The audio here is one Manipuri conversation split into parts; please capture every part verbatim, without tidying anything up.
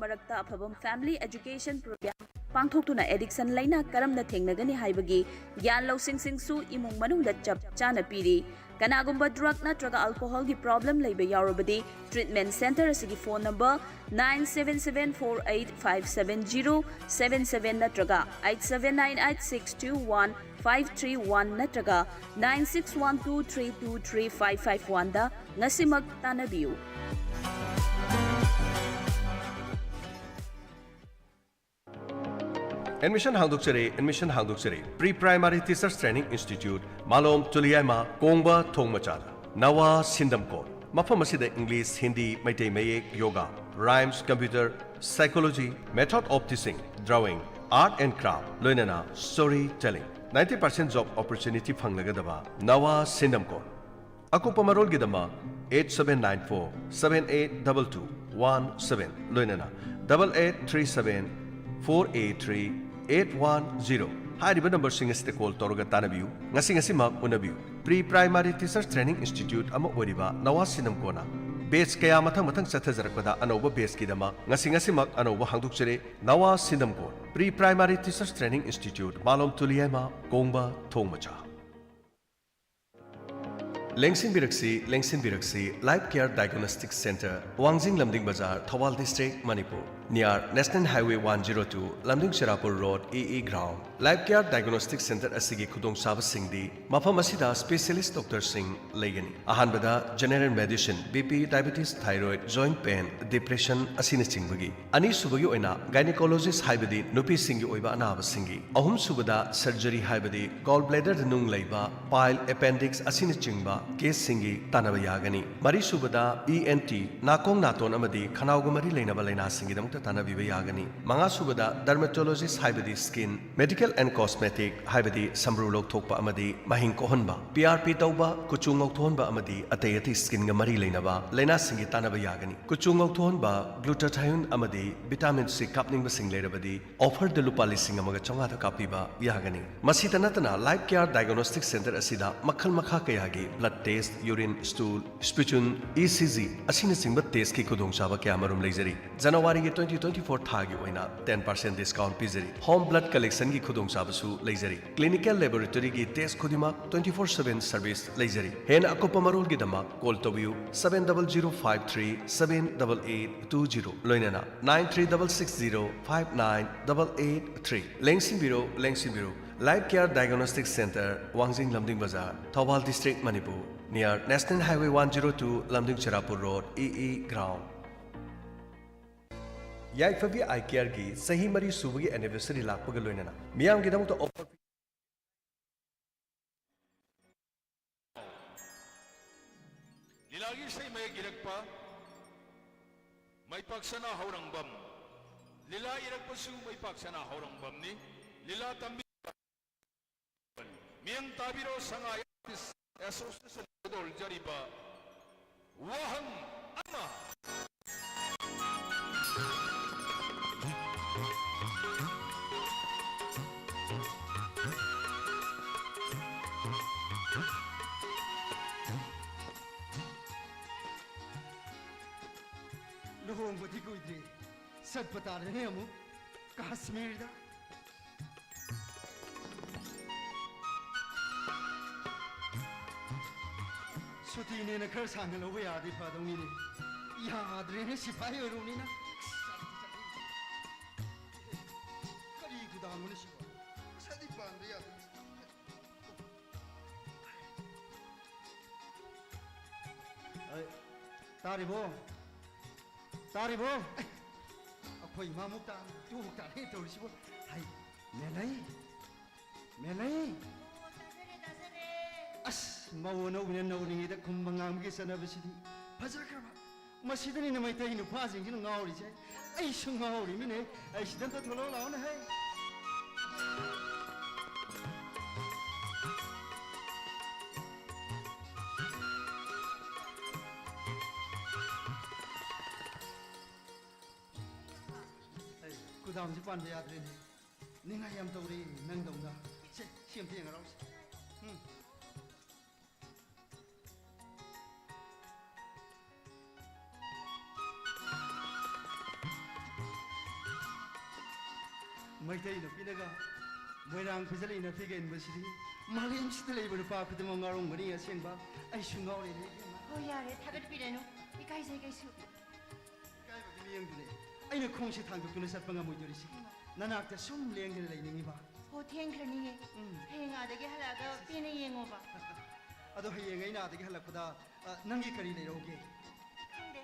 ꯃꯔꯛꯇ ꯑꯐꯕ family education program ꯄꯥꯡꯊꯣꯛꯇꯨꯅ addiction ꯂꯩꯅꯥ ꯀꯔꯝꯅ ꯊꯦꯡꯅꯒꯅꯤ ꯍꯥꯏꯕꯒꯤ ꯒ꯭ꯌꯥꯟ ꯂꯧꯁꯤꯡꯁꯤꯡꯁꯨ ꯏꯃꯨꯡ ꯃꯅꯨꯡꯗ ꯆꯞ ꯆꯥꯅ ꯄꯤꯔꯤ꯫ ꯀꯅꯥꯒꯨꯝꯕ drug ꯅꯠꯇ꯭ꯔꯒ alcohol ꯒꯤ problem ꯂꯩꯕ ꯌꯥꯎꯔꯕꯗꯤ, treatment center ꯑꯁꯤꯒꯤ phone number nine seven seven four eight five seven zero seven seven ꯅꯠꯇ꯭ꯔꯒ eight seven nine eight six two one five three one ꯅꯠꯇ꯭ꯔꯒ nine six one two three two three five five one ꯗ ꯉꯁꯤꯃꯛ ꯇꯥꯟꯅꯕꯤꯌꯨ꯫ Admission ꯍꯥꯡꯗꯣꯛꯆꯔꯦ, admission ꯍꯥꯡꯗꯣꯛꯆꯔꯦ꯫ Pre Primary Teachers Training Institute, ꯃꯥꯂꯣꯝ ꯇꯨꯂꯤꯌꯥꯏꯃ, ꯀꯣꯡꯕ ꯊꯣꯡ ꯃꯆꯥꯗ꯫ ꯅꯋꯥ ꯁꯤꯟꯗꯝꯀꯣꯟ꯫ ꯃꯐꯝ ꯑꯁꯤꯗ English, Hindi, ꯃꯩꯇꯩ ꯃꯌꯦꯛ, yoga, rhymes, computer, psychology, method of teaching, drawing, art and craft, ꯂꯣꯏꯅꯅ story telling꯫ Ninety percent job opportunity ꯐꯪꯂꯒꯗꯕ ꯅꯋꯥ ꯁꯤꯟꯗꯝꯀꯣꯟ꯫ ꯑꯀꯨꯞꯄ ꯃꯔꯣꯜꯒꯤꯗꯃꯛ eight seven nine four seven eight double two one seven, ꯂꯣꯏꯅꯅ double eight three seven four eight three eight one zero ꯍꯥꯏꯔꯤꯕ number ꯁꯤꯡ ꯑꯁꯤꯗ call ꯇꯧꯔꯒ ꯇꯥꯟꯅꯕꯤꯌꯨ꯫ ꯉꯁꯤ ꯉꯁꯤꯃꯛ ꯎꯅꯕꯤꯌꯨ꯫ Pre Primary Teachers Training Institute ꯑꯃ ꯑꯣꯏꯔꯤꯕ ꯅꯋꯥ ꯁꯤꯟꯗꯝꯀꯣꯟꯅ batch ꯀꯌꯥ ꯃꯊꯪ ꯃꯊꯪ ꯆꯠꯊꯖꯔꯛꯄꯗ ꯑꯅꯧꯕ batch ꯀꯤꯗꯃꯛ ꯉꯁꯤ ꯉꯁꯤꯃꯛ ꯑꯅꯧꯕ ꯍꯥꯡꯗꯣꯛꯆꯔꯦ꯫ ꯅꯋꯥ ꯁꯤꯟꯗꯝꯀꯣꯟ Pre Primary Teachers Training Institute, ꯃꯥꯂꯣꯝ ꯇꯨꯂꯤꯌꯥꯏꯃ, ꯀꯣꯡꯕ ꯊꯣꯡ ꯃꯆꯥ꯫ ꯂꯦꯡꯁꯤꯟꯕꯤꯔꯛꯁꯤ, ꯂꯦꯡꯁꯤꯟꯕꯤꯔꯛꯁꯤ, Life Care Diagnostic Center, ꯋꯥꯡꯖꯤꯡ Lamding Bazar, Thoubal district, Manipur. Near National Highway one zero two, ꯂꯝꯗꯤꯡ ꯆꯤꯔꯥꯄꯨꯔ road, E E ground꯫ Life Care Diagnostic Center ꯑꯁꯤꯒꯤ ꯈꯨꯗꯣꯡꯆꯥꯕꯁꯤꯡꯗꯤ ꯃꯐꯝ ꯑꯁꯤꯗ specialist doctor ꯁꯤꯡ ꯂꯩꯒꯅꯤ꯫ ꯑꯍꯥꯟꯕꯗ general medicine, B P, diabetes, thyroid, joint pain, depression ꯑꯁꯤꯅꯆꯤꯡꯕꯒꯤ꯫ ꯑꯅꯤꯁꯨꯕꯒꯤ ꯑꯣꯏꯅ gynecologist ꯍꯥꯏꯕꯗꯤ ꯅꯨꯄꯤꯁꯤꯡꯒꯤ ꯑꯣꯏꯕ ꯑꯅꯥꯕꯁꯤꯡꯒꯤ꯫ ꯑꯍꯨꯝꯁꯨꯕꯗ surgery ꯍꯥꯏꯕꯗꯤ gall bladder ꯗ ꯅꯨꯡ ꯂꯩꯕ, pile, appendix ꯑꯁꯤꯅꯆꯤꯡꯕ case ꯁꯤꯡꯒꯤ ꯇꯥꯟꯅꯕ ꯌꯥꯒꯅꯤ꯫ ꯃꯔꯤꯁꯨꯕꯗ E N T, ꯅꯥꯀꯣꯡ ꯅꯥꯇꯣꯟ ꯑꯃꯗꯤ ꯈꯅꯥꯎꯒ ꯃꯔꯤ ꯂꯩꯅꯕ ꯂꯥꯏꯅꯥꯁꯤꯡꯒꯤꯗꯃꯛꯇ ꯇꯥꯟꯅꯕꯤꯕ ꯌꯥꯒꯅꯤ꯫ ꯃꯉꯥꯁꯨꯕꯗ dermatologist ꯍꯥꯏꯕꯗꯤ skin, medical ꯑꯦꯟ ꯀꯣꯁꯃꯦꯇꯤꯛ, ꯍꯥꯏꯕꯗꯤ ꯁꯝꯕ꯭ꯔꯨ ꯂꯧꯊꯣꯛꯄ ꯑꯃꯗꯤ ꯃꯍꯤꯡ ꯀꯣꯛꯍꯟꯕ, ꯄꯤ ꯑꯥꯔ ꯄꯤ ꯇꯧꯕ, ꯀꯨꯆꯨ ꯉꯧꯊꯣꯛꯍꯟꯕ ꯑꯃꯗꯤ ꯑꯇꯩ ꯑꯇꯩ ꯁ꯭ꯀꯤꯟꯒ ꯃꯔꯤ ꯂꯩꯅꯕ ꯂꯥꯏꯅꯥꯁꯤꯡꯒꯤ ꯇꯥꯟꯅꯕ ꯌꯥꯒꯅꯤ꯫ ꯀꯨꯆꯨ ꯉꯧꯊꯣꯛꯍꯟꯕ, ꯒ꯭ꯂꯨꯇꯥꯊꯥꯏꯌꯣꯟ ꯑꯃꯗꯤ ꯚꯤꯇꯥꯃꯤꯟ ꯁꯤ ꯀꯥꯞꯅꯤꯡꯕꯁꯤꯡ ꯂꯩꯔꯕꯗꯤ ꯑꯣꯐꯔꯗ ꯂꯨꯄꯥ ꯂꯤꯁꯤꯡ ꯑꯃꯒ ꯆꯥꯝꯃꯉꯥꯗ ꯀꯥꯞꯄꯤꯕ ꯌꯥꯒꯅꯤ꯫ ꯃꯁꯤꯇ ꯅꯠꯇꯅ, ꯂꯥꯏꯐ ꯀꯦꯌꯔ ꯗꯥꯏꯒꯅꯣꯁꯇꯤꯛ ꯁꯦꯟꯇꯔ ꯑꯁꯤꯗ ꯃꯈꯜ ꯃꯈꯥ ꯀꯌꯥꯒꯤ blood test, urine, stool, ꯁ꯭ꯄꯤꯆꯨꯟ, E C G ꯑꯁꯤꯅꯆꯤꯡꯕ ꯇꯦꯁꯀꯤ ꯈꯨꯗꯣꯡꯆꯥꯕ ꯀꯌꯥꯃꯔꯨꯝ ꯂꯩꯖꯔꯤ꯫ ꯖꯅꯋꯥꯔꯤꯒꯤ twenty twenty-four ꯊꯥꯒꯤ ꯑꯣꯏꯅ ten percent discount ꯄꯤꯖꯔꯤ꯫ ꯍꯣꯝ ꯕ꯭ꯂꯗ ꯀꯂꯦꯛꯁꯟꯒꯤ ꯈꯨꯗꯣꯡꯆꯥꯕꯁꯨ ꯂꯩꯖꯔꯤ꯫ ꯀ꯭ꯂꯤꯅꯤꯀꯦꯜ ꯂꯦꯕꯣꯔꯦꯇꯔꯤꯒꯤ ꯇꯦꯁ ꯈꯨꯗꯤꯡꯃꯛ twenty four seven ꯁꯔꯚꯤꯁ ꯂꯩꯖꯔꯤ꯫ ꯍꯦꯟꯅ ꯑꯀꯨꯞꯄ ꯃꯔꯣꯜꯒꯤꯗꯃꯛ ꯀꯣꯜ ꯇꯧꯕꯤꯌꯨ, seven double zero five three seven double eight two zero, ꯂꯣꯏꯅꯅ nine three double six zero five nine double eight three꯫ ꯂꯦꯡꯁꯤꯟꯕꯤꯔꯣ, ꯂꯦꯡꯁꯤꯟꯕꯤꯔꯣ꯫ Life care diagnostic centre, Wangjing Lamding Bazar, Thoubal district, Manipur, near National Highway one zero two, Lamding Charapur road, ꯏ ꯏ ꯒ꯭ꯔꯥꯎꯟ꯫ ꯌꯥꯏꯐꯕꯤ ꯑꯥꯏ ꯀꯦꯌꯔꯒꯤ ꯆꯍꯤ ꯃꯔꯤ ꯁꯨꯕꯒꯤ ꯑꯦꯅꯤꯚꯔꯁꯔꯤ ꯂꯥꯛꯄꯒ ꯂꯣꯏꯅꯅ ꯃꯤꯌꯥꯝꯒꯤꯗꯃꯛꯇ ꯑꯣꯐꯔ ꯂꯤꯂꯥꯒꯤ ꯏꯁꯩ ꯃꯌꯦꯛ ꯏꯔꯛꯄ ꯃꯩꯄꯥꯛꯁꯅꯥ ꯍꯧꯔꯥꯡꯕꯝ꯫ ꯂꯤꯂꯥ ꯏꯔꯛꯄꯁꯨ ꯃꯩꯄꯥꯛꯁꯅꯥ ꯍꯧꯔꯥꯡꯕꯝꯅꯤ꯫ ꯂꯤꯂꯥ ꯇꯝꯕꯤ ꯃꯤꯌꯥꯝ ꯇꯥꯕꯤꯔꯣ, ꯁꯉꯥꯏ ꯑꯥꯔꯇꯤꯁ ꯑꯦꯁꯣꯁꯤꯌꯦꯁꯟ ꯍꯧꯗꯣꯛꯆꯔꯤꯕ ꯋꯥꯍꯪ ꯑꯃ꯫ ꯂꯨꯍꯣꯡꯕꯗꯤ ꯀꯨꯏꯗ꯭ꯔꯦ, ꯆꯠꯄ ꯇꯥꯔꯦꯅꯦ ꯑꯃꯨꯛ ꯀꯥꯁꯃꯤꯔꯗ꯫ ꯁꯨꯇꯤꯅꯦꯅ ꯈꯔ ꯁꯥꯡꯅ ꯂꯧꯕ ꯌꯥꯔꯗꯤ ꯐꯗꯧꯅꯤꯅꯦ꯫ ꯌꯥꯗ꯭ꯔꯦꯅꯦ, ꯁꯤꯐꯥꯏ ꯑꯣꯏꯔꯨꯕꯅꯤꯅ꯫ ꯀꯔꯤ ꯈꯨꯗꯥꯡꯅꯣꯅꯦ ꯁꯤꯕꯣ? ꯄꯩꯁꯥꯗꯤ ꯄꯥꯟꯗ ꯌꯥꯗꯦ꯫ ꯑꯩ, ꯇꯥꯔꯤꯕꯣ? ꯇꯥꯔꯤꯕꯣ? ꯑꯩꯈꯣꯏ ꯏꯃꯥꯃꯨꯛ ꯇꯥ-, ꯏꯇꯨꯃꯨꯛ ꯇꯥꯔꯦ ꯇꯧꯔꯤꯁꯤꯕꯣ꯫ ꯍꯩ, ꯃꯦꯂꯩ, ꯃꯦꯂꯩ꯫ ꯑꯣ, ꯇꯥꯖꯔꯦ, ꯇꯥꯖꯔꯦ꯫ ꯑꯁ, ꯃꯧ ꯑꯅꯧꯕꯤꯅ ꯅꯧꯔꯤꯉꯩꯗ ꯈꯨꯝꯕ ꯉꯥꯡꯕꯒꯤ ꯆꯠꯅꯕꯤꯁꯤꯗꯤ ꯐꯖꯈ꯭ꯔꯕ꯫ ꯃꯁꯤꯗꯅꯤꯅꯦ ꯃꯩꯇꯩ ꯅꯨꯄꯥꯁꯤꯡꯁꯤꯅ ꯉꯥꯎꯔꯤꯁꯦ꯫ ꯑꯩꯁꯨ ꯉꯥꯎꯔꯤꯃꯤꯅꯦ꯫ ꯑꯩ ꯁꯤꯗ ꯑꯝꯇ ꯊꯣꯛꯂꯛꯑꯣ ꯂꯥꯛꯑꯣꯅꯦ, ꯍꯩ꯫ ꯒꯣꯗꯥꯎꯟꯁꯤ ꯄꯥꯟꯕ ꯌꯥꯗ꯭ꯔꯦꯅꯦ꯫ ꯅꯤꯡꯉꯥꯏ ꯌꯥꯝ ꯇꯧꯔꯦ ꯅꯪꯗꯧꯅ꯫ ꯁꯦ, ꯁꯤ ꯑꯝꯇ ꯌꯦꯡꯉꯔꯥꯎꯁꯦ꯫ ꯎꯝ꯫ ꯃꯩꯇꯩ ꯅꯨꯄꯤꯅꯒ ꯃꯣꯏꯔꯥꯡ ꯐꯤꯖꯜ ꯏꯟꯅ ꯐꯤꯒ ꯏꯟꯕꯁꯤꯗꯤ ꯃꯥꯂꯦꯝꯁꯤꯗ ꯂꯩꯕ ꯅꯨꯄꯥ ꯈꯨꯗꯤꯡꯃꯛ ꯉꯥꯎꯔꯝꯒꯅꯤ꯫ ꯑꯁꯦꯡꯕ ꯑꯩꯁꯨ ꯉꯥꯎꯔꯦꯅꯦ ꯏꯕꯦꯝꯃ꯫ ꯍꯣꯏ, ꯌꯥꯔꯦ, ꯊꯥꯒꯠꯄꯤꯔꯅꯨ꯫ ꯏꯀꯥꯏꯖꯩ ꯀꯩꯁꯨ꯫ ꯏꯀꯥꯏꯕꯒꯤ ꯃꯤꯌꯦꯡꯗꯨꯅꯦ ꯑꯩꯅ ꯈꯣꯡꯁꯦ ꯊꯥꯡꯗꯣꯛꯇꯨꯅ ꯆꯠꯄ ꯉꯝꯃꯣꯏꯗꯣꯔꯤꯁꯦ꯫ ꯍꯩꯃꯥ꯫ ꯅꯅꯥꯛꯇ ꯁꯨꯝ ꯂꯦꯡꯗꯅ ꯂꯩꯅꯤꯡꯉꯤꯕ꯫ ꯍꯣ, ꯊꯦꯡꯈ꯭ꯔꯅꯤꯌꯦ꯫ ꯎꯝ꯫ ꯍꯌꯦꯡ ꯑꯥꯗꯒꯤ ꯍꯜꯂꯛꯑꯒ ꯄꯦꯟꯅ ꯌꯦꯡꯉꯣꯕ꯫ ꯑꯗꯣ ꯍꯌꯦꯡ ꯑꯩꯅ ꯑꯥꯗꯒꯤ ꯍꯜꯂꯛꯄꯗ, ꯑ, ꯅꯪꯒꯤ ꯀꯔꯤ ꯂꯩꯔꯛꯎꯒꯦ? ꯈꯪꯗꯦ꯫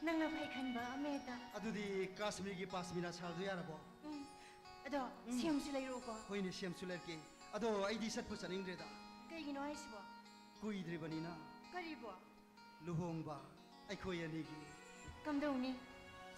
ꯅꯪꯅ ꯐꯩ ꯈꯟꯕ ꯑꯃ ꯍꯦꯛꯇ꯫ ꯑꯗꯨꯗꯤ ꯀꯥꯁꯃꯤꯔꯒꯤ ꯄꯥꯁꯃꯤꯅꯥ ꯁꯥꯜꯗꯣ ꯌꯥꯔꯕꯣ? ꯎꯝ꯫ ꯑꯗꯣ ꯎꯝ꯫ ꯁꯦꯝꯁꯨ ꯂꯩꯔꯛꯎꯀꯣ꯫ ꯍꯣꯏꯅꯦ, ꯁꯦꯝꯁꯨ ꯂꯩꯔꯛꯀꯦ꯫ ꯑꯗꯣ ꯑꯩꯗꯤ ꯆꯠꯄꯨ ꯆꯠꯅꯤꯡꯗ꯭ꯔꯦꯗ꯫ ꯀꯩꯒꯤꯅꯣ ꯍꯥꯏꯁꯤꯕꯣ? ꯀꯨꯏꯗ꯭ꯔꯤꯕꯅꯤꯅ꯫ ꯀꯔꯤꯕꯣ? ꯂꯨꯍꯣꯡꯕ ꯑꯩꯈꯣꯏ ꯑꯅꯤꯒꯤ꯫ ꯀꯝꯗꯧꯅꯤ?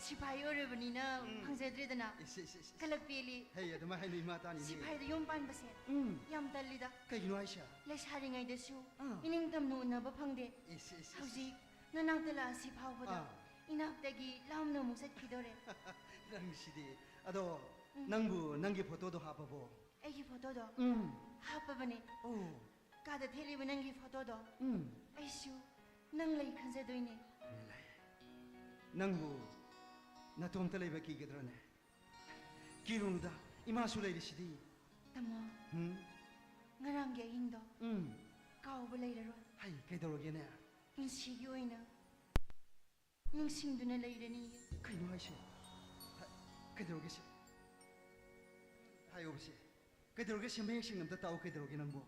ꯁꯤꯐꯥꯏ ꯑꯣꯏꯔꯕꯅꯤꯅ ꯎꯝ꯫ ꯐꯪꯖꯗ꯭ꯔꯦꯗꯅ꯫ ꯏꯁ, ꯏꯁ, ꯏꯁ, ꯏꯁ꯫ ꯀꯂꯛ ꯄꯦꯜꯂꯤ꯫ ꯍꯩ, ꯑꯗꯨꯃꯥꯏ ꯍꯥꯏꯅꯨ ꯏꯃꯥ ꯇꯥꯅꯤꯅꯦ꯫ ꯁꯤꯐꯥꯏꯗ ꯌꯨꯝ ꯄꯥꯟꯕꯁꯦ ꯎꯝ꯫ ꯌꯥꯝ ꯇꯜꯂꯤꯗ꯫ ꯀꯩꯒꯤꯅꯣ ꯍꯥꯏꯁꯦ? ꯂꯩꯁꯥꯔꯤꯉꯩꯗꯁꯨ ꯑꯥ꯫ ꯏꯅꯤꯡꯇꯝꯅ ꯎꯅꯕ ꯐꯪꯗꯦ꯫ ꯏꯁ, ꯏꯁ, ꯏꯁ, ꯍꯧꯖꯤꯛ ꯏꯁ꯫ ꯅꯅꯥꯛꯇ ꯂꯥꯛꯑꯁꯤ ꯐꯥꯎꯕꯗ ꯑꯥ꯫ ꯏꯅꯥꯛꯇꯒꯤ ꯂꯥꯞꯅ ꯑꯃꯨꯛ ꯆꯠꯈꯤꯗꯣꯔꯦ꯫ ꯅꯪꯁꯤꯗꯤ꯫ ꯑꯗꯣ ꯎꯝ꯫ ꯅꯪꯕꯨ ꯅꯪꯒꯤ ꯐꯣꯇꯣꯗꯣ ꯍꯥꯞꯄꯕꯣ? ꯑꯩꯒꯤ ꯐꯣꯇꯣꯗꯣ? ꯎꯝ꯫ ꯍꯥꯞꯄꯕꯅꯦ꯫ ꯑꯣ꯫ ꯀꯥꯗ ꯊꯦꯠꯂꯤꯕ ꯅꯪꯒꯤ ꯐꯣꯇꯣꯗꯣ? ꯎꯝ꯫ ꯑꯩꯁꯨ ꯅꯪ ꯂꯩ ꯈꯟꯖꯗꯣꯏꯅꯦ꯫ ꯃꯤꯂꯥꯏ꯫ ꯅꯪꯕꯨ ꯅꯇꯣꯝꯇ ꯂꯩꯕ ꯀꯤꯒꯗ꯭ꯔꯣꯅꯦ? ꯀꯤꯔꯨꯅꯨꯗ, ꯏꯃꯥꯁꯨ ꯂꯩꯔꯤꯁꯤꯗꯤ꯫ ꯇꯥꯃꯣ, ꯎꯝ? ꯉꯔꯥꯡꯒꯤ ꯑꯍꯤꯡꯗꯣ ꯎꯝ꯫ ꯀꯥꯎꯕ ꯂꯩꯔꯔꯣꯏ꯫ ꯍꯩ, ꯀꯩꯗꯧꯔꯒꯦꯅꯦ? ꯄꯨꯟꯁꯤꯒꯤ ꯑꯣꯏꯅ ꯅꯤꯡꯁꯤꯡꯗꯨꯅ ꯂꯩꯔꯅꯤꯌꯦ꯫ ꯀꯩꯅꯣ ꯍꯥꯏꯁꯦ? ꯍ-, ꯀꯩꯗꯧꯔꯒꯦ ꯁꯦ? ꯍꯥꯏꯌꯣꯕ ꯁꯦ꯫ ꯀꯩꯗꯧꯔꯒꯦ ꯁꯦ? ꯃꯌꯦꯛ ꯁꯦꯡꯅ ꯑꯝꯇ ꯇꯥꯛꯑꯣ, ꯀꯩꯗꯧꯔꯒꯦ ꯅꯪꯕꯣ?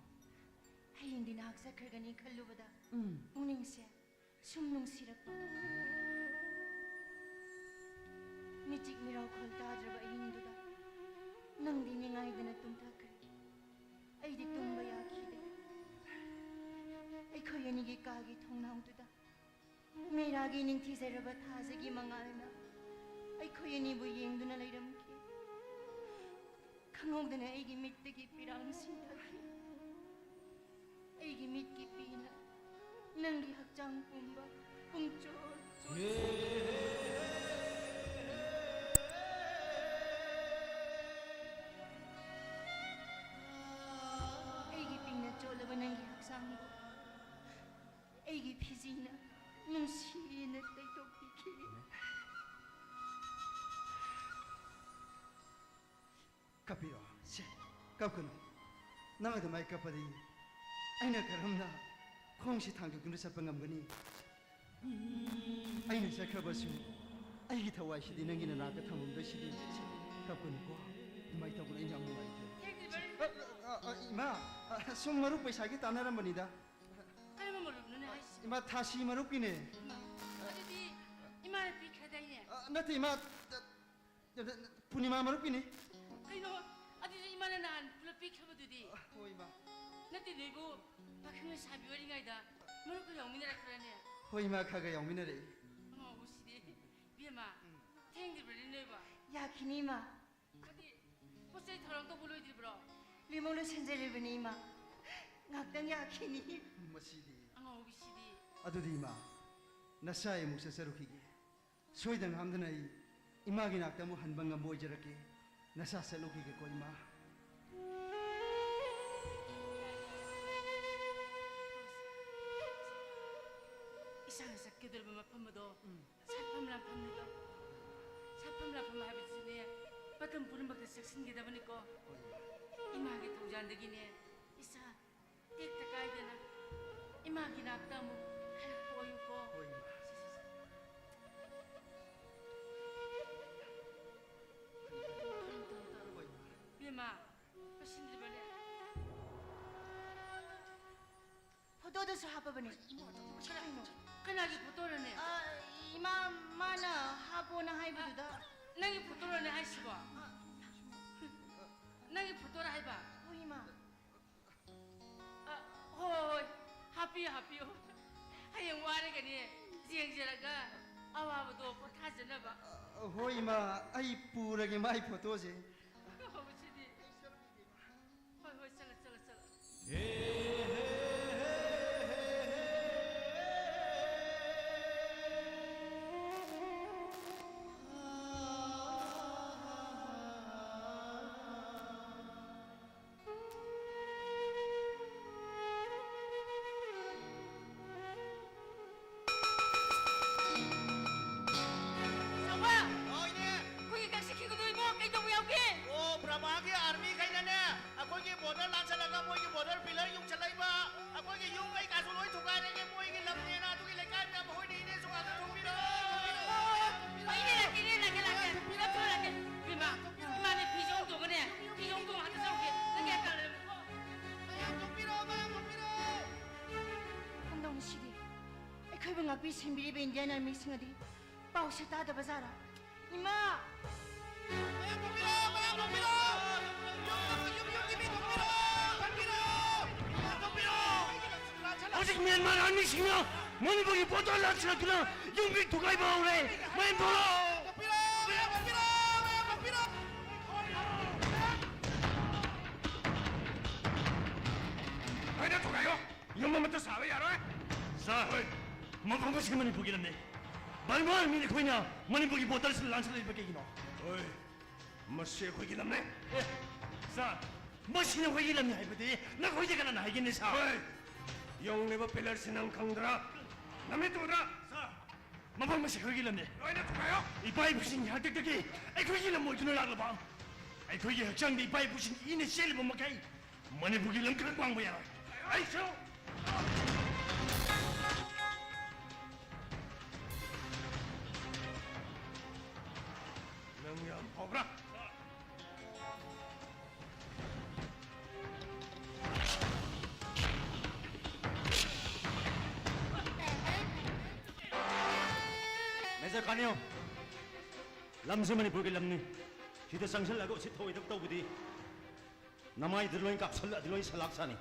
ꯍꯌꯦꯡꯗꯤ ꯅꯍꯥꯛ ꯆꯠꯈ꯭ꯔꯒꯅꯤ ꯈꯜꯂꯨꯕꯗ ꯎꯝ꯫ ꯄꯨꯛꯅꯤꯡꯁꯦ ꯁꯨꯝ ꯅꯨꯡꯁꯤꯔꯛꯄ꯫ ꯃꯤꯆꯤꯛ ꯃꯤꯔꯥꯎꯈꯣꯜ ꯇꯥꯗ꯭ꯔꯕ ꯑꯍꯤꯡꯗꯨꯗ ꯅꯪꯗꯤ ꯅꯤꯡꯉꯥꯏꯗꯅ ꯇꯨꯝꯊꯈ꯭ꯔꯦ꯫ ꯑꯩꯗꯤ ꯇꯨꯝꯕ ꯌꯥꯈꯤꯗꯦ꯫ ꯑꯩꯈꯣꯏ ꯑꯅꯤꯒꯤ ꯀꯥꯒꯤ ꯊꯣꯡꯅꯥꯎꯗꯨꯗ ꯃꯦꯔꯥꯒꯤ ꯅꯤꯡꯊꯤꯖꯔꯕ ꯊꯥꯖꯒꯤ ꯃꯉꯥꯜꯅ ꯑꯩꯈꯣꯏ ꯑꯅꯤꯕꯨ ꯌꯦꯡꯗꯨꯅ ꯂꯩꯔꯝꯈꯤ꯫ ꯈꯪꯍꯧꯗꯅ ꯑꯩꯒꯤ ꯃꯤꯠꯇꯒꯤ ꯄꯤꯔꯥꯡ ꯁꯤꯟꯊꯈꯤ꯫ ꯑꯩꯒꯤ ꯃꯤꯠꯀꯤ ꯄꯤꯅ ꯅꯪꯒꯤ ꯍꯛꯆꯥꯡ ꯄꯨꯝꯕ ꯄꯨꯡꯆꯣꯠ ꯆꯣꯠ ꯅꯪꯒꯤ ꯍꯛꯆꯥꯡꯕꯨ ꯑꯩꯒꯤ ꯐꯤꯖꯤꯅ ꯅꯨꯡꯁꯤꯅ ꯇꯩꯊꯣꯛꯄꯤꯈꯤ꯫ ꯀꯞꯄꯤꯔꯣ? ꯁꯦ, ꯀꯞꯀꯅꯨ꯫ ꯅꯪ ꯑꯗꯨꯃꯥꯏ ꯀꯞꯄꯗꯤ ꯑꯩꯅ ꯀꯔꯝꯅ ꯈꯣꯡꯁꯤ ꯊꯥꯡꯗꯣꯛꯇꯨꯅ ꯆꯠꯄ ꯉꯝꯒꯅꯤ? ꯑꯩꯅ ꯆꯠꯈ꯭ꯔꯕꯁꯨ ꯑꯩꯒꯤ ꯊꯋꯥꯏꯁꯤꯗꯤ ꯅꯪꯒꯤ ꯅꯅꯥꯛꯇ ꯊꯝꯃꯝꯗꯣꯏꯁꯤꯗꯤ꯫ ꯁꯦ, ꯀꯞꯀꯅꯨꯀꯣ꯫ ꯑꯗꯨꯃꯥꯏ ꯇꯧꯒꯅꯨ, ꯑꯩ ꯌꯥꯝ ꯅꯨꯡꯉꯥꯏꯇꯦ꯫ ꯊꯦꯡꯗ꯭ꯔꯤꯕꯅꯤ꯫ ꯑ, ꯑ, ꯑ, ꯏꯃꯥ, ꯑ, ꯁꯨꯝ ꯃꯔꯨꯞ ꯄꯩꯁꯥꯒꯤ ꯇꯥꯟꯅꯔꯝꯕꯅꯤꯗ꯫ ꯀꯔꯝꯕ ꯃꯔꯨꯞꯅꯣꯅꯦ ꯍꯥꯏꯁꯤ? ꯏꯃꯥ, ꯊꯥꯁꯤ ꯃꯔꯨꯞꯀꯤꯅꯦ꯫ ꯏꯃꯥ, ꯑꯗꯨꯗꯤ ꯏꯃꯥꯅ ꯄꯤꯈ꯭ꯔꯗꯥꯏꯅꯦ? ꯑ, ꯅꯠꯇꯦ, ꯏꯃꯥ, ꯑ, ꯄꯨꯔꯅꯤꯃꯥ ꯃꯔꯨꯞꯀꯤꯅꯤ꯫ ꯀꯩꯅꯣ? ꯑꯗꯨꯁꯨ ꯏꯃꯥꯅ ꯅꯍꯥꯟ ꯄꯨꯂꯞ ꯄꯤꯈ꯭ꯔꯕꯗꯨꯗꯤ? ꯑ, ꯍꯣꯏ, ꯏꯃꯥ꯫ ꯅꯠꯇꯦ, ꯅꯣꯏꯕꯨ ꯄꯥꯈꯪ ꯂꯩꯁꯥꯕꯤ ꯑꯣꯏꯔꯤꯉꯩꯗ ꯃꯔꯨꯞꯀ ꯌꯥꯎꯃꯤꯟꯅꯔꯛꯄ꯭ꯔꯅꯦ? ꯍꯣꯏ, ꯏꯃꯥ, ꯈꯔ ꯈꯔ ꯌꯥꯎꯃꯤꯟꯅꯔꯛꯏ꯫ ꯑꯉꯥꯎꯕꯁꯤꯗꯤ꯫ ꯏꯕꯦꯝꯃ, ꯎꯝ꯫ ꯊꯦꯡꯗ꯭ꯔꯤꯕ꯭ꯔꯅꯦ ꯅꯣꯏꯕꯣ? ꯌꯥꯈꯤꯅꯤ, ꯏꯃꯥ꯫ ꯑꯗꯨꯗꯤ ꯄꯣꯠ ꯆꯩ ꯊꯧꯔꯥꯡ ꯇꯧꯕ ꯂꯣꯏꯗ꯭ꯔꯤꯕ꯭ꯔꯣ? ꯂꯣꯏꯃꯛ ꯂꯣꯏꯁꯤꯟꯖꯔꯤꯕꯅꯤ, ꯏꯃꯥ꯫ ꯉꯥꯛꯇꯪ ꯌꯥꯈꯤꯅꯤ꯫ ꯃꯁꯤꯗꯤ꯫ ꯑꯉꯥꯎꯕꯤꯁꯤꯗꯤ꯫ ꯑꯗꯨꯗꯤ, ꯏꯃꯥ, ꯅꯁꯥ ꯑꯩ ꯑꯃꯨꯛ ꯆꯠꯆꯔꯨꯈꯤꯒꯦ꯫ ꯁꯣꯏꯗ ꯉꯥꯝꯗꯅ ꯑꯩ ꯏꯃꯥꯒꯤ ꯅꯥꯛꯇ ꯑꯃꯨꯛ ꯍꯟꯕ ꯉꯝꯕ ꯑꯣꯏꯖꯔꯛꯀꯦ꯫ ꯅꯁꯥ ꯆꯠꯂꯨꯈꯤꯒꯦꯀꯣ, ꯏꯃꯥ꯫ ꯏꯁꯥꯅ ꯆꯠꯀꯗꯧꯔꯤꯕ ꯃꯐꯝ ꯑꯗꯣ ꯎꯝ꯫ ꯁꯥꯠꯐꯝ ꯂꯥꯟꯐꯝꯅꯤꯗꯣ꯫ ꯁꯥꯠꯐꯝ ꯂꯥꯟꯐꯝ ꯍꯥꯏꯕꯁꯤꯅꯦ, ꯃꯇꯝ ꯄꯨꯝꯅꯃꯛꯇ ꯆꯦꯛꯁꯤꯟꯒꯗꯕꯅꯤꯀꯣ꯫ ꯍꯣꯏ꯫ ꯏꯃꯥꯒꯤ ꯊꯧꯖꯥꯜꯗꯒꯤꯅꯦ, ꯏꯁꯥ ꯇꯦꯛꯇ ꯀꯥꯏꯗꯅ ꯏꯃꯥꯒꯤ ꯅꯥꯛꯇ ꯑꯃꯨꯛ ꯍꯜꯂꯛꯄ ꯑꯣꯏꯌꯨꯀꯣ꯫ ꯍꯣꯏ, ꯏꯃꯥ꯫ ꯁꯦ, ꯁꯦ, ꯁꯦ꯫ ꯍꯣꯏ, ꯏꯃꯥ꯫ ꯏꯕꯦꯝꯃ, ꯂꯣꯏꯁꯤꯟꯗ꯭ꯔꯤꯕꯅꯦ? ꯐꯣꯇꯣꯗꯁꯨ ꯍꯥꯞꯄꯕꯅꯦ꯫ ꯏꯃꯥ, ꯀꯩꯅꯣ? ꯀꯅꯥꯒꯤ ꯐꯣꯇꯣꯔꯅꯦ? ꯑ, ꯏꯃꯥ, ꯃꯥꯅ ꯍꯥꯞꯄꯣꯅ ꯍꯥꯏꯕꯗꯨꯗ꯫ ꯑ, ꯅꯪꯒꯤ ꯐꯣꯇꯣꯔꯅꯦ ꯍꯥꯏꯁꯤꯕꯣ? ꯑ, ꯅꯪꯒꯤ ꯐꯣꯇꯣꯔ ꯍꯥꯏꯕ? ꯍꯣꯏ, ꯏꯃꯥ꯫ ꯑ, ꯍꯣꯏ, ꯍꯣꯏ, ꯍꯣꯏ꯫ ꯍꯥꯞꯄꯤꯌꯨ, ꯍꯥꯞꯄꯤꯌꯨ꯫ ꯍꯌꯦꯡ ꯋꯥꯔꯒꯅꯦ, ꯌꯦꯡꯖꯔꯒ ꯑꯋꯥꯕꯗꯣ ꯄꯣꯊꯥꯖꯅꯕ꯫ ꯑ, ꯍꯣꯏ, ꯏꯃꯥ, ꯑꯩ ꯄꯨꯔꯒꯦ ꯃꯥꯏ ꯐꯣꯇꯣꯁꯦ꯫ ꯍꯣꯏ, ꯍꯣꯏ, ꯁꯤꯗꯤ꯫ ꯍꯣꯏ, ꯍꯣꯏ, ꯆꯠꯂꯣ, ꯆꯠꯂꯣ, ꯆꯠꯂꯣ꯫ ꯇꯥꯛꯄꯤ ꯁꯦꯝꯕꯤꯔꯤꯕ ꯏꯟꯗꯤꯌꯥꯟ ꯑꯥꯔꯃꯤꯁꯤꯡ ꯑꯗꯤ ꯄꯥꯎꯁꯦ ꯇꯥꯗꯕ ꯖꯥꯔꯥ? ꯏꯃꯥ! ꯍꯧꯖꯤꯛ ꯃ꯭ꯌꯥꯟꯃꯥꯔ ꯑꯥꯔꯃꯤꯁꯤꯡꯅ ꯃꯅꯤꯄꯨꯔꯒꯤ ꯕꯣꯔꯗꯔ ꯂꯥꯟꯁꯤꯜꯂꯛꯇꯨꯅ ꯌꯨꯝꯕꯤ ꯊꯨꯒꯥꯏꯕ ꯍꯧꯔꯦ꯫ ꯃꯌꯥꯝ ꯊꯣꯛꯂꯛꯑꯣ! ꯂꯣꯏꯅ ꯊꯨꯒꯥꯏꯌꯣ! ꯌꯨꯝ ꯑꯃꯠꯇ ꯁꯥꯕ ꯌꯥꯔꯣꯏ꯫ ꯁꯥꯔ, ꯃꯐꯝ ꯑꯁꯤ ꯃꯅꯤꯄꯨꯔꯒꯤ ꯂꯝꯅꯤ꯫ ꯕꯔꯃꯥ ꯑꯥꯔꯃꯤꯅ ꯑꯩꯈꯣꯏꯅ ꯃꯅꯤꯄꯨꯔꯒꯤ ꯕꯣꯔꯗꯔꯁꯤꯗ ꯂꯥꯟꯁꯤꯜꯂꯛꯂꯤꯕ ꯀꯩꯒꯤꯅꯣ? ꯍꯣꯏ, ꯃꯁꯤ ꯑꯩꯈꯣꯏꯒꯤ ꯂꯝꯅꯤ꯫ ꯑꯦ, ꯁꯥꯔ, ꯃꯁꯤ ꯅꯈꯣꯏꯒꯤ ꯂꯝꯅꯤ ꯍꯥꯏꯕꯗꯤ ꯅꯈꯣꯏꯗ ꯀꯅꯥꯅ ꯍꯥꯏꯒꯅꯤ, ꯁꯥꯔ? ꯍꯣꯏ, ꯌꯣꯡꯂꯤꯕ ꯄꯤꯂꯔꯁꯤ ꯅꯪ ꯈꯪꯗ꯭ꯔꯥ? ꯅꯃꯤꯠ ꯎꯗ꯭ꯔꯥ? ꯁꯥꯔ, ꯃꯐꯝ ꯑꯁꯤ ꯑꯩꯈꯣꯏꯒꯤ ꯂꯝꯅꯤ꯫ ꯂꯣꯏꯅ ꯊꯨꯒꯥꯏꯌꯣ! ꯏꯄꯥ ꯏꯄꯨꯁꯤꯡꯒꯤ ꯍꯥꯛꯇꯛꯇꯒꯤ ꯑꯩꯈꯣꯏꯒꯤ ꯂꯝ ꯑꯣꯏꯗꯨꯅ ꯂꯥꯛꯂꯕ, ꯑꯩꯈꯣꯏꯒꯤ ꯍꯛꯆꯥꯡꯗ ꯏꯄꯥ ꯏꯄꯨꯁꯤꯡꯒꯤ ꯏꯅ ꯆꯦꯜꯂꯤꯕ ꯃꯈꯩ ꯃꯅꯤꯄꯨꯔꯒꯤ ꯂꯝ ꯈꯛ ꯃꯥꯡꯕ ꯌꯥꯔꯣꯏ꯫ ꯑꯩꯁꯨ! ꯅꯪ ꯌꯥꯝ ꯐꯥꯎꯕ꯭ꯔꯥ? ꯃꯦꯖꯔ ꯀꯥꯅꯤꯌꯣ, ꯂꯝꯁꯦ ꯃꯅꯤꯄꯨꯔꯒꯤ ꯂꯝꯅꯤ꯫ ꯁꯤꯗ ꯆꯪꯁꯤꯜꯂꯒ ꯎꯁꯤꯠ ꯊꯑꯣꯏꯗꯕ ꯇꯧꯕꯗꯤ ꯅꯃꯥꯏꯗ ꯂꯣꯏ ꯀꯥꯞꯁꯜꯂꯛꯑꯗꯤ ꯂꯣꯏ ꯁꯂꯥꯛ ꯆꯥꯅꯤ꯫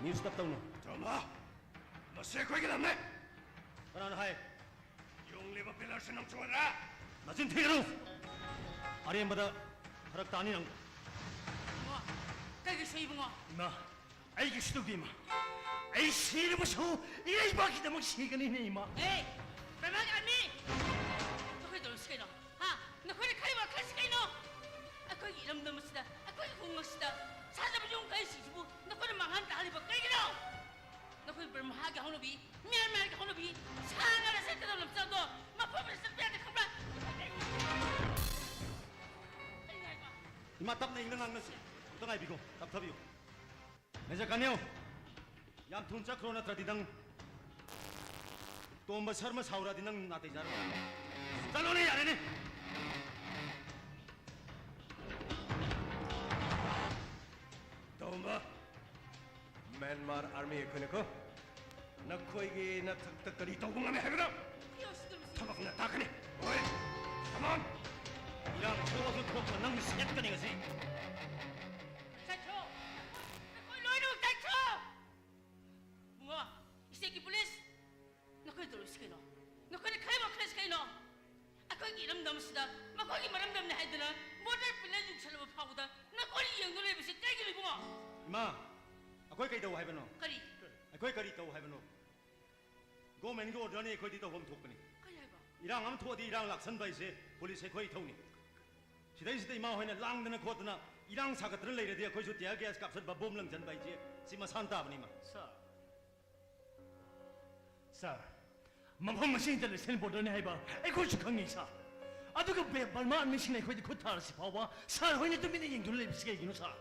ꯅ꯭ꯌꯨꯁ ꯇꯞ ꯇꯧꯅꯨ꯫ ꯇꯣꯝꯕ, ꯃꯁꯤ ꯑꯩꯈꯣꯏꯒꯤ ꯂꯝꯅꯦ꯫ ꯀꯅꯥꯅ ꯍꯥꯏ? ꯌꯣꯡꯂꯤꯕ ꯄꯤꯂꯔꯁꯤ ꯅꯪ ꯆꯨꯗ꯭ꯔꯥ? ꯅꯆꯤꯟ ꯊꯤꯒꯅꯨ꯫ ꯑꯔꯦꯝꯕꯗ ꯐꯔꯛ ꯇꯥꯅꯤ ꯅꯪ꯫ ꯏꯕꯨꯡꯉꯣ, ꯀꯩꯒꯤ ꯁꯣꯏ ꯏꯕꯨꯡꯉꯣ? ꯏꯃꯥ, ꯑꯩ ꯀꯩꯁꯨ ꯇꯧꯗꯦ, ꯏꯃꯥ꯫ ꯑꯩ ꯁꯤꯔꯕꯁꯨ ꯏꯔꯩꯕꯥꯛꯀꯤꯗꯃꯛ ꯁꯤꯒꯅꯤꯅꯦ, ꯏꯃꯥ꯫ ꯑꯦ, ꯕꯔꯃꯥꯒꯤ ꯑꯥꯔꯃꯤ! ꯅꯈꯣꯏ ꯇꯧꯔꯤꯁꯤ ꯀꯩꯅꯣ? ꯍꯥ? ꯅꯈꯣꯏꯅ ꯈꯜꯂꯤꯕ ꯋꯥꯈꯜꯁꯤ ꯀꯩꯅꯣ? ꯑꯩꯈꯣꯏꯒꯤ ꯏꯔꯝꯗꯝ ꯑꯁꯤꯗ, ꯑꯩꯈꯣꯏꯒꯤ ꯈꯨꯡꯒꯪ ꯑꯁꯤꯗ ꯁꯥꯖꯕ ꯌꯨꯝ ꯀꯩꯁꯤꯡꯁꯤꯕꯨ ꯅꯈꯣꯏꯅ ꯃꯥꯡꯍꯟ ꯇꯥꯍꯜꯂꯤꯕ ꯀꯩꯒꯤꯅꯣ? ꯅꯈꯣꯏ ꯕꯔꯃꯥꯒꯤ ꯍꯧꯅꯕꯤ, ꯃ꯭ꯌꯥꯟꯃꯥꯔꯒꯤ ꯍꯧꯅꯕꯤ, ꯁꯥ ꯉꯥꯅ ꯆꯠꯀꯗꯕ ꯂꯝꯆꯠ ꯑꯗꯣ ꯃꯐꯝ ꯑꯁꯤꯗ ꯆꯠꯄ ꯌꯥꯗꯦ ꯈꯪꯕ꯭ꯔꯥ? ꯀꯩꯅꯣ ꯍꯥꯏꯕ? ꯏꯃꯥ, ꯇꯞꯅ ꯏꯪꯅ ꯉꯥꯡꯅꯁꯤ꯫ ꯑꯝꯇ ꯉꯥꯏꯕꯤꯈꯣ, ꯇꯞꯊꯕꯤꯌꯨ꯫ ꯃꯦꯖꯔ ꯀꯥꯅꯤꯌꯣ, ꯌꯥꯝ ꯊꯨꯅ ꯆꯠꯈ꯭ꯔꯣ, ꯅꯠꯇ꯭ꯔꯗꯤ ꯅꯪ ꯇꯣꯝꯕ ꯁꯔꯃ ꯁꯥꯎꯔꯛꯑꯗꯤ ꯅꯪ ꯅꯥꯇꯩ ꯆꯥꯔꯣꯏ꯫ ꯆꯠꯂꯣꯅꯦ, ꯌꯥꯔꯦꯅꯦ꯫ ꯇꯣꯝꯕ, ꯃ꯭ꯌꯥꯟꯃꯥꯔ ꯑꯥꯔꯃꯤ ꯑꯩꯈꯣꯏꯅꯀꯣ ꯅꯈꯣꯏꯒꯤ ꯅꯊꯛꯇ ꯀꯔꯤ ꯇꯧꯕ ꯉꯝꯃꯤ ꯍꯥꯏꯕꯅꯣ? ꯊꯕꯛꯅ ꯇꯥꯛꯀꯅꯤ꯫ ꯍꯣꯏ, come on! ꯏꯔꯥꯡ ꯊꯣꯛꯑꯁꯨ ꯊꯣꯛꯄ ꯅꯪ ꯁꯦꯠꯀꯅꯤ ꯉꯁꯤ꯫ ꯆꯠꯈ꯭ꯔꯣ! ꯅꯈꯣꯏ ꯂꯣꯏꯅꯃꯛ ꯆꯠꯈ꯭ꯔꯣ! ꯏꯕꯨꯡꯉꯣ, state ꯀꯤ police, ꯅꯈꯣꯏ ꯇꯧꯔꯤꯁꯤ ꯀꯩꯅꯣ? ꯅꯈꯣꯏꯅ ꯈꯜꯂꯤꯕ ꯋꯥꯈꯜꯁꯤ ꯀꯩꯅꯣ? ꯑꯩꯈꯣꯏꯒꯤ ꯏꯔꯝꯗꯝꯁꯤꯗ ꯃꯈꯣꯏꯒꯤ ꯃꯔꯝꯗꯝꯅꯤ ꯍꯥꯏꯗꯨꯅ border pillar ꯌꯨꯡꯁꯜꯂꯕ ꯐꯥꯎꯕꯗ ꯅꯈꯣꯏꯅ ꯌꯦꯡꯗꯨꯅ ꯂꯩꯕꯁꯤ ꯀꯩꯒꯤꯅꯣ, ꯏꯕꯨꯡꯉꯣ? ꯏꯃꯥ, ꯑꯩꯈꯣꯏ ꯀꯩꯗꯧ ꯍꯥꯏꯕꯅꯣ? ꯀꯔꯤ? ꯑꯩꯈꯣꯏ ꯀꯔꯤ ꯇꯧ ꯍꯥꯏꯕꯅꯣ? Government ꯀꯤ order ꯅꯤ, ꯑꯩꯈꯣꯏꯗꯤ ꯇꯧꯐꯝ ꯊꯣꯛꯄꯅꯤ꯫ ꯀꯔꯤ ꯍꯥꯏꯕ? ꯏꯔꯥꯡ ꯑꯃ ꯊꯣꯛꯑꯗꯤ ꯏꯔꯥꯡ ꯂꯥꯛꯁꯟꯕ ꯍꯥꯏꯁꯦ police ꯑꯩꯈꯣꯏ ꯏꯊꯧꯅꯤ꯫ ꯁꯤꯗꯩꯁꯤꯗ ꯏꯃꯥ ꯍꯣꯏꯅ ꯂꯥꯡꯗꯅ ꯈꯣꯠꯇꯅ ꯏꯔꯥꯡ ꯁꯥꯒꯠꯇꯅ ꯂꯩꯔꯗꯤ ꯑꯩꯈꯣꯏꯁꯨ tear gas ꯀꯥꯞꯁꯟꯕ, bomb ꯂꯪꯁꯟꯕ ꯍꯥꯏꯁꯦ ꯁꯤ ꯃꯁꯥꯟ ꯇꯥꯕꯅꯤ, ꯏꯃꯥ꯫ Sir, sir, ꯃꯐꯝ ꯑꯁꯤ international border ꯅꯤ ꯍꯥꯏꯕ ꯑꯩꯈꯣꯏꯁꯨ ꯈꯪꯉꯤ, sir꯫ ꯑꯗꯨꯒ ꯕꯦ-, ꯕꯔꯃꯥ army ꯁꯤꯡꯅ ꯑꯩꯈꯣꯏꯗ ꯈꯨꯠ ꯊꯥꯔꯁꯤ ꯐꯥꯎꯕ sir ꯍꯣꯏꯅ ꯇꯨꯃꯤꯟꯅ ꯌꯦꯡꯗꯨꯅ ꯂꯩꯕꯁꯤ ꯀꯩꯒꯤꯅꯣ, sir?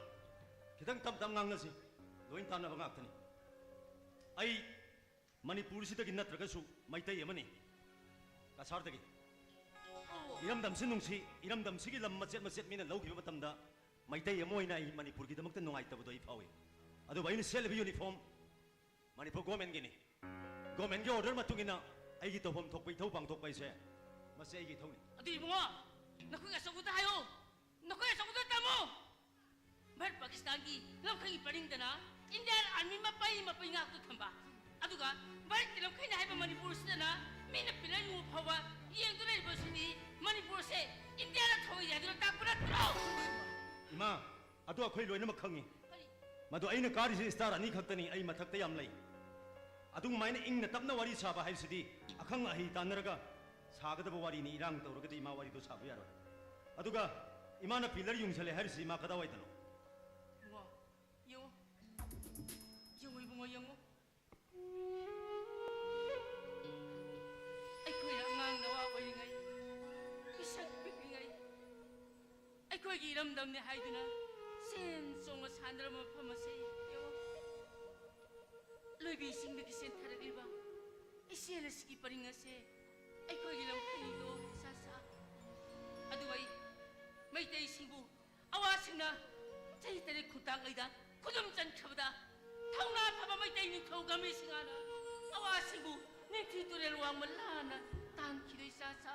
ꯈꯤꯇꯪ ꯇꯞ ꯇꯞ ꯉꯥꯡꯅꯁꯤ, ꯂꯣꯏ ꯇꯥꯟꯅꯕ ꯉꯥꯛꯇꯅꯤ꯫ ꯑꯩ ꯃꯅꯤꯄꯨꯔꯁꯤꯗꯒꯤ ꯅꯠꯇ꯭ꯔꯒꯁꯨ ꯃꯩꯇꯩ ꯑꯃꯅꯤ, ꯀꯁꯥꯔꯗꯒꯤ꯫ ꯏꯔꯝꯗꯝꯁꯤ ꯅꯨꯡꯁꯤ, ꯏꯔꯝꯗꯝꯁꯤꯒꯤ ꯂꯝ ꯃꯆꯦꯠ ꯃꯆꯦꯠ ꯃꯤꯅ ꯂꯧꯈꯤꯕ ꯃꯇꯝꯗ ꯃꯩꯇꯩ ꯑꯃ ꯑꯣꯏꯅ ꯑꯩ ꯃꯅꯤꯄꯨꯔꯒꯤꯗꯃꯛꯇ ꯅꯨꯡꯉꯥꯏꯇꯕꯗꯣ ꯑꯩ ꯐꯥꯎꯏ꯫ ꯑꯗꯨꯕꯨ ꯑꯩꯅ ꯁꯦꯠꯂꯤꯕ uniform ꯃꯅꯤꯄꯨꯔ government ꯀꯤꯅꯤ꯫ Government ꯀꯤ order ꯃꯇꯨꯡ ꯏꯟꯅ ꯑꯩꯒꯤ ꯇꯧꯐꯝ ꯊꯣꯛꯄ ꯏꯊꯧ ꯄꯥꯡꯊꯣꯛꯄ ꯍꯥꯏꯁꯦ ꯃꯁꯤ ꯑꯩꯒꯤ ꯏꯊꯧꯅꯤ꯫ ꯑꯗꯨ ꯏꯕꯨꯡꯉꯣ, ꯅꯈꯣꯏ ꯑꯆꯧꯕꯗ ꯍꯥꯏꯌꯣ, ꯅꯈꯣꯏ ꯑꯆꯧꯕꯗ ꯇꯝꯃꯣ꯫ ꯚꯥꯔꯠ ꯄꯥꯀꯤꯁꯇꯥꯟꯒꯤ ꯂꯝꯈꯩꯒꯤ ꯄꯔꯤꯡꯗꯅ Indian army ꯃꯄꯩ ꯃꯄꯩ ꯉꯥꯛꯇꯨ ꯊꯝꯕ, ꯑꯗꯨꯒ ꯚꯥꯔꯠꯀꯤ ꯂꯝꯈꯩꯅ ꯍꯥꯏꯕ ꯃꯅꯤꯄꯨꯔꯁꯤꯗꯅ ꯃꯤꯅ pillar ꯌꯨꯡꯕ ꯐꯥꯎꯕ ꯌꯦꯡꯗꯨꯅ ꯂꯩꯔꯤꯕꯁꯤꯗꯤ ꯃꯅꯤꯄꯨꯔꯁꯦ ꯏꯟꯗꯤꯌꯥꯗ ꯊꯋꯥꯏ ꯍꯥꯏꯗꯨꯅ ꯇꯥꯛꯄ ꯅꯠꯇ꯭ꯔꯣ? ꯏꯃꯥ, ꯑꯗꯨ ꯑꯩꯈꯣꯏ ꯂꯣꯏꯅꯃꯛ ꯈꯪꯉꯤ꯫ ꯀꯔꯤ? ꯃꯗꯨ ꯑꯩꯅ ꯀꯥꯔꯤꯁꯤ star ꯑꯅꯤ ꯈꯛꯇꯅꯤ, ꯑꯩ ꯃꯊꯛꯇ ꯌꯥꯝ ꯂꯩ꯫ ꯑꯗꯨꯃꯥꯏꯅ ꯏꯪꯅ ꯇꯞꯅ ꯋꯥꯔꯤ ꯁꯥꯕ ꯍꯥꯏꯕꯁꯤꯗꯤ ꯑꯈꯪ ꯑꯍꯩ ꯇꯥꯟꯅꯔꯒ ꯁꯥꯒꯗꯕ ꯋꯥꯔꯤꯅꯤ꯫ ꯏꯔꯥꯡ ꯇꯧꯔꯒꯗꯤ ꯏꯃꯥ ꯋꯥꯔꯤꯗꯣ ꯁꯥꯕ ꯌꯥꯔꯣꯏ꯫ ꯑꯗꯨꯒ ꯏꯃꯥꯅ pillar ꯌꯨꯡꯁꯜꯂꯦ ꯍꯥꯏꯔꯤꯁꯤ ꯏꯃꯥ ꯀꯗꯥꯏꯋꯥꯏꯗꯅꯣ? ꯏꯕꯨꯡꯉꯣ, ꯌꯦꯡꯉꯨ, ꯌꯦꯡꯉꯨ ꯏꯕꯨꯡꯉꯣ, ꯌꯦꯡꯉꯨ꯫ ꯑꯩꯈꯣꯏꯅ ꯑꯉꯥꯡ ꯅꯋꯥ ꯑꯣꯏꯔꯤꯉꯩ, ꯄꯤꯁꯛ ꯄꯤꯛꯂꯤꯉꯩ, ꯑꯩꯈꯣꯏꯒꯤ ꯏꯔꯝꯗꯝꯅꯤ ꯍꯥꯏꯗꯨꯅ ꯆꯦꯟ ꯆꯣꯡꯅ ꯁꯥꯟꯅꯔꯝꯕ ꯃꯐꯝ ꯑꯁꯤ ꯌꯦꯡꯉꯨ꯫ ꯂꯣꯏꯕꯤ ꯆꯤꯡꯗꯒꯤ ꯆꯦꯟꯊꯔꯛꯂꯤꯕ ꯏꯆꯦꯜ ꯑꯁꯤꯒꯤ ꯄꯔꯤꯡ ꯑꯁꯦ ꯑꯩꯈꯣꯏꯒꯤ ꯂꯝꯈꯩꯅꯤꯗꯣ, ꯏꯆꯥ ꯁꯥ꯫ ꯑꯗꯨ ꯑꯩ ꯃꯩꯇꯩꯁꯤꯡꯕꯨ ꯑꯋꯥꯁꯤꯡꯅ ꯆꯍꯤ ꯇꯔꯦꯠ ꯈꯨꯟꯇꯥꯛꯉꯩꯗ ꯈꯨꯗꯨꯝ ꯆꯟꯈ꯭ꯔꯕꯗ, ꯊꯧꯅꯥ ꯐꯕ ꯃꯩꯇꯩ ꯅꯤꯡꯊꯧ ꯒꯥꯃꯤ ꯁꯤꯡꯍꯥꯅ ꯅꯨꯄꯥꯁꯤꯡꯕꯨ ꯅꯤꯡꯊꯤ ꯇꯨꯔꯦꯜ ꯋꯥꯡꯃ ꯂꯥꯟꯅ ꯇꯥꯟꯈꯤꯗꯣꯏ ꯆꯥ ꯆꯥ꯫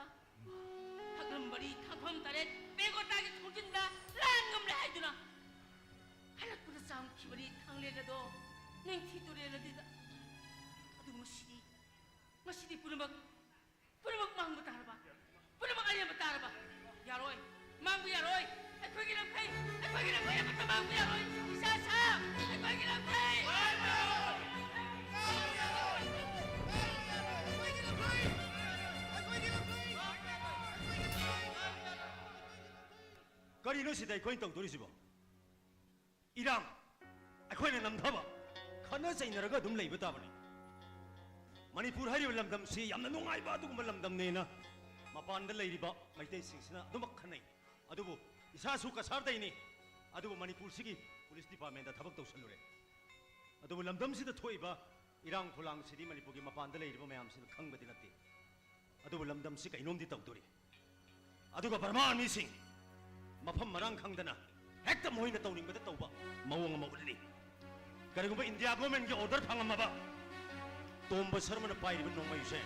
ꯐꯛꯂꯝ ꯃꯔꯤ, ꯊꯥꯡꯐꯝ ꯇꯔꯦꯠ, ꯄꯦꯡꯀꯣꯠꯇꯥꯒꯤ ꯊꯣꯡꯖꯤꯟꯗ ꯂꯥꯟ ꯉꯝꯂꯦ ꯍꯥꯏꯗꯨꯅ ꯍꯜꯂꯛꯄꯗ ꯆꯥꯝꯈꯤꯕꯅꯤ ꯊꯥꯡꯂꯦꯟ ꯑꯗꯣ ꯅꯤꯡꯊꯤ ꯇꯨꯔꯦꯜ ꯑꯗꯨꯗ꯫ ꯑꯗꯨ ꯉꯁꯤꯗꯤ, ꯉꯁꯤꯗꯤ ꯄꯨꯝꯅꯃꯛ, ꯄꯨꯝꯅꯃꯛ ꯃꯥꯡꯕ ꯇꯥꯔꯕ? ꯄꯨꯝꯅꯃꯛ ꯑꯔꯦꯝꯕ ꯇꯥꯔꯕ? ꯌꯥꯔꯣꯏ, ꯃꯥꯡꯕ ꯌꯥꯔꯣꯏ꯫ ꯑꯩꯈꯣꯏꯒꯤ ꯂꯝꯈꯩ, ꯑꯩꯈꯣꯏꯒꯤ ꯂꯝꯈꯩ ꯑꯃꯠꯇ ꯃꯥꯡꯕ ꯌꯥꯔꯣꯏ꯫ ꯏꯆꯥ ꯁꯥ, ꯑꯩꯈꯣꯏꯒꯤ ꯂꯝꯈꯩ! ꯀꯔꯤꯅꯣ ꯁꯤꯗ ꯑꯩꯈꯣꯏꯅ ꯇꯧꯗꯣꯔꯤꯁꯤꯕꯣ? ꯏꯔꯥꯡ ꯑꯩꯈꯣꯏꯅ ꯅꯝꯊꯕ, ꯈꯠꯅ ꯆꯩꯅꯔꯒ ꯑꯗꯨꯝ ꯂꯩꯕ ꯇꯥꯕꯅꯤ꯫ ꯃꯅꯤꯄꯨꯔ ꯍꯥꯏꯔꯤꯕ ꯂꯝꯗꯝꯁꯤ ꯌꯥꯝꯅ ꯅꯨꯡꯉꯥꯏꯕ ꯑꯗꯨꯒꯨꯝꯕ ꯂꯝꯗꯝꯅꯦꯅ ꯃꯄꯥꯟꯗ ꯂꯩꯔꯤꯕ ꯃꯩꯇꯩꯁꯤꯡꯁꯤꯅ ꯑꯗꯨꯃꯛ ꯈꯟꯅꯩ꯫ ꯑꯗꯨꯕꯨ ꯏꯁꯥꯁꯨ ꯀꯁꯥꯔꯗꯩꯅꯤ꯫ ꯑꯗꯨꯕꯨ ꯃꯅꯤꯄꯨꯔꯁꯤꯒꯤ ꯄꯨꯂꯤꯁ ꯗꯤꯄꯥꯔꯠꯃꯦꯟꯗ ꯊꯕꯛ ꯇꯧꯁꯜꯂꯨꯔꯦ꯫ ꯑꯗꯨꯕꯨ ꯂꯝꯗꯝꯁꯤꯗ ꯊꯣꯛꯏꯕ ꯏꯔꯥꯡ ꯐꯂꯥꯡꯁꯤꯗꯤ ꯃꯅꯤꯄꯨꯔꯒꯤ ꯃꯄꯥꯟꯗ ꯂꯩꯔꯤꯕ ꯃꯌꯥꯝꯁꯤꯅ ꯈꯪꯕꯗꯤ ꯅꯠꯇꯦ꯫ ꯑꯗꯨꯕꯨ ꯂꯝꯗꯝꯁꯤ ꯀꯩꯅꯣꯝꯗꯤ ꯇꯧꯗꯣꯔꯤ꯫ ꯑꯗꯨꯒ ꯕꯔꯃꯥ ꯑꯥꯔꯃꯤꯁꯤꯡ ꯃꯐꯝ ꯃꯔꯥꯡ ꯈꯪꯗꯅ ꯍꯦꯛꯇ ꯃꯈꯣꯏꯅ ꯇꯧꯅꯤꯡꯕꯗ ꯇꯧꯕ ꯃꯑꯣꯡ ꯑꯃ ꯎꯠꯂꯤ꯫ ꯀꯔꯤꯒꯨꯝꯕ ꯏꯟꯗꯤꯌꯥ ꯒꯣꯔꯃꯦꯟꯒꯤ ꯑꯣꯔꯗꯔ ꯐꯪꯉꯝꯃꯕ ꯇꯣꯝꯕ ꯁꯔꯃꯅ ꯄꯥꯏꯔꯤꯕ ꯅꯣꯡꯃꯩꯁꯦ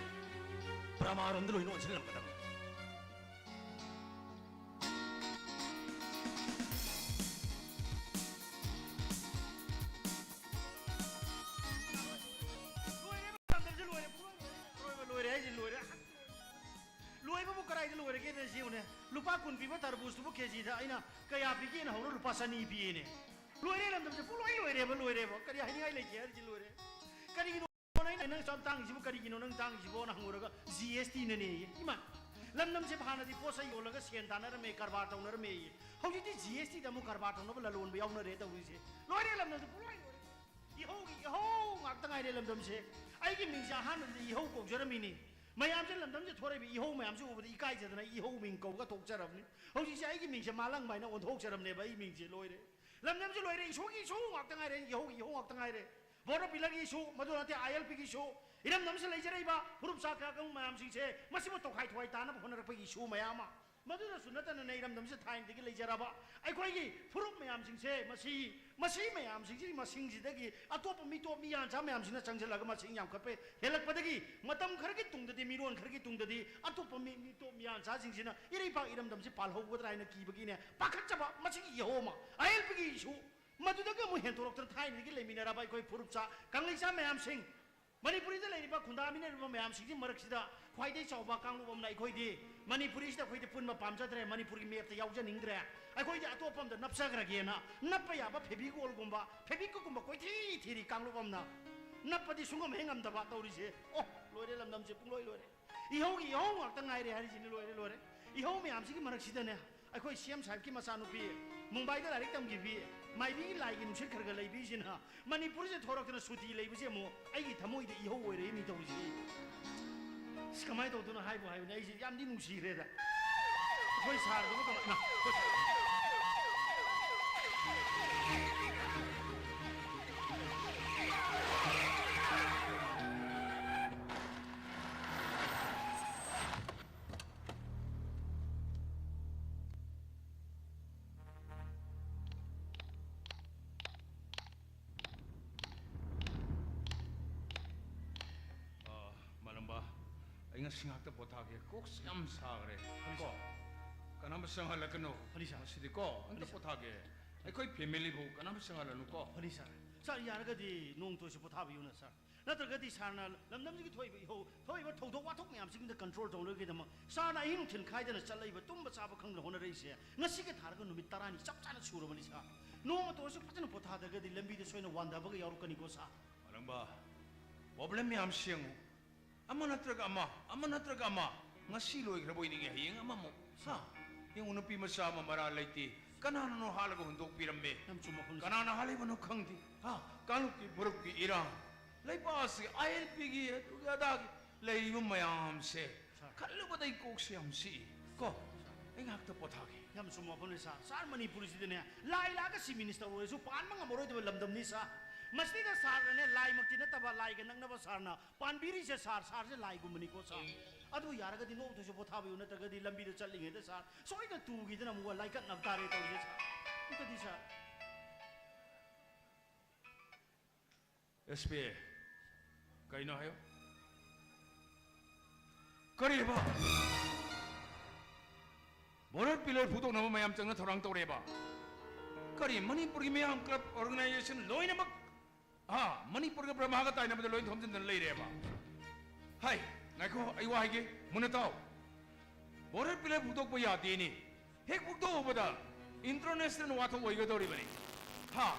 ꯕꯔꯃꯥꯔꯣꯝꯗ ꯂꯣꯏꯅ ꯑꯣꯟꯁꯤꯜꯂꯝꯒꯗꯕꯅꯤ꯫ ꯂꯣꯏꯔꯦ, ꯄꯨꯡꯂꯣꯏ ꯂꯣꯏꯔꯦ, ꯂꯣꯏꯔꯦ ꯍꯥꯏꯁꯦ ꯂꯣꯏꯔꯦ꯫ ꯂꯣꯏꯕꯕꯨ ꯀꯗꯥꯏꯗ ꯂꯣꯏꯔꯒꯦꯗ ꯁꯤ ꯌꯦꯡꯉꯨꯅꯦ꯫ ꯂꯨꯄꯥ ꯀꯨꯟ ꯄꯤꯕ ꯇꯔꯕꯨꯖꯇꯨꯕꯨ ꯀꯦꯖꯤꯗ ꯑꯩꯅ ꯀꯌꯥ ꯄꯤꯒꯦꯅ ꯍꯧꯔ ꯂꯨꯄꯥ ꯆꯅꯤ ꯄꯤꯌꯦꯅꯦ꯫ ꯂꯣꯏꯔꯦ, ꯂꯝꯗꯝꯁꯦ ꯄꯨꯡꯂꯣꯏ ꯂꯣꯏꯔꯦꯕ, ꯂꯣꯏꯔꯦꯕ꯫ ꯀꯔꯤ ꯍꯥꯏꯅꯤꯡꯉꯥꯏ ꯂꯩꯒꯦ ꯍꯥꯏꯔꯗꯤ ꯂꯣꯏꯔꯦ꯫ ꯀꯔꯤꯒꯤꯅꯣ ꯅꯪ, ꯅꯪ ꯁꯨꯝ ꯇꯥꯡꯉꯤꯁꯤꯕꯨ ꯀꯔꯤꯒꯤꯅꯣ ꯅꯪ ꯇꯥꯡꯉꯤꯁꯤꯕꯣꯅ ꯍꯪꯉꯨꯔꯒ ꯖꯤ ꯑꯦꯁ ꯇꯤꯅꯅꯦꯌꯦ꯫ ꯏꯃꯥ, ꯂꯝꯗꯝꯁꯦ ꯍꯥꯟꯅꯗꯤ ꯄꯣꯠ ꯆꯩ ꯌꯣꯜꯂꯒ ꯁꯦꯟ ꯇꯥꯟꯅꯔꯝꯃꯦ, ꯀꯔꯕꯥꯔ ꯇꯧꯅꯔꯝꯃꯦꯌꯦ꯫ ꯍꯧꯖꯤꯛꯇꯤ ꯖꯤ ꯑꯦꯁ ꯇꯤꯗ ꯑꯃꯨꯛ ꯀꯔꯕꯥꯔ ꯇꯧꯅꯕ ꯂꯂꯣꯟꯕ ꯌꯥꯎꯅꯔꯦ ꯇꯧꯔꯤꯁꯦ꯫ ꯂꯣꯏꯔꯦ, ꯂꯝꯗꯝꯁꯦ ꯄꯨꯡꯂꯣꯏ ꯂꯣꯏꯔꯦ꯫ ꯏꯍꯧꯒꯤ ꯏꯍꯧ ꯉꯥꯛꯇ ꯉꯥꯏꯔꯦ ꯂꯝꯗꯝꯁꯦ꯫ ꯑꯩꯒꯤ ꯃꯤꯡꯁꯦ ꯑꯍꯥꯟꯕꯗꯗꯤ ꯏꯍꯧ ꯀꯧꯖꯔꯝꯃꯤꯅꯤ꯫ ꯃꯌꯥꯝꯁꯦ ꯂꯝꯗꯝꯁꯦ ꯊꯣꯔꯛꯏꯕ ꯏꯍꯧ ꯃꯌꯥꯝꯁꯦ ꯎꯕꯗ ꯏꯀꯥꯏꯖꯗꯅ ꯏꯍꯧ ꯃꯤꯡ ꯀꯧꯒ ꯊꯣꯛꯆꯔꯕꯅꯤ꯫ ꯍꯧꯖꯤꯛꯁꯦ ꯑꯩꯒꯤ ꯃꯤꯡꯁꯦ ꯃꯥꯂꯪꯕ ꯍꯥꯏꯅ ꯑꯣꯟꯊꯣꯛꯆꯔꯕꯅꯦꯕ꯫ ꯑꯩ ꯃꯤꯡꯁꯦ ꯂꯣꯏꯔꯦ꯫ ꯂꯝꯗꯝꯁꯦ ꯂꯣꯏꯔꯦ꯫ ꯏꯁꯨꯒꯤ ꯏꯁꯨ ꯉꯥꯛꯇ ꯉꯥꯏꯔꯦ꯫ ꯏꯍꯧꯒꯤ ꯏꯍꯧ ꯉꯥꯛꯇ ꯉꯥꯏꯔꯦ꯫ ꯕꯣꯔꯗꯔ ꯄꯤꯂꯔꯒꯤ ꯏꯁꯨ, ꯃꯗꯨ ꯅꯠꯇꯦ ꯑꯥꯏ ꯑꯦꯜ ꯄꯤꯒꯤ ꯏꯁꯨ, ꯏꯔꯝꯗꯝꯁꯤꯗ ꯂꯩꯖꯔꯛꯏꯕ ꯐꯨꯔꯨꯞ ꯆꯥ ꯀꯌꯥ ꯀꯌꯥ ꯃꯌꯥꯝꯁꯤꯡꯁꯦ ꯃꯁꯤꯕꯨ ꯇꯣꯈꯥꯏ ꯊꯣꯈꯥꯏ ꯇꯥꯅꯕ ꯍꯣꯠꯅꯔꯛꯄꯒꯤ ꯏꯁꯨ ꯃꯌꯥꯝ ꯑꯃ꯫ ꯃꯗꯨꯗꯁꯨ ꯅꯠꯇꯅꯅꯦ, ꯏꯔꯝꯗꯝꯁꯤꯗ ꯊꯥꯏꯅꯗꯒꯤ ꯂꯩꯖꯔꯕ ꯑꯩꯈꯣꯏꯒꯤ ꯐꯨꯔꯨꯞ ꯃꯌꯥꯝꯁꯤꯡꯁꯦ, ꯃꯁꯤ, ꯃꯁꯤ ꯃꯌꯥꯝꯁꯤꯡꯁꯤꯒꯤ ꯃꯁꯤꯡꯁꯤꯗꯒꯤ ꯑꯇꯣꯞꯄ ꯃꯤꯇꯣꯞ ꯃꯤꯌꯥꯟꯆꯥ ꯃꯌꯥꯝꯁꯤꯅ ꯆꯪꯁꯤꯜꯂꯒ ꯃꯁꯤꯡ ꯌꯥꯝꯈꯠꯄ ꯍꯦꯜꯂꯛꯄꯗꯒꯤ, ꯃꯇꯝ ꯈꯔꯒꯤ ꯇꯨꯡꯗꯗꯤ, ꯃꯤꯔꯣꯟ ꯈꯔꯒꯤ ꯇꯨꯡꯗꯗꯤ ꯑꯇꯣꯞꯄ ꯃꯤ, ꯃꯤꯇꯣꯞ ꯃꯤꯌꯥꯟꯆꯥꯁꯤꯡꯁꯤꯅ ꯏꯔꯩꯄꯥꯛ ꯏꯔꯝꯗꯝꯁꯤ ꯄꯥꯜꯍꯧꯒꯗ꯭ꯔꯥ ꯍꯥꯏꯅ ꯀꯤꯕꯒꯤꯅꯦ, ꯄꯥꯈꯠꯆꯕ, ꯃꯁꯤꯒꯤ ꯏꯍꯧ ꯑꯃ, ꯑꯍꯦꯜꯄꯒꯤ ꯏꯁꯨ, ꯃꯗꯨꯗꯒꯤ ꯑꯃꯨꯛ ꯍꯦꯟꯗꯣꯔꯛꯇꯅ ꯊꯥꯏꯅꯗꯒꯤ ꯂꯩꯃꯤꯟꯅꯔꯕ ꯑꯩꯈꯣꯏ ꯐꯨꯔꯨꯞꯆꯥ ꯀꯪꯂꯩꯆꯥ ꯃꯌꯥꯝꯁꯤꯡ, ꯃꯅꯤꯄꯨꯔꯤꯗ ꯂꯩꯔꯤꯕ ꯈꯨꯟꯗꯥꯃꯤꯟꯅꯔꯤꯕ ꯃꯌꯥꯝꯁꯤꯡꯒꯤ ꯃꯔꯛꯁꯤꯗ ꯈ꯭ꯋꯥꯏꯗꯒꯤ ꯆꯥꯎꯕ ꯀꯥꯡꯂꯨꯞ ꯑꯃꯅ ꯑꯩꯈꯣꯏꯗꯤ, ꯃꯅꯤꯄꯨꯔꯤꯁꯤꯗ ꯑꯩꯈꯣꯏꯗꯤ ꯄꯨꯟꯕ ꯄꯥꯝꯖꯗ꯭ꯔꯦ, ꯃꯅꯤꯄꯨꯔꯒꯤ ꯃꯦꯞꯇ ꯌꯥꯎꯖꯅꯤꯡꯗ꯭ꯔꯦ, ꯑꯩꯈꯣꯏꯗꯤ ꯑꯇꯣꯞꯄ ꯑꯃꯗ ꯅꯞꯆꯈ꯭ꯔꯒꯦꯅ ꯅꯞꯄ ꯌꯥꯕ ꯐꯦꯕꯤꯀꯣꯜꯒꯨꯝꯕ, ꯐꯦꯕꯤꯀꯨꯛꯀꯨꯝꯕ ꯀꯣꯏꯊꯤ ꯊꯤꯔꯤ ꯀꯥꯡꯂꯨꯞ ꯑꯃꯅ꯫ ꯅꯞꯄꯗꯤ ꯁꯨꯡꯉꯝ ꯍꯦꯛ ꯉꯝꯗꯕ ꯇꯧꯔꯤꯁꯦ꯫ ꯑꯣ, ꯂꯣꯏꯔꯦ, ꯂꯝꯗꯝꯁꯦ ꯄꯨꯡꯂꯣꯏ ꯂꯣꯏꯔꯦ꯫ ꯏꯍꯧꯒꯤ ꯏꯍꯧ ꯉꯥꯛꯇ ꯉꯥꯏꯔꯦ ꯍꯥꯏꯔꯤꯁꯤꯅꯦ, ꯂꯣꯏꯔꯦ, ꯂꯣꯏꯔꯦ꯫ ꯏꯍꯧ ꯃꯌꯥꯝꯁꯤꯒꯤ ꯃꯔꯛꯁꯤꯗꯅꯦ, ꯑꯩꯈꯣꯏ ꯁꯤ ꯑꯦꯝ ꯁꯥꯍꯦꯕꯀꯤ ꯃꯆꯥꯅꯨꯄꯤ, ꯃꯨꯝꯕꯥꯏꯗ ꯂꯥꯏꯔꯤꯛ ꯇꯝꯈꯤꯕꯤ, ꯃꯥꯏꯕꯤꯒꯤ ꯂꯥꯏꯒꯤ ꯅꯨꯡꯁꯤꯠ ꯈꯔ ꯈꯔ ꯂꯩꯕꯤꯁꯤꯅ ꯃꯅꯤꯄꯨꯔꯁꯦ ꯊꯣꯔꯛꯇꯅ ꯁꯨꯇꯤ ꯂꯩꯕꯁꯦ ꯑꯃꯨꯛ ꯑꯩꯒꯤ ꯊꯃꯣꯏꯗ ꯏꯍꯧ ꯑꯣꯏꯔꯛꯏꯅꯤ ꯇꯧꯔꯤꯁꯤ꯫ ꯑꯁ, ꯀꯃꯥꯏꯅ ꯇꯧꯗꯣꯏꯅꯣ ꯍꯥꯏꯕꯨ ꯍꯥꯏꯕꯅꯤ, ꯑꯩꯁꯦ ꯌꯥꯝꯗꯤ ꯅꯨꯡꯁꯤꯈ꯭ꯔꯦꯗ꯫ ꯑꯩꯈꯣꯏ ꯁꯥꯔꯗꯨꯕꯨ ꯀꯃꯥꯏꯅ? ꯑ, ꯃꯥꯂꯪꯕ, ꯑꯩ ꯉꯁꯤ ꯉꯥꯛꯇ ꯄꯣꯊꯥꯒꯦ꯫ ꯀꯣꯛꯁꯦ ꯌꯥꯝ ꯁꯥꯈ꯭ꯔꯦ꯫ ꯀꯣ? ꯀꯅꯥ ꯃꯁꯪ ꯍꯜꯂꯛꯀꯅꯣ꯫ ꯐꯅꯤ, ꯁꯥꯔ꯫ ꯉꯁꯤꯗꯤ ꯀꯣ, ꯑꯝꯇ ꯐꯅꯤ, ꯁꯥꯔ꯫ ꯄꯣꯊꯥꯒꯦ꯫ ꯑꯩꯈꯣꯏ ꯐꯦꯃꯤꯂꯤꯕꯨ ꯀꯅꯥ ꯃꯁꯪ ꯍꯜꯂꯅꯨ ꯀꯣ꯫ ꯐꯅꯤ, ꯁꯥꯔ꯫ ꯁꯥꯔ, ꯌꯥꯔꯒꯗꯤ ꯅꯣꯡꯇꯣꯏꯁꯨ ꯄꯣꯊꯥꯕꯤꯌꯨꯅ, ꯁꯥꯔ꯫ ꯅꯠꯇ꯭ꯔꯒꯗꯤ ꯁꯥꯔꯅ ꯂꯝꯗꯝꯁꯤꯒꯤ ꯊꯣꯛꯏꯕ ꯏꯍꯧ, ꯊꯣꯛꯏꯕ ꯊꯧꯗꯣꯛ ꯋꯥꯊꯣꯛ ꯃꯌꯥꯝꯁꯤꯡꯗ ꯀꯟꯇ꯭ꯔꯣꯜ ꯇꯧꯅꯕꯒꯤꯗꯃꯛ ꯁꯥꯔꯅ ꯑꯍꯤꯡ ꯅꯨꯡꯊꯤꯜ ꯈꯥꯏꯗꯅ ꯆꯠꯂꯛꯏꯕ, ꯇꯨꯝꯕ ꯆꯥꯕ ꯈꯪꯗꯅ ꯍꯣꯠꯅꯔꯛꯏꯁꯦ, ꯉꯁꯤꯒ ꯊꯥꯔꯒ ꯅꯨꯃꯤꯠ ꯇꯔꯥꯅꯤ ꯆꯞ ꯆꯥꯅ ꯁꯨꯔꯕꯅꯤ, ꯁꯥꯔ꯫ ꯅꯣꯡꯃꯇ ꯑꯣꯏꯔꯁꯨ ꯐꯖꯅ ꯄꯣꯊꯥꯗ꯭ꯔꯒꯗꯤ ꯂꯝꯕꯤꯗ ꯁꯣꯏꯅ ꯋꯥꯟꯊꯕꯒ ꯌꯥꯎꯔꯛꯀꯅꯤꯀꯣ, ꯁꯥꯔ꯫ ꯃꯥꯂꯪꯕ, ꯄ꯭ꯔꯣꯕ꯭ꯂꯦꯝ ꯃꯌꯥꯝꯁꯤ ꯌꯦꯡꯉꯨ꯫ ꯑꯃ ꯅꯠꯇ꯭ꯔꯒ ꯑꯃ, ꯑꯃ ꯅꯠꯇ꯭ꯔꯒ ꯑꯃ꯫ ꯉꯁꯤ ꯂꯣꯏꯈ꯭ꯔꯕꯣꯏ ꯅꯤꯡꯉꯦ, ꯍꯌꯦꯡ ꯑꯃꯃꯨꯛ꯫ ꯍꯥ? ꯌꯦꯡꯉꯨ, ꯅꯨꯄꯤ ꯃꯆꯥ ꯑꯃ ꯃꯔꯥꯜ ꯂꯩꯇꯦ꯫ ꯀꯅꯥꯅꯅꯣ ꯍꯥꯠꯂꯒ ꯍꯨꯟꯗꯣꯛꯄꯤꯔꯝꯃꯦ? ꯌꯥꯝ ꯆꯨꯝꯕ ꯋꯥꯐꯝꯅꯤ, ꯁꯥꯔ꯫ ꯀꯅꯥꯅ ꯍꯥꯠꯂꯤꯕꯅꯣ ꯈꯪꯗꯦ꯫ ꯍꯥ? ꯀꯥꯡꯂꯨꯞꯀꯤ ꯐꯨꯔꯨꯞꯀꯤ ꯏꯔꯥꯡ꯫ ꯂꯩꯕꯥꯛ ꯑꯁꯤ ꯑꯥꯏ ꯑꯦꯜ ꯄꯤꯒꯤ ꯑꯗꯨꯒꯤ ꯑꯗꯥꯒꯤ ꯂꯩꯔꯤꯕ ꯃꯌꯥꯝꯁꯦ ꯁꯥꯔ꯫ ꯈꯜꯂꯨꯕꯗ ꯑꯩ ꯀꯣꯛꯁꯦ ꯌꯥꯝ ꯆꯤꯛꯏ꯫ ꯀꯣ? ꯑꯩ ꯉꯥꯏꯍꯥꯛꯇ ꯄꯣꯊꯥꯒꯦ꯫ ꯌꯥꯝ ꯆꯨꯝꯕ ꯋꯥꯐꯝꯅꯤ, ꯁꯥꯔ꯫ ꯁꯥꯔ, ꯃꯅꯤꯄꯨꯔꯁꯤꯗꯅꯦ, ꯂꯥꯏ ꯂꯥꯛꯑꯒ ꯆꯤꯐ ꯃꯤꯅꯤꯁꯇꯔ ꯑꯣꯏꯔꯁꯨ ꯄꯥꯟꯕ ꯉꯝꯃꯔꯣꯏꯗꯕ ꯂꯝꯗꯝꯅꯤ, ꯁꯥꯔ꯫ ꯃꯁꯤꯗ ꯁꯥꯔꯅꯅꯦ, ꯂꯥꯏꯃꯛꯇꯤ ꯅꯠꯇꯕ, ꯂꯥꯏꯒ ꯅꯛꯅꯕ ꯁꯥꯔꯅ ꯄꯥꯟꯕꯤꯔꯤꯁꯦ, ꯁꯥꯔ, ꯁꯥꯔꯁꯦ ꯂꯥꯏꯒꯨꯝꯕꯅꯤꯀꯣ, ꯁꯥꯔ꯫ ꯑꯗꯨ ꯌꯥꯔꯒꯗꯤ ꯅꯣꯡꯃꯇꯁꯨ ꯄꯣꯊꯥꯕꯤꯌꯨ, ꯅꯠꯇ꯭ꯔꯒꯗꯤ ꯂꯝꯕꯤꯗ ꯆꯠꯂꯤꯉꯩꯗ ꯁꯥꯔ ꯁꯣꯏꯗꯅ ꯇꯨꯈꯤꯗꯅ ꯑꯃꯨꯛ ꯂꯥꯏꯀꯠꯅꯕ ꯇꯥꯔꯦ ꯇꯧꯔꯤꯁꯦ ꯁꯥꯔ꯫ ꯑꯝꯇꯗꯤ ꯁꯥꯔ꯫ ꯑꯦꯁ ꯄꯤ, ꯀꯩꯅꯣ ꯍꯥꯏꯌꯣ꯫ ꯀꯔꯤꯕ? ꯚꯣꯔꯠ ꯄꯤꯂꯔ ꯐꯨꯗꯣꯛꯅꯕ ꯃꯌꯥꯝ ꯆꯪꯅ ꯊꯧꯔꯥꯡ ꯇꯧꯔꯦꯕ? ꯀꯔꯤ, ꯃꯅꯤꯄꯨꯔꯒꯤ ꯃꯤꯌꯥꯝ ꯀ꯭ꯂꯕ ꯑꯣꯔꯒꯅꯥꯏꯖꯦꯁꯟ ꯂꯣꯏꯅꯃꯛ, ꯍꯥ, ꯃꯅꯤꯄꯨꯔꯒ ꯕ꯭ꯔꯍꯃꯒ ꯇꯥꯏꯅꯕꯗ ꯂꯣꯏ ꯊꯣꯝꯖꯤꯟꯗꯅ ꯂꯩꯔꯦꯕ? ꯍꯥꯏ, ꯉꯥꯏꯈꯣ, ꯑꯩ ꯋꯥ ꯍꯥꯏꯒꯦ, ꯃꯨꯟꯅ ꯇꯥꯎ꯫ ꯚꯣꯔꯠ ꯄꯤꯂꯔ ꯐꯨꯗꯣꯛꯄ ꯌꯥꯗꯦꯅꯦ꯫ ꯍꯦꯛ ꯐꯨꯗꯣꯛꯎꯕꯗ ꯏꯟꯇꯔꯅꯦꯁꯅꯦꯜ ꯋꯥꯊꯣꯛ ꯑꯣꯏꯒꯗꯧꯔꯤꯕꯅꯤ꯫ ꯍꯥ,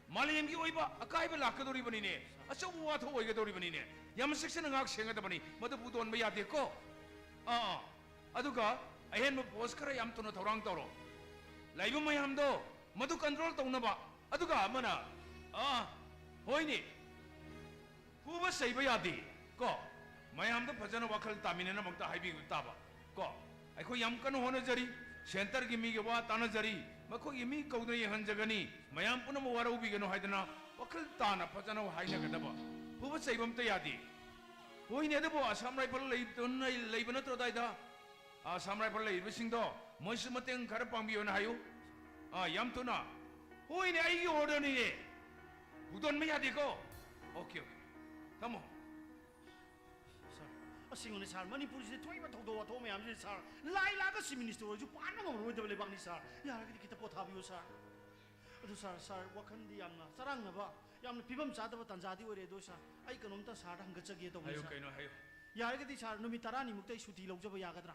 ꯃꯥꯂꯦꯝꯒꯤ ꯑꯣꯏꯕ ꯑꯀꯥꯏꯕ ꯂꯥꯛꯀꯗꯧꯔꯤꯕꯅꯤꯅꯦ꯫ ꯑꯆꯧꯕ ꯋꯥꯊꯣꯛ ꯑꯣꯏꯒꯗꯧꯔꯤꯕꯅꯤꯅꯦ꯫ ꯌꯥꯝ ꯆꯦꯛꯁꯤꯟꯅ ꯉꯥꯛ ꯁꯦꯡꯒꯗꯕꯅꯤ꯫ ꯃꯗꯨ ꯐꯨꯗꯣꯟꯕ ꯌꯥꯗꯦꯀꯣ꯫ ꯑꯥ, ꯑꯥ꯫ ꯑꯗꯨꯒ ꯑꯍꯦꯟꯕ ꯄꯣꯁ ꯈꯔ ꯌꯥꯝ ꯊꯨꯅ ꯊꯧꯔꯥꯡ ꯇꯧꯔꯣ꯫ ꯂꯩꯕ ꯃꯌꯥꯝꯗꯣ ꯃꯗꯨ ꯀꯟꯇ꯭ꯔꯣꯜ ꯇꯧꯅꯕ꯫ ꯑꯗꯨꯒ ꯑꯃꯅ, ꯑꯥ, ꯍꯣꯏꯅꯦ, ꯐꯨꯕ ꯆꯩꯕ ꯌꯥꯗꯦ ꯀꯣ꯫ ꯃꯌꯥꯝꯗ ꯐꯖꯅ ꯋꯥꯈꯜ ꯇꯥꯃꯤꯟꯅꯅꯕ ꯑꯝꯇ ꯍꯥꯏꯕꯤꯕ ꯇꯥꯕ ꯀꯣ꯫ ꯑꯩꯈꯣꯏ ꯌꯥꯝ ꯀꯟꯅ ꯍꯣꯠꯅꯖꯔꯤ, ꯁꯦꯟꯇꯔꯒꯤ ꯃꯤꯒ ꯋꯥ ꯇꯥꯅꯖꯔꯤ, ꯃꯈꯣꯏꯒꯤ ꯃꯤ ꯀꯧꯗꯨꯅ ꯌꯦꯡꯍꯟꯖꯒꯅꯤ, ꯃꯌꯥꯝ ꯄꯨꯝꯅꯃꯛ ꯋꯥꯔꯧꯕꯤꯒꯅꯨ ꯍꯥꯏꯗꯅ ꯋꯥꯈꯜ ꯇꯥꯅ ꯐꯖꯅ ꯍꯥꯏꯅꯒꯗꯕ꯫ ꯐꯨꯕ ꯆꯩꯕ ꯑꯝꯇ ꯌꯥꯗꯦ꯫ ꯍꯣꯏꯅꯦ, ꯑꯗꯨꯕꯨ ꯑꯁꯥꯝ ꯔꯥꯏꯐꯜ ꯂꯩꯕ ꯅꯠꯇ꯭ꯔꯣ ꯑꯗꯥꯏꯗ? ꯑꯁꯥꯝ ꯔꯥꯏꯐꯜ ꯂꯩꯔꯤꯕꯁꯤꯡꯗꯣ ꯃꯣꯏꯁꯨ ꯃꯇꯦꯡ ꯈꯔ ꯄꯥꯡꯕꯤꯌꯣꯅ ꯍꯥꯏꯌꯨ꯫ ꯑꯥ, ꯌꯥꯝ ꯊꯨꯅ꯫ ꯍꯣꯏꯅꯦ, ꯑꯩꯒꯤ ꯑꯣꯔꯗꯔꯅꯤꯅꯦ꯫ ꯍꯨꯗꯣꯟꯕ ꯌꯥꯗꯦꯀꯣ꯫ Okay, okay. ꯊꯝꯃꯣ꯫ ꯁꯥꯔ, ꯑꯁꯦꯡꯕꯅꯤ ꯁꯥꯔ, ꯃꯅꯤꯄꯨꯔꯁꯤꯗ ꯊꯣꯛꯏꯕ ꯊꯧꯗꯣꯛ ꯋꯥꯊꯣꯛ ꯃꯌꯥꯝꯁꯤꯗꯤ ꯁꯥꯔ, ꯂꯥꯏ ꯂꯥꯛꯑꯒ ꯆꯤꯐ ꯃꯤꯅꯤꯁꯇꯔ ꯑꯣꯏꯔꯁꯨ ꯄꯥꯟꯕ ꯉꯝꯃꯔꯣꯏꯗꯕ ꯂꯩꯕꯥꯛꯅꯤ ꯁꯥꯔ꯫ ꯌꯥꯔꯒꯗꯤ ꯈꯤꯇ ꯄꯣꯊꯥꯕꯤꯌꯨ ꯁꯥꯔ꯫ ꯑꯗꯨ ꯁꯥꯔ, ꯁꯥꯔ, ꯋꯥꯈꯜꯗꯤ ꯌꯥꯝꯅ ꯆꯔꯥꯡꯅꯕ, ꯌꯥꯝꯅ ꯐꯤꯕꯝ ꯆꯥꯗꯕ ꯇꯥꯟꯖꯥꯗꯤ ꯑꯣꯏꯔꯦ꯫ ꯑꯗꯣ ꯁꯥꯔ, ꯑꯩ ꯀꯩꯅꯣꯝꯇ ꯁꯥꯔꯗ ꯍꯪꯒꯠꯆꯒꯦ ꯇꯧꯕꯅꯤ ꯍꯥꯏꯌꯨ, ꯁꯥꯔ꯫ ꯀꯩꯅꯣ ꯍꯥꯏꯌꯨ꯫ ꯌꯥꯔꯒꯗꯤ ꯁꯥꯔ, ꯅꯨꯃꯤꯠ ꯇꯔꯥꯅꯤꯃꯨꯛꯇ ꯑꯩ ꯁꯨꯇꯤ ꯂꯧꯖꯕ ꯌꯥꯒꯗ꯭ꯔꯥ?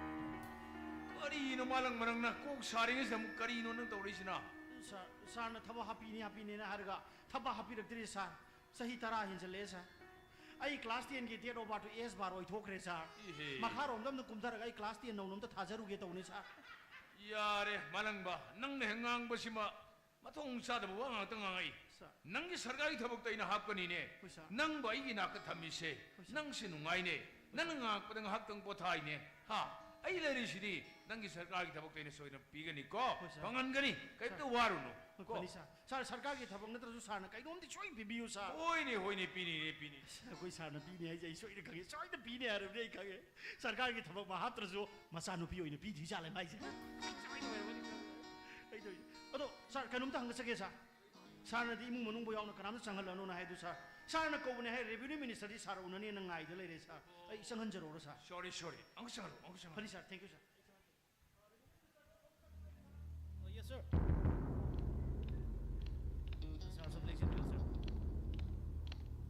ꯀꯔꯤꯅꯣ ꯃꯥꯂꯪ ꯃꯔꯪꯅ ꯀꯣꯛ ꯁꯥꯔꯤꯉꯩꯁꯤꯗ ꯑꯃꯨꯛ ꯀꯔꯤꯅꯣ ꯅꯪ ꯇꯧꯔꯛꯏꯁꯤꯅ? ꯁꯥꯔ, ꯁꯥꯔꯅ ꯊꯕꯛ ꯍꯥꯞꯄꯤꯅꯤ ꯍꯥꯞꯄꯤꯅꯦꯅ ꯍꯥꯏꯔꯒ ꯊꯕꯛ ꯍꯥꯞꯄꯤꯔꯛꯇ꯭ꯔꯤ ꯁꯥꯔ꯫ ꯆꯍꯤ ꯇꯔꯥ ꯍꯦꯟꯖꯜꯂꯛꯑꯦ ꯁꯥꯔ꯫ ꯑꯩ ꯀ꯭ꯂꯥꯁ ꯇꯦꯟꯒꯤ date of birth ꯇꯨ ꯑꯦꯁ ꯕꯥꯔ ꯑꯣꯏꯊꯣꯛꯈ꯭ꯔꯦ ꯁꯥꯔ꯫ ꯏꯍꯦ꯫ ꯃꯈꯥꯔꯣꯝꯗ ꯑꯝꯇ ꯀꯨꯝꯊꯔꯒ ꯑꯩ ꯀ꯭ꯂꯥꯁ ꯇꯦꯟ ꯅꯧꯅ ꯑꯝꯇ ꯊꯥꯖꯔꯨꯒꯦ ꯇꯧꯕꯅꯤ ꯁꯥꯔ꯫ ꯌꯥꯔꯦ ꯃꯥꯂꯪꯕ, ꯅꯪꯅ ꯍꯦꯛ ꯉꯥꯡꯕꯁꯤꯃ ꯃꯊꯣꯡ ꯆꯥꯗꯕ ꯋꯥ ꯉꯥꯛꯇ ꯉꯥꯡꯉꯛꯏ꯫ ꯁꯥꯔ꯫ ꯅꯪꯒꯤ ꯁꯔꯀꯥꯔꯒꯤ ꯊꯕꯛꯇ ꯑꯩꯅ ꯍꯥꯞꯀꯅꯤꯅꯦ꯫ ꯍꯣꯏ ꯁꯥꯔ꯫ ꯅꯪꯕꯨ ꯑꯩꯒꯤ ꯅꯥꯛꯇ ꯊꯝꯃꯤꯁꯦ꯫ ꯍꯣꯏ ꯁꯥꯔ꯫ ꯅꯪꯁꯦ ꯅꯨꯡꯉꯥꯏꯅꯦ꯫ ꯍꯣꯏ ꯅꯪꯅ ꯁꯥꯔ꯫ ꯉꯥꯡꯉꯛꯄꯗ ꯉꯥꯏꯍꯥꯛꯇꯪ ꯄꯣꯊꯥꯏꯅꯦ꯫ ꯍꯥ? ꯑꯩ ꯂꯩꯔꯤꯁꯤꯗꯤ꯫ ꯅꯪꯒꯤ ꯁꯔꯀꯥꯔꯒꯤ ꯊꯕꯛꯇ ꯑꯩꯅ ꯁꯣꯏꯗꯅ ꯄꯤꯒꯅꯤꯀꯣ꯫ ꯍꯣꯏ, ꯁꯥꯔ꯫ ꯐꯪꯍꯟꯒꯅꯤ꯫ ꯀꯩꯝꯇ ꯁꯥꯔ꯫ ꯋꯥꯔꯨꯅꯨ꯫ ꯍꯣꯏ, ꯀꯣ? ꯐꯅꯤ, ꯁꯥꯔ꯫ ꯁꯥꯔ, ꯁꯔꯀꯥꯔꯒꯤ ꯊꯕꯛ ꯅꯠꯇ꯭ꯔꯁꯨ ꯁꯥꯔꯅ ꯀꯩꯅꯣꯝꯗꯤ ꯁꯣꯏ ꯄꯤꯕꯤꯌꯨ, ꯁꯥꯔ꯫ ꯍꯣꯏꯅꯦ, ꯍꯣꯏꯅꯦ, ꯄꯤꯅꯤꯅꯦ, ꯄꯤꯅꯤ꯫ ꯑꯩꯈꯣꯏ ꯁꯥꯔꯅ ꯄꯤꯅꯤ ꯍꯥꯏꯁꯦ ꯑꯩ ꯁꯣꯏꯅ ꯈꯪꯉꯦ꯫ ꯁꯣꯏꯗ ꯄꯤꯅꯤ ꯍꯥꯏꯔꯕꯅꯦ ꯑꯩ ꯈꯪꯉꯦ꯫ ꯁꯔꯀꯥꯔꯒꯤ ꯊꯕꯛ ꯃꯥ ꯍꯥꯞꯇ꯭ꯔꯁꯨ ꯃꯆꯥꯅꯨꯄꯤ ꯑꯣꯏꯅ ꯄꯤꯗꯣꯏ ꯖꯥꯠꯂꯦ ꯃꯥꯏꯁꯦ꯫ ꯁꯣꯏꯗ ꯑꯣꯏꯔꯝꯒꯅꯤ, ꯁꯥꯔ꯫ ꯑꯩ ꯇꯧꯔꯤꯁꯦ꯫ ꯑꯗꯣ, ꯁꯥꯔ, ꯀꯩꯅꯣꯝꯇ ꯍꯪꯖꯒꯦ, ꯁꯥꯔ꯫ ꯁꯥꯔꯅꯗꯤ ꯏꯃꯨꯡ ꯃꯅꯨꯡꯕꯨ ꯌꯥꯎꯅ ꯀꯅꯥꯝꯇ ꯆꯪꯍꯜꯂꯅꯨꯅ ꯍꯥꯏ ꯑꯗꯨ, ꯁꯥꯔ꯫ ꯁꯥꯔꯅ ꯀꯧꯕꯅꯦ ꯍꯥꯏ, ꯔꯦꯚꯤꯅ꯭ꯌꯨ ꯃꯤꯅꯤꯁꯇꯔꯗꯤ ꯁꯥꯔ ꯎꯅꯅꯦꯅ ꯉꯥꯏꯗ ꯂꯩꯔꯦ, ꯁꯥꯔ꯫ ꯑꯩ ꯆꯪꯍꯟꯖꯔꯛꯎꯔꯣ, ꯁꯥꯔ? Sorry, sorry. ꯑꯃꯨꯛ ꯆꯪꯍꯜꯂꯨ, ꯑꯃꯨꯛ ꯆꯪꯍꯜꯂꯨ꯫ ꯐꯅꯤ, ꯁꯥꯔ꯫ Thank you, ꯁꯥꯔ꯫ ꯑꯣ, yes, sir. ꯁꯥꯔ, ꯁꯨꯝ ꯂꯦꯡꯁꯤꯟꯕꯤꯔꯣ, ꯁꯥꯔ꯫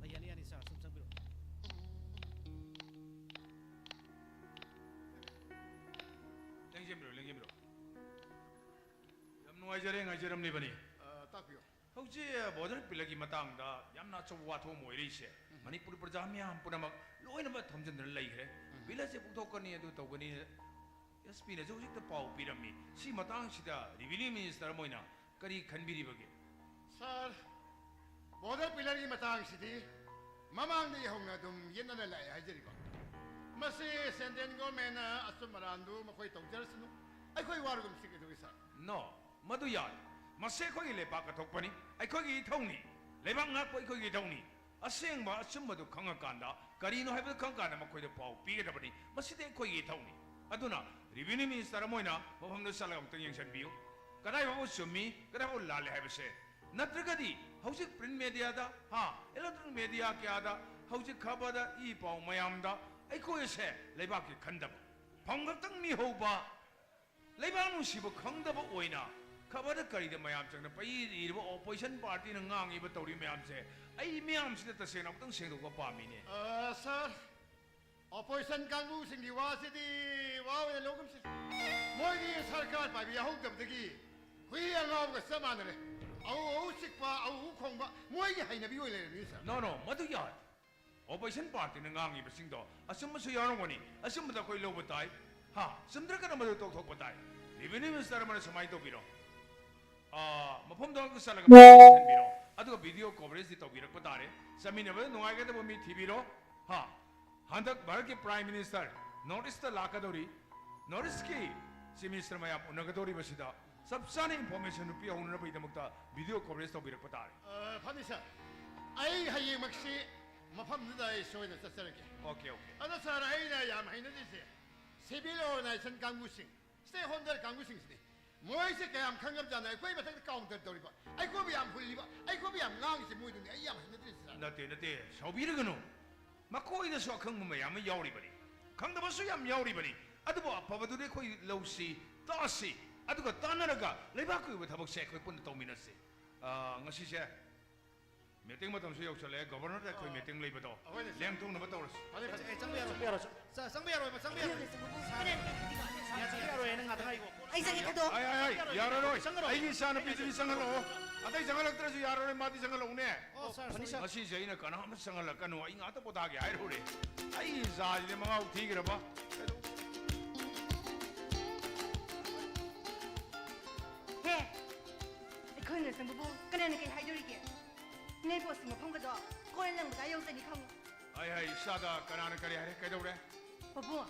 ꯑ, ꯌꯥꯅꯤ, ꯌꯥꯅꯤ, ꯁꯥꯔ, ꯁꯨꯝ ꯆꯪꯕꯤꯔꯣ꯫ ꯂꯦꯡꯁꯤꯟꯕꯤꯔꯣ, ꯂꯦꯡꯁꯤꯟꯕꯤꯔꯣ꯫ ꯌꯥꯝ ꯅꯨꯡꯉꯥꯏꯖꯔꯦ, ꯉꯥꯏꯖꯔꯝꯂꯤꯕꯅꯤ꯫ ꯑ, ꯇꯥꯛꯄꯤꯌꯨ꯫ ꯍꯧꯖꯤꯛ ꯕꯣꯔꯗꯔ ꯄꯤꯂꯔꯒꯤ ꯃꯇꯥꯡꯗ ꯌꯥꯝꯅ ꯑꯆꯧꯕ ꯋꯥꯊꯣꯛ ꯑꯃ ꯑꯣꯏꯔꯛꯏꯁꯦ, ꯎꯝ꯫ ꯃꯅꯤꯄꯨꯔ ꯄ꯭ꯔꯖꯥ ꯃꯤꯌꯥꯝ ꯄꯨꯝꯅꯃꯛ ꯂꯣꯏꯅꯃꯛ ꯊꯣꯝꯖꯤꯟꯗꯨꯅ ꯂꯩꯈ꯭ꯔꯦ꯫ ꯎꯝ꯫ ꯄꯤꯂꯔꯁꯦ ꯄꯨꯊꯣꯛꯀꯅꯤ, ꯑꯗꯨ ꯇꯧꯒꯅꯤ, ꯑꯦꯁ ꯄꯤꯅꯁꯨ ꯍꯧꯖꯤꯛꯇ ꯄꯥꯎ ꯄꯤꯔꯝꯃꯤ꯫ ꯁꯤ ꯃꯇꯥꯡꯁꯤꯗ ꯔꯤꯚꯤꯅ꯭ꯌꯨ ꯃꯤꯅꯤꯁꯇꯔ ꯑꯃ ꯑꯣꯏꯅ ꯀꯔꯤ ꯈꯟꯕꯤꯔꯤꯕꯒꯦ? ꯁꯥꯔ, ꯕꯣꯔꯗꯔ ꯄꯤꯂꯔꯒꯤ ꯃꯇꯥꯡꯁꯤꯗꯤ ꯃꯃꯥꯡꯗꯒꯤ ꯍꯧꯅ ꯑꯗꯨꯝ ꯌꯦꯠꯅꯅ ꯂꯥꯛꯑꯦ ꯍꯥꯏꯖꯔꯤꯕ꯫ ꯃꯁꯤ ꯁꯦꯟꯇ꯭ꯔꯦꯜ ꯒꯣꯔꯃꯦꯟꯅ ꯑꯆꯨꯝ ꯑꯔꯥꯟꯗꯨ ꯃꯈꯣꯏ ꯇꯧꯖꯔꯁꯅꯨ, ꯑꯩꯈꯣꯏ ꯋꯥꯔꯒꯨꯝꯁꯤ ꯀꯩꯗꯧꯏ, ꯁꯥꯔ? No, ꯃꯗꯨ ꯌꯥꯏ꯫ ꯃꯁꯤ ꯑꯩꯈꯣꯏꯒꯤ ꯂꯩꯕꯥꯛꯀ ꯊꯣꯛꯄꯅꯤ, ꯑꯩꯈꯣꯏꯒꯤ ꯏꯊꯧꯅꯤ꯫ ꯂꯩꯕꯥꯛ ꯉꯥꯛꯄ ꯑꯩꯈꯣꯏꯒꯤ ꯏꯊꯧꯅꯤ꯫ ꯑꯁꯦꯡꯕ ꯑꯆꯨꯝꯕꯗꯨ ꯈꯪꯉꯀꯥꯟꯗ, ꯀꯔꯤꯅꯣ ꯍꯥꯏꯕꯗꯨ ꯈꯪꯉꯀꯥꯟꯗ ꯃꯈꯣꯏꯗ ꯄꯥꯎ ꯄꯤꯒꯗꯕꯅꯤ꯫ ꯃꯁꯤꯗꯤ ꯑꯩꯈꯣꯏꯒꯤ ꯏꯊꯧꯅꯤ꯫ ꯑꯗꯨꯅ ꯔꯤꯚꯤꯅ꯭ꯌꯨ ꯃꯤꯅꯤꯁꯇꯔ ꯑꯃ ꯑꯣꯏꯅ ꯃꯐꯝꯗꯨ ꯆꯠꯂꯒ ꯑꯃꯨꯛꯇꯪ ꯌꯦꯡꯁꯤꯟꯕꯤꯌꯨ, ꯀꯗꯥꯏ ꯐꯥꯎꯕ ꯆꯨꯝꯃꯤ, ꯀꯗꯥꯏ ꯐꯥꯎꯕ ꯂꯥꯜꯂꯤ ꯍꯥꯏꯕꯁꯦ꯫ ꯅꯠꯇ꯭ꯔꯒꯗꯤ ꯍꯧꯖꯤꯛ ꯄ꯭ꯔꯤꯟꯠ ꯃꯦꯗꯤꯌꯥꯗ, ꯍꯥ, ꯏꯂꯦꯛꯇ꯭ꯔꯣꯅꯤꯛ ꯃꯦꯗꯤꯌꯥ ꯀꯌꯥꯗ ꯍꯧꯖꯤꯛ ꯈꯕꯔꯗ ꯏ ꯄꯥꯎ ꯃꯌꯥꯝꯗ ꯑꯩꯈꯣꯏ ꯑꯁꯦ ꯂꯩꯕꯥꯛꯀꯤ ꯈꯟꯗꯕ, ꯐꯝ ꯈꯛꯇꯪ ꯃꯤꯍꯧꯕ, ꯂꯩꯕꯥꯛ ꯅꯨꯡꯁꯤꯕ ꯈꯪꯗꯕ ꯑꯣꯏꯅ ꯈꯕꯔꯗ ꯀꯔꯤꯗ ꯃꯌꯥꯝ ꯆꯪꯅ ꯄꯩ ꯏꯔꯤꯕ ꯑꯣꯄꯣꯖꯤꯁꯟ ꯄꯥꯔꯇꯤꯅ ꯉꯥꯡꯉꯤꯕ ꯇꯧꯔꯤ ꯃꯌꯥꯝꯁꯦ, ꯑꯩ ꯃꯤꯌꯥꯝꯁꯤꯗ ꯇꯁꯦꯡꯅ ꯑꯃꯨꯛꯇꯪ ꯁꯦꯡꯗꯣꯛꯄ ꯄꯥꯝꯃꯤꯅꯦ꯫ ꯑ, ꯁꯥꯔ, ꯑꯣꯄꯣꯖꯤꯁꯟ ꯀꯥꯡꯕꯨꯁꯤꯡꯒꯤ ꯋꯥꯁꯤꯗꯤ ꯋꯥ ꯑꯣꯏꯅ ꯂꯧꯒꯨꯝꯁꯤ꯫ ꯃꯣꯏꯗꯤ ꯁꯔꯀꯥꯔ ꯄꯥꯏꯕ ꯌꯥꯍꯧꯗꯕꯗꯒꯤ ꯍꯨꯏ ꯑꯉꯥꯎꯕꯒ ꯆꯞ ꯃꯥꯟꯅꯔꯦ꯫ ꯑꯎ ꯑꯎ ꯆꯤꯛꯄ, ꯑꯎ ꯑꯎ ꯈꯣꯡꯕ ꯃꯣꯏꯒꯤ ꯍꯩꯅꯕꯤ ꯑꯣꯏ ꯂꯩꯔꯕꯅꯤ, ꯁꯥꯔ꯫ No, no, ꯃꯗꯨ ꯌꯥꯗꯦ꯫ ꯑꯣꯄꯣꯖꯤꯁꯟ ꯄꯥꯔꯇꯤꯅ ꯉꯥꯡꯉꯤꯕꯁꯤꯡꯗꯣ ꯑꯆꯨꯝꯕꯁꯨ ꯌꯥꯎꯔꯝꯒꯅꯤ, ꯑꯆꯨꯝꯕꯗ ꯑꯩꯈꯣꯏ ꯂꯧꯕ ꯇꯥꯏ꯫ ꯍꯥ, ꯆꯨꯝꯗ꯭ꯔꯒꯅ ꯃꯗꯨ ꯇꯣꯛꯊꯣꯛꯄ ꯇꯥꯏ꯫ ꯔꯦꯚꯤꯅ꯭ꯌꯨ ꯃꯤꯅꯤꯁꯇꯔ ꯑꯃꯅ ꯁꯨꯃꯥꯏꯅ ꯇꯧꯕꯤꯔꯣ, ꯑꯥ, ꯃꯐꯝꯗꯣ ꯑꯃꯨꯛꯇ ꯆꯠꯂꯒ ꯌꯦꯡꯍꯟꯕꯤꯔꯣ, ꯑꯗꯨꯒ ꯚꯤꯗꯤꯑꯣ ꯀꯣꯚꯔꯦꯖꯇꯤ ꯇꯧꯕꯤꯔꯛꯄ ꯇꯥꯔꯦ꯫ ꯆꯠꯃꯤꯟꯅꯕꯗ ꯅꯨꯡꯉꯥꯏꯒꯗꯕ ꯃꯤ ꯊꯤꯕꯤꯔꯣ꯫ ꯍꯥ, ꯍꯟꯗꯛ ꯚꯥꯔꯠꯀꯤ ꯄ꯭ꯔꯥꯏꯝ ꯃꯤꯅꯤꯁꯇꯔ ꯅꯣꯔꯠ ꯏꯁꯇ ꯂꯥꯛꯀꯗꯧꯔꯤ꯫ ꯅꯣꯔꯠ ꯏꯁꯀꯤ Chief Minister ꯃꯌꯥꯝ ꯎꯅꯒꯗꯧꯔꯤꯕꯁꯤꯗ ꯆꯞ ꯆꯥꯅ information ꯄꯤꯍꯧꯅꯅꯕꯒꯤꯗꯃꯛꯇ video coverage ꯇꯧꯕꯤꯔꯛꯄ ꯇꯥꯔꯦ꯫ ꯑ, ꯐꯅꯤ sir, ꯑꯩ ꯍꯌꯦꯡꯃꯛꯁꯤ ꯃꯐꯝꯗꯨꯗ ꯑꯩ ꯁꯣꯏꯗꯅ ꯆꯠꯆꯔꯒꯦ꯫ Okay, okay. ꯑꯗꯣ sir, ꯑꯩꯅ ꯌꯥꯝ ꯍꯩꯅꯗ꯭ꯔꯤꯁꯦ civil organization ꯀꯥꯡꯕꯨꯁꯤꯡ, stakeholder ꯀꯥꯡꯕꯨꯁꯤꯡꯁꯤꯅꯤ꯫ ꯃꯣꯏꯁꯦ ꯀꯌꯥꯝ ꯈꯪꯉꯕꯖꯥꯠꯅꯣ ꯑꯩꯈꯣꯏ ꯃꯊꯛꯇ counter ꯇꯧꯔꯤꯕ, ꯑꯩꯈꯣꯏꯕꯨ ꯌꯥꯝ ꯍꯨꯜꯂꯤꯕ, ꯑꯩꯈꯣꯏꯕꯨ ꯌꯥꯝ ꯉꯥꯡꯉꯤꯁꯦ ꯃꯣꯏꯗꯨꯅꯤ꯫ ꯑꯩ ꯌꯥꯝ ꯍꯩꯅꯗ꯭ꯔꯤꯁꯦ sir꯫ ꯅꯠꯇꯦ, ꯅꯠꯇꯦ, ꯁꯥꯎꯕꯤꯔꯒꯅꯨ꯫ ꯃꯈꯣꯏꯗꯁꯨ ꯑꯈꯪꯕ ꯃꯌꯥꯝ ꯑꯃ ꯌꯥꯎꯔꯤꯕꯅꯤ, ꯈꯪꯗꯕꯁꯨ ꯌꯥꯝ ꯌꯥꯎꯔꯤꯕꯅꯤ꯫ ꯑꯗꯨꯕꯨ ꯑꯐꯕꯗꯨꯗꯤ ꯑꯩꯈꯣꯏ ꯂꯧꯁꯤ, ꯇꯥꯁꯤ, ꯑꯗꯨꯒ ꯇꯥꯟꯅꯔꯒ ꯂꯩꯕꯥꯛꯀꯤ ꯑꯣꯏꯕ ꯊꯕꯛꯁꯦ ꯑꯩꯈꯣꯏ ꯄꯨꯟꯅ ꯇꯧꯃꯤꯟꯅꯁꯤ꯫ ꯑ, ꯉꯁꯤꯁꯦ meeting ꯃꯇꯝꯁꯨ ꯌꯧꯁꯜꯂꯛꯑꯦ, governorꯗ ꯑꯩꯈꯣꯏ ꯑ, meeting ꯂꯩꯕꯗꯣ ꯍꯣꯏꯅꯦ, sir꯫ ꯂꯦꯡꯊꯣꯛꯅꯕ ꯇꯧꯔꯁꯤ꯫ ꯐꯅꯤ, ꯐꯅꯤ꯫ ꯑꯦ, ꯆꯪꯕ ꯌꯥꯔꯣꯏ, ꯆꯪꯕ ꯌꯥꯔꯣꯏ꯫ ꯆ-, ꯆꯪꯕ ꯌꯥꯔꯣꯏꯕ, ꯆꯪꯕ ꯌꯥꯔꯣꯏ꯫ ꯌꯥ-, ꯆꯪꯕ ꯌꯥꯔꯣꯏ, ꯅꯪ ꯉꯥꯛꯇ ꯉꯥꯏꯈꯣ꯫ ꯑꯩ ꯆꯪꯒꯦ, ꯊꯥꯗꯣꯛꯑꯣ꯫ ꯑꯩ, ꯑꯩ, ꯑꯩ, ꯌꯥꯔꯔꯣꯏ꯫ ꯆꯪꯉꯔꯣꯏ꯫ ꯑꯩꯒꯤ ꯏꯆꯥꯅꯨꯄꯤꯗꯨꯗꯤ ꯆꯪꯍꯜꯂꯛꯑꯣ꯫ ꯑꯇꯩ ꯆꯪꯍꯜꯂꯛꯇ꯭ꯔꯁꯨ ꯌꯥꯔꯔꯣꯏ, ꯃꯥꯗꯤ ꯆꯪꯍꯜꯂꯛꯎꯅꯦ꯫ ꯑꯣ, sir, ꯐꯅꯤ, sir꯫ ꯉꯁꯤꯁꯦ ꯑꯩꯅ ꯀꯅꯥꯝꯇ ꯆꯪꯍꯜꯂꯛꯀꯅꯨ, ꯑꯩ ꯉꯥꯛꯇ ꯄꯣꯊꯥꯒꯦ ꯍꯥꯏꯔꯨꯔꯦ꯫ ꯑꯩꯒꯤ ꯏꯆꯥꯁꯤꯗꯤ ꯃꯉꯥꯎ ꯊꯤꯈ꯭ꯔꯕ꯫ ꯍꯦ, ꯑꯩꯈꯣꯏꯅ ꯆꯪꯕꯕꯨ ꯀꯅꯥꯅ ꯀꯩ ꯍꯥꯏꯗꯣꯔꯤꯒꯦ? ꯅꯣꯏ bossꯀꯤ ꯃꯐꯝꯒꯗꯣ ꯀꯣꯟꯅ ꯂꯪꯕꯗ ꯌꯧꯖꯅꯤ ꯈꯪꯉꯨ꯫ ꯑꯩ ꯍꯥꯏ ꯏꯆꯥꯗ ꯀꯅꯥꯅ ꯀꯔꯤ ꯍꯥꯏꯔꯦ? ꯀꯩꯗꯧꯔꯦ? ꯄꯥꯕꯨꯡ,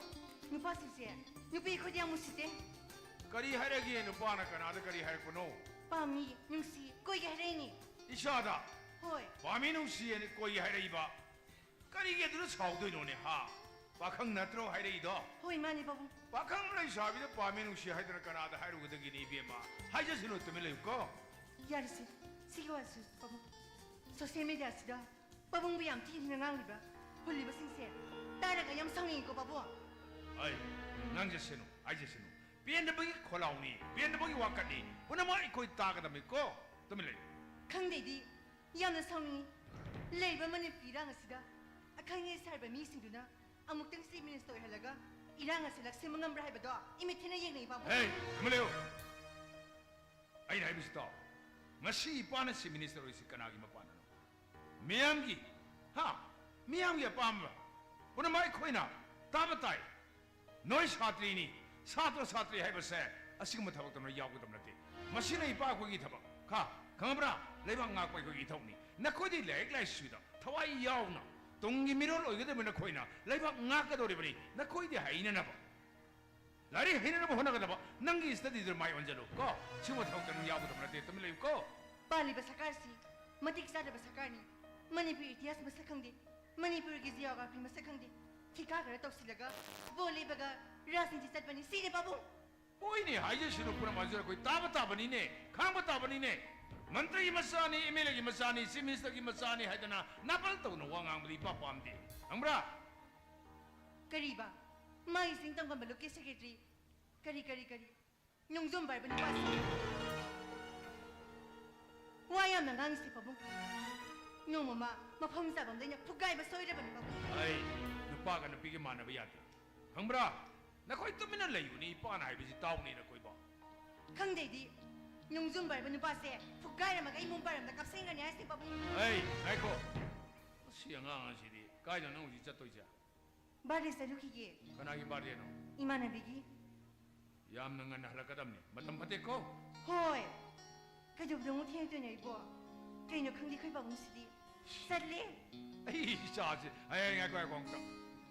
ꯅꯨꯄꯥꯁꯤꯡꯁꯦ, ꯅꯨꯄꯤ ꯑꯩꯈꯣꯏꯗꯤ ꯌꯥꯝ ꯎꯁꯤꯠꯇꯦ꯫ ꯀꯔꯤ ꯍꯥꯏꯔꯒꯦ? ꯅꯨꯄꯥꯅ ꯀꯅꯥꯗ ꯀꯔꯤ ꯍꯥꯏꯔꯛꯄꯅꯣ? ꯄꯥꯝꯃꯤ, ꯅꯨꯡꯁꯤ, ꯀꯣꯏꯒꯦ ꯍꯥꯏꯔꯛꯏꯅꯤ꯫ ꯏꯆꯥꯗ? ꯍꯣꯏ꯫ ꯄꯥꯝꯃꯤ, ꯅꯨꯡꯁꯤ ꯍꯥꯏꯅ ꯀꯣꯏꯒꯦ ꯍꯥꯏꯔꯛꯏꯕ? ꯀꯔꯤꯒꯤ ꯑꯗꯨꯗ ꯁꯥꯎꯗꯣꯏꯅꯣꯅꯦ, ꯍꯥ? ꯄꯥꯈꯪ ꯅꯠꯇ꯭ꯔꯣ ꯍꯥꯏꯔꯛꯏꯗꯣ? ꯍꯣꯏ, ꯃꯥꯅꯤ, ꯄꯥꯕꯨꯡ꯫ ꯄꯥꯈꯪ ꯂꯩꯁꯥꯕꯤꯗ ꯄꯥꯝꯃꯤ, ꯅꯨꯡꯁꯤ ꯍꯥꯏꯗꯅ ꯀꯅꯥꯗ ꯍꯥꯏꯔꯨꯒꯗꯒꯦꯅꯦ, ꯏꯕꯦꯝꯃ? ꯍꯥꯏꯖꯁꯅꯨ, ꯇꯨꯃꯤꯟ ꯂꯩꯌꯨꯀꯣ꯫ ꯌꯥꯔꯦꯁꯦ, ꯁꯤꯒꯤ ꯋꯥꯁꯨ, ꯄꯥꯕꯨꯡ꯫ Social mediaꯁꯤꯗ ꯄꯥꯕꯨꯡꯕꯨ ꯌꯥꯝ ꯊꯤꯅ ꯊꯤꯅ ꯉꯥꯡꯂꯤꯕ, ꯍꯨꯜꯂꯤꯕꯁꯤꯡꯁꯦ ꯇꯥꯔꯒ ꯌꯥꯝ ꯁꯥꯎꯅꯤꯡꯉꯤꯀꯣ, ꯄꯥꯕꯨꯡ꯫ ꯑꯩ, ꯉꯥꯡꯖꯁꯅꯨ, ꯍꯥꯏꯖꯁꯅꯨ꯫ ꯄꯦꯟꯗꯕꯒꯤ ꯈꯣꯜꯂꯥꯎꯅꯤ, ꯄꯦꯟꯗꯕꯒꯤ ꯋꯥꯀꯠꯅꯤ꯫ ꯄꯨꯝꯅꯃꯛ ꯑꯩꯈꯣꯏ ꯇꯥꯒꯗꯕꯅꯤꯀꯣ꯫ ꯇꯨꯃꯤꯟ ꯂꯩꯌꯨ꯫ ꯈꯪꯗꯦꯗꯤ, ꯌꯥꯝꯅ ꯁꯥꯎꯅꯤꯡꯉꯤ꯫ ꯂꯩꯔꯤꯕ ꯃꯅꯤꯄꯨꯔ ꯏꯔꯥꯡ ꯑꯁꯤꯗ ꯑꯈꯪ ꯑꯍꯩ ꯁꯥꯔꯕ ꯃꯤꯁꯤꯡꯗꯨꯅ ꯑꯃꯨꯛꯇꯪ Chief Minister ꯑꯣꯏꯍꯜꯂꯒ ꯏꯔꯥꯡ ꯑꯁꯤ ꯂꯛꯁꯦꯝꯕ ꯉꯝꯕ꯭ꯔꯥ ꯍꯥꯏꯕꯗꯣ ꯏꯃꯤꯠ ꯊꯤꯅ ꯌꯦꯡꯅꯩ, ꯄꯥꯕꯨꯡ꯫ ꯍꯦ, ꯇꯨꯃꯤꯟ ꯂꯩꯌꯨ꯫ ꯑꯩꯅ ꯍꯥꯏꯕꯁꯤ ꯇꯥꯎ꯫ ꯉꯁꯤ ꯏꯄꯥꯅ Chief Minister ꯑꯣꯏꯁꯤ ꯀꯅꯥꯒꯤ ꯃꯄꯥꯟꯅꯅꯣ? ꯃꯤꯌꯥꯝꯒꯤ, ꯍꯥ? ꯃꯤꯌꯥꯝꯒꯤ ꯑꯄꯥꯝꯕ ꯄꯨꯝꯅꯃꯛ ꯑꯩꯈꯣꯏꯅ ꯇꯥꯕ ꯇꯥꯏ꯫ ꯅꯣꯏ ꯁꯥꯇ꯭ꯔꯤꯅꯤ, ꯁꯥꯇ꯭ꯔ ꯁꯥꯇ꯭ꯔꯤ ꯍꯥꯏꯕꯁꯦ ꯑꯁꯤꯒꯨꯝꯕ ꯊꯕꯛꯇ ꯅꯣꯏ ꯌꯥꯎꯒꯗꯕ ꯅꯠꯇꯦ꯫ ꯃꯁꯤꯅ ꯏꯄꯥ ꯑꯩꯈꯣꯏꯒꯤ ꯊꯕꯛ, ꯈꯥ, ꯈꯪꯉꯕ꯭ꯔꯥ? ꯂꯩꯕꯥꯛ ꯉꯥꯛꯄ ꯑꯩꯈꯣꯏꯒꯤ ꯏꯊꯧꯅꯤ꯫ ꯅꯈꯣꯏꯗꯤ ꯂꯥꯏꯔꯤꯛ ꯂꯥꯏꯁꯨꯗ ꯊꯋꯥꯏ ꯌꯥꯎꯅ ꯇꯨꯡꯒꯤ ꯃꯤꯔꯣꯜ ꯑꯣꯏꯒꯗꯕ ꯅꯈꯣꯏꯅ ꯂꯩꯕꯥꯛ ꯉꯥꯛꯀꯗꯧꯔꯤꯕꯅꯤ꯫ ꯅꯈꯣꯏꯗꯤ ꯍꯩꯅꯅꯕ ꯂꯥꯏꯔꯤꯛ ꯍꯩꯅꯅꯕ ꯍꯣꯠꯅꯒꯗꯕ, ꯅꯪꯒꯤ studyꯗꯨꯗ ꯃꯥꯏ ꯑꯣꯟꯁꯤꯜꯂꯨ ꯀꯣ꯫ ꯁꯤꯒꯨꯝꯕ ꯊꯕꯛꯇ ꯅꯪ ꯌꯥꯎꯒꯗꯕ ꯅꯠꯇꯦ, ꯇꯨꯃꯤꯟ ꯂꯩꯌꯨ ꯀꯣ꯫ ꯄꯥꯜꯂꯤꯕ ꯁꯔꯀꯥꯔꯁꯤ ꯃꯇꯤꯛ ꯆꯥꯗꯕ ꯁꯔꯀꯥꯔꯅꯤ꯫ ꯃꯅꯤꯄꯨꯔꯤ ꯏꯇꯤꯍꯥꯁ ꯃꯁꯛ ꯈꯪꯗꯦ, ꯃꯅꯤꯄꯨꯔꯒꯤ geography ꯃꯁꯛ ꯈꯪꯗꯦ꯫ ꯊꯤꯀꯥ ꯈꯔ ꯇꯧꯁꯤꯜꯂꯒ ꯕꯣꯠ ꯂꯦꯞꯄꯒ ꯔꯥꯖꯅꯤꯇꯤ ꯆꯠꯄꯅꯤ, ꯁꯤꯅꯦ ꯄꯥꯕꯨꯡ꯫ ꯍꯣꯏꯅꯦ, ꯍꯥꯏꯖꯁꯅꯨ, ꯄꯨꯝꯅꯃꯛ ꯑꯩꯈꯣꯏ ꯇꯥꯕ ꯇꯥꯕꯅꯤꯅꯦ, ꯈꯥꯡꯕ ꯇꯥꯕꯅꯤꯅꯦ꯫ ꯃꯟꯇ꯭ꯔꯤꯒꯤ ꯃꯆꯥꯅꯤ, MLAꯒꯤ ꯃꯆꯥꯅꯤ, Chief Ministerꯒꯤ ꯃꯆꯥꯅꯤ ꯍꯥꯏꯗꯅ ꯅꯥꯄꯜ ꯇꯧꯅ ꯋꯥ ꯉꯥꯡꯕꯗꯤ ꯏꯄꯥ ꯄꯥꯝꯗꯦ, ꯈꯪꯕ꯭ꯔꯥ? ꯀꯔꯤꯕ? ꯃꯥꯒꯤ ꯆꯤꯡ ꯇꯝ ꯀꯝꯕ ꯂꯨꯞꯀꯤ secretary? ꯀꯔꯤ, ꯀꯔꯤ, ꯀꯔꯤ? ꯅꯣꯡꯖꯨꯝ ꯄꯥꯏꯕ ꯅꯨꯄꯥꯁꯤ ꯋꯥ ꯌꯥꯝꯅ ꯉꯥꯡꯉꯤꯁꯤ ꯄꯥꯕꯨꯡ꯫ ꯅꯣꯡꯃ ꯃꯥ ꯃꯐꯝ ꯆꯥꯐꯝꯗ ꯑꯩꯅ ꯐꯨꯒꯥꯏꯕ ꯁꯣꯏꯔꯕꯅꯤ ꯄꯥꯕꯨꯡ꯫ ꯑꯩ ꯅꯨꯄꯥꯒ ꯅꯨꯄꯤꯒ ꯃꯥꯟꯅꯕ ꯌꯥꯗꯦ, ꯈꯪꯕ꯭ꯔꯥ? ꯅꯈꯣꯏ ꯇꯨꯃꯤꯟꯅ ꯂꯩꯌꯨꯅꯦ, ꯏꯄꯥꯅ ꯍꯥꯏꯕꯁꯤ ꯇꯥꯎꯅꯦ ꯅꯈꯣꯏꯕꯣ꯫ ꯈꯪꯗꯦꯗꯤ, ꯅꯣꯡꯖꯨꯝ ꯄꯥꯏꯕ ꯅꯨꯄꯥꯁꯦ ꯐꯨꯒꯥꯏꯔꯝꯃꯒ ꯑꯩ ꯃꯨꯝ ꯄꯥꯏꯔꯝꯗ ꯀꯥꯞꯁꯤꯟꯒꯅꯤ ꯍꯥꯏꯁꯤ ꯄꯥꯕꯨꯡ꯫ ꯑꯩ, ꯉꯥꯏꯈꯣ꯫ ꯑꯁꯤ ꯑꯉꯥꯡ ꯑꯁꯤꯗꯤ ꯀꯥꯏꯗꯅꯣ ꯍꯧꯖꯤꯛ ꯆꯠꯇꯣꯏꯁꯦ? ꯕꯥꯔꯗꯦ ꯆꯠꯂꯨꯈꯤꯒꯦ꯫ ꯀꯅꯥꯒꯤ ꯕꯥꯔꯗꯦꯅꯣ? ꯏꯃꯥꯟꯅꯕꯤꯒꯤ꯫ ꯌꯥꯝꯅ ꯉꯟꯅ ꯍꯜꯂꯛꯀꯗꯕꯅꯤ꯫ ꯃꯇꯝ ꯐꯠꯇꯦꯀꯣ꯫ ꯍꯣꯏ꯫ ꯀꯩꯗꯧꯕꯗ ꯑꯃꯨꯛ ꯊꯦꯡꯗꯣꯏꯅꯣ ꯑꯩꯕꯣ? ꯀꯩꯅꯣ ꯈꯪꯗꯦ ꯑꯩꯈꯣꯏ ꯄꯥꯕꯨꯡꯁꯤꯗꯤ꯫ ꯆꯠꯂꯦ꯫ ꯑꯩ ꯏꯆꯥꯁꯦ꯫ ꯑꯩ, ꯑꯩ, ꯉꯥꯏꯈꯣ, ꯉꯥꯏꯈꯣ ꯑꯝꯇ꯫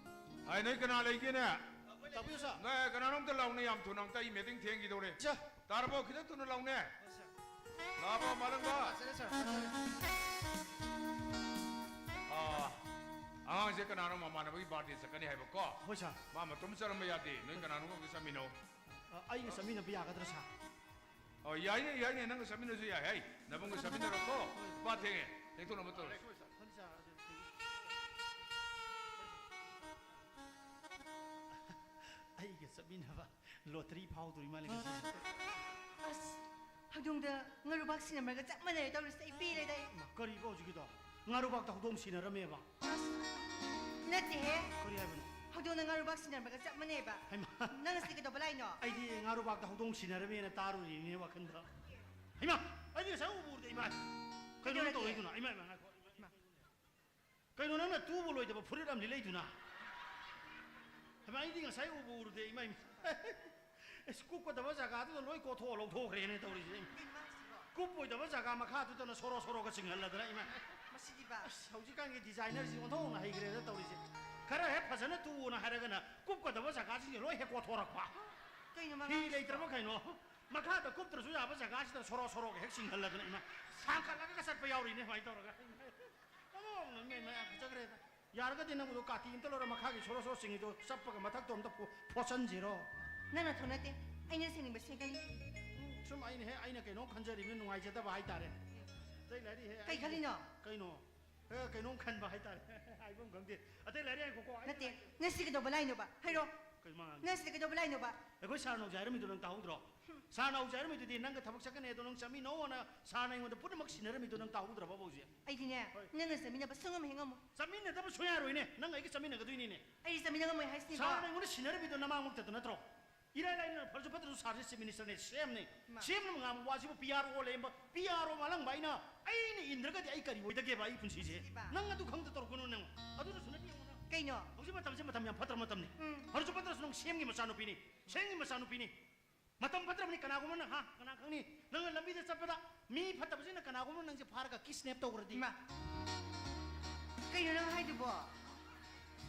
ꯑꯩ, ꯅꯣꯏ ꯀꯅꯥ ꯂꯩꯒꯦꯅꯦ? ꯇꯥꯛꯄꯤꯌꯨ, ꯁꯥꯔ꯫ ꯅꯣꯏ ꯀꯅꯥꯅꯣ ꯑꯝꯇ ꯂꯥꯎꯅꯦ, ꯌꯥꯝ ꯊꯨꯅ ꯑꯝꯇ, ꯑꯩ meeting ꯊꯦꯡꯈꯤꯗꯧꯔꯦ꯫ ꯁꯥꯔ꯫ ꯇꯥꯔꯕꯣ? ꯈꯤꯇꯪ ꯊꯨꯅ ꯂꯥꯎꯅꯦ꯫ ꯍꯣꯏ, ꯁꯥꯔ꯫ ꯂꯥꯛꯑꯕꯣ, ꯃꯥꯂꯪꯕ? ꯂꯥꯛꯆꯔꯦ, ꯁꯥꯔ꯫ ꯂꯥꯛꯆꯔꯦ꯫ ꯑꯥ, ꯑꯉꯥꯡꯁꯦ ꯀꯅꯥꯅꯣ ꯃꯃꯥꯟꯅꯕꯒꯤ ꯕꯥꯔꯗꯦ ꯆꯠꯀꯅꯤ ꯍꯥꯏꯕꯀꯣ? ꯍꯣꯏ, ꯁꯥꯔ꯫ ꯃꯥ ꯃꯇꯣꯝ ꯆꯠꯂꯝꯕ ꯌꯥꯗꯦ꯫ ꯅꯣꯏ ꯀꯅꯥꯅꯣꯝꯒ ꯆꯠꯃꯤꯟꯅꯧ꯫ ꯑ, ꯑꯩꯒ ꯆꯠꯃꯤꯟꯅꯕ ꯌꯥꯒꯗ꯭ꯔꯥ, ꯁꯥꯔ? ꯑꯣ, ꯌꯥꯏꯅꯦ, ꯌꯥꯏꯅꯦ, ꯅꯪꯒ ꯆꯠꯃꯤꯟꯅꯁꯨ ꯌꯥꯏ꯫ ꯍꯩ, ꯅꯕꯨꯡꯒ ꯆꯠꯃꯤꯟꯅꯔꯣꯀꯣ꯫ ꯍꯣꯏ꯫ ꯄꯥ ꯊꯦꯡꯉꯦ, ꯊꯦꯡꯊꯣꯛꯅꯕ ꯇꯧꯔꯁꯤ꯫ ꯍꯣꯏ, ꯁꯥꯔ꯫ ꯑꯩꯒ ꯆꯠꯃꯤꯟꯅꯕ ꯂꯣꯇꯔꯤ ꯐꯥꯎꯗꯣꯔꯤ ꯃꯥꯜꯂꯦ ꯉꯁꯤ꯫ ꯑꯁ, ꯍꯧꯗꯣꯡꯗ ꯉꯥꯔꯨꯕꯥꯛ ꯁꯤꯟꯅꯕꯒ ꯆꯞ ꯃꯥꯟꯅꯔꯦ ꯇꯧꯔꯤꯁꯦ, ꯑꯩ ꯄꯦꯜꯂꯦꯗ ꯑꯩ꯫ ꯃꯥ, ꯀꯔꯤꯕ ꯍꯧꯖꯤꯛꯀꯤꯗꯣ? ꯉꯥꯔꯨꯕꯥꯛꯇ ꯍꯧꯗꯣꯡ ꯁꯤꯟꯅꯔꯝꯃꯦꯕ? ꯑꯁ, ꯅꯠꯇꯦꯍꯦ꯫ ꯀꯔꯤ ꯍꯥꯏꯕꯅꯣ? ꯍꯧꯗꯣꯡꯅ ꯉꯥꯔꯨꯕꯥꯛ ꯁꯤꯟꯅꯕꯒ ꯆꯞ ꯃꯥꯟꯅꯩꯕ꯫ ꯍꯩꯃꯥ꯫ ꯅꯪ ꯉꯁꯤ ꯀꯩꯗꯧꯕ ꯂꯥꯛꯏꯅꯣ? ꯑꯩꯗꯤ ꯉꯥꯔꯨꯕꯥꯛꯇ ꯍꯧꯗꯣꯡ ꯁꯤꯟꯅꯔꯝꯃꯦꯅ ꯇꯥꯔꯨꯔꯤꯅꯦ ꯋꯥꯈꯜꯗ꯫ ꯍꯩꯃꯥ, ꯑꯩꯗꯤ ꯉꯁꯥꯏ ꯎꯕꯨ ꯎꯗꯦ, ꯏꯃꯥ꯫ ꯀꯩꯅꯣ ꯀꯩꯗꯧꯔꯒꯦ? ꯇꯧꯔꯛꯏꯗꯨꯅ? ꯏꯃꯥ, ꯏꯃꯥ, ꯉꯥꯏꯈꯣ, ꯏꯃꯥ, ꯏꯃꯥ꯫ ꯀꯩꯅꯣ ꯅꯪꯅ ꯇꯨꯕ ꯂꯣꯏꯗꯕ ꯐꯨꯔꯤꯠ ꯑꯃ ꯂꯤꯠꯂꯛꯏꯗꯨꯅ? ꯍꯩꯃꯥ, ꯑꯩꯗꯤ ꯉꯁꯥꯏ ꯎꯕꯨ ꯎꯔꯨꯗꯦ, ꯏꯃꯥ, ꯏꯃꯥ꯫ ꯑꯁ, ꯀꯨꯞꯀꯗꯕ ꯖꯒꯥꯗꯨꯗ ꯂꯣꯏ ꯀꯣꯊꯣꯛꯑ ꯂꯧꯊꯣꯛꯈ꯭ꯔꯦꯅꯦ ꯇꯧꯔꯤꯁꯦ꯫ ꯀꯩꯅꯣ ꯍꯥꯏꯁꯤꯕꯣ? ꯀꯨꯞꯄꯣꯏꯗꯕ ꯖꯒꯥ ꯃꯈꯥꯗꯨꯗꯅ ꯁꯣꯔꯣ ꯁꯣꯔꯣꯒ ꯆꯤꯡꯍꯜꯂꯗꯅ, ꯏꯃꯥ꯫ ꯃꯁꯤꯗꯤꯕ꯫ ꯑꯁ, ꯍꯧꯖꯤꯛꯀꯥꯟꯒꯤ designerꯁꯤ ꯑꯣꯟꯊꯣꯛꯅ ꯍꯩꯈ꯭ꯔꯦꯗ ꯇꯧꯔꯤꯁꯦ꯫ ꯈꯔ ꯍꯦꯛ ꯐꯖꯅ ꯇꯨꯑꯣꯅ ꯍꯥꯏꯔꯒꯅ ꯀꯨꯞꯀꯗꯕ ꯖꯒꯥꯁꯤꯡꯁꯦ ꯂꯣꯏ ꯍꯦꯛ ꯀꯣꯊꯣꯔꯛꯄ꯫ ꯀꯩꯅꯣ ꯐꯤ ꯂꯩꯇ꯭ꯔꯕ ꯀꯩꯅꯣ? ꯃꯈꯥꯗ ꯀꯨꯞꯇ꯭ꯔꯁꯨ ꯌꯥꯕ ꯖꯒꯥꯁꯤꯗ ꯁꯣꯔꯣ ꯁꯣꯔꯣꯒ ꯍꯦꯛ ꯆꯤꯡꯍꯜꯂꯗꯅ ꯏꯃꯥ, ꯁꯥꯡꯀꯠꯂꯒ ꯆꯠꯄ ꯌꯥꯎꯔꯤꯅꯦ ꯁꯨꯃꯥꯏꯅ ꯇꯧꯔꯒ꯫ ꯑꯃꯨꯛ ꯅꯪ ꯏꯃꯥ ꯌꯥꯝ ꯐꯖꯈ꯭ꯔꯦꯗ꯫ ꯌꯥꯔꯒꯗꯤ ꯅꯪꯕꯨꯗꯣ ꯀꯥꯇꯤ ꯑꯝꯇ ꯂꯧꯔ ꯃꯈꯥꯒꯤ ꯁꯣꯔꯣ ꯁꯣꯔꯣ ꯆꯤꯡꯉꯤꯗꯣ ꯆꯞꯄꯒ ꯃꯊꯛꯇꯣ ꯑꯝꯇ ꯐꯣ-, ꯐꯣꯠꯆꯟꯁꯤꯔꯣ? ꯅꯪ ꯅꯊꯧ ꯅꯠꯇꯦ, ꯑꯩꯅ ꯁꯦꯡꯅꯤꯡꯕ ꯁꯦꯡꯒꯅꯤ꯫ ꯁꯨꯝ ꯑꯩꯅ ꯍꯦꯛ, ꯑꯩꯅ ꯀꯩꯅꯣꯝ ꯈꯟꯖꯔꯤꯕꯅꯤ, ꯅꯨꯡꯉꯥꯏꯖꯗꯕ ꯍꯥꯏꯇꯥꯔꯦ꯫ ꯑꯇꯩ ꯂꯥꯏꯔꯤ ꯍꯦꯛ ꯀꯩ ꯈꯜꯂꯤꯅꯣ? ꯀꯩꯅꯣ? ꯑꯦ, ꯀꯩꯅꯣꯝ ꯈꯟꯕ ꯍꯥꯏꯇꯥꯔꯦ꯫ ꯍꯥꯏꯐꯝ ꯈꯪꯗꯦ꯫ ꯑꯇꯩ ꯂꯥꯏꯔꯤ ꯉꯥꯏꯈꯣꯀꯣ, ꯑꯩ ꯅꯠꯇꯦ, ꯅꯪ ꯁꯤ ꯀꯩꯗꯧꯕ ꯂꯥꯛꯏꯅꯣꯕ? ꯍꯥꯏꯔꯣ꯫ ꯀꯩ ꯃꯉꯥꯡ? ꯅꯪ ꯁꯤꯗ ꯀꯩꯗꯧꯕ ꯂꯥꯛꯏꯅꯣꯕ? ꯑꯩꯈꯣꯏ ꯁꯥꯔꯅ ꯍꯧꯖꯤꯛ ꯍꯥꯏꯔꯝꯃꯤꯗꯣ ꯅꯪ ꯇꯥꯍꯧꯗ꯭ꯔꯣ? ꯁꯥꯔꯅ ꯍꯧꯖꯤꯛ ꯍꯥꯏꯔꯝꯃꯤꯗꯨꯗꯤ ꯅꯪꯒ ꯊꯕꯛ ꯆꯠꯀꯅꯤ ꯑꯗꯣ ꯅꯪ ꯆꯠꯃꯤꯟꯅꯧꯑꯅ ꯁꯥꯔꯅ ꯑꯩꯉꯣꯟꯗ ꯄꯨꯝꯅꯃꯛ ꯁꯤꯟꯅꯔꯝꯃꯤꯗꯣ ꯅꯪ ꯇꯥꯍꯧꯗ꯭ꯔꯕ ꯍꯧꯖꯤꯛ? ꯑꯩꯗꯤꯅꯦ, ꯍꯣꯏ꯫ ꯅꯪꯒ ꯆꯠꯃꯤꯟꯅꯕ ꯁꯨꯡꯉꯝ ꯍꯦꯛ ꯉꯝꯃꯣꯏ꯫ ꯆꯠꯃꯤꯟꯅꯗꯕ ꯁꯨꯡꯌꯥ ꯌꯥꯔꯣꯏꯅꯦ꯫ ꯅꯪ ꯑꯩꯒ ꯆꯠꯃꯤꯟꯅꯒꯗꯣꯏꯅꯤꯅꯦ꯫ ꯑꯩꯗꯤ ꯆꯠꯃꯤꯟꯅ ꯉꯝꯃꯣꯏ ꯍꯥꯏꯁꯤꯅꯤꯀꯣ꯫ ꯁꯥꯔꯅ ꯑꯩꯉꯣꯟꯗ ꯁꯤꯟꯅꯔꯝꯃꯤꯗꯣ ꯅꯃꯥꯡꯃꯛꯇꯗ ꯅꯠꯇ꯭ꯔꯣ? ꯏꯔꯥꯏ ꯂꯥꯏꯅ ꯐꯔꯁꯨ ꯐꯠꯇ꯭ꯔꯁꯨ ꯁꯥꯔꯁꯦ ꯆꯤꯞ ꯃꯤꯅꯤꯁꯇꯔꯅꯦ, ꯁꯤ ꯑꯦꯝꯅꯦ꯫ ꯁꯤ ꯑꯦꯝꯅ ꯉꯥꯡꯕ ꯋꯥꯁꯤꯕꯨ ꯄꯤ ꯑꯥꯔ ꯑꯣ ꯂꯩꯔꯝꯕ, ꯄꯤ ꯑꯥꯔ ꯑꯣ ꯃꯥꯜꯂꯝꯕ ꯑꯩꯅ, ꯑꯩꯅ ꯏꯟꯗ꯭ꯔꯒꯗꯤ ꯑꯩ ꯀꯔꯤ ꯑꯣꯏꯗꯒꯦꯕ ꯑꯩ ꯄꯨꯟꯁꯤꯁꯦ? ꯅꯪ ꯑꯗꯨ ꯈꯪꯗ ꯇꯧꯔꯛꯀꯅꯨ ꯅꯪ꯫ ꯑꯗꯨꯅꯁꯨ ꯅꯠꯇꯦ ꯌꯦꯡꯉꯨꯅ꯫ ꯀꯩꯅꯣ? ꯍꯧꯖꯤꯛ ꯃꯇꯝꯁꯦ ꯃꯇꯝ ꯌꯥꯝ ꯐꯠꯇ꯭ꯔ ꯃꯇꯝꯅꯤ꯫ ꯎꯝ꯫ ꯐꯔꯁꯨ ꯐꯠꯇ꯭ꯔꯁꯨ ꯅꯪ ꯁꯤ ꯑꯦꯝꯒꯤ ꯃꯆꯥꯅꯨꯄꯤꯅꯤ, ꯁꯤ ꯑꯦꯝꯒꯤ ꯃꯆꯥꯅꯨꯄꯤꯅꯤ꯫ ꯃꯇꯝ ꯐꯠꯇ꯭ꯔꯕꯅꯤ, ꯀꯅꯥꯒꯨꯝꯕꯅ, ꯍꯥ, ꯀꯅꯥ ꯈꯪꯅꯤ? ꯅꯪꯅ ꯂꯝꯕꯤꯗ ꯆꯠꯄꯗ ꯃꯤ ꯐꯠꯇꯕꯁꯤꯡꯅ ꯀꯅꯥꯒꯨꯝꯕ ꯅꯪꯁꯦ ꯐꯥꯔꯒ ꯀꯤꯁꯅꯦꯞ ꯇꯧꯈ꯭ꯔꯗꯤ? ꯏꯃꯥ, ꯀꯩꯅꯣ ꯅꯪ ꯍꯥꯏꯗꯨꯕꯣ?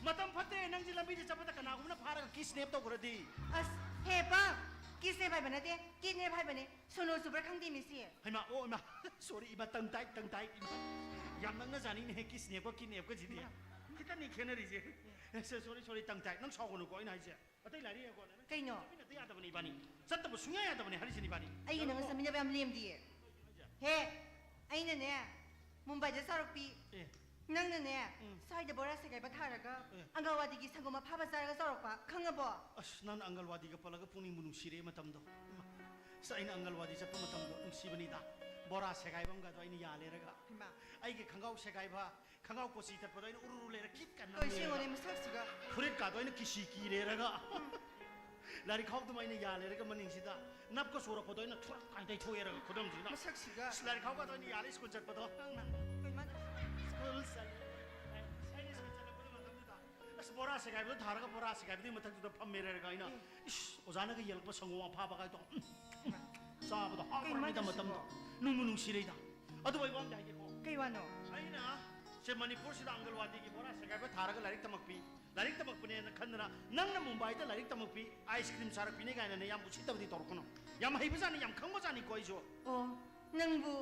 ꯃꯇꯝ ꯐꯠꯇ꯭ꯔꯦ, ꯅꯪꯁꯦ ꯂꯝꯕꯤꯗ ꯆꯠꯄꯗ ꯀꯅꯥꯒꯨꯝꯕꯅ ꯐꯥꯔꯒ ꯀꯤꯁꯅꯦꯞ ꯇꯧꯈ꯭ꯔꯗꯤ? ꯑꯁ, ꯍꯦ ꯄꯥ, ꯀꯤꯁꯅꯦꯞ ꯍꯥꯏꯕ ꯅꯠꯇꯦ, ꯀꯤꯗꯅꯦꯞ ꯍꯥꯏꯕꯅꯦ꯫ ꯁꯣꯅꯣ ꯆꯨꯕ꯭ꯔꯥ ꯈꯪꯗꯦ ꯃꯤꯁꯤ꯫ ꯍꯩꯃꯥ, ꯑꯣ ꯏꯃꯥ, ꯁꯣꯔꯤ ꯏꯃꯥ, ꯇꯪ ꯇꯥꯏ, ꯇꯪ ꯇꯥꯏ ꯏꯃꯥ꯫ ꯌꯥꯝ ꯅꯛꯅꯖꯥꯅꯤꯅꯦꯍꯦ ꯀꯤꯁꯅꯦꯞꯀ ꯀꯤꯗꯅꯦꯞꯀꯁꯤꯗꯤ꯫ ꯏꯃꯥ꯫ ꯈꯤꯇꯅꯤ ꯈꯦꯠꯅꯔꯤꯁꯦ꯫ ꯑꯦ, ꯁꯦ, ꯁꯣꯔꯤ, ꯁꯣꯔꯤ, ꯇꯪ ꯇꯥꯏ꯫ ꯅꯪ ꯁꯥꯎꯒꯅꯨꯀꯣ ꯑꯩꯅ ꯍꯥꯏꯁꯦ꯫ ꯑꯇꯩ ꯂꯥꯏꯔꯤ ꯌꯦꯡꯉꯣ꯫ ꯀꯩꯅꯣ? ꯆꯠꯃꯤꯟꯅꯗ ꯌꯥꯗꯕꯅꯤ ꯏꯕꯥꯅꯤ꯫ ꯆꯠꯇꯕ ꯁꯨꯡꯌꯥ ꯌꯥꯗꯕꯅꯤ ꯍꯥꯏꯔꯤꯁꯤꯅꯤ ꯏꯕꯥꯅꯤ꯫ ꯑꯩꯒ ꯅꯪꯒ ꯆꯠꯃꯤꯟꯅꯕ ꯌꯥꯝ ꯂꯦꯝꯗꯤꯌꯦ꯫ ꯍꯦ, ꯑꯩꯅꯅꯦ, ꯃꯨꯝꯕꯥꯏꯗ ꯆꯥꯎꯔꯛꯄꯤ꯫ ꯑꯦ꯫ ꯅꯪꯅꯅꯦ, ꯎꯝ꯫ ꯁ꯭ꯋꯥꯏꯗ ꯕꯣꯔꯥ ꯁꯦꯒꯥꯏꯕ ꯊꯥꯔꯒ, ꯑꯦ꯫ ꯑꯪꯒꯜꯋꯥꯗꯤꯒꯤ ꯁꯪꯒꯣꯝ ꯑꯐꯥꯕ ꯆꯥꯔꯒ ꯆꯥꯎꯔꯛꯄ, ꯈꯪꯉꯕꯣ? ꯑꯁ, ꯅꯪꯅ ꯑꯪꯒꯜꯋꯥꯗꯤꯒ ꯄꯜꯂꯒ ꯄꯨꯛꯅꯤꯡꯕꯨ ꯅꯨꯡꯁꯤꯔꯛꯑꯦ ꯃꯇꯝꯗꯣ꯫ ꯏꯃꯥ, ꯑꯁ, ꯑꯩꯅ ꯑꯪꯒꯜꯋꯥꯗꯤ ꯆꯠꯄ ꯃꯇꯝꯗꯣ ꯅꯨꯡꯁꯤꯕꯅꯤꯗ꯫ ꯕꯣꯔꯥ ꯁꯦꯒꯥꯏꯕ ꯑꯃꯒꯗꯣ ꯑꯩꯅ ꯌꯥꯜꯂꯦꯔꯒ꯫ ꯍꯩꯃꯥ꯫ ꯑꯩꯒꯤ ꯈꯪꯒꯥꯎ ꯁꯦꯒꯥꯏꯕ, ꯈꯪꯒꯥꯎ ꯀꯣꯆꯤ ꯇꯠꯄꯗꯣ ꯑꯩꯅ ꯎꯔꯨ ꯎꯔꯨ ꯂꯩꯔ ꯀꯤꯠ ꯀꯟꯅ ꯇꯧꯏꯁꯦ ꯌꯦꯡꯉꯣꯅꯦ ꯂꯩꯔꯒ꯫ ꯃꯁꯛꯁꯤꯒ꯫ ꯐꯨꯔꯤꯠꯀꯥꯗꯣ ꯑꯩꯅ ꯀꯤꯁꯤ ꯀꯤꯔꯦꯔꯒ꯫ ꯂꯥꯏꯔꯤꯛ ꯈꯥꯎꯗꯨꯃ ꯑꯩꯅ ꯌꯥꯜꯂꯦꯔꯒ ꯃꯅꯤꯡꯁꯤꯗ ꯅꯞꯀ ꯆꯣꯔꯛꯄꯗꯣ ꯑꯩꯅ ꯊꯨꯔꯛ ꯀꯥꯏꯅ ꯇꯩꯊꯣꯛꯑꯦꯔꯒ ꯈꯨꯗꯝꯁꯤꯅ꯫ ꯃꯁꯛꯁꯤꯒ꯫ ꯑꯁ, ꯂꯥꯏꯔꯤꯛ ꯈꯥꯎꯒꯗꯣ ꯑꯩꯅ ꯌꯥꯜꯂꯦ ꯁ꯭ꯀꯨꯜ ꯆꯠꯄꯗꯣ꯫ ꯀꯩꯃꯥꯏꯅ? ꯁ꯭ꯀꯨꯜ ꯆꯠꯂꯦ꯫ ꯑꯩꯅ ꯁ꯭ꯀꯨꯜ ꯆꯠꯂꯛꯄꯗꯣ ꯃꯇꯝꯗꯨꯗ꯫ ꯑꯁ, ꯕꯣꯔꯥ ꯁꯦꯒꯥꯏꯕꯗꯣ ꯊꯥꯔꯒ ꯕꯣꯔꯥ ꯁꯦꯒꯥꯏꯕꯗꯨꯒꯤ ꯃꯊꯛꯇꯨꯗ ꯐꯝꯃꯦꯔꯒ ꯑꯩꯅ, ꯏꯁ, ꯑꯣꯖꯥꯅꯒ ꯌꯦꯜꯂꯛꯄ ꯁꯪꯒꯣꯝ ꯑꯐꯥꯕꯒꯥꯏꯗꯣ꯫ ꯎꯝ꯫ ꯆꯥꯕꯗꯣ ꯍꯥꯎꯔꯝꯃꯤꯗ ꯀꯩꯃꯥꯏꯅ ꯃꯇꯝꯗꯣ꯫ ꯁꯤꯕꯣ? ꯅꯨꯡꯕꯨ ꯅꯨꯡꯁꯤꯔꯩꯗ꯫ ꯑꯗꯨ ꯑꯩ ꯋꯥ ꯑꯝꯗꯤ ꯍꯥꯏꯒꯦꯀꯣ꯫ ꯀꯩ ꯋꯥꯅꯣ? ꯑꯩꯅ ꯁꯦ ꯃꯅꯤꯄꯨꯔꯁꯤꯗ ꯑꯪꯒꯜꯋꯥꯗꯤꯒꯤ ꯕꯣꯔꯥ ꯁꯦꯒꯥꯏꯕ ꯊꯥꯔꯒ ꯂꯥꯏꯔꯤꯛ ꯇꯝꯃꯛꯄꯤ꯫ ꯂꯥꯏꯔꯤꯛ ꯇꯝꯃꯛꯄꯅꯦꯅ ꯈꯟꯗꯅ ꯅꯪꯅ ꯃꯨꯝꯕꯥꯏꯗ ꯂꯥꯏꯔꯤꯛ ꯇꯝꯃꯛꯄꯤ, ꯑꯥꯏꯁ ꯀ꯭ꯔꯤꯝ ꯆꯥꯔꯛꯄꯤꯅꯦ ꯀꯥꯏꯅꯅꯦ ꯌꯥꯝ ꯎꯁꯤꯠꯇꯕꯗꯤ ꯇꯧꯔꯛꯀꯅꯨ꯫ ꯌꯥꯝ ꯍꯩꯕꯖꯥꯠꯅꯤ, ꯌꯥꯝ ꯈꯪꯕꯖꯥꯠꯅꯤꯀꯣ ꯑꯩꯁꯨ꯫ ꯑꯣ, ꯅꯪꯕꯨ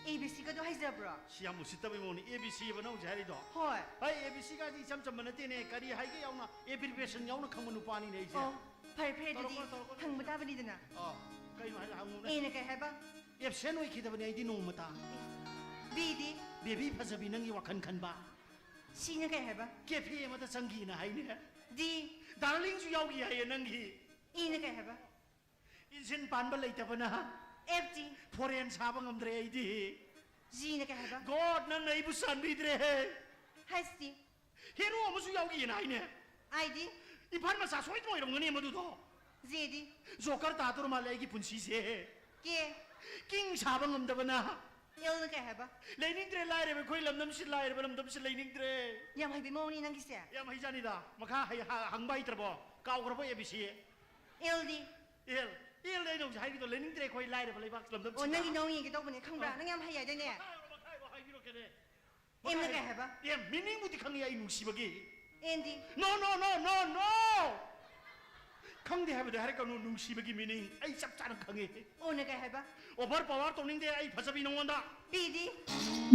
A B C ꯒꯗꯣ ꯍꯩꯖꯕ꯭ꯔꯣ? ꯁꯤ ꯌꯥꯝ ꯎꯁꯤꯠꯇꯕꯩ ꯃꯑꯣꯡꯅꯤ, A B C ꯑꯕ ꯅꯪ ꯍꯧꯖꯤꯛ ꯍꯥꯏꯔꯤꯗꯣ? ꯍꯣꯏ꯫ ꯑꯩ A B C ꯒꯥꯁꯤ ꯏꯆꯝ ꯆꯝꯕ ꯅꯠꯇꯦꯅꯦ, ꯀꯔꯤ ꯍꯥꯏꯒꯦ ꯌꯥꯎꯅ abbreviation ꯌꯥꯎꯅ ꯈꯪꯕ ꯅꯨꯄꯥꯅꯤꯅꯦ ꯑꯩꯁꯦ꯫ ꯑꯣ, ꯐꯔꯦ ꯐꯔꯦ, ꯑꯗꯨꯗꯤ ꯇꯧꯔꯛꯀꯅꯨ, ꯇꯧꯔꯛꯀꯅꯨ꯫ ꯍꯪꯕ ꯇꯥꯕꯅꯤꯗꯅ꯫ ꯑꯥ, ꯀꯩꯅꯣ ꯍꯥꯏꯔ ꯍꯪꯉꯨꯅꯦ꯫ Aꯅ ꯀꯩ ꯍꯥꯏꯕ? Absent ꯑꯣꯏꯈꯤꯗꯕꯅꯦ ꯑꯩꯗꯤ ꯅꯣꯡꯃꯇ꯫ Bꯗꯤ? Baby ꯐꯖꯕꯤ ꯅꯪꯒꯤ ꯋꯥꯈꯜ ꯈꯟꯕ꯫ Cꯅ ꯀꯩ ꯍꯥꯏꯕ? Cafe ꯑꯃꯗ ꯆꯪꯈꯤꯅ ꯍꯥꯏꯅꯦ꯫ D? Darlingꯁꯨ ꯌꯥꯎꯈꯤ ꯍꯥꯏꯌꯦ ꯅꯪꯒꯤ꯫ Eꯅ ꯀꯩ ꯍꯥꯏꯕ? ꯏꯟꯖꯤꯟ ꯄꯥꯟꯕ ꯂꯩꯇꯕꯅ꯫ Fꯗꯤ? Foreign ꯁꯥꯕ ꯉꯝꯗ꯭ꯔꯦ ꯑꯩꯗꯤ꯫ Gꯅ ꯀꯩ ꯍꯥꯏꯕ? God, ꯅꯪꯅ ꯑꯩꯕꯨ ꯆꯥꯟꯕꯤꯗ꯭ꯔꯦ꯫ Hꯗꯤ? Hero ꯑꯃꯁꯨ ꯌꯥꯎꯈꯤꯅ ꯍꯥꯏꯅꯦ꯫ Iꯗꯤ? ꯏꯝꯐꯥꯜ ꯃꯆꯥ ꯁꯣꯏꯗꯅ ꯑꯣꯏꯔꯝꯒꯅꯤ ꯃꯗꯨꯗꯣ꯫ Jꯗꯤ? Joker ꯇꯥꯗꯧꯔ ꯃꯥꯜꯂꯦ ꯑꯩꯒꯤ ꯄꯨꯟꯁꯤꯁꯦ꯫ K? King ꯁꯥꯕ ꯉꯝꯗꯕꯅ꯫ Lꯅ ꯀꯩ ꯍꯥꯏꯕ? ꯂꯩꯅꯤꯡꯗ꯭ꯔꯦ, ꯂꯥꯏꯔꯕ ꯑꯩꯈꯣꯏ ꯂꯝꯗꯝꯁꯤ, ꯂꯥꯏꯔꯕ ꯂꯝꯗꯝꯁꯤ ꯂꯩꯅꯤꯡꯗ꯭ꯔꯦ꯫ ꯌꯥꯝ ꯍꯩꯕꯩ ꯃꯑꯣꯡꯅꯤ ꯅꯪꯒꯤꯁꯦ꯫ ꯌꯥꯝ ꯍꯩꯖꯥꯅꯤꯗ꯫ ꯃꯈꯥ ꯍꯩ-, ꯍ-, ꯍꯪꯕ ꯍꯩꯇ꯭ꯔꯕꯣ? ꯀꯥꯎꯈ꯭ꯔꯕꯣ A B C? Lꯗꯤ? L꯫ Lꯗꯤ ꯑꯩꯅ ꯍꯧꯖꯤꯛ ꯍꯥꯏꯈꯤꯗꯣ, ꯂꯩꯅꯤꯡꯗ꯭ꯔꯦ ꯑꯩꯈꯣꯏ ꯂꯥꯏꯔꯕ ꯂꯩꯕꯥꯛ ꯂꯝꯗꯝꯁꯤꯗ꯫ ꯑꯣ, ꯅꯪꯒꯤ ꯅꯑꯣꯡ ꯌꯦꯡꯒꯦ ꯇꯧꯕꯅꯦ, ꯈꯪꯕ꯭ꯔꯥ? ꯑꯣ꯫ ꯅꯪ ꯌꯥꯝ ꯍꯩ ꯍꯥꯏꯗꯥꯏꯅꯦ? ꯃꯈꯥ ꯍꯥꯏꯔꯣ, ꯃꯈꯥ ꯍꯥꯏꯔꯣ, ꯍꯥꯏꯕꯤꯔꯛꯀꯦꯅꯦ꯫ Mꯅ ꯀꯩ ꯍꯥꯏꯕ? ꯑꯦ, meaningꯕꯨꯗꯤ ꯈꯪꯉꯤ ꯑꯩ ꯅꯨꯡꯁꯤꯕꯒꯤ꯫ Nꯗꯤ? No, no, no, no, no! ꯈꯪꯗꯦ ꯍꯥꯏꯕꯗꯤ ꯍꯥꯏꯔꯛꯀꯅꯨ, ꯅꯨꯡꯁꯤꯕꯒꯤ meaning ꯑꯩ ꯆꯞ ꯆꯥꯅ ꯈꯪꯉꯤ꯫ Oꯅ ꯀꯩ ꯍꯥꯏꯕ? Over power ꯇꯧꯅꯤꯡꯗꯦ ꯑꯩ ꯐꯖꯕꯤ ꯅꯉꯣꯟꯗ꯫ Pꯗꯤ?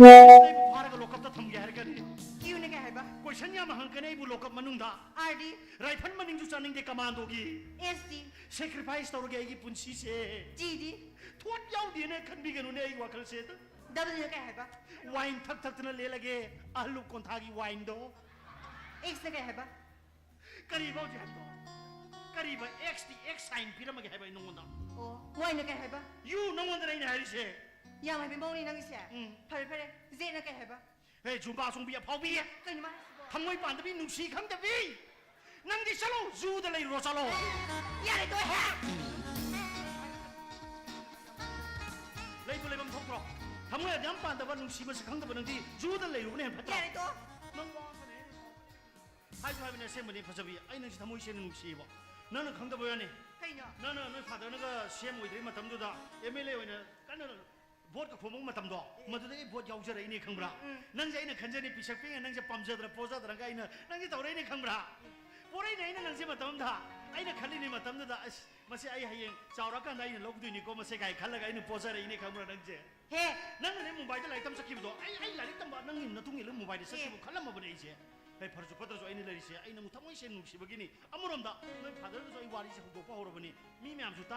ꯑꯩꯕꯨ ꯐꯥꯔꯒ lockupꯇ ꯊꯝꯒꯦ ꯍꯥꯏꯔꯛꯀꯅꯤ꯫ Qꯅ ꯀꯩ ꯍꯥꯏꯕ? Question ꯌꯥꯝ ꯍꯪꯉꯛꯀꯅꯤ ꯑꯩꯕꯨ lockup ꯃꯅꯨꯡꯗ꯫ Rꯗꯤ? Rifle ꯃꯅꯤꯡꯁꯨ ꯆꯥꯅꯤꯡꯗꯦ commandoꯒꯤ꯫ Sꯗꯤ? Sacrifice ꯇꯧꯔꯒꯦ ꯑꯩꯒꯤ ꯄꯨꯟꯁꯤꯁꯦ꯫ Tꯗꯤ? Thought ꯌꯥꯎꯗꯦꯅ ꯈꯟꯕꯤꯒꯅꯨꯅꯦ ꯑꯩꯒꯤ ꯋꯥꯈꯜꯁꯦ꯫ Wꯅ ꯀꯩ ꯍꯥꯏꯕ? Wine ꯊꯛ ꯊꯛꯇꯅ ꯂꯦꯜꯂꯒꯦ, ꯑꯍꯜ ꯀꯣꯟꯊꯥꯒꯤ wineꯗꯣ꯫ Xꯅ ꯀꯩ ꯍꯥꯏꯕ? ꯀꯔꯤꯕ ꯍꯧꯖꯤꯛ ꯍꯥꯏꯕꯗꯣ? ꯀꯔꯤꯕ? Xꯇꯤ X sign ꯄꯤꯔꯝꯃꯒꯦ ꯍꯥꯏꯕ ꯑꯩ ꯅꯉꯣꯟꯗ? ꯑꯣ, Yꯅ ꯀꯩ ꯍꯥꯏꯕ? You, ꯅꯉꯣꯟꯗꯅ ꯑꯩꯅ ꯍꯥꯏꯔꯤꯁꯦ꯫ ꯌꯥꯝ ꯍꯩꯕ ꯃꯑꯣꯡꯅꯤ ꯅꯪꯒꯤꯁꯦ꯫ ꯎꯝ꯫ ꯐꯔꯦ, ꯐꯔꯦ꯫ Zꯅ ꯀꯩ ꯍꯥꯏꯕ? ꯍꯦ, ꯖꯨꯝꯕꯥ ꯆꯣꯡꯕꯤ ꯑꯐꯥꯎꯕꯤ! ꯀꯩꯅꯣ ꯃꯥ ꯍꯥꯏꯁꯤꯕꯣ? ꯊꯃꯣꯏ ꯄꯥꯟꯗꯕꯤ, ꯅꯨꯡꯁꯤ ꯈꯪꯗꯕꯤ! ꯅꯪꯗꯤ ꯆꯠꯂꯣ, zooꯗ ꯂꯩꯔꯨꯔꯣ, ꯆꯠꯂꯣ! ꯌꯥꯔꯦ, ꯇꯣꯛꯑꯦ! ꯂꯩꯕꯨ ꯂꯩꯐꯝ ꯊꯣꯛꯇ꯭ꯔꯣ? ꯊꯃꯣꯏ ꯑꯗꯨꯌꯥꯝ ꯄꯥꯟꯗꯕ, ꯅꯨꯡꯁꯤ ꯃꯁꯛ ꯈꯪꯗꯕ ꯅꯪꯗꯤ zooꯗ ꯂꯩꯔꯨꯕꯅ ꯍꯦꯟꯅ ꯐꯠꯇ꯭ꯔꯣ? ꯌꯥꯔꯦ, ꯇꯣꯛꯑꯣ! ꯅꯪ ꯋꯥ ꯑꯃ ꯁꯥꯟꯅꯩ, ꯑꯩꯅ ꯁꯥꯎꯔꯛꯀꯅꯤ꯫ ꯍꯥꯏꯁꯨ ꯍꯥꯏꯕꯅꯦ, ꯑꯁꯦꯡꯕꯅꯤ ꯐꯖꯕꯤ, ꯑꯩ ꯅꯪꯁꯤ ꯊꯃꯣꯏ ꯁꯦꯡꯅ ꯅꯨꯡꯁꯤꯌꯦꯕ꯫ ꯅꯪꯅ ꯈꯪꯗꯕ ꯋꯥꯅꯤ꯫ ꯀꯩꯅꯣ? ꯅꯪꯅ ꯅꯣꯏ fatherꯅꯒ C M ꯑꯣꯏꯗ꯭ꯔꯤ ꯃꯇꯝꯗꯨꯗ M L A ꯑꯣꯏꯅ ꯀꯟꯅ ꯚꯣꯠꯀ ꯈꯣꯝꯃꯛꯄ ꯃꯇꯝꯗꯣ, ꯃꯗꯨꯗꯒꯤ ꯚꯣꯠ ꯌꯥꯎꯖꯔꯛꯏꯅꯦ, ꯈꯪꯕ꯭ꯔꯥ? ꯎꯝ. ꯅꯪꯁꯦ ꯑꯩꯅ ꯈꯟꯖꯅꯤ, ꯄꯤꯁꯛ ꯄꯤꯛꯏꯉꯩ ꯅꯪꯁꯦ ꯄꯥꯝꯖꯗꯅ ꯄꯣꯖꯗꯅꯒ ꯑꯩꯅ ꯅꯪꯁꯦ ꯇꯧꯔꯛꯏꯅꯦ, ꯈꯪꯕ꯭ꯔꯥ? ꯄꯣꯔꯛꯏꯅꯦ ꯑꯩꯅ ꯅꯪꯁꯦ ꯃꯇꯝ ꯑꯃꯗ꯫ ꯑꯩꯅ ꯈꯜꯂꯤꯅꯦ ꯃꯇꯝꯗꯨꯗ, "ꯑꯁ, ꯃꯁꯤ ꯑꯩ ꯍꯌꯦꯡ ꯆꯥꯎꯔꯀꯥꯟꯗ ꯑꯩꯅ ꯂꯧꯗꯣꯏꯅꯤꯀꯣ ꯃꯁꯦ" ꯀꯥꯏ ꯈꯜꯂꯒ ꯑꯩꯅ ꯄꯣꯖꯔꯛꯏꯅꯦ, ꯈꯪꯕ꯭ꯔꯥ ꯅꯪꯁꯦ? ꯍꯦ! ꯅꯪꯅꯅꯦ ꯃꯨꯝꯕꯥꯏꯗ ꯂꯥꯏꯔꯤꯛ ꯇꯝ ꯆꯠꯈꯤꯕꯗꯣ, ꯑꯩ, ꯑꯩ ꯂꯥꯏꯔꯤꯛ ꯇꯝꯕ ꯅꯪꯒꯤ ꯅꯇꯨꯡ ꯏꯜꯂ ꯃꯨꯝꯕꯥꯏꯗ ꯆꯠꯈꯤꯕ ꯍꯦ! ꯈꯜꯂꯝꯃꯕꯅꯦ ꯑꯩꯁꯦ꯫ ꯍꯦ, ꯐꯔꯁꯨ ꯐꯠꯇ꯭ꯔꯁꯨ ꯑꯩꯅ ꯂꯩꯔꯤꯁꯦ, ꯑꯩ ꯅꯪꯕꯨ ꯊꯃꯣꯏ ꯁꯦꯡꯅ ꯅꯨꯡꯁꯤꯕꯒꯤꯅꯤ꯫ ꯑꯃꯔꯣꯝꯗ ꯅꯣꯏ ꯐꯥꯗꯔꯗꯁꯨ ꯑꯩ ꯋꯥꯔꯤꯁꯦ ꯍꯧꯗꯣꯛꯄ ꯍꯧꯔꯕꯅꯤ꯫ ꯃꯤ ꯃꯌꯥꯝꯁꯨ ꯇꯥ-,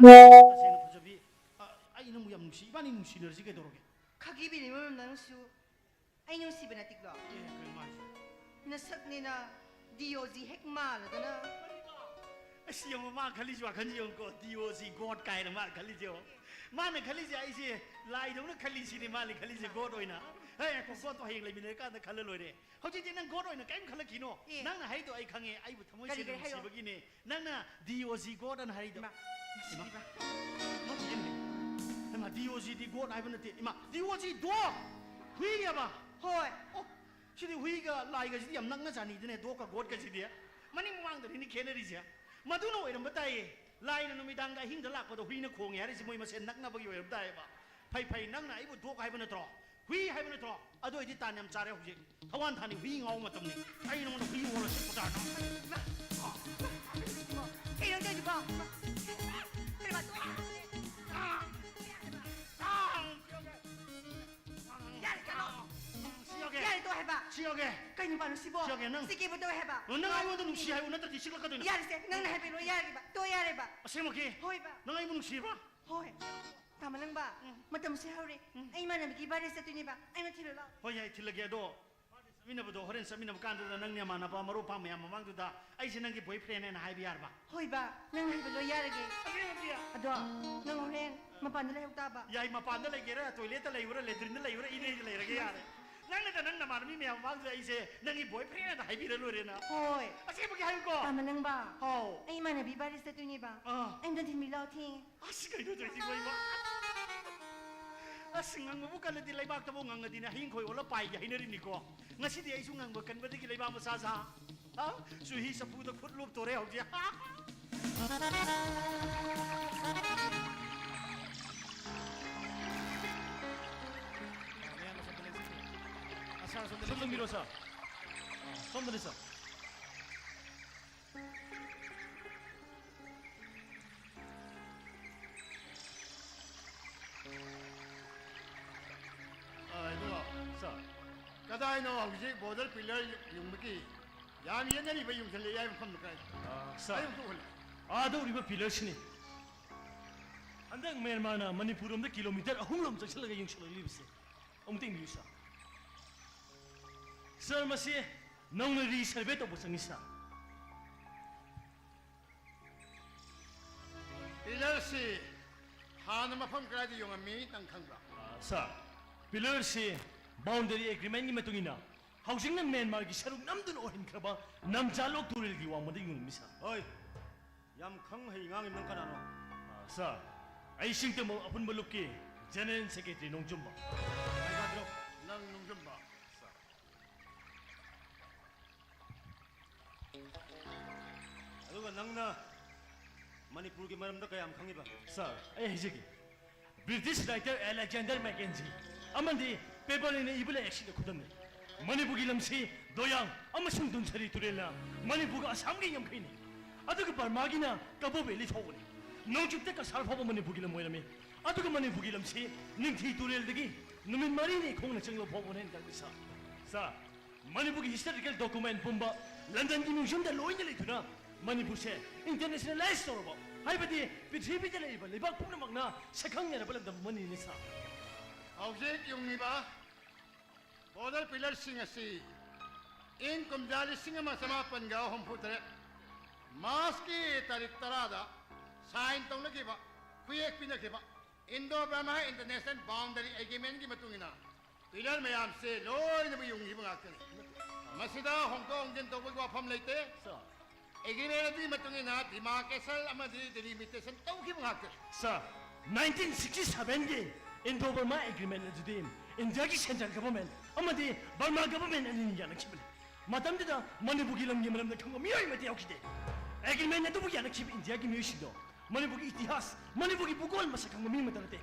ꯇꯁꯦꯡꯅ ꯐꯖꯕꯤ, ꯑ, ꯑꯩ ꯅꯪꯕꯨ ꯌꯥꯝ ꯅꯨꯡꯁꯤ, ꯏꯕꯥꯅꯤ ꯅꯨꯡꯁꯤꯅꯔꯁꯤ ꯀꯩꯗꯧꯔꯒꯦ? ꯈꯥꯒꯤꯕꯤꯅꯤ ꯃꯔꯝꯅ ꯅꯪꯁꯨ ꯑꯩ ꯅꯨꯡꯁꯤꯕ ꯅꯠꯇꯤꯛꯂꯣ? ꯑꯦ, ꯀꯩꯅꯣ ꯍꯥꯏꯁꯤꯕꯣ? ꯅꯁꯛꯅꯤꯅ ꯗꯤꯑꯣꯖꯤ ꯍꯦꯛ ꯃꯥꯜꯂꯗꯅ꯫ ꯑꯁ, ꯌꯦꯡꯉꯣ, ꯃꯥ ꯈꯜꯂꯤꯁꯤ ꯋꯥꯈꯜꯁꯤ ꯌꯦꯡꯉꯨꯀꯣ, ꯗꯤꯑꯣꯖꯤ ꯒꯣꯗ ꯀꯥꯏꯅ ꯃꯥ ꯈꯜꯂꯤꯁꯦ ꯌꯦꯡꯉꯣ꯫ ꯃꯥꯅ ꯈꯜꯂꯤꯁꯦ ꯑꯩꯁꯦ ꯂꯥꯏꯗꯧꯅ ꯈꯜꯂꯤꯁꯤꯅꯤ, ꯃꯥꯅ ꯈꯜꯂꯤꯁꯦ ꯒꯣꯗ ꯑꯣꯏꯅ꯫ ꯍꯦ, ꯒꯣꯗꯇꯣ ꯍꯌꯦꯡ ꯂꯩꯃꯤꯟꯅꯔꯀꯥꯟꯗ ꯈꯜꯂ ꯂꯣꯏꯔꯦ꯫ ꯍꯧꯖꯤꯛꯇꯤ ꯅꯪ ꯒꯣꯗ ꯑꯣꯏꯅ ꯀꯔꯤꯝ ꯈꯜꯂꯛꯈꯤꯅꯣ꯫ ꯑꯦ꯫ ꯅꯪꯅ ꯍꯥꯏꯗꯣ ꯑꯩ ꯈꯪꯉꯦ, ꯑꯩꯕꯨ ꯊꯃꯣꯏ ꯀꯔꯤ, ꯁꯦꯡꯅ ꯀꯔꯤ ꯍꯥꯏꯌꯣ? ꯅꯨꯡꯁꯤꯕꯒꯤꯅꯦ꯫ ꯅꯪꯅ ꯗꯤꯑꯣꯖꯤ ꯒꯣꯗ ꯑꯅ ꯍꯥꯏꯔꯤꯗꯣ꯫ ꯏꯃꯥ, ꯃꯁꯤꯗꯤꯕ꯫ ꯅꯠꯇꯦꯅꯦ꯫ ꯍꯩꯃꯥ, ꯗꯤꯑꯣꯖꯤꯗꯤ ꯒꯣꯗ ꯍꯥꯏꯕ ꯅꯠꯇꯦ꯫ ꯏꯃꯥ, ꯗꯤꯑꯣꯖꯤ ꯗꯣꯒ! ꯍꯨꯏ ꯍꯥꯏꯕ? ꯍꯣꯏ꯫ ꯑꯣ, ꯁꯤꯗꯤ ꯍꯨꯏꯒ ꯂꯥꯏꯒꯁꯤꯗꯤ ꯌꯥꯝ ꯅꯛꯅ ꯆꯥꯅꯤꯗꯅꯦ, ꯗꯣꯒꯀ ꯒꯣꯗꯀꯁꯤꯗꯤ꯫ ꯃꯅꯤꯡ ꯃꯃꯥꯡꯗꯅꯤꯅꯦ ꯈꯦꯠꯅꯔꯤꯁꯦ꯫ ꯃꯗꯨꯅ ꯑꯣꯏꯔꯝꯕ ꯇꯥꯏꯌꯦ꯫ ꯂꯥꯏꯅ ꯅꯨꯃꯤꯗꯥꯡꯗ ꯑꯍꯤꯡꯗ ꯂꯥꯛꯄꯗ ꯍꯨꯏꯅ ꯈꯣꯡꯉꯦ ꯍꯥꯏꯔꯤꯁꯦ ꯃꯣꯏ ꯃꯁꯦꯟ ꯅꯛꯅꯕꯒꯤ ꯑꯣꯏꯔꯝ ꯇꯥꯏꯌꯦꯕ꯫ ꯐꯩ, ꯐꯩ, ꯅꯪꯅ ꯑꯩꯕꯨ ꯗꯣꯒ ꯍꯥꯏꯕ ꯅꯠꯇ꯭ꯔꯣ? ꯍꯨꯏ ꯍꯥꯏꯕ ꯅꯠꯇ꯭ꯔꯣ? ꯑꯗꯨ ꯑꯣꯏꯗꯤ ꯇꯥꯟ ꯌꯥꯝ ꯆꯥꯔꯦ ꯍꯧꯖꯤꯛ꯫ ꯊꯋꯥꯟ ꯊꯥꯅꯤ ꯍꯨꯏ ꯉꯥꯎ ꯃꯇꯝꯅꯤ꯫ ꯑꯩ ꯅꯉꯣꯟꯗ ꯍꯨꯏ ꯑꯣꯜꯂ ꯁꯤꯠꯄ ꯇꯥꯔꯦ꯫ ꯀꯩꯅꯣ ꯇꯧꯔꯤꯗꯨꯕꯣ? ꯀꯩꯅꯣ ꯇꯧꯔꯤꯗꯨꯕꯣ? ꯌꯥꯔꯦ, ꯀꯩꯅꯣ? ꯁꯤ ꯌꯧꯒꯦ꯫ ꯌꯥꯔꯦ, ꯇꯣꯛꯑꯣ ꯍꯥꯏꯕ꯫ ꯁꯤ ꯌꯧꯒꯦ꯫ ꯀꯩ ꯅꯨꯄꯥꯅꯣ ꯁꯤꯕꯣ? ꯁꯤ ꯌꯧꯒꯦ, ꯅꯪ꯫ ꯁꯤ ꯀꯦꯕ ꯇꯣꯛꯑꯣ ꯍꯥꯏꯕ꯫ ꯅꯪ ꯑꯩꯉꯣꯟꯗ ꯅꯨꯡꯁꯤ ꯍꯥꯏꯌꯨ, ꯅꯠꯇ꯭ꯔꯗꯤ ꯁꯤꯛꯂꯛꯀꯗꯣꯏꯅꯤ꯫ ꯌꯥꯔꯦꯁꯦ, ꯅꯪꯅ ꯍꯥꯏꯕ ꯂꯣꯏ ꯌꯥꯔꯦꯕ꯫ ꯇꯣꯛꯑꯣ ꯌꯥꯔꯦꯕ꯫ ꯑꯁꯦꯡꯃꯛꯀꯤ? ꯍꯣꯏꯕ꯫ ꯅꯪ ꯑꯩꯕꯨ ꯅꯨꯡꯁꯤꯕ꯭ꯔꯥ? ꯍꯣꯏ꯫ ꯇꯥꯃꯣ ꯅꯪꯕ, ꯎꯝ꯫ ꯃꯇꯝꯁꯦ ꯍꯧꯔꯦ꯫ ꯎꯝ꯫ ꯑꯩ ꯏꯃꯥꯟꯅꯕꯤꯒꯤ ꯕꯥꯔꯗꯦ ꯆꯠꯇꯣꯏꯅꯦꯕ꯫ ꯑꯩꯅ ꯊꯤꯜꯂꯨ ꯂꯥꯎ꯫ ꯍꯣꯏ, ꯌꯥꯏ, ꯊꯤꯜꯂꯒꯦ꯫ ꯑꯗꯣ ꯆꯠꯃꯤꯟꯅꯕꯗꯣ ꯍꯣꯔꯦꯟ ꯆꯠꯃꯤꯟꯅꯕ ꯀꯥꯟꯗꯨꯗ ꯅꯪ ꯅꯃꯥꯟꯅꯕ ꯃꯔꯨꯞ ꯃꯄꯥꯡ ꯃꯌꯥꯝ ꯃꯃꯥꯡꯗꯨꯗ ꯑꯩꯁꯦ ꯅꯪꯒꯤ ꯕꯣꯏ ꯐ꯭ꯔꯦꯟꯅꯦꯅ ꯍꯥꯏꯕ ꯌꯥꯔꯕ? ꯍꯣꯏꯕ, ꯅꯪ ꯍꯥꯏꯕ ꯂꯣꯏ ꯌꯥꯔꯒꯦ꯫ ꯑꯁꯦꯡꯕꯒꯤ? ꯑꯗꯣ ꯅꯪ ꯍꯣꯔꯦꯟ ꯃꯄꯥꯟꯗ ꯂꯩꯍꯧ ꯇꯥꯕ꯫ ꯌꯥꯏ, ꯃꯄꯥꯟꯗ ꯂꯩꯒꯦꯔꯥ, ꯇꯣꯏꯂꯦꯠꯇ ꯂꯩꯕ꯭ꯔꯥ, ꯂꯦꯇ꯭ꯔꯤꯟꯗ ꯂꯩꯕ꯭ꯔꯥ, ꯏꯔꯩꯗ ꯂꯩꯔꯒꯦ ꯌꯥꯔꯦ꯫ ꯅꯪꯅꯗ ꯅꯪ ꯅꯃꯥꯟꯅꯕꯤ ꯃꯌꯥꯝ ꯃꯃꯥꯡꯗꯨꯗ ꯑꯩꯁꯦ ꯅꯪꯒꯤ ꯕꯣꯏ ꯐ꯭ꯔꯦꯟ ꯑꯅ ꯍꯥꯏꯕꯤꯔ ꯂꯣꯏꯔꯦꯅ꯫ ꯍꯣꯏ꯫ ꯑꯁꯦꯡꯕꯒꯤ ꯍꯥꯏꯌꯨꯀꯣ꯫ ꯇꯥꯃꯣ ꯅꯪꯕ, ꯍꯥꯎ꯫ ꯑꯩ ꯏꯃꯥꯟꯅꯕꯤ ꯕꯥꯔꯗꯦ ꯆꯠꯇꯣꯏꯅꯦꯕ꯫ ꯑꯥ꯫ ꯑꯩ ꯑꯝꯇ ꯊꯤꯟꯕꯤ ꯂꯥꯎ ꯊꯦꯡꯉꯦ꯫ ꯑꯁ, ꯀꯩꯅꯣ ꯇꯧꯔꯤꯁꯤꯕꯣ, ꯏꯃꯥ? ꯑꯁ, ꯉꯪꯕꯕꯨ ꯀꯜꯂꯗꯤ ꯂꯩꯕꯥꯛꯇꯕꯨ ꯉꯪꯉꯗꯤꯅꯦ, ꯍꯌꯤꯡ ꯈꯣꯏ ꯑꯣꯜꯂ ꯄꯥꯏꯒꯦ ꯍꯥꯏꯅꯔꯤꯅꯤꯀꯣ꯫ ꯉꯁꯤꯗꯤ ꯑꯩꯁꯨ ꯉꯪꯕ ꯀꯟꯕꯗꯒꯤ ꯂꯩꯕꯥꯛ ꯃꯆꯥ ꯁꯥ, ꯍꯥ? ꯆꯨꯍꯤ ꯆꯐꯨꯗ ꯈꯨꯠ ꯂꯨꯞꯇꯣꯔꯦ ꯍꯧꯖꯤꯛ꯫ ꯍꯥ? ꯁꯥꯔ, ꯁꯣꯝꯗ ꯁꯣꯝ ꯆꯪꯕꯤꯔꯣ, ꯁꯥꯔ꯫ ꯑꯥ, ꯁꯣꯝꯗꯅꯤ, ꯁꯥꯔ꯫ ꯑꯥ, ꯏꯕꯨꯡꯉꯣ꯫ ꯁꯥꯔ꯫ ꯀꯗꯥꯏꯅꯣ ꯍꯧꯖꯤꯛ ꯕꯣꯔꯗꯔ ꯄꯤꯂꯔ ꯌꯨꯡꯕꯒꯤ ꯌꯥꯝ ꯌꯦꯠꯅꯔꯤꯕ, ꯌꯨꯡꯁꯤꯜꯂꯛꯏ ꯍꯥꯏꯕ ꯃꯐꯝꯗꯣ ꯀꯗꯥꯏꯗ? ꯑꯥ, ꯁꯥꯔ꯫ ꯑꯩ ꯑꯃꯨꯛꯇ ꯎꯍꯜꯂꯣ꯫ ꯑꯥꯗ ꯎꯔꯤꯕ ꯄꯤꯂꯔꯁꯤꯅꯤ꯫ ꯍꯟꯗꯛ ꯃ꯭ꯌꯥꯟꯃꯥꯔꯅ ꯃꯅꯤꯄꯨꯔ ꯂꯣꯝꯗ ꯀꯤꯂꯣꯃꯤꯇꯔ ꯑꯍꯨꯝ ꯂꯣꯝ ꯆꯪꯁꯤꯜꯂꯒ ꯌꯨꯡꯁꯤꯜꯂꯛꯂꯤꯕꯁꯦ꯫ ꯑꯃꯨꯛꯇ ꯌꯦꯡꯕꯤꯌꯨ, ꯁꯥꯔ꯫ ꯁꯥꯔ, ꯃꯁꯤ ꯅꯧꯅ ꯔꯤꯁꯔꯚꯦ ꯇꯧꯕ ꯆꯪꯉꯤ, ꯁꯥꯔ꯫ ꯄꯤꯂꯔꯁꯤ ꯍꯥꯟꯅ ꯃꯐꯝ ꯀꯗꯥꯏꯗ ꯌꯨꯡꯉꯝꯃꯤ, ꯅꯪ ꯈꯪꯕ꯭ꯔꯥ? ꯑꯥ, ꯁꯥꯔ, ꯄꯤꯂꯔꯁꯤ ꯕꯥꯎꯟꯗꯔꯤ ꯑꯦꯒ꯭ꯔꯤꯃꯦꯟꯒꯤ ꯃꯇꯨꯡ ꯏꯟꯅ ꯍꯧꯖꯤꯛꯅ ꯃ꯭ꯌꯥꯟꯃꯥꯔꯒꯤ ꯁꯔꯨꯛ ꯅꯝꯗꯨꯅ ꯑꯣꯏꯍꯟꯈ꯭ꯔꯕ ꯅꯝꯖꯥꯂꯣꯛ ꯇꯨꯔꯦꯜꯒꯤ ꯋꯥꯡꯃꯗ ꯌꯨꯡꯉꯝꯃꯤ, ꯁꯥꯔ꯫ ꯍꯣꯏ, ꯌꯥꯝ ꯈꯪ ꯍꯩ ꯉꯥꯡꯉꯤ꯫ ꯅꯪ ꯀꯅꯥꯅꯣ? ꯑꯥ, ꯁꯥꯔ, ꯑꯩ ꯁꯤꯡꯖꯃꯩ ꯑꯄꯨꯟꯕ ꯂꯨꯞꯀꯤ ꯖꯦꯅꯔꯦꯜ ꯁꯦꯀ꯭ꯔꯦꯇꯔꯤ ꯅꯣꯡꯖꯨꯝꯕ꯫ ꯄꯥꯏꯈꯠꯂꯣ꯫ ꯅꯪ ꯅꯣꯡꯖꯨꯝꯕ꯫ ꯁꯥꯔ꯫ ꯑꯗꯨꯒ ꯅꯪꯅ ꯃꯅꯤꯄꯨꯔꯒꯤ ꯃꯔꯝꯗ ꯀꯌꯥꯝ ꯈꯪꯉꯤꯕ? ꯁꯥꯔ, ꯑꯩ ꯍꯥꯏꯖꯒꯦ꯫ ꯕ꯭ꯔꯤꯇꯤꯁ ꯔꯥꯏꯇꯔ ꯑꯂꯦꯛꯖꯦꯟꯗꯔ ꯃꯦꯀꯦꯟꯖꯤ ꯑꯃꯗꯤ ꯄꯦꯄꯔ ꯑꯅꯤꯅ ꯏꯕ ꯂꯥꯏꯔꯤꯛꯁꯤꯡꯗ ꯈꯨꯗꯝꯅꯩ꯫ ꯃꯅꯤꯄꯨꯔꯒꯤ ꯂꯝꯁꯤ ꯗꯣꯌꯥꯡ ꯑꯃꯁꯨꯡ ꯗꯨꯟꯁꯔꯤ ꯇꯨꯔꯦꯜꯅ ꯃꯅꯤꯄꯨꯔꯒ ꯑꯁꯥꯝꯒꯤ ꯉꯝꯈꯩꯅꯤ꯫ ꯑꯗꯨꯒ ꯕꯔꯃꯥꯒꯤꯅ ꯀꯕꯣ ꯚꯦꯂꯤ ꯐꯥꯎꯕꯅꯤ꯫ ꯅꯣꯡꯆꯨꯞꯇ ꯀꯁꯥꯔ ꯐꯥꯎꯕ ꯃꯅꯤꯄꯨꯔꯒꯤ ꯂꯝ ꯑꯣꯏꯔꯝꯃꯤ꯫ ꯑꯗꯨꯒ ꯃꯅꯤꯄꯨꯔꯒꯤ ꯂꯝꯁꯤ ꯅꯤꯡꯊꯤ ꯇꯨꯔꯦꯜꯗꯒꯤ ꯅꯨꯃꯤꯠ ꯃꯔꯤꯅꯤ ꯈꯣꯡꯅ ꯆꯪꯂꯕ ꯐꯥꯎꯕꯅꯦ ꯍꯦꯟꯅ ꯇꯥꯛꯄꯤ, ꯁꯥꯔ꯫ ꯁꯥꯔ, ꯃꯅꯤꯄꯨꯔꯒꯤ ꯍꯤꯁꯇꯣꯔꯤꯀꯦꯜ ꯗꯣꯀꯨꯃꯦꯟ ꯄꯨꯝꯕ ꯂꯟꯗꯟꯒꯤ ꯃ꯭ꯌꯨꯖꯤꯌꯝꯗ ꯂꯣꯏꯅ ꯂꯩꯗꯨꯅ ꯃꯅꯤꯄꯨꯔꯁꯦ ꯏꯟꯇꯔꯅꯦꯁꯅꯦꯂꯥꯏꯁ ꯇꯧꯔꯕ, ꯍꯥꯏꯕꯗꯤ ꯄ꯭ꯔꯤꯊꯤꯕꯤꯗ ꯂꯩꯔꯤꯕ ꯂꯩꯕꯥꯛ ꯄꯨꯝꯅꯃꯛꯅ ꯁꯛꯈꯪꯅꯔꯕ ꯂꯝꯗꯝ ꯑꯃꯅꯤꯅꯦ, ꯁꯥꯔ꯫ ꯍꯧꯖꯤꯛ ꯌꯨꯡꯂꯤꯕ ꯕꯣꯔꯗꯔ ꯄꯤꯂꯔꯁꯤꯡ ꯑꯁꯤ ꯏꯪ ꯀꯨꯝꯖꯥ ꯂꯤꯁꯤꯡ ꯑꯃ ꯆꯃꯥꯄꯟꯒ ꯍꯨꯝꯐꯨ ꯇꯔꯦꯠ ꯃꯥꯔꯆꯀꯤ ꯇꯥꯔꯤꯛ ꯇꯔꯥꯗ ꯁꯥꯏꯟ ꯇꯧꯅꯈꯤꯕ, ꯈꯨꯌꯦꯛ ꯄꯤꯅꯈꯤꯕ ꯏꯟꯗꯣ ꯕꯔꯃꯥ ꯏꯟꯇꯔꯅꯦꯁꯅꯦꯜ ꯕꯥꯎꯟꯗꯔꯤ ꯑꯦꯒ꯭ꯔꯤꯃꯦꯟꯒꯤ ꯃꯇꯨꯡ ꯏꯟꯅ ꯄꯤꯂꯔ ꯃꯌꯥꯝꯁꯦ ꯂꯣꯏꯅꯃꯛ ꯌꯨꯡꯈꯤꯕ ꯉꯥꯛꯇꯅꯤ꯫ ꯃꯁꯤꯗ ꯍꯣꯡꯗꯣꯛ ꯍꯣꯡꯖꯤꯟ ꯇꯧꯕꯒꯤ ꯋꯥꯐꯝ ꯂꯩꯇꯦ꯫ ꯁꯥꯔ꯫ ꯑꯦꯒ꯭ꯔꯤꯃꯦꯟ ꯑꯗꯨꯒꯤ ꯃꯇꯨꯡ ꯏꯟꯅ ꯗꯤꯃꯥꯔꯀꯦꯁꯟ ꯑꯃꯗꯤ ꯗꯤꯂꯤꯃꯤꯇꯦꯁꯟ ꯇꯧꯈꯤꯕ ꯉꯥꯛꯇꯅꯤ꯫ ꯁꯥꯔ, ꯅꯥꯏꯟꯇꯤꯟ ꯁꯤꯛꯁꯇꯤ ꯁꯚꯦꯟꯒꯤ ꯏꯟꯗꯣ ꯕꯔꯃꯥ ꯑꯦꯒ꯭ꯔꯤꯃꯦꯟ ꯑꯗꯨꯗꯤ ꯏꯟꯗꯤꯌꯥꯒꯤ ꯁꯦꯟꯇ꯭ꯔꯦꯜ ꯒꯚꯔꯟꯃꯦꯟ ꯑꯃꯗꯤ ꯕꯔꯃꯥ ꯒꯚꯔꯟꯃꯦꯟ ꯑꯅꯤꯅ ꯌꯥꯅꯈꯤꯕꯅꯤ꯫ ꯃꯇꯝꯗꯨꯗ ꯃꯅꯤꯄꯨꯔꯒꯤ ꯂꯝꯒꯤ ꯃꯔꯝꯗ ꯈꯪꯕ ꯃꯤꯑꯣꯏ ꯑꯃꯠꯇ ꯌꯥꯎꯈꯤꯗꯦ꯫ ꯑꯦꯒ꯭ꯔꯤꯃꯦꯟ ꯑꯗꯨꯕꯨ ꯌꯥꯅꯈꯤꯕ ꯏꯟꯗꯤꯌꯥꯒꯤ ꯃꯤꯑꯣꯏꯁꯤꯡꯗꯣ ꯃꯅꯤꯄꯨꯔꯒꯤ ꯏꯇꯤꯍꯥꯁ, ꯃꯅꯤꯄꯨꯔꯒꯤ ꯚꯨꯒꯣꯜ ꯃꯁꯛ ꯈꯪꯕ ꯃꯤ ꯑꯃꯠꯇ ꯅꯠꯇꯦ꯫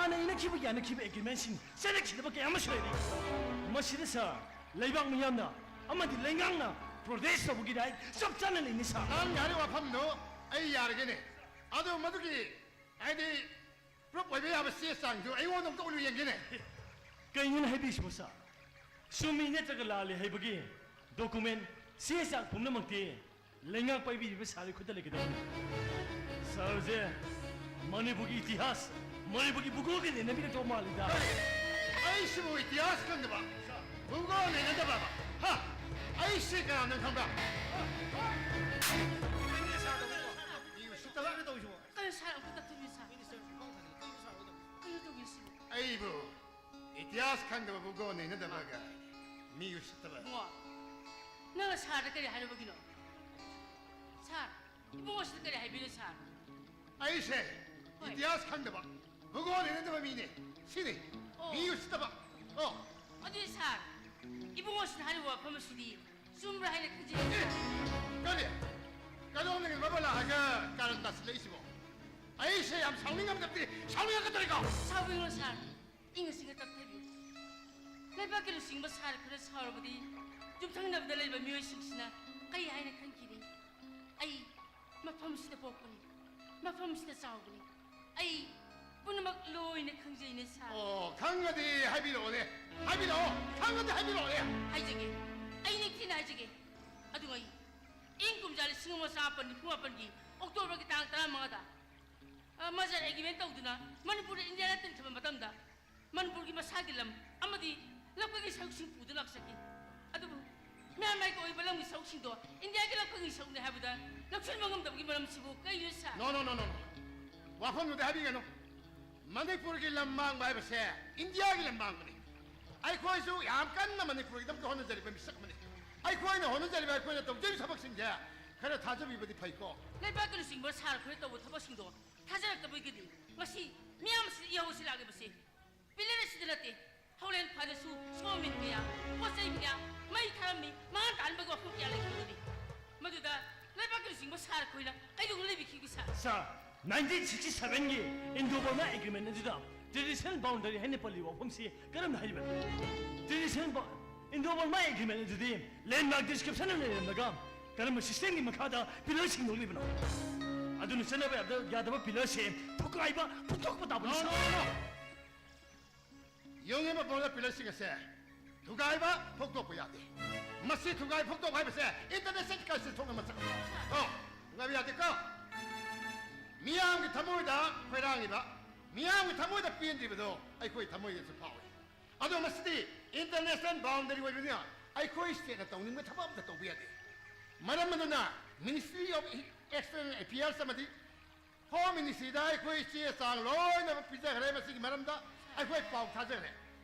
ꯍꯥꯟꯅ ꯏꯅꯈꯤꯕ ꯌꯥꯅꯈꯤꯕ ꯑꯦꯒ꯭ꯔꯤꯃꯦꯟꯁꯤꯡ ꯆꯠꯅꯈꯤꯗꯕ ꯀꯌꯥ ꯑꯃꯁꯨ ꯂꯩꯔꯤ꯫ ꯃꯁꯤꯗ ꯁꯥꯔ, ꯂꯩꯕꯥꯛ ꯃꯤꯌꯥꯝꯅ ꯑꯃꯗꯤ ꯂꯩꯉꯥꯛꯅ ꯄ꯭ꯔꯣꯇꯦꯁ ꯇꯧꯕꯒꯤ ꯔꯥꯏꯠ ꯆꯞ ꯆꯥꯅ ꯂꯩꯅꯤ ꯁꯥꯔ꯫ ꯅꯪ ꯌꯥꯔꯦ ꯋꯥꯐꯝꯗꯣ ꯑꯩ ꯌꯥꯔꯒꯦꯅꯦ꯫ ꯑꯗꯣ ꯃꯗꯨꯒꯤ ꯍꯥꯏꯗꯤ ꯄ꯭ꯔꯨꯞ ꯑꯣꯏꯕ ꯌꯥꯕ ꯆꯦ ꯆꯥꯡꯗꯨ ꯑꯩꯉꯣꯟꯗ ꯑꯝꯇ ꯎꯠꯂꯨ ꯌꯦꯡꯒꯦꯅꯦ꯫ ꯀꯩꯅꯣꯅꯦ ꯍꯥꯏꯕꯤꯁꯤꯕꯣ ꯁꯥꯔ? ꯆꯨꯝꯃꯤ ꯅꯠꯇ꯭ꯔꯒ ꯂꯥꯜꯂꯤ ꯍꯥꯏꯕꯒꯤ ꯗꯣꯀꯨꯃꯦꯟ, ꯆꯦ ꯆꯥꯡ ꯄꯨꯝꯅꯃꯛꯇꯤ ꯂꯩꯉꯥꯛ ꯄꯥꯏꯕꯤꯔꯤꯕ ꯁꯥꯔꯒꯤ ꯈꯨꯠꯇ ꯂꯩꯒꯗꯕꯅꯤ꯫ ꯁꯥꯔꯁꯦ ꯃꯅꯤꯄꯨꯔꯒꯤ ꯏꯇꯤꯍꯥꯁ, ꯃꯅꯤꯄꯨꯔꯒꯤ ꯚꯨꯒꯣꯜꯒ ꯅꯩꯅꯕꯤꯔꯛꯇꯧ ꯃꯥꯜꯂꯤꯗ꯫ ꯀꯔꯤ? ꯑꯩꯁꯤꯕꯨ ꯏꯇꯤꯍꯥꯁ ꯈꯪꯗꯕ, ꯚꯨꯒꯣꯜ ꯅꯩꯅꯗꯕ? ꯍꯥ? ꯑꯩꯁꯤ ꯀꯅꯥꯅꯣ ꯈꯪꯕ꯭ꯔꯥ? ꯃꯤ ꯎꯁꯤꯠꯇꯕ꯫ ꯀꯩꯅꯣ ꯁꯥꯔ ꯑꯃꯨꯛꯀ ꯇꯞꯊꯤꯕꯤ ꯁꯥꯔ? ꯀꯩꯅꯣ ꯇꯧꯕꯤꯔꯤꯁꯤꯕꯣ? ꯑꯩꯕꯨ ꯏꯇꯤꯍꯥꯁ ꯈꯪꯗꯕ ꯚꯨꯒꯣꯜ ꯅꯩꯅꯗꯕꯒ ꯃꯤ ꯎꯁꯤꯠꯇꯕ꯫ ꯏꯕꯨꯡꯉꯣ, ꯅꯪꯅ ꯁꯥꯔꯗ ꯀꯔꯤ ꯍꯥꯏꯔꯨꯕꯒꯤꯅꯣ? ꯁꯥꯔ, ꯏꯕꯨꯡꯉꯣꯁꯤꯗ ꯀꯔꯤ ꯍꯥꯏꯕꯤꯅꯣ ꯁꯥꯔ? ꯑꯩꯁꯦ ꯍꯣꯏ꯫ ꯏꯇꯤꯍꯥꯁ ꯈꯪꯗꯕ, ꯚꯨꯒꯣꯜ ꯍꯩꯅꯗꯕ ꯃꯤꯅꯦ꯫ ꯁꯤꯅꯤ꯫ ꯑꯣ꯫ ꯃꯤ ꯎꯁꯤꯠꯇꯕ꯫ ꯑꯣ꯫ ꯑꯗꯨꯗꯤ ꯁꯥꯔ, ꯏꯕꯨꯡꯉꯣꯁꯤꯅ ꯍꯥꯏꯔꯤꯕ ꯋꯥꯐꯝ ꯑꯁꯤꯗꯤ ꯆꯨꯝꯕ꯭ꯔꯥ ꯍꯥꯏꯅ ꯈꯟꯖꯩ꯫ ꯑꯦ! ꯀꯔꯤ? ꯀꯗꯣꯝꯗꯒꯤ ꯕꯕꯥ ꯂꯥꯛꯑꯒ ꯀꯥꯔꯟ ꯇꯥꯁꯤꯜꯂꯛꯏꯁꯤꯕꯣ? ꯑꯩꯁꯦ ꯌꯥꯝ ꯁꯥꯎꯅꯤꯡꯉꯝꯗꯕꯗꯤ ꯁꯥꯎꯅꯤꯡꯉꯛꯀꯗꯧꯔꯤꯀꯣ? ꯁꯥꯎꯕꯤꯒꯅꯨ ꯁꯥꯔ, ꯏꯪꯅ ꯆꯤꯛꯅ ꯇꯞꯊꯕꯤꯌꯨ꯫ ꯂꯩꯕꯥꯛꯀꯤ ꯂꯨꯆꯤꯡꯕ ꯁꯥꯔ ꯈꯔ ꯁꯥꯎꯔꯕꯗꯤ ꯌꯨꯝꯊꯪꯅꯕꯗ ꯂꯩꯕ ꯃꯤꯑꯣꯏꯁꯤꯡꯁꯤꯅ ꯀꯩ ꯍꯥꯏꯅ ꯈꯟꯈꯤꯅꯤ? ꯑꯩ ꯃꯐꯝꯁꯤꯗ ꯄꯣꯛꯄꯅꯤ, ꯃꯐꯝꯁꯤꯗ ꯆꯥꯎꯕꯅꯤ꯫ ꯑꯩ ꯄꯨꯝꯅꯃꯛ ꯂꯣꯏꯅ ꯈꯪꯖꯩꯅꯦ ꯁꯥꯔ꯫ ꯑꯣ, ꯈꯪꯉꯗꯤ ꯍꯥꯏꯕꯤꯔꯛꯑꯣꯅꯦ꯫ ꯍꯥꯏꯕꯤꯔꯛꯑꯣ꯫ ꯈꯪꯉꯗꯤ ꯍꯥꯏꯕꯤꯔꯛꯑꯣꯅꯦ꯫ ꯍꯥꯏꯖꯒꯦ꯫ ꯑꯩ ꯅꯤꯡꯊꯤꯅ ꯍꯥꯏꯖꯒꯦ꯫ ꯑꯗꯨꯒ ꯑꯩ ꯏꯪ ꯀꯨꯝꯖꯥ ꯂꯤꯁꯤꯡ ꯑꯃ ꯆꯥꯃꯥꯄꯟ ꯅꯤꯐꯨ ꯃꯥꯄꯟꯒꯤ ꯑꯣꯛꯇꯣꯕꯔꯒꯤ ꯇꯥꯡ ꯇꯔꯥꯃꯉꯥꯗ, ꯑ, ꯃꯖꯔ ꯑꯦꯒ꯭ꯔꯤꯃꯦꯟ ꯇꯧꯗꯨꯅ ꯃꯅꯤꯄꯨꯔꯗ ꯏꯟꯗꯤꯌꯥꯅ ꯇꯤꯟꯈꯤꯕ ꯃꯇꯝꯗ ꯃꯅꯤꯄꯨꯔꯒꯤ ꯃꯁꯥꯒꯤ ꯂꯝ ꯑꯃꯗꯤ ꯂꯝꯀꯩꯒꯤ ꯁꯔꯨꯛꯁꯤꯡ ꯄꯨꯗꯨꯅ ꯂꯥꯛꯆꯈꯤ꯫ ꯑꯗꯨꯕꯨ ꯃꯌꯥꯝ ꯃꯥꯏꯀꯩ ꯑꯣꯏꯕ ꯂꯝꯒꯤ ꯁꯔꯨꯛꯁꯤꯡꯗꯣ ꯏꯟꯗꯤꯌꯥꯒꯤ ꯂꯝꯀꯩꯒꯤ ꯁꯔꯨꯛꯅꯤ ꯍꯥꯏꯕꯗ ꯂꯧꯁꯤꯟꯕ ꯉꯝꯗꯕꯒꯤ ꯃꯔꯝꯁꯤꯕꯨ ꯀꯩꯅꯣ ꯁꯥꯔ? No, no, no, no, no. ꯋꯥꯐꯝꯗꯨꯗ ꯍꯥꯏꯕꯤꯒꯅꯨ꯫ ꯃꯅꯤꯄꯨꯔꯒꯤ ꯂꯝ ꯃꯥꯡꯕ ꯍꯥꯏꯕꯁꯦ ꯏꯟꯗꯤꯌꯥꯒꯤ ꯂꯝ ꯃꯥꯡꯕꯅꯤ꯫ ꯑꯩꯈꯣꯏꯁꯨ ꯌꯥꯝ ꯀꯟꯅ ꯃꯅꯤꯄꯨꯔꯒꯤꯗꯃꯛꯇ ꯍꯣꯠꯅꯖꯔꯤꯕ ꯃꯤꯁꯛ ꯑꯃꯅꯤ꯫ ꯑꯩꯈꯣꯏꯅ ꯍꯣꯠꯅꯖꯔꯤꯕ, ꯑꯩꯈꯣꯏꯅ ꯇꯧꯖꯔꯤꯕ ꯊꯕꯛꯁꯤꯡꯁꯦ ꯈꯔ ꯊꯥꯖꯕꯤꯕꯗꯤ ꯐꯩꯀꯣ꯫ ꯂꯩꯕꯥꯛꯀꯤ ꯂꯨꯆꯤꯡꯕ ꯁꯥꯔ ꯈꯣꯏꯅ ꯇꯧꯕ ꯊꯕꯛꯁꯤꯡꯗꯣ ꯊꯥꯖꯔꯛꯇꯕꯒꯤꯗꯤ ꯉꯁꯤ ꯃꯤꯌꯥꯝꯁꯤꯗ ꯏꯍꯧ ꯑꯁꯤ ꯂꯥꯛꯂꯤꯕꯁꯤ꯫ ꯄꯤꯂꯔ ꯑꯁꯤꯗ ꯅꯠꯇꯦ, ꯍꯣꯂꯦꯟ ꯐꯥꯗꯁꯨ ꯁꯣꯃꯤꯟ ꯀꯌꯥ, ꯄꯣꯠ ꯆꯩ ꯀꯌꯥ, ꯃꯩ ꯊꯥꯔꯝꯃꯤ, ꯃꯥꯡꯍꯟ ꯇꯥꯍꯟꯕꯒꯤ ꯋꯥꯐꯝ ꯀꯌꯥ ꯂꯩꯈꯤꯕꯅꯤ꯫ ꯃꯗꯨꯗ ꯂꯩꯕꯥꯛꯀꯤ ꯂꯨꯆꯤꯡꯕ ꯁꯥꯔ ꯈꯣꯏꯅ ꯀꯩꯗꯧꯅ ꯂꯩꯕꯤꯈꯤꯕꯒꯦ ꯁꯥꯔ? ꯁꯥꯔ, ꯅꯥꯏꯟꯇꯤꯟ ꯁꯤꯛꯁꯇꯤ ꯁꯚꯦꯟꯒꯤ ꯏꯟꯗꯣ ꯕꯔꯃꯥ ꯑꯦꯒ꯭ꯔꯤꯃꯦꯟ ꯑꯗꯨꯗ Traditional boundary ꯍꯥꯏꯅ ꯄꯜꯂꯤꯕ ꯋꯥꯐꯝꯁꯤ ꯀꯔꯝꯅ ꯍꯥꯏꯔꯤꯕꯅꯣ? Traditional Indo-Burma Agreement ꯑꯗꯨꯗꯤ landmark description ꯑꯃ ꯂꯩꯔꯝꯂꯒ ꯀꯔꯝꯕ systemꯒꯤ ꯃꯈꯥꯗ pillar ꯁꯤꯡꯗꯣꯛꯂꯤꯕꯅꯣ? ꯑꯗꯨꯅ ꯆꯠꯅꯕ ꯌꯥꯗꯕ pillarꯁꯦ ꯊꯨꯒꯥꯏꯕ, ꯐꯨꯠꯇꯣꯛꯄ ꯇꯥꯕꯅꯤ꯫ No, no, no, no. ꯌꯨꯝꯒꯤ ꯃꯄꯣꯝꯗ pillarꯁꯤꯡ ꯑꯁꯦ ꯊꯨꯒꯥꯏꯕ, ꯐꯨꯛꯇꯣꯛꯄ ꯌꯥꯗꯦ꯫ ꯃꯁꯤ ꯊꯨꯒꯥꯏ ꯐꯨꯛꯇꯣꯛꯄ ꯍꯥꯏꯕꯁꯦ international crisis ꯊꯣꯛꯅ ꯃꯁꯛ꯫ ꯑꯣ, ꯊꯨꯒꯥꯏꯕ ꯌꯥꯗꯦꯀꯣ꯫ ꯃꯤꯌꯥꯝꯒꯤ ꯊꯃꯣꯏꯗ ꯈꯣꯏꯔꯥꯡꯉꯤꯕ, ꯃꯤꯌꯥꯝꯒꯤ ꯊꯃꯣꯏꯗ ꯄꯦꯟꯗ꯭ꯔꯤꯕꯗꯣ ꯑꯩꯈꯣꯏ ꯊꯃꯣꯏꯗꯁꯨ ꯐꯥꯎꯏ꯫ ꯑꯗꯣ ꯃꯁꯤꯗꯤ international boundary ꯑꯣꯏꯕꯅꯤꯅ ꯑꯩꯈꯣꯏ stateꯅ ꯇꯧꯅꯤꯡꯕ ꯊꯕꯛ ꯑꯝꯇ ꯇꯧꯕ ꯌꯥꯗꯦ꯫ ꯃꯔꯝ ꯑꯗꯨꯅ Ministry of External Affairs ꯑꯃꯗꯤ Home Ministryꯗ ꯑꯩꯈꯣꯏ ꯆꯦ ꯆꯥꯡ ꯂꯣꯏꯅꯃꯛ ꯄꯤꯖꯈ꯭ꯔꯦ꯫ ꯃꯁꯤꯒꯤ ꯃꯔꯝꯗ ꯑꯩꯈꯣꯏ ꯄꯥꯎ ꯊꯥꯖꯈ꯭ꯔꯦ꯫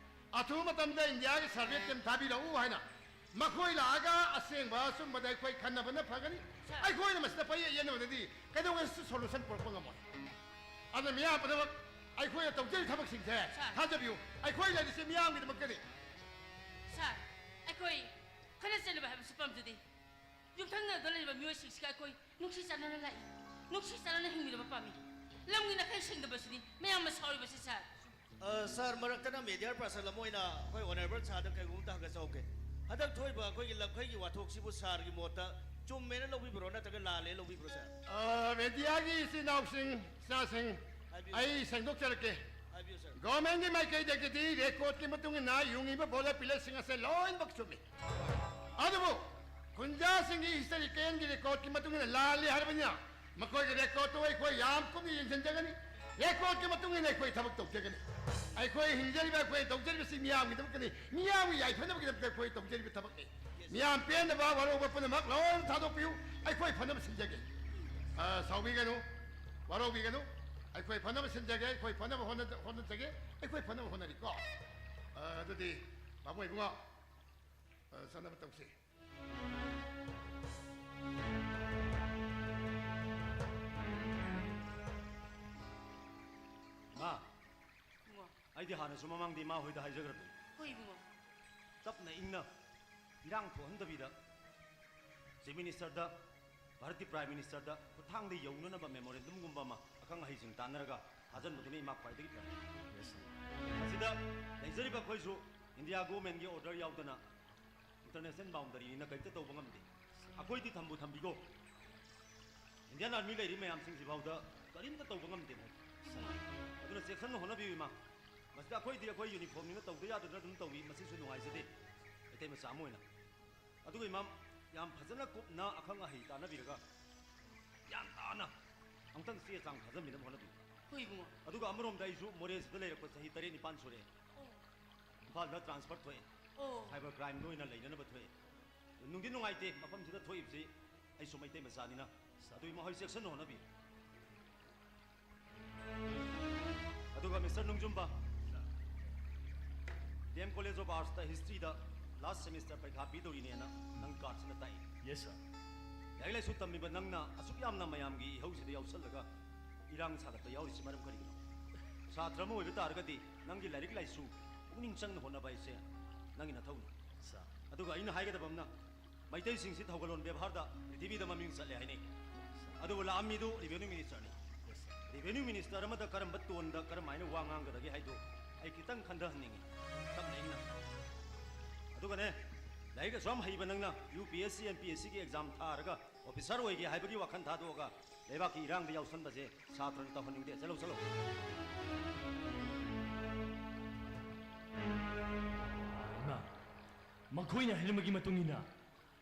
ꯑꯊꯨꯕ ꯃꯇꯝꯗ ꯏꯟꯗꯤꯌꯥꯒꯤ survey team ꯊꯥꯕꯤꯔꯛꯎ ꯍꯥꯏꯅ ꯃꯈꯣꯏ ꯂꯥꯛꯑꯒ ꯑꯁꯦꯡꯕ ꯑꯆꯨꯝꯕꯗ ꯑꯩꯈꯣꯏ ꯈꯟꯅꯕꯅ ꯐꯒꯅꯤ꯫ Sir꯫ ꯑꯩꯈꯣꯏꯅ ꯃꯁꯤꯗ ꯄꯩꯌꯦꯠ ꯌꯦꯠꯅꯕꯗꯗꯤ ꯀꯩꯗꯧꯉꯩꯗꯁꯨ solution ꯄꯨꯔꯛꯄ ꯉꯝꯃꯣꯏ꯫ ꯑꯗꯨꯅ ꯃꯤꯌꯥꯝ ꯄꯨꯝꯅꯃꯛ ꯑꯩꯈꯣꯏꯅ ꯇꯧꯖꯔꯤꯕ ꯊꯕꯛꯁꯤꯡꯁꯦ Sir꯫ ꯊꯥꯖꯕꯤꯌꯨ, ꯑꯩꯈꯣꯏ ꯂꯩꯔꯤꯁꯦ ꯃꯤꯌꯥꯝꯒꯤꯗꯃꯛꯇꯅꯤ꯫ Sir, ꯑꯩꯈꯣꯏ ꯈꯠꯅ ꯆꯩꯅꯕ ꯍꯥꯏꯕꯁꯤ ꯄꯥꯝꯖꯗꯦ꯫ ꯌꯨꯝꯊꯪꯅꯕꯗ ꯂꯩꯔꯤꯕ ꯃꯤꯑꯣꯏꯁꯤꯡꯁꯤꯒ ꯑꯩꯈꯣꯏ ꯅꯨꯡꯁꯤ ꯆꯥꯟꯅꯅ ꯂꯥꯛꯏ, ꯅꯨꯡꯁꯤ ꯆꯥꯟꯅꯅ ꯍꯤꯡꯃꯤꯟꯅꯕ ꯄꯥꯝꯃꯤ꯫ ꯂꯝꯒꯤ ꯅꯥꯀꯩ ꯁꯦꯡꯗꯕꯁꯤꯅꯤ ꯃꯌꯥꯝꯅ ꯁꯥꯎꯔꯤꯕꯁꯤ, Sir꯫ ꯑ, Sir, ꯃꯔꯛꯇꯅ mediator person ꯑꯃ ꯑꯣꯏꯅ ꯑꯩꯈꯣꯏ honourable sirꯗ ꯀꯩꯒꯨꯝꯕ ꯑꯝꯇ ꯍꯪꯖꯍꯧꯒꯦ꯫ ꯍꯟꯗꯛ ꯊꯣꯛꯏꯕ ꯑꯩꯈꯣꯏꯒꯤ ꯂꯝꯈꯩꯒꯤ ꯋꯥꯊꯣꯛꯁꯤꯕꯨ sirꯒꯤ ꯃꯣꯠꯇ ꯆꯨꯝꯃꯦꯅ ꯂꯧꯕꯤꯕ꯭ꯔꯣ, ꯅꯠꯇ꯭ꯔꯒ ꯂꯥꯜꯂꯦ ꯂꯧꯕꯤꯕ꯭ꯔꯣ, Sir? ꯑ, mediaꯒꯤ ꯏꯆꯤꯟ ꯏꯅꯥꯎꯁꯤꯡ, ꯏꯆꯥꯁꯤꯡ, ꯍꯥꯏꯕꯤꯌꯨ꯫ ꯑꯩ ꯁꯦꯡꯗꯣꯛꯆꯔꯛꯀꯦ꯫ ꯍꯥꯏꯕꯤꯌꯨ, Sir꯫ Governmentꯀꯤ ꯃꯥꯏꯀꯩꯗꯒꯤꯗꯤ recordꯀꯤ ꯃꯇꯨꯡ ꯏꯟꯅ ꯌꯨꯡꯉꯤꯕ boiler pillarꯁꯤꯡ ꯑꯁꯦ ꯂꯣꯏꯅꯃꯛ ꯆꯨꯝꯃꯤ꯫ ꯑꯗꯨꯕꯨ ꯈꯨꯟꯖꯥꯁꯤꯡꯒꯤ historicalꯒꯤ recordꯀꯤ ꯃꯇꯨꯡ ꯏꯟꯅ ꯂꯥꯜꯂꯤ ꯍꯥꯏꯔꯕꯅꯤꯅ ꯃꯈꯣꯏꯒꯤ recordꯇꯨ ꯑꯩꯈꯣꯏ ꯌꯥꯝ ꯀꯨꯞꯅ ꯌꯦꯡꯁꯤꯟꯖꯒꯅꯤ꯫ Recordꯀꯤ ꯃꯇꯨꯡ ꯏꯟꯅ ꯑꯩꯈꯣꯏ ꯊꯕꯛ ꯇꯧꯖꯒꯅꯤ꯫ ꯑꯩꯈꯣꯏ ꯍꯤꯡꯖꯔꯤꯕ, ꯑꯩꯈꯣꯏ ꯇꯧꯖꯔꯤꯕꯁꯤ ꯃꯤꯌꯥꯝꯒꯤꯗꯃꯛꯇꯅꯤ, ꯃꯤꯌꯥꯝꯒꯤ ꯌꯥꯏꯐꯅꯕꯒꯤꯗꯃꯛꯇ ꯑꯩꯈꯣꯏ ꯇꯧꯖꯔꯤꯕ ꯊꯕꯛꯅꯤ꯫ ꯃꯤꯌꯥꯝ ꯄꯦꯟꯅꯕ ꯋꯥꯔꯧꯕ ꯄꯨꯝꯅꯃꯛ ꯂꯣꯏꯅ ꯊꯥꯗꯣꯛꯄꯤꯌꯨ꯫ ꯑꯩꯈꯣꯏ ꯐꯅꯕ ꯁꯤꯟꯖꯒꯦ꯫ ꯑ, ꯁꯥꯎꯕꯤꯒꯅꯨ, ꯋꯥꯔꯧꯕꯤꯒꯅꯨ꯫ ꯑꯩꯈꯣꯏ ꯐꯅꯕ ꯁꯤꯟꯖꯒꯦ, ꯑꯩꯈꯣꯏ ꯐꯅꯕ ꯍꯣꯠꯅ-, ꯍꯣꯠꯅꯖꯒꯦ, ꯑꯩꯈꯣꯏ ꯐꯅꯕ ꯍꯣꯠꯅꯔꯤꯀꯣ꯫ ꯑ, ꯑꯗꯨꯗꯤ ꯄꯥꯕꯨꯡ ꯏꯕꯨꯡꯉꯣ, ꯑ, ꯆꯠꯅꯕ ꯇꯧꯁꯤ꯫ ꯃꯥ, ꯏꯕꯨꯡꯉꯣ꯫ ꯑꯩꯗꯤ ꯍꯥꯟꯅꯁꯨ ꯃꯃꯥꯡꯗ ꯏꯃꯥ ꯍꯣꯏꯗ ꯍꯥꯏꯖꯈ꯭ꯔꯕꯅꯤ꯫ ꯍꯣꯏ, ꯏꯕꯨꯡꯉꯣ꯫ ꯇꯞꯅ ꯏꯪꯅ ꯏꯔꯥꯡ ꯊꯣꯛꯍꯟꯗꯕꯤꯗ Chief Ministerꯗ, ꯚꯥꯔꯠꯀꯤ Prime Ministerꯗ ꯈꯨꯠꯊꯥꯡꯗ ꯌꯧꯅꯅꯕ memorandumꯒꯨꯝꯕ ꯑꯃ ꯑꯈꯪ ꯑꯍꯩꯁꯤꯡ ꯇꯥꯟꯅꯔꯒ ꯊꯥꯖꯟꯕꯗꯨꯅ ꯏꯃꯥ ꯈ꯭ꯋꯥꯏꯗꯒꯤ ꯐꯔꯦ꯫ ꯃꯁꯤꯗ ꯂꯩꯖꯔꯤꯕ ꯑꯩꯈꯣꯏꯁꯨ ꯏꯟꯗꯤꯌꯥ ꯒꯣꯔꯃꯦꯟꯒꯤ ꯑꯣꯔꯗꯔ ꯌꯥꯎꯗꯅ ꯏꯟꯇꯔꯅꯦꯁꯅꯦꯜ ꯕꯥꯎꯟꯗꯔꯤꯅꯤꯅ ꯀꯔꯤꯝꯇ ꯇꯧꯕ ꯉꯝꯗꯦ꯫ ꯑꯩꯈꯣꯏꯗꯤ ꯊꯝꯕꯨ ꯊꯝꯕꯤꯀꯣ, ꯏꯟꯗꯤꯌꯥꯟ ꯑꯥꯔꯃꯤ ꯂꯩꯔꯤ ꯃꯌꯥꯝꯁꯤꯡꯁꯤꯐꯥꯎꯗ ꯀꯔꯤꯝꯇ ꯇꯧꯕ ꯉꯝꯗꯦ ꯃꯣꯏ꯫ ꯑꯗꯨꯅ ꯆꯦꯛꯁꯤꯟꯅ ꯍꯣꯠꯅꯕꯤꯌꯨ ꯏꯃꯥ꯫ ꯃꯁꯤꯗ ꯑꯩꯈꯣꯏꯗꯤ ꯑꯩꯈꯣꯏ ꯌꯨꯅꯤꯐꯣꯔꯝꯅꯤꯅ ꯇꯧꯗ ꯌꯥꯗꯗꯅ ꯑꯗꯨꯝ ꯇꯧꯏ, ꯃꯁꯤꯁꯨ ꯅꯨꯡꯉꯥꯏꯖꯗꯦ ꯃꯩꯇꯩ ꯃꯆꯥ ꯑꯃ ꯑꯣꯏꯅ꯫ ꯑꯗꯨꯒ ꯏꯃꯥ, ꯌꯥꯝ ꯐꯖꯅ ꯀꯨꯞꯅ ꯑꯈꯪ ꯑꯍꯩ ꯇꯥꯟꯅꯕꯤꯔꯒ ꯒ꯭ꯌꯥꯟ ꯇꯥꯅ ꯑꯃꯨꯛꯇꯪ ꯆꯦ ꯆꯥꯡ ꯊꯥꯖꯟꯕꯤꯅꯕ ꯍꯣꯠꯅꯕꯤꯌꯨ꯫ ꯍꯣꯏ ꯏꯕꯨꯡꯉꯣ꯫ ꯑꯗꯨꯒ ꯑꯃꯔꯣꯝꯗ ꯑꯩꯁꯨ ꯃꯣꯔꯦꯁꯤꯗ ꯂꯩꯔꯛꯄ ꯆꯍꯤ ꯇꯔꯦꯠ ꯅꯤꯄꯥꯟ ꯁꯨꯔꯦ꯫ ꯑꯣ꯫ ꯏꯝꯐꯥꯜꯗ ꯇ꯭ꯔꯥꯟꯁꯐꯔ ꯊꯣꯛꯑꯦ꯫ ꯑꯣ꯫ ꯁꯥꯏꯕꯔ ꯀ꯭ꯔꯥꯏꯝꯗ ꯑꯣꯏꯅ ꯂꯩꯅꯅꯕ ꯊꯣꯛꯑꯦ꯫ ꯅꯨꯡꯗꯤ ꯅꯨꯡꯉꯥꯏꯇꯦ ꯃꯐꯝꯁꯤꯗ ꯊꯣꯛꯏꯕꯁꯤ, ꯑꯩꯁꯨ ꯃꯩꯇꯩ ꯃꯆꯥꯅꯤꯅ꯫ ꯑꯗꯨꯒꯤ ꯃꯈꯣꯏ ꯆꯦꯛꯁꯤꯟꯅ ꯍꯣꯠꯅꯕꯤꯌꯨ꯫ ꯑꯗꯨꯒ mister Nongjumba, D M college of ꯑꯥꯔꯠꯁꯇ ꯍꯤꯁꯇ꯭ꯔꯤꯗ ꯂꯥꯁ ꯁꯦꯃꯤꯁꯇꯔ ꯄꯩꯈꯥ ꯄꯤꯗꯧꯔꯤꯅꯦꯅ ꯅꯪ ꯀꯥꯔꯠꯁꯤꯅ ꯇꯥꯛꯏ꯫ Yes sir. ꯂꯥꯏꯔꯤꯛ ꯂꯥꯏꯁꯨ ꯇꯝꯃꯤꯕ ꯅꯪꯅ ꯑꯁꯨꯛ ꯌꯥꯝꯅ ꯃꯌꯥꯝꯒꯤ ꯏꯍꯧꯁꯤꯗ ꯌꯥꯎꯁꯜꯂꯒ ꯏꯔꯥꯡ ꯁꯥꯒꯠꯄ ꯌꯥꯎꯔꯤꯁꯤ ꯃꯔꯝ ꯀꯔꯤꯒꯤꯅꯣ? ꯁꯥꯇ꯭ꯔ ꯑꯃ ꯑꯣꯏꯕ ꯇꯥꯔꯒꯗꯤ ꯅꯪꯒꯤ ꯂꯥꯏꯔꯤꯛ ꯂꯥꯏꯁꯨ ꯄꯨꯛꯅꯤꯡ ꯆꯪꯅ ꯍꯣꯠꯅꯕ ꯍꯥꯏꯁꯦ ꯅꯪꯒꯤ ꯅꯊꯧꯅꯤ꯫ ꯁꯥꯔ꯫ ꯑꯗꯨꯒ ꯑꯩꯅ ꯍꯥꯏꯒꯗꯕ ꯑꯃꯅ, ꯃꯩꯇꯩꯁꯤꯡꯁꯤ ꯊꯧꯒꯜꯂꯣꯟ ꯕꯦꯕꯥꯔꯗ ꯄ꯭ꯔꯤꯊꯤꯕꯤꯗ ꯃꯃꯤꯡ ꯆꯠꯂꯦ ꯍꯥꯏꯅꯩ꯫ ꯑꯗꯨꯕꯨ ꯂꯥꯛꯑꯝꯃꯤꯗꯨ ꯔꯦꯚꯦꯅ꯭ꯌꯨ ꯃꯤꯅꯤꯁꯇꯔꯅꯤ꯫ ꯔꯦꯚꯦꯅ꯭ꯌꯨ ꯃꯤꯅꯤꯁꯇꯔ ꯑꯃꯗ ꯀꯔꯝꯕ ꯇꯣꯟꯗ ꯀꯔꯝꯍꯥꯏꯅ ꯋꯥ ꯉꯥꯡꯒꯗꯒꯦ ꯍꯥꯏꯗꯨ ꯑꯩ ꯈꯤꯇꯪ ꯈꯟꯊꯍꯟꯅꯤꯡꯉꯤ꯫ ꯇꯞꯅ ꯏꯪꯅ꯫ ꯑꯗꯨꯒꯅꯦ, ꯂꯥꯏꯔꯤꯛ ꯑꯁꯨꯛ ꯌꯥꯝ ꯍꯩꯕ ꯅꯪꯅ U P S C, M P S ꯁꯤꯒꯤ ꯑꯦꯛꯖꯥꯝ ꯊꯥꯔꯒ ꯑꯣꯐꯤꯁꯥꯔ ꯑꯣꯏꯒꯦ ꯍꯥꯏꯕꯒꯤ ꯋꯥꯈꯜ ꯊꯥꯗꯣꯛꯑꯒ ꯂꯩꯕꯥꯛꯀꯤ ꯏꯔꯥꯡꯗ ꯌꯥꯎꯁꯟꯕꯁꯦ ꯁꯥꯇ꯭ꯔꯅ ꯇꯧꯍꯟꯅꯤꯡꯗꯦ꯫ ꯆꯠꯂꯣ, ꯆꯠꯂꯣ꯫ ꯏꯃꯥ, ꯃꯈꯣꯏꯅ ꯍꯥꯏꯔꯝꯕꯒꯤ ꯃꯇꯨꯡ ꯏꯟꯅ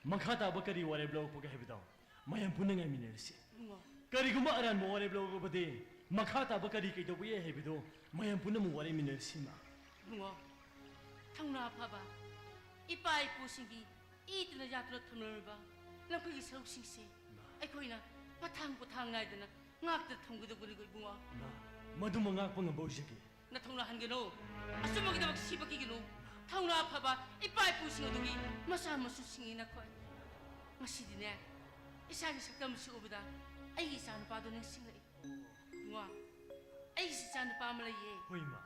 ꯃꯈꯥ ꯇꯥꯕ ꯀꯔꯤ ꯋꯥꯔꯦꯞ ꯂꯧꯔꯛꯄꯒꯦ ꯍꯥꯏꯕꯗꯣ ꯃꯌꯥꯝ ꯄꯨꯟꯅ ꯉꯥꯏꯃꯤꯟꯅꯔꯁꯤ꯫ ꯏꯕꯨꯡꯉꯣ꯫ ꯀꯔꯤꯒꯨꯝꯕ ꯑꯔꯥꯟꯕ ꯋꯥꯔꯦꯞ ꯂꯧꯔꯕꯗꯤ ꯃꯈꯥ ꯇꯥꯕ ꯀꯔꯤ ꯀꯩꯗꯧꯕ ꯌꯥꯏ ꯍꯥꯏꯕꯗꯣ ꯃꯌꯥꯝ ꯄꯨꯟꯅ ꯑꯃꯨꯛ ꯋꯥꯔꯦꯞꯃꯤꯟꯅꯔꯁꯤ, ꯏꯃꯥ꯫ ꯏꯕꯨꯡꯉꯣ, ꯊꯧꯅꯥ ꯐꯕ ꯏꯄꯥ ꯏꯄꯨꯁꯤꯡꯒꯤ ꯏꯗꯨꯅ ꯌꯥꯗꯨꯅ ꯊꯝꯂꯝꯂꯕ ꯂꯝꯈꯩꯒꯤ ꯁꯔꯨꯛꯁꯤꯡꯁꯦ ꯏꯃꯥ꯫ ꯑꯩꯈꯣꯏꯅ ꯃꯊꯥꯡ ꯄꯣꯊꯥꯡ ꯅꯥꯏꯗꯅ ꯉꯥꯛꯇ ꯊꯝꯒꯗꯧꯕꯅꯤꯀꯣ ꯏꯕꯨꯡꯉꯣ꯫ ꯏꯃꯥ, ꯃꯗꯨꯃ ꯉꯥꯛꯄ ꯉꯝꯕ ꯑꯣꯏꯖꯒꯦ꯫ ꯅꯊꯧꯅꯥ ꯍꯟꯒꯅꯨ꯫ ꯑꯆꯨꯝꯕꯒꯤꯗꯃꯛ ꯁꯤꯕ ꯀꯤꯒꯅꯨ꯫ ꯊꯧꯅꯥ ꯐꯕ ꯏꯄꯥ ꯏꯄꯨꯁꯤꯡ ꯑꯗꯨꯒꯤ ꯃꯆꯥ ꯃꯁꯨꯁꯤꯡꯅꯤ ꯅꯈꯣꯏ꯫ ꯉꯁꯤꯗꯤꯅꯦ, ꯏꯁꯥꯒꯤ ꯁꯛꯇꯝꯁꯤ ꯎꯕꯗ ꯑꯩꯒꯤ ꯏꯆꯥ ꯅꯨꯄꯥꯗꯣ ꯅꯤꯡꯁꯤꯡꯂꯛꯏ꯫ ꯏꯕꯨꯡꯉꯣ, ꯑꯩꯒꯤꯁꯨ ꯏꯆꯥ ꯅꯨꯄꯥ ꯑꯃ ꯂꯩꯌꯦ꯫ ꯍꯣꯏ, ꯏꯃꯥ꯫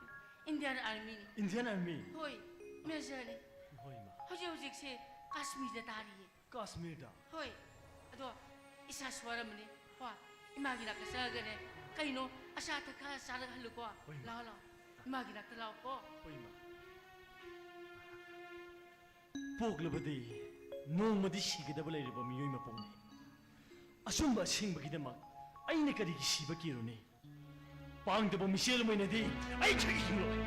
ꯏꯟꯗꯤꯌꯥꯟ ꯑꯥꯔꯃꯤꯅꯤ꯫ Indian army? ꯍꯣꯏ, ꯃꯦꯖꯔꯅꯤ꯫ ꯍꯣꯏ, ꯏꯃꯥ꯫ ꯍꯧꯖꯤꯛ ꯍꯧꯖꯤꯛꯁꯦ ꯀꯥꯁꯃꯤꯔꯗ ꯇꯥꯔꯤꯌꯦ꯫ ꯀꯥꯁꯃꯤꯔꯗ? ꯍꯣꯏ꯫ ꯑꯗꯣ ꯏꯁꯥ ꯁꯣꯔꯝꯕꯅꯤ꯫ ꯍꯣ, ꯏꯃꯥꯒꯤ ꯅꯥꯛꯇ ꯆꯪꯉꯒꯅꯦ, ꯀꯩꯅꯣ? ꯑꯆꯥ ꯑꯊꯛ ꯈꯔ ꯆꯥꯔꯒ ꯍꯜꯂꯨꯀꯣ꯫ ꯍꯣꯏ, ꯏꯃꯥ꯫ ꯂꯥꯛꯑꯣ, ꯂꯥꯛꯑꯣ꯫ ꯏꯃꯥꯒꯤ ꯅꯥꯛꯇ ꯂꯥꯛꯑꯣꯀꯣ꯫ ꯍꯣꯏ, ꯏꯃꯥ꯫ ꯄꯣꯛꯂꯕꯗꯤ ꯅꯣꯡꯃꯗꯤ ꯁꯤꯒꯗꯕ ꯂꯩꯔꯕ ꯃꯤꯑꯣꯏ ꯃꯄꯣꯛꯅꯤ꯫ ꯑꯆꯨꯝꯕ ꯑꯁꯦꯡꯕꯒꯤꯗꯃꯛ ꯑꯩꯅ ꯀꯔꯤꯒꯤ ꯁꯤꯕ ꯀꯤꯔꯨꯅꯤ? ꯄꯥꯡꯗꯕ ꯃꯤꯁꯦꯜ ꯑꯃ ꯑꯣꯏꯅꯗꯤ ꯑꯩ ꯈꯛ ꯍꯤꯡꯂꯣꯏ꯫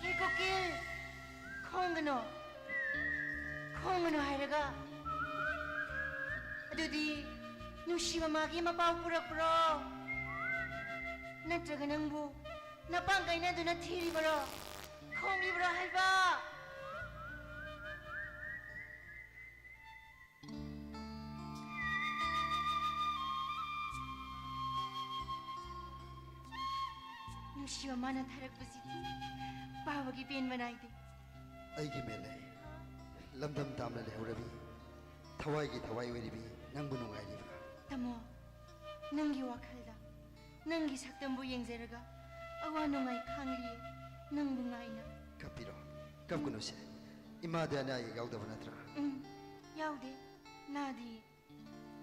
ꯍꯦ ꯀꯣꯀꯤꯜ, ꯈꯣꯡꯒꯅꯣ, ꯈꯣꯡꯒꯅꯣ ꯍꯥꯏꯔꯒ꯫ ꯑꯗꯨꯗꯤ ꯅꯨꯡꯁꯤꯕ ꯃꯥꯒꯤ ꯃꯄꯥꯎ ꯄꯨꯔꯛꯄ꯭ꯔꯣ? ꯅꯠꯇ꯭ꯔꯒ ꯅꯪꯕꯨ ꯅꯄꯥꯡ ꯀꯥꯏꯅꯗꯨꯅ ꯊꯤꯔꯤꯕꯔꯣ? ꯈꯣꯡꯂꯤꯕ꯭ꯔꯣ ꯍꯥꯏꯕ? ꯅꯨꯡꯁꯤꯕ ꯃꯥꯅ ꯊꯥꯔꯛꯄꯁꯤꯗꯤ ꯄꯥꯕꯒꯤ ꯄꯦꯟꯕ ꯅꯥꯏꯗꯦ꯫ ꯑꯩꯒꯤ ꯃꯦꯂꯩ, ꯂꯝꯗꯝ ꯇꯥꯝꯅ ꯂꯩꯍꯧꯔꯕꯤ, ꯊꯋꯥꯏꯒꯤ ꯊꯋꯥꯏ ꯑꯣꯏꯔꯤꯕꯤ ꯅꯪꯕꯨ ꯅꯨꯡꯉꯥꯏꯔꯤꯕ꯭ꯔꯥ? ꯇꯥꯃꯣ, ꯅꯪꯒꯤ ꯋꯥꯈꯜꯗ ꯅꯪꯒꯤ ꯁꯛꯇꯝꯕꯨ ꯌꯦꯡꯖꯔꯒ ꯑꯋꯥ ꯅꯨꯡꯉꯥꯏ ꯈꯥꯡꯂꯤꯌꯦ, ꯅꯪꯕꯨ ꯉꯥꯏꯅ꯫ ꯀꯞꯄꯤꯔꯣ, ꯀꯞꯀꯅꯨꯁꯦ꯫ ꯏꯃꯥꯗꯤ ꯑꯅꯥ ꯑꯌꯦꯛ ꯌꯥꯎꯗꯕ ꯅꯠꯇ꯭ꯔꯥ? ꯎꯝ, ꯌꯥꯎꯗꯦ, ꯅꯥꯗꯤꯌꯦ꯫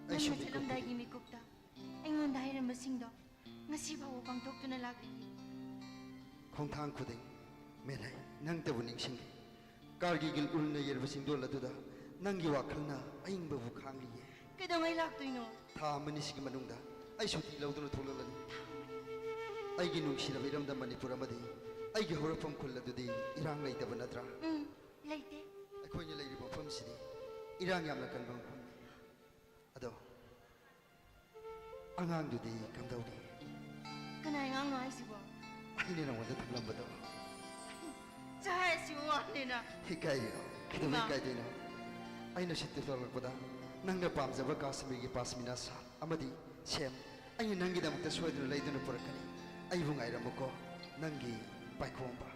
ꯑꯩꯁꯨ ꯅꯪꯅ ꯃꯤꯀꯨꯞ ꯆꯠꯂꯝꯗꯥꯏꯒꯤ ꯃꯤꯀꯨꯞꯇ ꯑꯩꯉꯣꯟꯗ ꯍꯥꯏꯔꯝꯕꯁꯤꯡꯗꯣ ꯉꯁꯤ ꯐꯥꯎꯕ ꯄꯥꯡꯊꯣꯛꯇꯨꯅ ꯂꯥꯛꯂꯤꯌꯦ꯫ ꯈꯣꯡꯊꯥꯡ ꯈꯨꯗꯤꯡ ꯃꯦꯂꯩ ꯅꯪꯇꯕꯨ ꯅꯤꯡꯁꯤꯡꯂꯤ꯫ ꯀꯥꯔꯒꯤꯜꯒꯤ ꯎꯟꯅ ꯌꯩꯔꯕ ꯆꯤꯡꯗꯣꯜ ꯑꯗꯨꯗ ꯅꯪꯒꯤ ꯋꯥꯈꯜꯅ ꯑꯏꯪꯕꯕꯨ ꯈꯥꯡꯂꯤꯌꯦ꯫ ꯀꯩꯗꯧꯉꯩ ꯂꯥꯛꯇꯣꯏꯅꯣ? ꯊꯥ ꯑꯃꯅꯤꯁꯤꯒꯤ ꯃꯅꯨꯡꯗ ꯑꯩ ꯁꯨꯇꯤ ꯂꯧꯗꯨꯅ ꯊꯣꯛꯂꯛꯂꯅꯤ꯫ ꯑꯩꯒꯤ ꯅꯨꯡꯁꯤꯔꯕ ꯏꯔꯝꯗꯝ ꯃꯅꯤꯄꯨꯔ ꯑꯃꯗꯤ ꯑꯩꯒꯤ ꯍꯧꯔꯛꯐꯝ ꯈꯨꯜ ꯑꯗꯨꯗꯤ ꯏꯔꯥꯡ ꯂꯩꯇꯕ ꯅꯠꯇ꯭ꯔꯥ? ꯎꯝ, ꯂꯩꯇꯦ꯫ ꯑꯩꯈꯣꯏꯅ ꯂꯩꯔꯤꯕ ꯃꯐꯝꯁꯤꯗꯤ ꯏꯔꯥꯡ ꯌꯥꯝꯅ ꯀꯟꯕ ꯃꯐꯝꯅꯤ꯫ ꯑꯗꯣ ꯑꯉꯥꯡꯗꯨꯗꯤ ꯀꯝꯗꯧꯔꯤ? ꯀꯅꯥꯏ ꯑꯉꯥꯡꯅꯣ ꯍꯥꯏꯁꯤꯕꯣ? ꯑꯩꯅ ꯅꯉꯣꯟꯗ ꯊꯝꯂꯝꯕꯗꯣ꯫ ꯆꯥꯏ ꯑꯁꯤꯕꯨ ꯋꯥꯅꯦꯅ꯫ ꯏꯀꯥꯏꯔꯤꯔꯣ? ꯀꯩꯗꯧꯕꯩ ꯏꯃꯥ꯫ ꯏꯀꯥꯏꯗꯣꯏꯅꯣ? ꯑꯩꯅ ꯁꯤꯠꯇ ꯊꯣꯛꯂꯛꯄꯗ ꯅꯪꯅ ꯄꯥꯝꯖꯕ ꯀꯥꯁꯃꯤꯔꯒꯤ ꯄꯥꯁꯃꯤꯅꯥ ꯁꯥꯜ ꯑꯃꯗꯤ ꯁꯦꯝ ꯑꯩꯅ ꯅꯪꯒꯤꯗꯃꯛꯇ ꯁꯣꯏꯗꯅ ꯂꯩꯗꯨꯅ ꯄꯨꯔꯛꯀꯅꯤ꯫ ꯑꯩꯕꯨ ꯉꯥꯏꯔꯝꯃꯨꯀꯣ, ꯅꯪꯒꯤ ꯄꯥꯏꯈꯣꯝꯕ꯫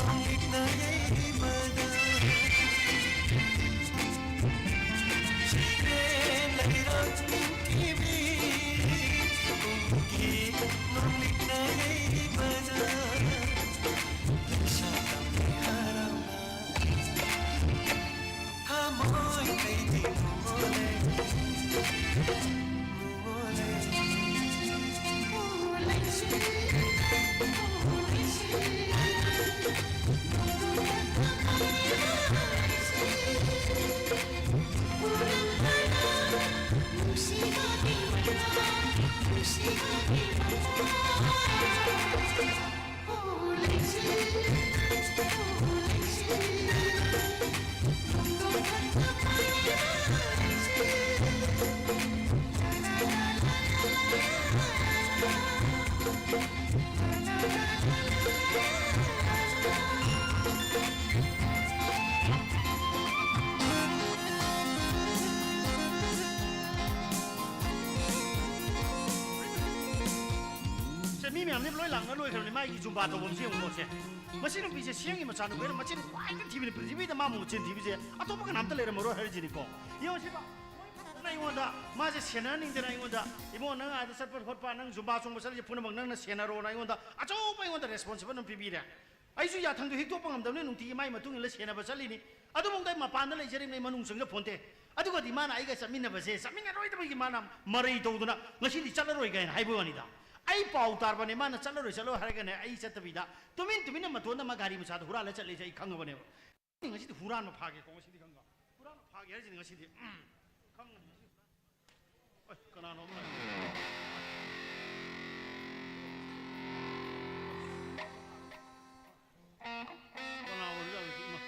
ꯅꯣꯡꯂꯤꯛꯅ ꯌꯩꯕꯗ ꯁꯤꯔꯦꯟ ꯂꯩꯔꯥꯛ ꯅꯤꯡꯊꯤꯕꯤ ꯎꯈꯤ꯫ ꯅꯣꯡꯂꯤꯛꯅ ꯌꯩꯕꯗ ꯂꯩꯁꯥ ꯇꯝꯕꯤ ꯍꯔꯥꯎꯅ ꯊꯃꯣꯏ ꯀꯩꯗꯤ ꯃꯨꯃꯣꯂꯦ꯫ ꯁꯦ, ꯃꯤ ꯃꯌꯥꯝꯁꯦ ꯂꯣꯏ ꯂꯥꯛꯅ ꯂꯣꯏꯈ꯭ꯔꯕꯅꯤ꯫ ꯃꯥꯒꯤ ꯖꯨꯝꯕꯥ ꯇꯧꯐꯝꯁꯦ ꯌꯦꯡꯉꯨꯀꯣ꯫ ꯁꯦ, ꯃꯁꯤ ꯅꯨꯄꯤꯁꯦ ꯁꯤꯑꯦꯝꯒꯤ ꯃꯆꯥꯅꯨꯄꯤ ꯑꯣꯏꯅ ꯃꯆꯤꯟ ꯈ꯭ꯋꯥꯏꯗꯒꯤ ꯊꯤꯕꯅꯤ꯫ ꯄ꯭ꯔꯤꯊꯤꯕꯤꯗ ꯃꯥꯃꯨꯛ ꯃꯆꯤꯟ ꯊꯤꯕꯁꯦ ꯑꯇꯣꯞꯄ ꯀꯅꯥꯝꯇ ꯂꯩꯔꯝꯃꯔꯣꯏ ꯍꯥꯏꯔꯤꯁꯤꯅꯤꯀꯣ꯫ ꯌꯦꯡꯉꯣ ꯁꯤꯕ꯫ ꯑꯩꯉꯣꯟꯗ ꯃꯥꯁꯦ ꯁꯦꯟꯅꯍꯟꯅꯤꯡꯗꯅ ꯑꯩꯉꯣꯟꯗ, "ꯏꯕꯨꯡꯉꯣ, ꯅꯪ ꯑꯥꯗ ꯆꯠꯄ ꯈꯣꯠꯄ, ꯅꯪ ꯖꯨꯝꯕꯥ ꯆꯣꯡꯕ ꯆꯠꯂꯤꯁꯦ ꯄꯨꯝꯅꯃꯛ ꯅꯪꯅ ꯁꯦꯟꯅꯔꯣꯅ" ꯑꯩꯉꯣꯟꯗ ꯑꯆꯧꯕ, ꯑꯩꯉꯣꯟꯗ ꯔꯦꯁꯄꯣꯟꯁꯤꯕꯜ ꯑꯃ ꯄꯤꯕꯤꯔꯦ꯫ ꯑꯩꯁꯨ ꯌꯥꯊꯪꯗꯣ ꯍꯤꯛꯇꯣꯛꯄ ꯉꯝꯗꯕꯅꯤꯅ ꯅꯨꯡꯇꯤꯒꯤ ꯃꯥꯏ ꯃꯇꯨꯡ ꯏꯜꯂ ꯁꯦꯟꯅꯕ ꯆꯠꯂꯤꯅꯤ꯫ ꯑꯗꯨꯐꯥꯎꯗ ꯑꯩ ꯃꯄꯥꯟꯗ ꯂꯩꯖꯔꯤꯕꯅꯤ, ꯑꯩ ꯃꯅꯨꯡ ꯆꯪꯖ ꯐꯣꯟꯇꯦ꯫ ꯑꯗꯨꯒꯗꯤ ꯃꯥꯅ ꯑꯩꯒ ꯆꯠꯃꯤꯟꯅꯕꯁꯦ, ꯆꯠꯃꯤꯟꯅꯔꯣꯏꯗꯕꯒꯤ ꯃꯥꯅ ꯃꯔꯩ ꯇꯧꯗꯅ ꯉꯁꯤꯗꯤ ꯆꯠꯂꯔꯣꯏ ꯀꯥꯏꯅ ꯍꯥꯏꯕ ꯋꯥꯅꯤꯗ꯫ ꯑꯩ ꯄꯥꯎ ꯇꯥꯔꯕꯅꯦ, ꯃꯥꯅ ꯆꯠꯂꯔꯣꯏ, ꯆꯠꯂꯣꯏ ꯍꯥꯏꯔꯒꯅꯦ, ꯑꯩ ꯆꯠꯇꯕꯤꯗ ꯇꯨꯃꯤꯟ ꯇꯨꯃꯤꯟꯅ ꯃꯇꯣꯟꯗ ꯃꯥ ꯒꯥꯔꯤ ꯃꯆꯥꯗ ꯍꯨꯔꯥꯜꯂ ꯆꯠꯂꯦꯁꯦ ꯑꯩ ꯈꯪꯉꯕꯅꯦꯕ꯫ ꯉꯁꯤꯗꯤ ꯍꯨꯔꯥꯟꯕ ꯐꯥꯒꯦꯀꯣ, ꯉꯁꯤꯗꯤ ꯈꯪꯉꯣ꯫ ꯍꯨꯔꯥꯟꯕ ꯐꯥꯒꯦ ꯍꯥꯏꯔꯤꯁꯤꯅꯤ ꯉꯁꯤꯗꯤ꯫ ꯎꯝ꯫ ꯈꯪꯉꯅꯤ ꯉꯁꯤ ꯍꯨꯔꯥꯟꯕ꯫ ꯑꯣꯏ, ꯀꯅꯥꯅꯣ ꯑꯃ ꯂꯥꯛꯑꯦ? ꯀꯅꯥ ꯑꯣꯏꯔꯖꯥꯠꯅꯣ ꯁꯤ? ꯏꯃꯥ꯫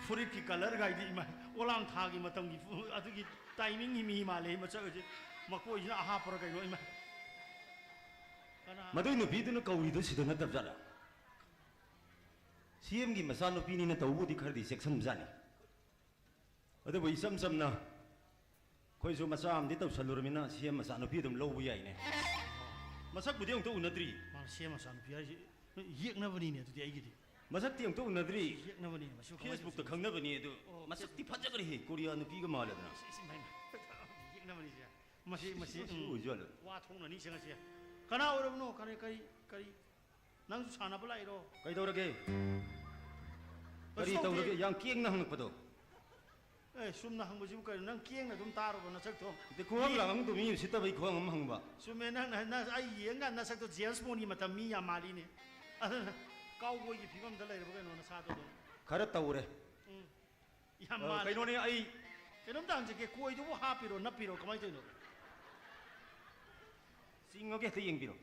ꯐꯨꯔꯤꯠꯀꯤ ꯀꯂꯔꯒꯥꯏꯗꯤ ꯏꯃꯥ꯫ ꯑꯣꯂꯥꯡ ꯊꯥꯒꯤ ꯃꯇꯝꯒꯤ ꯐꯨ-, ꯑꯗꯨꯒꯤ ꯇꯥꯏꯃꯤꯡꯒꯤ ꯃꯤ ꯃꯥꯜꯂꯦ ꯃꯆꯥꯁꯦ꯫ ꯃꯀꯣꯏꯁꯤꯅ ꯑꯍꯥꯞꯄꯔ ꯀꯩꯅꯣ ꯏꯃꯥ꯫ ꯀꯅꯥ? ꯃꯗꯨꯏ ꯅꯨꯄꯤꯗꯨꯅ ꯀꯧꯔꯤꯗꯣ ꯁꯤꯗ ꯅꯠꯇꯕ ꯖꯥꯠꯂꯥ? ꯁꯤ ꯑꯦꯝꯒꯤ ꯃꯆꯥꯅꯨꯄꯤꯅꯤꯅ ꯇꯧꯕꯨꯗꯤ ꯈꯔꯗꯤ ꯆꯦꯛꯁꯤꯟꯕꯖꯥꯠꯅꯤ꯫ ꯑꯗꯨꯕꯨ ꯏꯆꯝ ꯆꯝꯅ ꯑꯩꯈꯣꯏꯁꯨ ꯃꯆꯥ ꯑꯃꯗꯤ ꯇꯧꯁꯜꯂꯨꯔꯃꯤꯅ ꯁꯤ ꯑꯦꯝ ꯃꯆꯥꯅꯨꯄꯤ ꯑꯗꯨꯝ ꯂꯧꯕ ꯌꯥꯏꯅꯦ꯫ ꯃꯁꯛꯄꯨꯗꯤ ꯑꯃꯨꯛꯇ ꯎꯅꯗ꯭ꯔꯤ꯫ ꯃꯥ ꯁꯤ ꯑꯦꯝ ꯃꯆꯥꯅꯨꯄꯤ ꯍꯥꯏꯁꯤ ꯌꯦꯛꯅꯕꯅꯤꯅꯦ ꯑꯗꯨꯗꯤ ꯑꯩꯒꯤꯗꯤ꯫ ꯃꯁꯛꯇꯤ ꯑꯝꯇ ꯎꯅꯗ꯭ꯔꯤ꯫ ꯌꯦꯛꯅꯕꯅꯤꯅꯦ ꯃꯁꯤ ꯀꯃꯥꯏꯅ ꯐꯦꯁꯕꯨꯛꯇ ꯇꯧꯁꯤꯅꯣ? ꯈꯪꯅꯕꯅꯤ ꯑꯗꯨ꯫ ꯑꯣ, ꯃꯁꯛꯇꯤ ꯐꯦꯁꯕꯨꯛ꯫ ꯐꯖꯈ꯭ꯔꯦꯍꯦ, ꯀꯣꯔꯤꯌꯥ ꯅꯨꯄꯤꯒ ꯃꯥꯜꯂꯗꯅ꯫ ꯏꯁ, ꯏꯁ, ꯏꯃꯥꯏ, ꯏꯃꯥꯏ꯫ ꯌꯦꯛꯅꯕꯅꯤꯁꯦ꯫ ꯃꯁꯤ, ꯃꯁꯤ, ꯃꯁꯤ ꯎꯝ꯫ ꯑꯣꯏꯖꯥꯠꯂꯣ? ꯋꯥ ꯊꯣꯛꯅꯅꯤ ꯁꯦ ꯉꯁꯤ꯫ ꯀꯅꯥ ꯑꯣꯏꯔꯕꯅꯣ? ꯀꯔꯤ, ꯀꯔꯤ, ꯀꯔꯤ? ꯅꯪꯁꯨ ꯁꯥꯟꯅꯕ ꯂꯥꯛꯏꯔꯣ? ꯀꯩꯗꯧꯔꯒꯦ? ꯀꯔꯤ ꯀꯩꯁꯨ ꯇꯧꯗꯦ꯫ ꯇꯧꯔꯒꯦ? ꯌꯥꯝ ꯀꯦꯡꯅ ꯍꯪꯉꯛꯄꯗꯣ꯫ ꯑꯦ, ꯆꯨꯝꯅ ꯍꯪꯕꯁꯤꯕꯨ ꯀꯩꯅꯣ? ꯅꯪ ꯀꯦꯡꯅ ꯑꯗꯨꯝ ꯇꯥꯔꯕꯣ ꯅꯁꯛꯇꯣ? ꯑꯗꯩ ꯈꯨꯍꯪ ꯃꯤ ꯂꯥꯡꯍꯪꯗꯣ ꯃꯤ ꯎꯁꯤꯠꯇꯕꯩ ꯈꯨꯍꯪ ꯑꯃ ꯍꯪꯕ꯫ ꯆꯨꯝꯃꯦ, ꯅꯪ, ꯅꯪ, ꯑꯩ ꯌꯦꯡꯀꯥꯟꯗ ꯅꯁꯛꯇꯣ ꯖꯦꯝꯁ ꯕꯣꯟꯒꯤ ꯃꯇꯝ ꯃꯤ ꯌꯥꯝ ꯃꯥꯜꯂꯤꯅꯦ꯫ ꯑꯗꯨꯅ ꯀꯥꯎꯕꯣꯏꯒꯤ ꯐꯤꯕꯝꯗ ꯂꯩꯔꯕ ꯀꯩꯅꯣ ꯅꯁꯥꯗꯣ ꯑꯗꯨꯝ? ꯈꯔ ꯇꯧꯔꯦ꯫ ꯎꯝ꯫ ꯌꯥꯝ ꯑ, ꯃꯥꯜꯂꯦ꯫ ꯀꯩꯅꯣꯅꯦ, ꯑꯩ ꯀꯩꯅꯣꯝꯇ ꯍꯪꯖꯒꯦ, ꯀꯣꯏꯗꯨꯕꯨ ꯍꯥꯞꯄꯤꯔꯣ, ꯅꯞꯄꯤꯔꯣ, ꯀꯃꯥꯏꯅ ꯇꯧꯔꯤꯅꯣ? ꯆꯤꯡꯉꯒꯦ, ꯍꯦꯛꯇ ꯌꯦꯡꯕꯤꯔꯣ꯫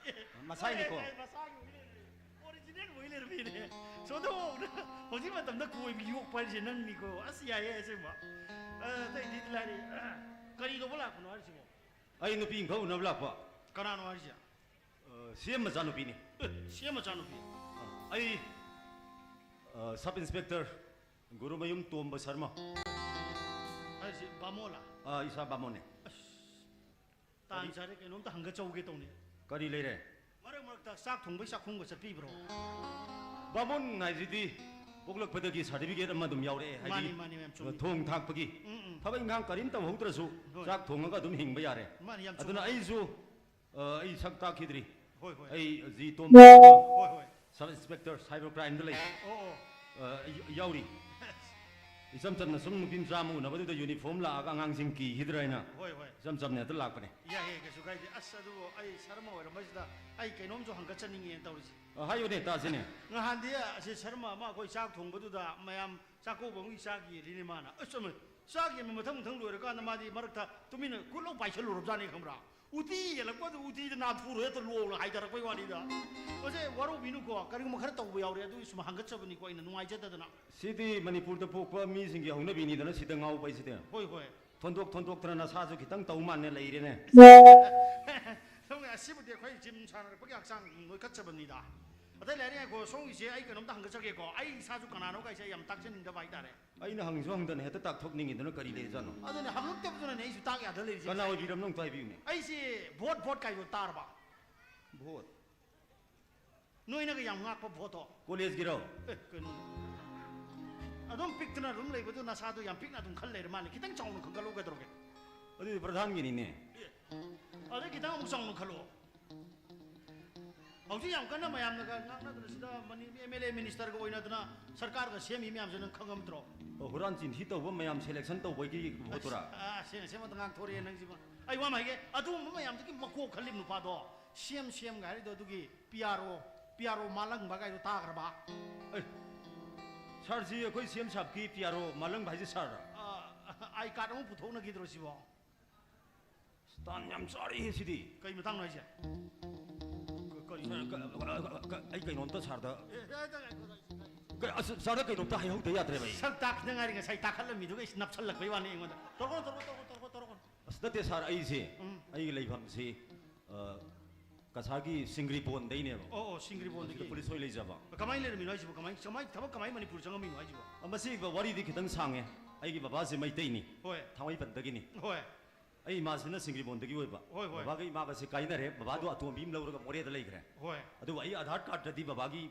ꯑꯦ, ꯃꯁꯥꯏꯅꯤꯀꯣ꯫ ꯑꯦ, ꯑꯦ, ꯃꯁꯥꯒꯤ ꯑꯣꯏ ꯂꯩꯔꯝꯃꯦ꯫ ꯑꯣꯔꯤꯖꯤꯅꯦꯜ ꯑꯣꯏ ꯂꯩꯔꯝꯃꯦꯅꯦ꯫ ꯁꯣꯟꯗꯣꯛꯅ ꯍꯧꯖꯤꯛ ꯃꯇꯝꯗ ꯀꯣꯏꯕ ꯌꯣꯛꯄ ꯍꯥꯏꯁꯦ ꯅꯪꯅꯤꯀꯣ꯫ ꯑꯁ, ꯌꯥꯏꯌꯦ ꯑꯁꯦꯡꯕ꯫ ꯑ, ꯑꯇꯩꯗꯤ ꯂꯥꯏꯔꯤ꯫ ꯀꯔꯤ ꯇꯧꯕ ꯂꯥꯛꯄꯅꯣ ꯍꯥꯏꯔꯤꯁꯤꯕꯣ? ꯑꯩ ꯅꯨꯄꯤ ꯑꯃꯈꯛ ꯎꯅꯕ ꯂꯥꯛꯄ꯫ ꯀꯅꯥꯅꯣ ꯍꯥꯏꯔꯤꯁꯦ? ꯑ, ꯁꯤ ꯑꯦꯝ ꯃꯆꯥꯅꯨꯄꯤꯅꯤ꯫ ꯑꯦ, ꯁꯤ ꯑꯦꯝ ꯃꯆꯥꯅꯨꯄꯤ? ꯑ, ꯑꯩ, ꯑ, ꯁꯕ ꯏꯟꯁꯄꯦꯛꯇꯔ ꯒꯨꯔꯨꯃꯌꯨꯝ ꯇꯣꯝꯕ ꯁꯔꯃ꯫ ꯍꯥꯏꯁꯤ ꯕꯥꯃꯣꯟꯂꯥ? ꯑ, ꯏꯁꯥ ꯕꯥꯃꯣꯟꯅꯦ꯫ ꯑꯁ, ꯇꯥꯟ ꯀꯔꯤ? ꯆꯥꯔꯦ, ꯀꯩꯅꯣꯝꯇ ꯍꯪꯒꯠꯆꯍꯧꯒꯦ ꯇꯧꯅꯤ꯫ ꯀꯔꯤ ꯂꯩꯔꯦ? ꯃꯔꯛ ꯃꯔꯛꯇ ꯆꯥꯛ ꯊꯣꯡꯕꯩ ꯆꯥꯛꯈꯨꯝꯒ ꯆꯠꯄꯤꯕ꯭ꯔꯣ? ꯕꯥꯃꯣꯟ ꯍꯥꯏꯁꯤꯗꯤ ꯄꯣꯛꯂꯛꯄꯗꯒꯤ ꯁꯥꯔꯇꯤꯐꯤꯀꯦꯠ ꯑꯃ ꯑꯗꯨꯝ ꯌꯥꯎꯔꯛꯑꯦ, ꯍꯥꯏꯗꯤ, ꯃꯥꯅꯤ, ꯃꯥꯅꯤ, ꯌꯥꯝ ꯆꯨꯝꯃꯤ꯫ ꯊꯣꯡ ꯊꯥꯛꯄꯒꯤ ꯎꯝ, ꯎꯝ꯫ ꯊꯕꯛ ꯏꯪꯈꯥꯡ ꯀꯔꯤꯝ ꯇꯧꯍꯧꯗ꯭ꯔꯁꯨ ꯍꯣꯏ꯫ ꯆꯥꯛ ꯊꯣꯡꯉꯒ ꯑꯗꯨꯝ ꯍꯤꯡꯕ ꯌꯥꯔꯦ꯫ ꯃꯥꯅꯤ, ꯌꯥꯝ ꯑꯗꯨꯅ ꯆꯨꯝꯃꯤ꯫ ꯑꯩꯁꯨ, ꯑ, ꯑꯩ ꯁꯛ ꯇꯥꯛꯈꯤꯗ꯭ꯔꯤ꯫ ꯍꯣꯏ, ꯍꯣꯏ꯫ ꯑꯩ ꯖꯤ ꯇꯣꯝꯕ ꯍꯣꯏ, ꯍꯣꯏ꯫ ꯁꯕ ꯏꯟꯁꯄꯦꯛꯇꯔ ꯁꯥꯏꯕꯔ ꯀ꯭ꯔꯥꯏꯝꯗ ꯂꯩ꯫ ꯑꯣ, ꯑꯣ꯫ ꯑ, ꯌꯥ-, ꯌꯥꯎꯔꯤ꯫ ꯏꯆꯝ ꯆꯝꯅ ꯁꯨꯝ ꯅꯨꯄꯤ ꯃꯆꯥ ꯑꯃ ꯎꯅꯕꯗꯨꯗ ꯌꯨꯅꯤꯐꯣꯔꯝ ꯂꯥꯛꯑꯒ ꯑꯉꯥꯡꯁꯤꯡ ꯀꯤꯈꯤꯗ꯭ꯔꯥ ꯍꯥꯏꯅ ꯍꯣꯏ, ꯍꯣꯏ꯫ ꯏꯆꯝ ꯆꯝꯅ ꯍꯦꯛꯇ ꯂꯥꯛꯄꯅꯦ꯫ ꯌꯥꯏꯌꯦ, ꯀꯩꯁꯨ ꯀꯥꯏꯗꯦ꯫ ꯑꯁ, ꯑꯗꯨꯕꯨ ꯑꯩ ꯁꯔꯃ ꯑꯣꯏꯔꯝꯕꯁꯤꯗ ꯑꯩ ꯀꯩꯅꯣꯝꯁꯨ ꯍꯪꯒꯠꯆꯅꯤꯡꯉꯦꯅ ꯇꯧꯔꯤꯁꯦ꯫ ꯑ, ꯍꯥꯏꯌꯨꯅꯦ, ꯇꯥꯁꯤꯅꯦ꯫ ꯉꯍꯥꯟꯗꯤ ꯑꯁꯤ ꯁꯔꯃ ꯑꯃ ꯑꯩꯈꯣꯏ ꯆꯥꯛ ꯊꯣꯡꯕꯗꯨꯗ ꯃꯌꯥꯝ ꯆꯥꯛꯀꯧꯕ ꯑꯃꯒꯤ ꯆꯥꯛ ꯌꯦꯜꯂꯤꯅꯦ ꯃꯥꯅ꯫ ꯑꯁ, ꯆꯨꯝꯃꯦ꯫ ꯆꯥꯛ ꯌꯦꯟꯕ ꯃꯊꯪ ꯃꯊꯪ ꯂꯣꯏꯔꯀꯥꯟꯗ ꯃꯥꯗꯤ ꯃꯔꯛꯇ ꯇꯨꯃꯤꯟꯅ ꯀꯨꯠ ꯂꯧ ꯄꯥꯏꯁꯜꯂꯨꯔꯕꯖꯥꯠꯅꯤ, ꯈꯪꯕ꯭ꯔꯥ? ꯎꯇꯤ ꯌꯦꯜꯂꯛꯄꯗꯨ ꯎꯇꯤꯗ ꯅꯥꯟꯊꯨꯔ ꯍꯦꯛꯇ ꯂꯣꯡꯅ ꯍꯥꯏꯊꯔꯛꯄꯩ ꯋꯥꯅꯤꯗ꯫ ꯃꯁꯦ ꯋꯥꯔꯧꯕꯤꯅꯨꯀꯣ, ꯀꯔꯤꯒꯨꯝꯕ ꯈꯔ ꯇꯧꯕ ꯌꯥꯎꯔꯦ, ꯑꯗꯨꯒꯤ ꯁꯨꯝ ꯍꯪꯒꯠꯆꯕꯅꯤꯀꯣ, ꯑꯩꯅ ꯅꯨꯡꯉꯥꯏꯖꯗꯗꯅ꯫ ꯁꯤꯗꯤ ꯃꯅꯤꯄꯨꯔꯗ ꯄꯣꯛꯄ ꯃꯤꯁꯤꯡꯒꯤ ꯍꯧꯅꯕꯤꯅꯤꯗꯅ, ꯁꯤꯗ ꯉꯥꯎꯕ ꯍꯥꯏꯁꯤꯗꯤ꯫ ꯍꯣꯏ, ꯍꯣꯏ꯫ ꯊꯣꯟꯗꯣꯛ ꯊꯣꯟꯗꯣꯛꯇꯅ ꯅꯁꯥꯁꯨ ꯈꯤꯇꯪ ꯇꯧ ꯃꯥꯟꯅ ꯂꯩꯔꯦꯅꯦ꯫ ꯁꯣꯝꯒꯤ ꯑꯁꯤꯕꯨꯗꯤ ꯑꯩꯈꯣꯏ ꯖꯤꯝ ꯁꯥꯟꯅꯔꯛꯄꯒꯤ ꯍꯛꯆꯥꯡ ꯅꯣꯏꯈꯠꯆꯕꯅꯤꯗ꯫ ꯑꯇꯩ ꯂꯥꯏꯔꯤ ꯉꯥꯏꯈꯣ, ꯁꯣꯝꯒꯤꯁꯦ ꯑꯩ ꯀꯩꯅꯣꯝꯇ ꯍꯪꯒꯠꯆꯒꯦꯀꯣ꯫ ꯑꯩ ꯏꯁꯥꯁꯨ ꯀꯅꯥꯅꯣ ꯀꯥꯏꯁꯦ ꯑꯩ ꯌꯥꯝ ꯇꯥꯛꯆꯅꯤꯡꯗꯕ ꯍꯥꯏꯇꯥꯔꯦ꯫ ꯑꯩꯅ ꯍꯪꯁꯨ ꯍꯪꯗꯅ ꯍꯦꯛꯇ ꯇꯥꯛꯊꯣꯛꯅꯤꯡꯉꯤꯗꯨꯅ ꯀꯔꯤ ꯂꯩꯔꯖꯥꯠꯅꯣ? ꯑꯗꯨꯅꯦ, ꯍꯪꯉꯛꯇꯕꯗꯨꯅꯅꯦ ꯑꯩꯁꯨ ꯇꯥꯛ ꯌꯥꯗ ꯂꯩꯔꯤꯁꯦ ꯀꯅꯥ ꯉꯁꯥꯏꯗꯒꯤ꯫ ꯑꯣꯏꯕꯤꯔꯕꯅꯣ ꯑꯝꯇ ꯍꯥꯏꯕꯤꯌꯨꯅꯦ꯫ ꯑꯩꯁꯦ ꯚꯣꯠ, ꯚꯣꯠ ꯀꯥꯏꯗꯣ ꯇꯥꯔꯕ? ꯚꯣꯠ? ꯅꯣꯏꯅꯒ ꯌꯥꯝ ꯉꯥꯛꯄ ꯚꯣꯠꯇꯣ꯫ ꯀꯣꯂꯦꯖꯀꯤꯔꯣ? ꯑꯦ, ꯀꯩꯅꯣ? ꯑꯗꯨꯝ ꯄꯤꯛꯇꯅ ꯑꯗꯨꯝ ꯂꯩꯕꯗꯨ ꯅꯁꯥꯗꯣ ꯌꯥꯝ ꯄꯤꯛꯅ ꯑꯗꯨꯝ ꯈꯜ ꯂꯩꯔ ꯃꯥꯜꯂꯦ꯫ ꯈꯤꯇꯪ ꯆꯥꯎꯅ ꯈꯟꯒꯠꯂꯨ ꯀꯩꯗꯧꯔꯒꯦ? ꯑꯗꯨꯗꯤ ꯄ꯭ꯔꯙꯥꯟꯒꯤꯅꯤꯅꯦ꯫ ꯑꯦ, ꯑꯗꯩ ꯈꯤꯇꯪ ꯑꯃꯨꯛ ꯆꯥꯎꯅ ꯈꯜꯂꯣ꯫ ꯍꯧꯖꯤꯛ ꯌꯥꯝ ꯀꯟꯅ ꯃꯌꯥꯝꯅꯒ ꯉꯥꯡꯅꯗꯅ ꯁꯤꯗ ꯃꯅꯤ-, ꯑꯦꯝ ꯑꯦꯜ ꯑꯦ ꯃꯤꯅꯤꯁꯇꯔꯒ ꯑꯣꯏꯅꯗꯅ ꯁꯔꯀꯥꯔꯒ ꯁꯦꯝꯃꯤ ꯃꯌꯥꯝꯁꯦ ꯅꯪ ꯈꯪꯉꯝꯗ꯭ꯔꯣ? ꯑꯣ, ꯍꯨꯔꯥꯟ ꯆꯤꯟꯊꯤ ꯇꯧꯕ ꯃꯌꯥꯝ selection ꯇꯧꯕꯒꯤ ꯚꯣꯠꯇꯨꯔꯥ? ꯑꯁ, ꯑꯥ, ꯁꯦꯡꯅ ꯁꯦꯡꯅ ꯉꯥꯡꯊꯣꯔꯛꯑꯦ ꯅꯪꯁꯤꯃ꯫ ꯑꯩ ꯋꯥ ꯑꯃ ꯍꯥꯏꯒꯦ, ꯑꯗꯨꯒꯨꯝꯕ ꯃꯌꯥꯝꯗꯨꯒꯤ ꯃꯀꯣꯛ ꯈꯜꯂꯤꯕ ꯅꯨꯄꯥꯗꯣ, ꯁꯤ ꯑꯦꯝ, ꯁꯤ ꯑꯦꯝꯒ ꯍꯥꯏꯔꯤꯗꯣ ꯑꯗꯨꯒꯤ ꯄꯤ ꯑꯥꯔ ꯑꯣ, ꯄꯤ ꯑꯥꯔ ꯑꯣ ꯃꯥꯂꯪꯕ ꯀꯥꯏꯗꯣ ꯇꯥꯈ꯭ꯔꯕ? ꯑꯦ, ꯁꯥꯔꯁꯤ ꯑꯩꯈꯣꯏ ꯁꯤ ꯑꯦꯝ ꯁꯥꯕꯀꯤ ꯄꯤ ꯑꯥꯔ ꯑꯣ ꯃꯥꯂꯪꯕ ꯍꯥꯏꯁꯦ ꯁꯥꯔꯔꯥ? ꯑꯥ, ꯑꯥꯏ ꯀꯥꯔꯗ ꯑꯃ ꯄꯨꯊꯣꯛꯅꯈꯤꯗ꯭ꯔꯣ ꯁꯤꯕꯣ? ꯇꯥꯟ ꯌꯥꯝ ꯆꯥꯔꯦꯍꯦ ꯁꯤꯗꯤ꯫ ꯀꯩ ꯃꯇꯥꯡꯅꯣ ꯍꯥꯏꯁꯦ? ꯀ-, ꯀꯔꯤ? ꯁꯥꯔ, ꯀ-, ꯀ-, ꯀ-, ꯀ-, ꯑꯩ ꯀꯩꯅꯣꯝꯇ ꯁꯥꯔꯗ, ꯑꯦ, ꯑꯦ, ꯑꯦ, ꯑꯦ, ꯑꯦ, ꯑꯦ꯫ ꯀ-, ꯑꯁ, ꯁꯥꯔꯗ ꯀꯩꯅꯣꯝꯇ ꯍꯥꯏꯍꯧꯗ ꯌꯥꯗ꯭ꯔꯦꯕ ꯑꯩ꯫ ꯁꯛ ꯇꯥꯛꯈꯤꯗ ꯉꯥꯏꯔꯤ, ꯉꯁꯥꯏ ꯇꯥꯈꯠꯂꯝꯃꯤꯗꯨꯒ ꯏꯁ ꯅꯞꯁꯜꯂꯛꯄꯩ ꯋꯥꯅꯤ ꯑꯩꯉꯣꯟꯗ꯫ ꯇꯧꯔꯛꯀꯅꯨ, ꯇꯧꯔꯛꯀꯅꯨ, ꯇꯧꯔꯛꯀꯅꯨ, ꯇꯧꯔꯛꯀꯅꯨ, ꯇꯧꯔꯛꯀꯅꯨ꯫ ꯑꯁ, ꯅꯠꯇꯦ ꯁꯥꯔ, ꯑꯩꯁꯦ, ꯎꯝ꯫ ꯑꯩꯒꯤ ꯂꯩꯐꯝꯁꯤ, ꯑ, ꯀꯁꯥꯔꯒꯤ ꯁꯤꯡꯒ꯭ꯔꯤꯕꯣꯟꯗꯩꯅꯦꯕ꯫ ꯑꯣ, ꯑꯣ, ꯁꯤꯡꯒ꯭ꯔꯤꯕꯣꯟꯗꯒꯤ꯫ ꯁꯤꯗ ꯄꯨꯂꯤꯁ ꯑꯣꯏ ꯂꯩꯖꯕ꯫ ꯀꯃꯥꯏꯅ ꯂꯩꯔꯝꯃꯤꯅꯣ ꯍꯥꯏꯁꯤꯕꯣ? ꯀꯃꯥꯏ, ꯀꯃꯥꯏ, ꯊꯕꯛ ꯀꯃꯥꯏ ꯃꯅꯤꯄꯨꯔ ꯆꯪꯉꯝꯃꯤꯅꯣ ꯍꯥꯏꯁꯤꯕꯣ? ꯑ, ꯃꯁꯤ ꯋꯥꯔꯤꯗꯤ ꯈꯤꯇꯪ ꯁꯥꯡꯉꯦ꯫ ꯑꯩꯒꯤ ꯕꯕꯥꯁꯦ ꯃꯩꯇꯩꯅꯤ꯫ ꯍꯣꯏ꯫ ꯊꯥꯡꯃꯩꯕꯟꯗꯒꯤꯅꯤ꯫ ꯍꯣꯏ꯫ ꯑꯩ ꯏꯃꯥꯁꯤꯅ ꯁꯤꯡꯒ꯭ꯔꯤꯕꯣꯟꯗꯒꯤ ꯑꯣꯏꯕ꯫ ꯍꯣꯏ, ꯍꯣꯏ꯫ ꯕꯕꯥꯒ ꯏꯃꯥꯒꯁꯦ ꯀꯥꯏꯅꯔꯦ꯫ ꯕꯕꯥꯗꯣ ꯑꯇꯣꯝꯕꯤ ꯑꯃ ꯂꯧꯔꯒ ꯃꯣꯔꯦꯗ ꯂꯩꯈ꯭ꯔꯦ꯫ ꯍꯣꯏ꯫ ꯑꯗꯨꯕꯨ ꯑꯩ ꯑꯥꯙꯥꯔ ꯀꯥꯔꯗꯇꯗꯤ ꯕꯕꯥꯒꯤ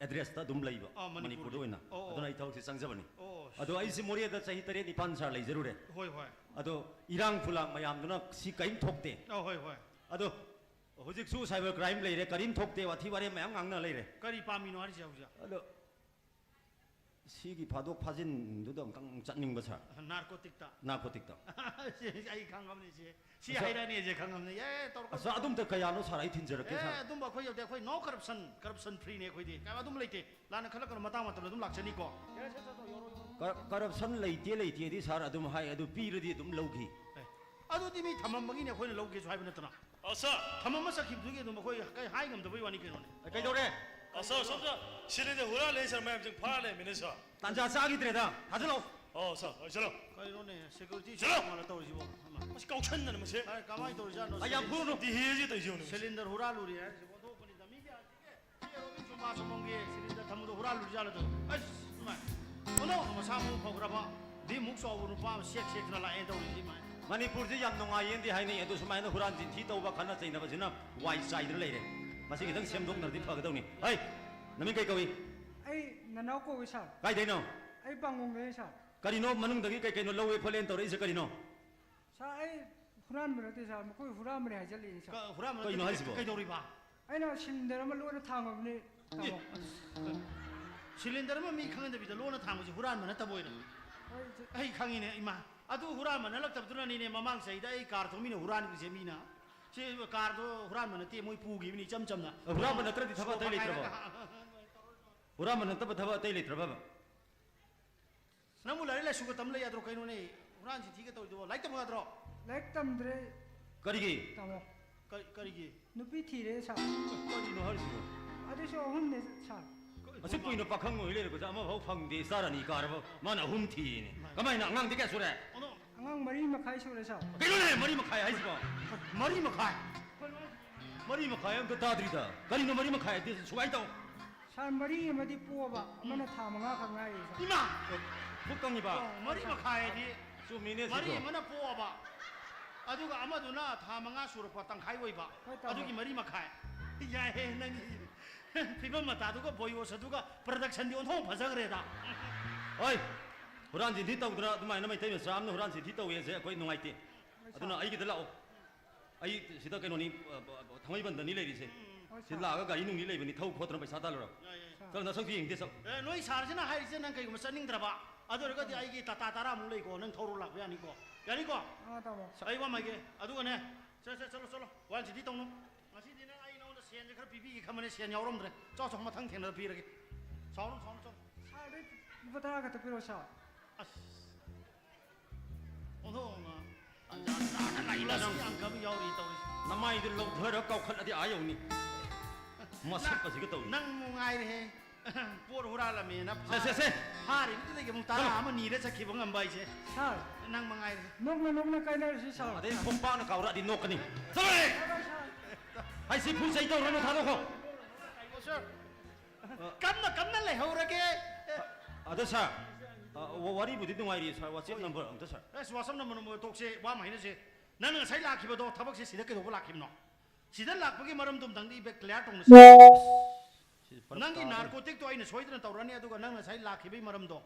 ꯑꯦꯗ꯭ꯔꯦꯁꯇ ꯑꯗꯨꯝ ꯂꯩꯕ, ꯑꯥ, ꯃꯅꯤꯄꯨꯔꯗ ꯃꯅꯤꯄꯨꯔꯒꯤ꯫ ꯑꯣꯏꯅ꯫ ꯑꯣ, ꯑꯣ꯫ ꯑꯗꯨꯅ ꯑꯩ ꯊꯕꯛꯁꯦ ꯆꯪꯖꯕꯅꯤ꯫ ꯑꯣ, ꯑꯣ꯫ ꯑꯗꯣ ꯑꯩꯁꯦ ꯃꯣꯔꯦꯗ ꯆꯍꯤ ꯇꯔꯦꯠ ꯅꯤꯄꯥꯟ ꯁꯥꯔ ꯂꯩꯖꯔꯨꯔꯦ꯫ ꯍꯣꯏ, ꯍꯣꯏ꯫ ꯑꯗꯣ ꯏꯔꯥꯡ ꯐꯨꯂꯥꯡ ꯃꯌꯥꯝꯗꯨꯅ ꯁꯤ ꯀꯔꯤꯝ ꯊꯣꯛꯇꯦ꯫ ꯑꯥ, ꯍꯣꯏ, ꯍꯣꯏ꯫ ꯑꯗꯣ ꯍꯧꯖꯤꯛꯁꯨ cyber crime ꯂꯩꯔꯦ, ꯀꯔꯤꯝ ꯊꯣꯛꯇꯦ, ꯋꯥꯊꯤ ꯋꯥꯔꯦꯝ ꯃꯌꯥꯝ ꯉꯥꯡꯅ ꯂꯩꯔꯦ꯫ ꯀꯔꯤ ꯄꯥꯝꯃꯤꯅꯣ ꯍꯥꯏꯔꯤꯁꯦ ꯍꯧꯖꯤꯛ? ꯑꯗꯣ ꯁꯤꯒꯤ ꯐꯥꯗꯣꯛ ꯐꯥꯖꯤꯟꯗꯨꯗ ꯑꯃꯨꯛꯇꯪ ꯆꯠꯅꯤꯡꯕ ꯁꯥꯔ꯫ ꯅꯥꯔꯀꯣꯇꯤꯛꯇ? ꯅꯥꯔꯀꯣꯇꯤꯛꯇ꯫ ꯁꯤ ꯑꯩ ꯈꯪꯉꯕꯅꯤ ꯁꯤ꯫ ꯁꯤ ꯑꯁ, ꯍꯥꯏꯔꯛꯑꯅꯤ ꯑꯩꯁꯦ ꯈꯪꯉꯕꯅꯤ꯫ ꯑꯦ, ꯇꯧꯔꯛꯀꯅꯨ꯫ ꯑꯁ, ꯑꯗꯨꯝꯇ ꯀꯌꯥꯅꯣ ꯁꯥꯔ, ꯑꯩ ꯊꯤꯟꯖꯔꯛꯀꯦ ꯑꯦ, ꯁꯥꯔ꯫ ꯑꯗꯨꯝꯕ ꯑꯩꯈꯣꯏ ꯌꯧꯗꯦ꯫ ꯑꯩꯈꯣꯏ no corruption, corruption freeꯅꯦ ꯑꯩꯈꯣꯏꯗꯤ꯫ ꯀꯩꯝ ꯑꯗꯨꯝ ꯂꯩꯇꯦ꯫ ꯂꯥꯟꯅ ꯈꯜꯂꯛꯀꯅꯨ, ꯃꯇꯥꯡ ꯃꯇꯝꯗ ꯑꯗꯨꯝ ꯂꯥꯛꯆꯅꯤꯀꯣ꯫ ꯌꯥꯔꯦ, ꯁꯠ ꯁꯠ ꯇꯧ, ꯌꯧꯔꯣ, ꯌꯧꯔꯣ꯫ ꯀ-, corruption ꯂꯩꯇꯦ, ꯂꯩꯇꯦꯗꯤ ꯁꯥꯔ ꯑꯗꯨꯝ ꯍꯥꯏ, ꯑꯗꯨ ꯄꯤꯔꯗꯤ ꯑꯗꯨꯝ ꯂꯧꯈꯤ꯫ ꯑꯦ, ꯑꯗꯨꯗꯤ ꯃꯤ ꯊꯝꯃꯝꯕꯒꯤꯅꯦ ꯑꯩꯈꯣꯏꯅ ꯂꯧꯒꯦꯁꯨ ꯍꯥꯏꯕ ꯅꯠꯇꯅ꯫ ꯑꯣ, ꯁꯥꯔ꯫ ꯊꯝꯃꯝꯃ ꯆꯠꯈꯤꯕꯗꯨꯒꯤ ꯑꯗꯨꯝ ꯑꯩꯈꯣꯏ ꯀꯩ ꯍꯥꯏ ꯉꯝꯗꯕꯩ ꯋꯥꯅꯤ ꯀꯩꯅꯣꯅꯦ꯫ ꯑꯦ, ꯀꯩꯗꯧꯔꯦ? ꯑꯣ, ꯁꯥꯔ, ꯁꯣꯝꯗ ꯁꯤꯂꯤꯟꯗꯔ ꯍꯨꯔꯥꯜꯂꯦ ꯁꯥꯔ, ꯃꯌꯥꯝꯁꯦ ꯐꯥꯔ ꯂꯩꯔꯝꯃꯤꯅꯦ ꯁꯥꯔ꯫ ꯇꯥꯟꯖꯥ ꯆꯥꯈꯤꯗ꯭ꯔꯦꯗ, ꯊꯥꯖꯤꯜꯂꯛꯑꯣ꯫ ꯑꯣ, ꯁꯥꯔ, ꯍꯣꯏ, ꯆꯠꯂꯣ꯫ ꯀꯩꯅꯣꯅꯦ, security ꯆꯠꯂꯣ! ꯃꯥꯅ ꯇꯧꯔꯤꯁꯤꯕꯣ? ꯑꯃ꯫ ꯑꯁ, ꯀꯥꯎꯁꯟꯗꯅ ꯃꯁꯦ꯫ ꯑꯦ, ꯀꯃꯥꯏꯅ ꯇꯧꯔꯤꯖꯥꯠꯅꯣ? ꯑꯩ ꯌꯥꯝ ꯐꯨꯔꯨꯅꯨ꯫ ꯗꯤꯍꯦꯁꯤ ꯇꯧꯔꯤꯁꯦ ꯌꯦꯡꯉꯨꯅꯦ ꯃꯁꯦ꯫ ꯁꯤꯂꯤꯟꯗꯔ ꯍꯨꯔꯥꯜꯂꯨꯔꯤ ꯍꯥꯏꯔꯤꯁꯤꯕꯣ? ꯑꯣꯟꯊꯣꯛꯄꯅꯤꯗ, ꯃꯤꯒꯤ ꯑꯥꯔꯇꯤꯀꯦꯜ, ꯁꯤ ꯑꯦꯔꯣꯕꯤꯛ ꯖꯨꯝꯕꯥ ꯆꯣꯡꯐꯝꯒꯤ ꯁꯤꯂꯤꯟꯗꯔ ꯊꯝꯕꯗꯣ ꯍꯨꯔꯥꯜꯂꯨꯔꯤꯖꯥꯠꯂꯣ ꯑꯗꯣ? ꯑꯁ, ꯏꯃꯥꯏ꯫ ꯑꯣꯟꯊꯣꯛꯅ ꯃꯁꯥ ꯃꯎ ꯐꯈ꯭ꯔꯕ, ꯚꯤꯝꯃꯨꯛ ꯆꯥꯎꯕ ꯅꯨꯄꯥ ꯑꯃ ꯁꯦꯛ ꯁꯦꯛꯇꯅ ꯂꯥꯛꯑꯦ ꯇꯧꯔꯤꯁꯤ, ꯏꯃꯥꯏ꯫ ꯃꯅꯤꯄꯨꯔꯁꯤ ꯌꯥꯝ ꯅꯨꯡꯉꯥꯏꯌꯦꯅꯗꯤ ꯍꯥꯏꯅꯩ, ꯑꯗꯨ ꯁꯨꯃꯥꯏꯅ ꯍꯨꯔꯥꯟ ꯆꯤꯟꯊꯤ ꯇꯧꯕ, ꯈꯠꯅ ꯆꯩꯅꯕꯁꯤꯅ ꯋꯥꯏ ꯆꯥꯏꯗꯅ ꯂꯩꯔꯦ꯫ ꯃꯁꯤ ꯈꯤꯇꯪ ꯁꯦꯝꯗꯣꯛꯅꯔꯗꯤ ꯐꯒꯗꯧꯅꯤ꯫ ꯍꯩ, ꯅꯃꯤꯡ ꯀꯩ ꯀꯧꯏ? ꯑꯩ ꯅꯅꯥꯎ ꯀꯧꯏ, ꯁꯥꯔ꯫ ꯀꯥꯏꯗꯩꯅꯣ? ꯑꯩ ꯄꯥꯡꯒꯣꯡꯗꯩꯅꯤ, ꯁꯥꯔ꯫ ꯀꯔꯤꯅꯣ ꯃꯅꯨꯡꯗꯒꯤ ꯀꯩ ꯀꯩꯅꯣ ꯂꯧꯋꯦ ꯈꯣꯠꯂꯦꯅ ꯇꯧꯔꯛꯏꯁꯦ ꯀꯔꯤꯅꯣ? ꯁꯥꯔ, ꯑꯩ ꯍꯨꯔꯥꯟꯕ ꯅꯠꯇꯦ, ꯁꯥꯔ꯫ ꯃꯈꯣꯏ ꯍꯨꯔꯥꯟꯕꯅꯦ ꯍꯥꯏꯖꯜꯂꯛꯏꯅꯦ, ꯁꯥꯔ꯫ ꯀ-, ꯍꯨꯔꯥꯟꯕ ꯀꯩꯅꯣ ꯅꯠꯇꯦ, ꯍꯥꯏꯁꯤꯕꯣ? ꯀꯩꯗꯧꯔꯤꯕ? ꯑꯩꯅ ꯁꯤꯂꯤꯟꯗꯔ ꯑꯃ ꯂꯣꯟꯅ ꯊꯥꯡꯉꯨꯕꯅꯤ, ꯇꯥꯃꯣ꯫ ꯑꯦ, ꯁꯤꯂꯤꯟꯗꯔ ꯑꯃ ꯃꯤ ꯈꯪꯅꯗꯕꯤꯗ ꯂꯣꯟꯅ ꯊꯥꯡꯕꯁꯤ ꯍꯨꯔꯥꯟꯕ ꯅꯠꯇꯕ ꯑꯣꯏꯔꯦ꯫ ꯍꯣꯏ, ꯁꯥꯔ꯫ ꯑꯩ ꯈꯪꯉꯤꯅꯦ, ꯏꯃꯥ꯫ ꯑꯗꯨ ꯍꯨꯔꯥꯟꯕ ꯅꯠꯂꯛꯇꯕꯗꯨꯅꯅꯤꯅꯦ, ꯃꯃꯥꯡ ꯆꯍꯤꯗ ꯑꯩ ꯀꯥꯔ ꯊꯧꯃꯤꯅ ꯍꯨꯔꯥꯟꯈ꯭ꯔꯤꯁꯦ ꯃꯤꯅ꯫ ꯁꯤ ꯀꯥꯔꯗꯣ ꯍꯨꯔꯥꯟꯕ ꯅꯠꯇꯦ, ꯃꯣꯏ ꯄꯨꯈꯤꯕꯅꯤ ꯏꯆꯝ ꯆꯝꯅ꯫ ꯍꯨꯔꯥꯟꯕ ꯅꯠꯇ꯭ꯔꯗꯤ ꯊꯕꯛ ꯑꯇꯩ ꯂꯩꯇ꯭ꯔꯕꯣ? ꯁꯣꯛꯄ ꯍꯨꯔꯥꯟꯕ ꯅꯠꯇꯕ ꯊꯕꯛ ꯑꯇꯩ ꯂꯩꯇ꯭ꯔꯕꯕ? ꯅꯪꯕꯨ ꯂꯥꯏꯔꯤꯛ ꯂꯥꯏꯁꯨꯒ ꯇꯝ ꯂꯩ ꯌꯥꯗ꯭ꯔꯣ? ꯀꯩꯅꯣꯅꯦ, ꯍꯨꯔꯥꯟ ꯆꯤꯟꯊꯤꯒ ꯇꯧꯔꯤꯗꯨꯕꯣ? ꯂꯥꯏꯔꯤꯛ ꯇꯝꯃꯨ ꯌꯥꯗ꯭ꯔꯣ? ꯂꯥꯏꯔꯤꯛ ꯇꯝꯗ꯭ꯔꯦ, ꯀꯔꯤꯒꯤ? ꯇꯥꯃꯣ꯫ ꯀꯔꯤ, ꯀꯔꯤꯒꯤ? ꯅꯨꯄꯤ ꯊꯤꯔꯦ, ꯁꯥꯔ꯫ ꯀꯔꯤꯅꯣ ꯍꯥꯏꯔꯤꯁꯤꯕꯣ? ꯑꯗꯨꯁꯨ ꯑꯍꯨꯝꯅꯦ, ꯁꯥꯔ꯫ ꯀꯩꯅꯣ? ꯑꯁꯨꯛ ꯀꯨꯏꯅ ꯄꯥꯈꯪ ꯑꯣꯏ ꯂꯩꯔꯒꯁꯨ ꯑꯃꯐꯥꯎ ꯐꯪꯗꯦ, ꯏꯁꯇꯥꯔ ꯑꯅꯤ ꯀꯥꯔꯕ ꯃꯥꯅ ꯑꯍꯨꯝ ꯊꯤꯌꯦꯅꯦ꯫ ꯏꯃꯥꯏ꯫ ꯀꯃꯥꯏꯅ, ꯑꯉꯥꯡꯗꯤ ꯀꯌꯥ ꯁꯨꯔꯦ? ꯑꯗꯣ ꯑꯉꯥꯡ ꯃꯔꯤ ꯃꯈꯥꯏ ꯁꯨꯔꯦ, ꯁꯥꯔ꯫ ꯀꯩꯅꯣꯅꯦ, ꯃꯔꯤ ꯃꯈꯥꯏ ꯍꯥꯏꯁꯤꯕꯣ? ꯃꯔꯤ ꯃꯈꯥꯏ? ꯃꯔꯤ ꯃꯈꯥꯏ ꯑꯝꯇ ꯇꯥꯗ꯭ꯔꯤꯗ꯫ ꯀꯔꯤꯅꯣ ꯃꯔꯤ ꯃꯈꯥꯏ ꯍꯥꯏꯗꯤ? ꯁꯨꯃꯥꯏꯅ ꯇꯧ꯫ ꯁꯥꯔ, ꯃꯔꯤ ꯑꯃꯗꯤ ꯄꯣꯛꯑꯕ, ꯑꯃꯅ ꯊꯥ ꯃꯉꯥ ꯈꯛ ꯉꯥꯏꯔꯤ, ꯁꯥꯔ꯫ ꯏꯃꯥ! ꯄꯨꯛ ꯀꯪꯉꯤꯕ? ꯑꯣ, ꯃꯔꯤ ꯃꯈꯥꯏ ꯍꯥꯏꯗꯤ ꯆꯨꯝꯃꯤꯅꯦ ꯃꯔꯤ ꯁꯤꯁꯨ꯫ ꯑꯃꯅ ꯄꯣꯛꯑꯕ, ꯑꯗꯨꯒ ꯑꯃꯗꯨꯅ ꯊꯥ ꯃꯉꯥ ꯁꯨꯔꯛꯄ, ꯇꯪꯈꯥꯏ ꯑꯣꯏꯕ, ꯍꯣꯏ, ꯇꯥꯃꯣ꯫ ꯑꯗꯨꯒꯤ ꯃꯔꯤ ꯃꯈꯥꯏ꯫ ꯌꯥꯏꯍꯦ, ꯅꯪꯒꯤ ꯐꯤꯕꯝ ꯃꯇꯥꯗꯨꯒ ꯕꯣꯌꯣꯁ ꯑꯗꯨꯒ ꯄ꯭ꯔꯗꯛꯁꯟꯗꯤ ꯑꯣꯟꯊꯣꯛꯅ ꯐꯖꯈ꯭ꯔꯦꯗ꯫ ꯍꯣꯏ, ꯍꯨꯔꯥꯟ ꯆꯤꯟꯊꯤ ꯇꯧꯗꯅ ꯑꯗꯨꯃꯥꯏꯅ ꯃꯩꯇꯩ ꯃꯆꯥ ꯑꯃꯅ ꯍꯨꯔꯥꯟ ꯆꯤꯟꯊꯤ ꯇꯧꯋꯦꯁꯦ ꯑꯩꯈꯣꯏ ꯅꯨꯡꯉꯥꯏꯇꯦ꯫ ꯍꯣꯏ, ꯑꯗꯨꯅ ꯁꯥꯔ꯫ ꯑꯩꯒꯤꯗ ꯂꯥꯛꯑꯣ꯫ ꯑꯩ ꯁꯤꯗ ꯀꯩꯅꯣꯅꯤ, ꯑ, ꯑ, ꯊꯥꯡꯃꯩꯕꯟꯗꯅꯤ ꯂꯩꯔꯤꯁꯦ꯫ ꯎꯝ꯫ ꯍꯣꯏ, ꯁꯤꯗ ꯁꯥꯔ꯫ ꯂꯥꯛꯑꯒ ꯒꯥꯔꯤ ꯅꯨꯡꯂꯤ ꯂꯩꯕꯅꯤ, ꯊꯧ ꯈꯣꯠꯇꯅ ꯄꯩꯁꯥ ꯇꯥꯜꯂꯨꯔꯣ꯫ ꯌꯥꯏ, ꯌꯥꯏ꯫ ꯁꯥꯔ꯫ ꯆꯠꯂꯣ, ꯅꯁꯛꯇꯨ ꯌꯦꯡꯗꯦ, ꯆꯠꯂꯣ꯫ ꯑꯦ, ꯅꯣꯏ ꯁꯥꯔꯁꯤꯅ ꯍꯥꯏꯔꯤꯁꯦ ꯅꯪ ꯀꯩꯒꯨꯝꯕ ꯆꯠꯅꯤꯡꯗ꯭ꯔꯕ, ꯑꯗꯨ ꯑꯣꯏꯔꯒꯗꯤ ꯑꯩꯒꯤ ꯇꯥꯇꯥ ꯇꯔꯥꯃꯨꯛ ꯂꯩꯀꯣ, ꯅꯪ ꯊꯧꯔ ꯂꯥꯛꯄ ꯌꯥꯅꯤꯀꯣ꯫ ꯌꯥꯅꯤꯀꯣ? ꯑꯥ, ꯇꯥꯃꯣ꯫ ꯑꯩ ꯋꯥꯃꯥꯏꯒꯦ꯫ ꯑꯗꯨꯒꯅꯦ, ꯆꯠ, ꯆꯠ, ꯆꯠꯂꯣ, ꯆꯠꯂꯣ꯫ ꯋꯥꯟ ꯁꯤꯇꯤ ꯇꯧꯅꯨ꯫ ꯉꯁꯤꯗꯤ ꯅꯪ ꯑꯩ ꯅꯉꯣꯟꯗ ꯁꯦꯟꯁꯦ ꯈꯔ ꯄꯤꯕꯤꯒꯦ ꯈꯟꯕꯅꯦ, ꯁꯦꯟ ꯌꯥꯎꯔꯝꯗ꯭ꯔꯦ꯫ ꯆꯥꯎ, ꯆꯥꯎ, ꯃꯊꯪ ꯊꯦꯡꯅꯗ ꯄꯤꯔꯒꯦ꯫ ꯁꯥꯎꯔꯅꯨ, ꯁꯥꯎꯔꯅꯨ, ꯆꯥꯎ꯫ ꯁꯥꯔꯗꯤ ꯂꯨꯄꯥ ꯇꯔꯥ ꯈꯛꯇ ꯄꯤꯔꯛꯑꯣ, ꯁꯥꯔ꯫ ꯑꯁ꯫ ꯑꯣꯟꯊꯣꯛꯅ ꯇꯥꯟꯖꯥ ꯆꯥꯅ ꯂꯥꯛꯏꯕ ꯅꯪ꯫ ꯑꯁꯤ ꯑꯪꯀ ꯑꯃ ꯌꯥꯎꯔꯤ ꯇꯧꯔꯤꯁꯦ꯫ ꯅꯃꯥꯏꯗꯨ ꯂꯧꯊꯔ ꯀꯥꯎꯈꯠꯂꯗꯤ ꯑꯥ ꯌꯧꯅꯤ꯫ ꯃꯁꯛ ꯅꯪ, ꯑꯁꯤꯒ ꯇꯧꯏ꯫ ꯅꯪ ꯅꯨꯡꯉꯥꯏꯔꯦꯍꯦ꯫ ꯄꯣꯠ ꯍꯨꯔꯥꯜꯂꯝꯃꯦꯅ ꯁꯦ, ꯁꯦ, ꯁꯦ꯫ ꯐꯥꯔꯤꯕꯗꯨꯗꯒꯤ ꯑꯃꯨꯛ ꯇꯔꯥ ꯆꯠꯂꯣ꯫ ꯑꯃ ꯅꯤꯔ ꯆꯠꯈꯤꯕ ꯉꯝꯕ ꯍꯥꯏꯁꯦ꯫ ꯁꯥꯔ꯫ ꯅꯪ ꯃꯉꯥꯏꯔꯦ꯫ ꯅꯣꯛꯅ ꯅꯣꯛꯅ ꯀꯥꯏꯅꯔꯁꯤ, ꯁꯥꯔ꯫ ꯑꯗꯩ ꯈꯣꯡꯄꯥꯛꯅ ꯀꯥꯎꯔꯛꯑꯗꯤ ꯅꯣꯛꯀꯅꯤ꯫ ꯆꯠꯂꯣꯍꯦ! ꯁꯥꯔ, ꯁꯥꯔ꯫ ꯍꯥꯏ, ꯁꯤ ꯐꯨ ꯆꯩ ꯇꯧꯔꯅꯨ, ꯊꯥꯗꯣꯛꯈꯣ꯫ ꯁꯥꯔ꯫ ꯀꯟꯅ ꯀꯟꯅ ꯂꯩꯍꯧꯔꯒꯦ꯫ ꯑꯗꯣ ꯁꯥꯔ, ꯑ, ꯋꯥ-, ꯋꯥꯔꯤꯕꯨꯗꯤ ꯅꯨꯡꯉꯥꯏꯔꯤ ꯁꯥꯔ, WhatsApp ꯍꯣꯏ꯫ ꯅꯝꯕꯔ ꯑꯝꯇ ꯁꯥꯔ꯫ ꯑꯁ, WhatsApp ꯅꯝꯕꯔ, ꯅꯝꯕꯔ ꯇꯣꯛꯁꯦ, ꯋꯥ ꯑꯃ ꯍꯥꯏꯅꯁꯦ꯫ ꯅꯪꯅ ꯉꯁꯥꯏ ꯂꯥꯛꯈꯤꯕꯗꯣ, ꯊꯕꯛꯁꯦ ꯁꯤꯗ ꯀꯩꯗꯧꯕ ꯂꯥꯛꯈꯤꯕꯅꯣ? ꯁꯤꯗ ꯂꯥꯛꯄꯒꯤ ꯃꯔꯝꯗꯣ ꯑꯝꯇꯪꯗꯤ ꯏꯕꯦꯛ clear ꯇꯧꯅꯁꯤ꯫ ꯁꯤ ꯐꯔꯛ ꯅꯪꯒꯤ ꯇꯥꯔꯦ꯫ Narcotic ꯇꯣ ꯑꯩꯅ ꯁꯣꯏꯗꯅ ꯇꯧꯔꯅꯤ, ꯑꯗꯨꯒ ꯅꯪ ꯉꯁꯥꯏ ꯂꯥꯛꯈꯤꯕꯒꯤ ꯃꯔꯝꯗꯣ꯫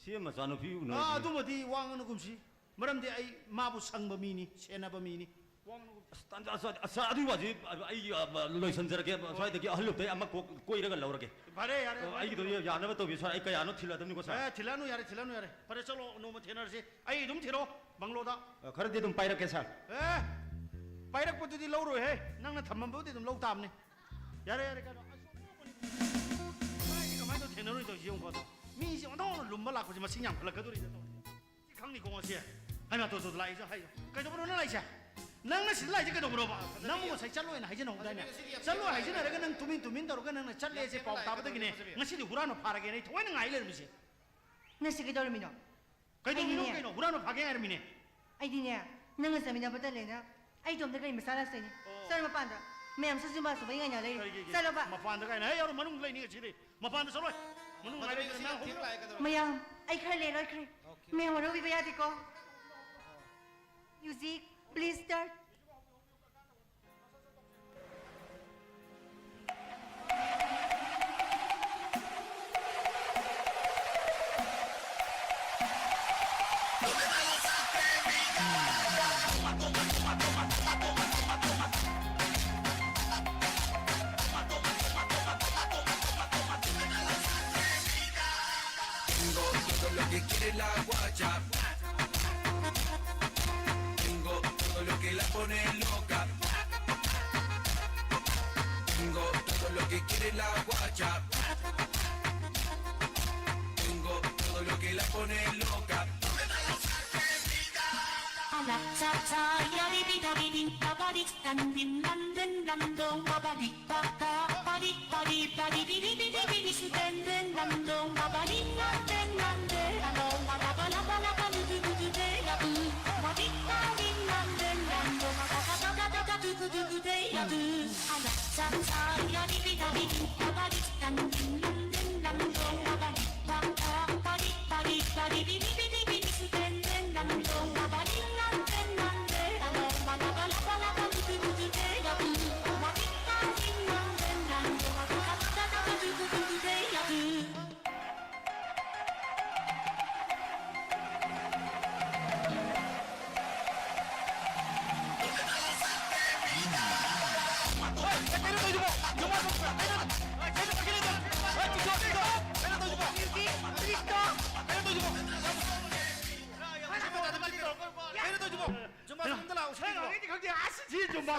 ꯁꯤ ꯃꯆꯥꯅꯨꯄꯤ ꯎꯅꯔꯨꯕꯅꯤ꯫ ꯑꯥ, ꯑꯗꯨꯃꯗꯤ ꯋꯥ ꯉꯥꯡꯅꯒꯨꯝꯁꯤ꯫ ꯃꯔꯝꯗꯤ ꯑꯩ ꯃꯥꯕꯨ ꯁꯪꯕ ꯃꯤꯅꯤ, ꯁꯦꯟꯅꯕ ꯃꯤꯅꯤ꯫ ꯋꯥ ꯉꯥꯡꯅꯒꯨꯝꯁꯤ꯫ ꯑꯁ, ꯇꯥꯟꯖꯥ ꯆꯥꯗꯦ꯫ ꯑꯁ, ꯑꯗꯨꯒꯤ ꯋꯥꯁꯤ ꯑꯩ, ꯑ, ꯂꯣꯏꯁꯤꯟꯖꯔꯒꯦ꯫ ꯁ꯭ꯋꯥꯏꯗꯒꯤ ꯑꯍꯜ ꯂꯨꯞꯇꯩ ꯑꯃ ꯀꯣꯛ ꯀꯣꯏꯔꯒ ꯂꯧꯔꯒꯦ꯫ ꯐꯔꯦ, ꯌꯥꯔꯦ, ꯑ, ꯐꯔꯦ, ꯑꯩꯒꯤꯗꯣ ꯐꯔꯦ꯫ ꯌꯥꯅꯕ ꯇꯧꯕꯤꯌꯨ, ꯁꯥꯔ꯫ ꯑꯩ ꯀꯌꯥꯅꯣ ꯊꯤꯜꯂꯗꯕꯅꯤꯀꯣ, ꯁꯥꯔ꯫ ꯑꯦ, ꯊꯤꯜꯂꯛꯑꯅꯨ, ꯌꯥꯔꯦ, ꯊꯤꯜꯂꯛꯑꯅꯨ, ꯌꯥꯔꯦ꯫ ꯐꯔꯦ, ꯆꯠꯂꯣ, ꯅꯣꯡꯃ ꯊꯦꯡꯅꯔꯁꯤ꯫ ꯑꯩ ꯑꯗꯨꯝ ꯊꯤꯜꯂꯛꯑꯣ, ꯕꯪꯒ꯭ꯂꯣꯗ꯫ ꯑ, ꯈꯔꯗꯤ ꯑꯗꯨꯝ ꯄꯥꯏꯔꯛꯀꯦ, ꯁꯥꯔ꯫ ꯑꯦ, ꯄꯥꯏꯔꯛꯄꯗꯨꯗꯤ ꯂꯧꯔꯣꯏꯍꯦ, ꯅꯪꯅ ꯊꯝꯃꯝꯕꯕꯨꯗꯤ ꯑꯗꯨꯝ ꯂꯧ ꯇꯥꯕꯅꯤ꯫ ꯌꯥꯔꯦ, ꯌꯥꯔꯦ, ꯀꯩꯅꯣ, ꯑꯁ, ꯑꯣꯟꯊꯣꯛꯄꯅꯤ꯫ ꯀꯃꯥꯏꯅ, ꯀꯃꯥꯏꯅ ꯇꯧ ꯊꯦꯡꯅꯔꯨꯏꯗꯣ ꯌꯦꯡꯉꯨꯀꯣ, ꯑꯗꯣ꯫ ꯃꯤꯁꯦ ꯑꯣꯟꯊꯣꯛꯅ ꯂꯨꯝꯕ ꯂꯥꯛꯄꯁꯦ ꯃꯁꯤꯡ ꯌꯥꯝꯈꯠꯂꯛꯀꯗꯧꯔꯤꯗ ꯇꯧꯔꯤꯁꯦ꯫ ꯁꯤ ꯈꯪꯅꯤꯀꯣ ꯉꯁꯤ꯫ ꯍꯥꯏꯃ, ꯇꯣ, ꯇꯣ, ꯂꯥꯛꯏꯁꯦ, ꯍꯥꯏꯌꯣ꯫ ꯀꯩꯗꯧꯕꯅꯣ ꯅꯪ ꯂꯥꯛꯏꯁꯦ? ꯅꯪꯅ ꯁꯤꯗ ꯂꯥꯛꯏꯁꯦ ꯀꯩꯗꯧꯕꯅꯣꯕ? ꯅꯪꯕꯨ ꯉꯁꯥꯏ ꯆꯠꯂꯣꯏꯅ ꯍꯥꯏꯖꯅꯍꯧꯗꯥꯏꯅꯦ? ꯆꯠꯂꯣꯏ ꯍꯥꯏꯖꯅꯔꯒ ꯅꯪ ꯇꯨꯃꯤꯟ ꯇꯨꯃꯤꯟ ꯇꯧꯔꯒ ꯅꯪꯅ ꯆꯠꯂꯦꯁꯦ ꯄꯥꯎ ꯇꯥꯕꯗꯒꯤꯅꯦ ꯉꯁꯤꯗꯤ ꯍꯨꯔꯥꯟꯕ ꯐꯥꯔꯒꯦꯅ ꯑꯩ ꯊꯑꯣꯏꯅ ꯉꯥꯏ ꯂꯩꯔꯝꯃꯤꯁꯦ꯫ ꯅꯪ ꯁꯤ ꯀꯩꯗꯧꯔꯝꯃꯤꯅꯣ? ꯀꯩꯗꯧꯔꯝꯃꯤꯅꯣ ꯑꯩꯗꯤꯅꯦ꯫ ꯀꯩꯅꯣ? ꯍꯨꯔꯥꯟꯕ ꯐꯥꯒꯦ ꯉꯥꯏꯔꯝꯃꯤꯅꯦ꯫ ꯑꯩꯗꯤꯅꯦ, ꯅꯪꯒ ꯆꯠꯃꯤꯟꯅꯕ ꯇꯜꯂꯦꯅ ꯑꯩ ꯏꯇꯣꯝꯇ ꯀꯔꯤ ꯃꯆꯥ ꯂꯥꯛꯆꯩꯅꯤ? ꯑꯣ꯫ ꯆꯠꯂꯣ ꯃꯄꯥꯟꯗ꯫ ꯃꯌꯥꯝꯁꯨ ꯖꯨꯝꯕꯥ ꯆꯣꯡꯕꯩ ꯉꯥꯏꯅ ꯂꯩꯔꯤ꯫ ꯀꯔꯤꯒꯤ? ꯆꯠꯂꯣꯕ꯫ ꯃꯄꯥꯟꯗ ꯀꯥꯏꯅ? ꯍꯦ, ꯌꯥꯔꯣ, ꯃꯅꯨꯡꯗ ꯂꯩꯅꯤ ꯉꯁꯤꯗꯤ꯫ ꯃꯄꯥꯟꯗ ꯆꯠꯂꯣꯏ꯫ ꯃꯅꯨꯡ ꯉꯥꯏ ꯂꯩꯇ꯭ꯔꯦ, ꯃꯌꯥꯝ ꯍꯧꯒꯠꯂꯣ꯫ ꯃꯌꯥꯝ, ꯑꯩ ꯈꯔ ꯂꯦꯟ ꯑꯣꯏꯈ꯭ꯔꯦ꯫ ꯃꯌꯥꯝ ꯋꯥꯔꯧꯕꯤꯕ ꯌꯥꯗꯦꯀꯣ꯫ Music, please start. Tengo todo lo que quiere la guacha. Tengo todo lo que la pone loca. Tengo todo lo que quiere la guacha. Tengo todo lo que la pone loca. Ala, cha, cha, ya, di, di, da, di, di, da, ba, di, dan, din, dan, den, dan, do, ba, ba, di.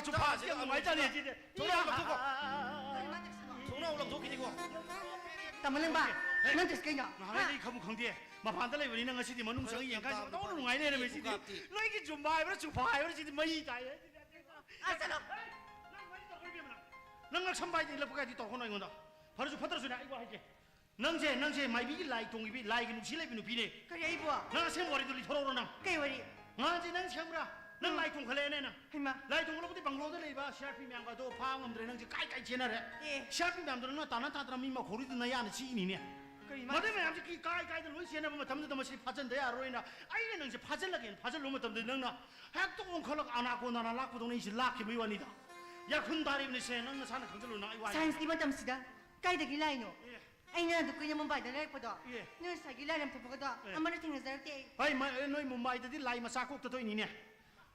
ꯆꯨꯝꯐꯥꯁꯦ ꯌꯥꯝ ꯅꯨꯡꯉꯥꯏꯖꯥꯠꯅꯤ ꯁꯤꯗꯤ꯫ ꯊꯣꯡꯅꯥꯎ ꯂꯧꯊꯣꯛꯀꯣ꯫ ꯊꯣꯡꯅꯥꯎ ꯂꯧꯊꯣꯛꯈꯤꯅꯤꯀꯣ꯫ ꯇꯥꯃꯣ ꯅꯪꯕ, ꯍꯦ, ꯅꯪ ꯇꯧꯔꯤꯁꯦ ꯀꯩꯅꯣ? ꯅꯍꯥꯟꯒꯩꯗꯤ ꯍꯥ? ꯑꯩ ꯈꯪꯕꯨ ꯈꯪꯗꯦ꯫ ꯃꯄꯥꯟꯗ ꯂꯩꯕꯅꯤꯅ ꯉꯁꯤꯗꯤ ꯃꯅꯨꯡ ꯆꯪꯉ ꯌꯦꯡꯀꯥꯟꯁꯤꯗ ꯄꯨꯈꯥꯞꯇꯤ, ꯄꯨꯈꯥꯞꯇꯤ꯫ ꯂꯣꯏꯒꯤ ꯖꯨꯝꯕꯥ ꯍꯥꯏꯕ꯭ꯔꯥ ꯆꯨꯝꯐꯥ ꯍꯥꯏꯕ꯭ꯔꯥ ꯁꯤꯗꯤ ꯃꯩ ꯇꯥꯏ꯫ ꯑꯥ, ꯆꯠꯂꯣ꯫ ꯅꯪ ꯃꯩ ꯇꯧꯔꯣꯏ ꯏꯕꯦꯝꯃ ꯅꯪ꯫ ꯅꯪ ꯉꯛꯁꯝ ꯄꯥꯏꯗꯦ ꯂꯞꯄ ꯀꯥꯏꯗꯤ ꯇꯧꯔꯛꯀꯅꯣ ꯑꯩꯉꯣꯟꯗ꯫ ꯐꯔꯁꯨ ꯐꯠꯇ꯭ꯔꯁꯨꯅꯦ ꯑꯩ ꯋꯥ ꯍꯥꯏꯒꯦ꯫ ꯅꯪꯁꯦ, ꯅꯪꯁꯦ ꯃꯥꯏꯕꯤꯒꯤ ꯂꯥꯏ ꯇꯣꯡꯉꯤꯕꯤ, ꯂꯥꯏꯒꯤ ꯅꯨꯡꯁꯤ ꯂꯩꯕꯤ ꯅꯨꯄꯤꯅꯦ꯫ ꯀꯔꯤ ꯑꯩꯕꯨ? ꯅꯪ ꯑꯁꯦꯡꯕ ꯋꯥꯔꯤꯗꯣ ꯂꯤꯊꯣꯔꯛꯎꯔꯣ ꯅꯪ? ꯀꯩ ꯋꯥꯔꯤ? ꯉꯍꯥꯟꯁꯦ ꯅꯪ ꯁꯦꯝꯕ꯭ꯔꯥ? ꯅꯪ ꯎꯝ꯫ ꯂꯥꯏ ꯇꯣꯡꯈꯠꯂꯛꯑꯦꯅꯦ ꯅꯪ꯫ ꯍꯩꯃꯥ꯫ ꯂꯥꯏ ꯇꯣꯡꯈꯠꯂꯛꯄꯗꯤ ꯕꯪꯒ꯭ꯂꯣꯗ ꯂꯩꯕ ꯁꯤ ꯑꯥꯔ ꯄꯤ ꯃꯌꯥꯝꯒ ꯑꯗꯣ ꯐꯥꯕ ꯉꯝꯗ꯭ꯔꯦ, ꯅꯪꯁꯦ ꯀꯥꯏ ꯀꯥꯏ ꯆꯦꯟꯅꯔꯦ? ꯑꯦ꯫ ꯁꯤ ꯑꯥꯔ ꯄꯤ ꯃꯌꯥꯝꯗꯣ ꯅꯪꯅ ꯇꯥꯟꯅ ꯇꯥꯗꯅ ꯃꯤ ꯃꯈꯧꯔꯤꯗꯨ ꯅꯌꯥꯅ ꯆꯤꯛꯏꯅꯤꯅꯦ꯫ ꯀꯔꯤ ꯃꯥ-, ꯃꯗꯨ ꯃꯌꯥꯝꯁꯦ ꯀꯤ-, ꯀꯥꯏ ꯀꯥꯏꯗ ꯂꯣꯏ ꯆꯦꯟꯅꯕ ꯃꯇꯝꯗꯨꯗ ꯃꯁꯤ ꯐꯥꯖꯟꯗ ꯌꯥꯔꯔꯣꯏꯅ ꯑꯩꯅ ꯅꯪꯁꯦ ꯐꯥꯖꯜꯂꯒꯦꯅ ꯐꯥꯖꯜꯂꯨꯕ ꯃꯇꯝꯗ ꯅꯪꯅ ꯍꯦꯛꯇ ꯑꯣꯟꯈꯠꯂꯒ ꯑꯅꯥꯀꯣꯟꯗꯥꯅ ꯂꯥꯛꯄꯗꯧꯅ ꯑꯩꯁꯦ ꯂꯥꯛꯈꯤꯕꯒꯤ ꯋꯥꯅꯤꯗ꯫ ꯌꯥꯈꯨꯟ ꯇꯥꯔꯤꯕꯅꯤꯁꯦ, ꯅꯪ ꯅꯁꯥꯅ ꯈꯪꯖꯜꯂꯨ, ꯅꯪ ꯑꯩ ꯋꯥ ꯍꯥꯏꯒꯦ꯫ ꯁꯥꯏꯟꯁꯀꯤ ꯃꯇꯝꯁꯤꯗ ꯀꯥꯏꯗꯒꯤ ꯂꯥꯏꯅꯣ? ꯑꯦ꯫ ꯑꯩꯅ ꯑꯗꯨ ꯀꯨꯏꯅ ꯃꯨꯝꯕꯥꯏꯗ ꯂꯩꯔꯛꯄꯗꯣ, ꯑꯦ꯫ ꯅꯣꯏ ꯉꯁꯥꯏꯒꯤ ꯂꯥꯏꯔꯝ ꯊꯣꯛꯄꯒꯗꯣ ꯑꯦ꯫ ꯑꯃꯠꯇ ꯊꯦꯡꯅꯖꯔꯛꯇꯦ ꯑꯩ꯫ ꯍꯣꯏ, ꯃ-, ꯅꯣꯏ ꯃꯨꯝꯕꯥꯏꯗꯗꯤ ꯂꯥꯏ ꯃꯆꯥ ꯀꯣꯛꯇ ꯊꯣꯛꯏꯅꯤꯅꯦ꯫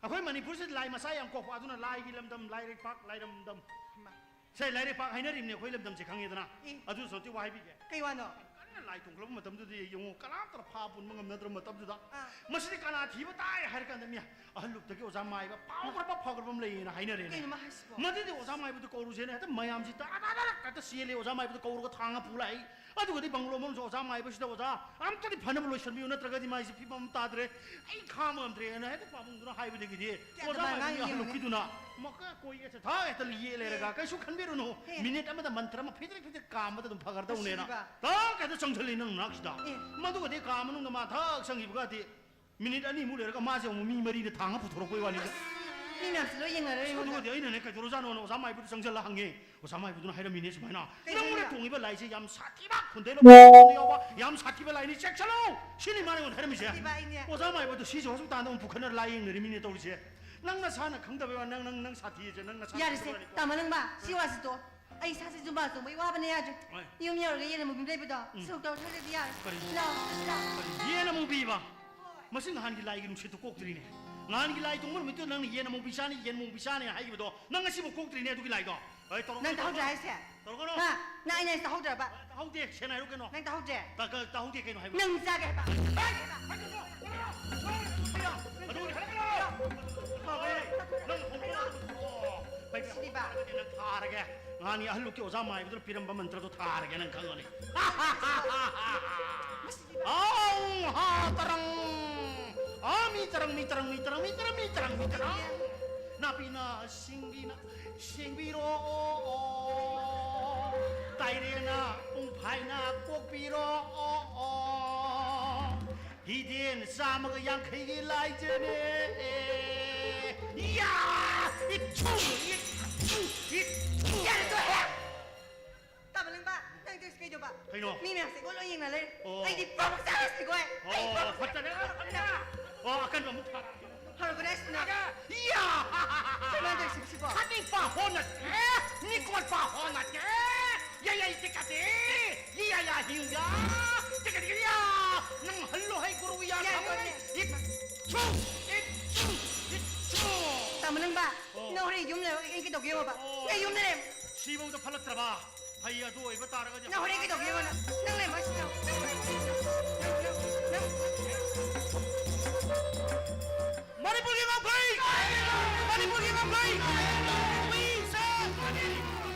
ꯑꯩꯈꯣꯏ ꯃꯅꯤꯄꯨꯔꯁꯤꯗ ꯂꯥꯏ ꯃꯆꯥ ꯌꯥꯝ ꯀꯣꯛꯄ, ꯑꯗꯨꯅ ꯂꯥꯏꯒꯤ ꯂꯝꯗꯝ, ꯂꯥꯏꯔꯩꯄꯥꯛ, ꯂꯥꯏꯔꯝꯗꯝ꯫ ꯍꯩꯃꯥ꯫ ꯁꯦ, ꯂꯥꯏꯔꯩꯄꯥꯛ ꯍꯥꯏꯅꯔꯤꯕꯅꯦ ꯑꯩꯈꯣꯏ ꯂꯝꯗꯝꯁꯦ, ꯈꯪꯉꯦꯗꯅ? ꯑꯦ꯫ ꯑꯗꯨ ꯁꯔꯨꯛꯇꯤ ꯋꯥ ꯍꯥꯏꯕꯤꯒꯦ꯫ ꯀꯩ ꯋꯥꯅꯣ? ꯀꯟꯅ ꯂꯥꯏ ꯇꯣꯡꯈꯠꯂꯛꯄ ꯃꯇꯝꯗꯨꯗꯤ ꯌꯦꯡꯉꯣ, ꯀꯅꯥꯝꯇꯅ ꯐꯥ ꯄꯨꯟꯕ ꯉꯝꯅꯗ꯭ꯔꯕ ꯃꯇꯝꯗꯨꯗ꯫ ꯑꯥ꯫ ꯃꯁꯤꯗꯤ ꯀꯅꯥ ꯊꯤꯕ ꯇꯥꯏ ꯍꯥꯏꯔ ꯀꯥꯟꯗ ꯃꯤ ꯑꯍꯜ ꯂꯨꯞꯇꯒꯤ ꯑꯣꯖꯥ ꯃꯥꯏꯕ ꯐꯥꯎꯈ꯭ꯔꯕ ꯐꯈ꯭ꯔꯕ ꯑꯃ ꯂꯩꯌꯦꯅ ꯍꯥꯏꯅꯔꯦꯅꯦ꯫ ꯀꯩꯅꯣ ꯃꯥ ꯍꯥꯏꯁꯤꯕꯣ? ꯃꯗꯨꯗꯤ ꯑꯣꯖꯥ ꯃꯥꯏꯕꯗꯨ ꯀꯧꯔꯨꯁꯦꯅ ꯍꯦꯛꯇ ꯃꯌꯥꯝꯁꯤ ꯇꯔꯥ ꯇꯔꯥ ꯇꯔꯥ ꯍꯦꯛꯇ ꯆꯦꯜꯂꯦ, ꯑꯣꯖꯥ ꯃꯥꯏꯕꯗꯨ ꯀꯧꯔꯒ ꯊꯥꯡꯉ ꯄꯨ ꯂꯥꯛꯏ꯫ ꯑꯗꯨꯒꯗꯤ ꯕꯪꯒ꯭ꯂꯣ ꯃꯅꯨꯡꯁꯨ ꯑꯣꯖꯥ ꯃꯥꯏꯕꯁꯤꯗ, "ꯑꯣꯖꯥ, ꯑꯝꯇꯗꯤ ꯐꯅꯕ ꯂꯣꯏꯁꯤꯟꯕꯤꯌꯨ, ꯅꯠꯇ꯭ꯔꯒꯗꯤ ꯃꯥꯏꯁꯦ ꯐꯤꯕꯝ ꯑꯃ ꯇꯥꯗ꯭ꯔꯦ, ꯑꯩ ꯈꯥꯡꯕ ꯉꯝꯗ꯭ꯔꯦꯅ" ꯍꯦꯛꯇ ꯄꯥꯕꯨꯡꯗꯨꯅ ꯍꯥꯏꯕꯗꯒꯤꯗꯤ ꯀꯌꯥꯗ ꯑꯣꯖꯥ ꯃꯥꯏꯕ ꯃꯥꯏꯕ ꯃꯤ ꯑꯍꯜ ꯌꯦꯡꯉꯨꯅꯦ꯫ ꯂꯨꯞꯀꯤꯗꯨꯅ ꯃꯀꯥ ꯀꯣꯏ ꯑꯦ ꯊꯥ ꯍꯦꯛꯇ ꯌꯦꯛ ꯂꯩꯔꯒ, ꯑꯦ꯫ "ꯀꯩꯁꯨ ꯈꯟꯕꯤꯔꯨꯅꯨ, ꯑꯦ꯫ ꯃꯤꯅꯤꯠ ꯑꯃꯗ ꯃꯟꯇ꯭ꯔ ꯑꯃ ꯐꯤꯗ꯭ꯔꯤꯛ ꯐꯤꯗ꯭ꯔꯤꯛ ꯀꯥꯝꯕꯗ ꯑꯗꯨꯝ ꯐꯒꯗꯧꯅꯦꯅ" ꯑꯁꯤꯕ꯫ ꯊꯛ ꯍꯦꯛꯇ ꯆꯪꯁꯤꯜꯂꯤ ꯅꯪ ꯅꯅꯥꯛꯁꯤꯗ꯫ ꯑꯦ꯫ ꯃꯗꯨꯒꯗꯤ ꯀꯥ ꯃꯅꯨꯡꯗ ꯃꯥ ꯊꯛ ꯆꯪꯈꯤꯕꯒꯗꯤ ꯃꯤꯅꯤꯠ ꯑꯅꯤꯃꯨꯛ ꯂꯩꯔꯒ ꯃꯥꯁꯦ ꯑꯃꯨꯛ ꯃꯤ ꯃꯔꯤꯅ ꯊꯥꯡꯉ ꯄꯨꯊꯣꯔꯛꯄꯩ ꯋꯥꯅꯤꯗ꯫ ꯃꯤ ꯃꯌꯥꯝꯁꯤ ꯂꯣꯏ ꯌꯦꯡꯅꯔꯦ ꯑꯁ, ꯑꯩꯉꯣꯟꯗ꯫ ꯑꯗꯨꯒꯗꯤ ꯑꯩꯅꯅꯦ, "ꯀꯩꯗꯧꯔꯖꯥꯠꯅꯣꯅ?" ꯑꯣꯖꯥ ꯃꯥꯏꯕꯗꯨ ꯆꯪꯁꯤꯜꯂ ꯍꯪꯉꯦ꯫ ꯑꯣꯖꯥ ꯃꯥꯏꯕꯗꯨꯅ ꯍꯥꯏꯔꯝꯃꯤꯅꯦ ꯁꯨꯃꯥꯏꯅ, ꯀꯩ "ꯅꯪꯅ ꯍꯥꯏꯔꯤꯅꯣ? ꯇꯣꯡꯉꯤꯕ ꯂꯥꯏꯁꯦ ꯌꯥꯝ ꯁꯥꯊꯤꯕ, ꯈꯨꯟꯗꯩ ꯂꯣꯝꯗ ꯌꯥꯎꯕ ꯌꯥꯝ ꯁꯥꯊꯤꯕ ꯂꯥꯏꯅꯤ, ꯆꯦꯛꯁꯤꯜꯂꯨ!" ꯁꯤꯅꯤ ꯃꯥꯅ ꯑꯩꯉꯣꯟꯗ ꯍꯥꯏꯔꯝꯃꯤꯁꯦ꯫ ꯁꯥꯊꯤꯕ ꯑꯩꯅꯦ꯫ ꯑꯣꯖꯥ ꯃꯥꯏꯕꯗꯨ ꯁꯤꯁꯦ ꯍꯣꯁꯄꯤꯇꯥꯜꯗ ꯑꯃꯨꯛ ꯄꯨꯈꯠꯅꯔ ꯂꯥꯏꯌꯦꯡꯅꯔꯤꯃꯤꯅꯦ ꯇꯧꯔꯤꯁꯦ꯫ ꯅꯪ ꯅꯁꯥꯅ ꯈꯪꯗꯕꯩ ꯋꯥ, ꯅꯪ, ꯅꯪ, ꯅꯪ ꯁꯥꯊꯤꯁꯦ, ꯅꯪ ꯅꯁꯥꯅ ꯌꯥꯔꯦꯁꯦ, ꯈꯪꯗꯕꯩ ꯋꯥꯅꯤꯀꯣ꯫ ꯇꯥꯃꯣ ꯅꯪꯕ, ꯁꯤ ꯋꯥꯁꯤ ꯇꯣ꯫ ꯑꯩ ꯏꯁꯥꯁꯦ ꯖꯨꯝꯕꯥ ꯆꯣꯡꯕꯒꯤ ꯋꯥꯕꯅ ꯌꯥꯗ꯭ꯔꯦ꯫ ꯍꯣꯏ꯫ ꯌꯨꯝ ꯌꯧꯔꯒ ꯌꯦꯟ ꯑꯃꯨꯕꯤ ꯂꯩꯕꯗꯣ, ꯎꯝ꯫ ꯁꯣꯛ ꯇꯧꯔ ꯊꯛꯇ꯭ꯔꯗꯤ ꯌꯥꯔꯣꯏ꯫ ꯀꯔꯤ? ꯂꯥꯎ, ꯂꯥꯎ꯫ ꯀꯔꯤ? ꯌꯦꯟ ꯑꯃꯨꯕꯤꯕ? ꯍꯣꯏ꯫ ꯃꯁꯤ ꯅꯍꯥꯟꯒꯤ ꯂꯥꯏꯒꯤ ꯅꯨꯡꯁꯤꯠꯇꯨ ꯀꯣꯛꯇ꯭ꯔꯤꯅꯦ꯫ ꯅꯍꯥꯟꯒꯤ ꯂꯥꯏ ꯇꯣꯡꯕ ꯅꯨꯃꯤꯠꯇꯨ ꯅꯪꯅ ꯌꯦꯟ ꯑꯃꯨꯕꯤ ꯆꯥꯅꯤ, ꯌꯦꯟ ꯑꯃꯨꯕꯤ ꯆꯥꯅꯤ ꯍꯥꯏꯈꯤꯕꯗꯣ, ꯅꯪ ꯉꯁꯤꯐꯥꯎ ꯀꯣꯛꯇ꯭ꯔꯤꯅꯦ ꯑꯗꯨꯒꯤ ꯂꯥꯏꯗꯣ꯫ ꯍꯣꯏ, ꯇꯧꯔꯛꯀꯅꯨ, ꯅꯪ ꯇꯥꯍꯧꯗ꯭ꯔꯦ ꯇꯧꯔꯛꯀꯅꯨ꯫ ꯍꯥꯏꯁꯦ? ꯇꯧꯔꯛꯀꯅꯨ꯫ ꯍꯥ? ꯅꯪ ꯑꯩꯅ ꯍꯥꯏꯁꯦ ꯇꯥꯍꯧꯗ꯭ꯔꯕ? ꯇꯥꯍꯧꯗꯦ, ꯁꯦꯡꯅ ꯍꯥꯏꯔꯨ ꯀꯩꯅꯣ꯫ ꯅꯪ ꯇꯥꯍꯧꯗ꯭ꯔꯦ? ꯇꯥ-, ꯀ-, ꯇꯥꯍꯧꯗꯦ ꯀꯩꯅꯣ ꯍꯥꯏꯕ? ꯅꯪ ꯆꯥꯒꯦ ꯍꯥꯏꯕ? ꯆꯥꯒꯦ ꯍꯥꯏꯕ? ꯑꯗꯨ ꯍꯥꯏꯔꯛꯀꯅꯨ꯫ ꯅꯪ ꯍꯧꯗꯣꯛꯑꯣ꯫ ꯃꯁꯤꯗꯤꯕ꯫ ꯅꯪ ꯊꯥꯔꯒꯦ꯫ ꯉꯍꯥꯟꯒꯤ ꯑꯍꯜꯂꯨꯛꯀꯤ ꯑꯣꯖꯥ ꯃꯥꯏꯕꯗꯨꯅ ꯄꯤꯔꯝꯕ ꯃꯟꯇ꯭ꯔꯗꯣ ꯊꯥꯔꯒꯦ, ꯅꯪ ꯈꯪꯉꯅꯤ꯫ ꯃꯁꯤꯗꯤꯕ꯫ ꯑꯥꯎ ꯍꯥ ꯇꯔꯪ꯫ ꯑꯥ ꯃꯤ ꯇꯔꯪ, ꯃꯤ ꯇꯔꯪ, ꯃꯤ ꯇꯔꯪ, ꯃꯤ ꯇꯔꯪ, ꯃꯤ ꯇꯔꯪ, ꯃꯤ ꯇꯔꯪ꯫ ꯅꯥꯄꯤꯅ ꯁꯤꯡꯕꯤꯅ ꯁꯦꯡꯕꯤꯔꯣ꯫ ꯇꯥꯏꯔꯦꯅ ꯄꯨꯡꯐꯥꯏꯅ ꯀꯣꯛꯄꯤꯔꯣ꯫ ꯍꯤꯗꯦꯟ ꯆꯥꯝꯃꯒ ꯌꯥꯡꯈꯩꯒꯤ ꯂꯥꯏꯖꯅꯦ꯫ ꯌꯥ! ꯏꯠꯊꯨ! ꯏꯠꯊꯨ! ꯏꯠꯊꯨ! ꯌꯥꯔꯦ, ꯇꯣꯛꯑꯦ! ꯇꯥꯕ ꯂꯪꯕ, ꯅꯪ ꯇꯧꯔꯤꯁꯤ ꯀꯩꯗꯧꯕ? ꯀꯩꯅꯣ? ꯃꯤ ꯃꯌꯥꯝꯁꯦ ꯂꯣꯏ ꯂꯣꯏ ꯌꯦꯡꯅ ꯂꯩꯔꯦ꯫ ꯑꯣ꯫ ꯑꯩꯗꯤ ꯄ꯭ꯔꯣꯛ ꯆꯥꯔꯁꯤꯀꯣ ꯑꯩ꯫ ꯑꯩ ꯑꯣ, ꯄ꯭ꯔꯣꯛ ꯐꯠꯇꯔꯦ꯫ ꯑꯣ, ꯑꯀꯟꯕ ꯑꯃꯨꯛ ꯊꯥꯔꯛꯑꯒꯦ꯫ ꯍꯧꯔꯕꯅꯦ ꯑꯁꯤꯅ꯫ ꯌꯥ! ꯀꯃꯥꯏꯅ ꯇꯧꯔꯤꯁꯤ ꯁꯤꯕꯣ? ꯈꯥꯇꯤꯡ ꯄꯥ ꯍꯣꯅꯠꯇꯦ, ꯅꯤꯀꯣꯠ ꯄꯥ ꯍꯣꯅꯠꯇꯦ, ꯌꯥꯏ ꯌꯥꯏ ꯇꯤꯀꯥꯇꯦ, ꯌꯥ ꯌꯥ ꯍꯤꯡꯒꯥ, ꯇꯤꯀꯥ ꯇꯤꯀꯥ ꯌꯥ, ꯅꯪ ꯍꯜꯂꯣ ꯍꯩ ꯒꯨꯔꯨ ꯌꯥ ꯌꯥ, ꯊꯝꯃꯣ꯫ ꯌꯥ, ꯌꯥ꯫ ꯏꯠ ꯆꯨ, ꯏꯠ ꯆꯨ, ꯏꯠ ꯆꯨ꯫ ꯇꯥꯃꯣ ꯅꯪꯕ, ꯑꯣ꯫ ꯅꯪ ꯍꯣꯔꯦꯟ ꯌꯨꯝ ꯂꯩꯔꯒ ꯑꯩ ꯀꯩꯗꯧꯒꯦ ꯌꯦꯡꯉꯣꯕ꯫ ꯑꯣ꯫ ꯑꯩ ꯌꯨꯝꯗ ꯂꯩꯔꯦ꯫ ꯁꯤꯐꯧꯗ ꯐꯠꯂꯛꯇ꯭ꯔꯕ? ꯐꯩ, ꯑꯗꯨ ꯑꯣꯏꯕ ꯇꯥꯔꯒꯗꯤ ꯅꯪ ꯍꯣꯔꯦꯟ ꯀꯩꯗꯧꯒꯦ ꯌꯦꯡꯉꯣ ꯅꯪ꯫ ꯅꯪ ꯂꯩꯔꯝꯃꯣ ꯁꯤꯗ꯫ ꯅꯪ, ꯅꯪ, ꯅꯪ, ꯅꯪ꯫ ꯃꯅꯤꯄꯨꯔꯒꯤ ꯉꯝꯈꯩ! ꯃꯅꯤꯄꯨꯔꯒꯤ ꯉꯝꯈꯩ! We serve!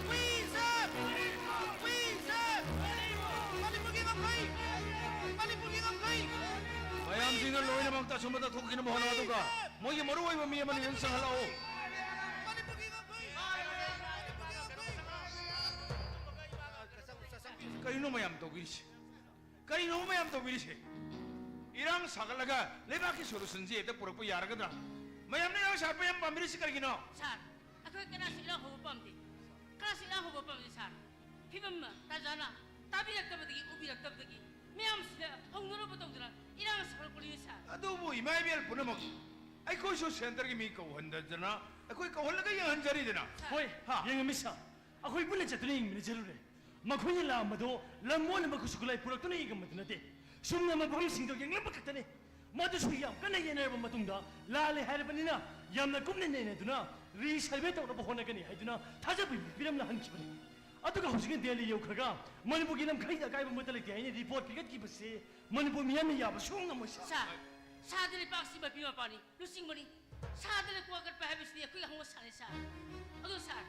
We serve! We serve! ꯃꯅꯤꯄꯨꯔꯒꯤ ꯉꯝꯈꯩ! ꯃꯅꯤꯄꯨꯔꯒꯤ ꯉꯝꯈꯩ! ꯃꯌꯥꯝꯁꯤꯡꯅ ꯂꯣꯏꯅꯃꯛꯇ ꯑꯁꯨꯝꯕꯗ ꯊꯣꯛꯈꯤꯅꯕ ꯍꯣꯠꯅꯧ, ꯑꯗꯨꯒ ꯃꯣꯏꯒꯤ ꯃꯔꯨꯑꯣꯏꯕ ꯃꯤ ꯑꯃꯅꯤ ꯅꯪ ꯆꯪꯍꯜꯂꯛꯑꯣ꯫ ꯀꯔꯤꯅꯣ ꯃꯌꯥꯝ ꯇꯧꯕꯤꯔꯤꯁꯦ? ꯀꯔꯤꯅꯣ ꯃꯌꯥꯝ ꯇꯧꯕꯤꯔꯤꯁꯦ? ꯏꯔꯥꯡ ꯁꯥꯒꯠꯂꯒ ꯂꯩꯕꯥꯛꯀꯤ solutionꯁꯤ ꯍꯦꯛꯇ ꯄꯨꯔꯛꯄ ꯌꯥꯔꯒꯗ꯭ꯔꯥ? ꯃꯌꯥꯝꯅ ꯏꯔꯥꯡ ꯁꯥꯒꯠꯄ ꯌꯥꯝ ꯄꯥꯝꯕꯤꯔꯤꯁꯤ ꯀꯔꯤꯒꯤꯅꯣ? ꯁꯥꯔ, ꯑꯩꯈꯣꯏ ꯀꯅꯥꯁꯨ ꯏꯔꯥꯡ ꯍꯧꯕ ꯄꯥꯝꯗꯦ꯫ ꯀꯅꯥꯁꯨ ꯏꯔꯥꯡ ꯍꯧꯕ ꯄꯥꯝꯗꯦ, ꯁꯥꯔ꯫ ꯐꯤꯕꯝ ꯇꯥꯖꯥꯅ ꯇꯥꯕꯤꯔꯛꯇꯕꯗꯒꯤ, ꯎꯕꯤꯔꯛꯇꯕꯗꯒꯤ ꯃꯌꯥꯝꯁꯤꯗ ꯍꯧꯅꯔꯨꯕ ꯇꯧꯗꯅ ꯏꯔꯥꯡ ꯁꯥꯒꯠꯂꯛꯄꯅꯤ, ꯁꯥꯔ꯫ ꯑꯗꯨꯕꯨ ꯏꯃꯥ ꯏꯕꯦꯜ ꯄꯨꯝꯅꯃꯛ, ꯑꯩꯈꯣꯏꯁꯨ centreꯒꯤ ꯃꯤ ꯀꯧꯍꯟꯗꯗꯅ ꯑꯩꯈꯣꯏ ꯀꯧꯍꯜꯂꯒ ꯌꯦꯡꯍꯟꯖꯔꯤꯗꯅ꯫ ꯁꯥꯔ꯫ ꯍꯣꯏ, ꯍꯥ? ꯌꯦꯡꯉꯝꯃꯤ ꯁꯥꯔ꯫ ꯑꯩꯈꯣꯏ ꯄꯨꯟꯅ ꯆꯠꯇꯨꯅ ꯌꯦꯡꯃꯤꯟꯅꯖꯔꯨꯔꯦ꯫ ꯃꯈꯣꯏꯅ ꯂꯥꯛꯑꯝꯕꯗꯣ ꯂꯝ ꯑꯣꯟꯅꯕ ꯈꯨꯠꯁꯨ ꯈꯨꯠꯂꯥꯏ ꯄꯨꯔꯛꯇꯨꯅ ꯌꯦꯡꯉꯝꯕꯗꯨ ꯅꯠꯇꯦ꯫ ꯁꯨꯝꯅ ꯃꯐꯝꯁꯤꯡꯗꯣ ꯌꯦꯡꯂꯝꯕ ꯈꯛꯇꯅꯤ꯫ ꯃꯗꯨꯁꯨ ꯌꯥꯝ ꯀꯟꯅ ꯌꯦꯠꯅꯔꯕ ꯃꯇꯨꯡꯗ ꯂꯥꯜꯂꯦ ꯍꯥꯏꯔꯕꯅꯤꯅ ꯌꯥꯝꯅ ꯀꯨꯞꯅ ꯅꯩꯅꯗꯨꯅ resurvey ꯇꯧꯅꯕ ꯍꯣꯠꯅꯒꯅꯤ ꯍꯥꯏꯗꯨꯅ ꯊꯥꯖꯕ ꯄꯤꯔꯝꯅ ꯍꯟꯈꯤꯕꯅꯤ꯫ ꯑꯗꯨꯒ ꯍꯧꯖꯤꯛꯅ ꯗꯦꯜꯂꯤ ꯌꯧꯈ꯭ꯔꯒ ꯃꯅꯤꯄꯨꯔꯒꯤ ꯂꯝꯈꯩꯗ ꯑꯀꯥꯏꯕ ꯑꯃꯠꯇ ꯂꯩꯇꯦ ꯍꯥꯏꯅ report ꯄꯤꯈꯠꯈꯤꯕꯁꯦ ꯃꯅꯤꯄꯨꯔ ꯃꯤꯌꯥꯝꯅ ꯌꯥꯕ ꯁꯨꯡꯉꯝ ꯉꯝꯃꯣꯏ ꯁꯥꯔ꯫ ꯁꯥꯔ, ꯁꯥꯔꯗꯤ ꯂꯩꯄꯥꯛꯁꯤ ꯃꯄꯤ ꯃꯄꯥꯅꯤ, ꯂꯨꯆꯤꯡꯕꯅꯤ꯫ ꯁꯥꯔꯗ ꯂꯩꯀꯣꯛ ꯀꯠꯄ ꯍꯥꯏꯕꯁꯤꯗꯤ ꯑꯩꯈꯣꯏꯒꯤ ꯍꯧꯅ ꯁꯥꯅꯤ, ꯁꯥꯔ꯫ ꯑꯗꯣ ꯁꯥꯔ,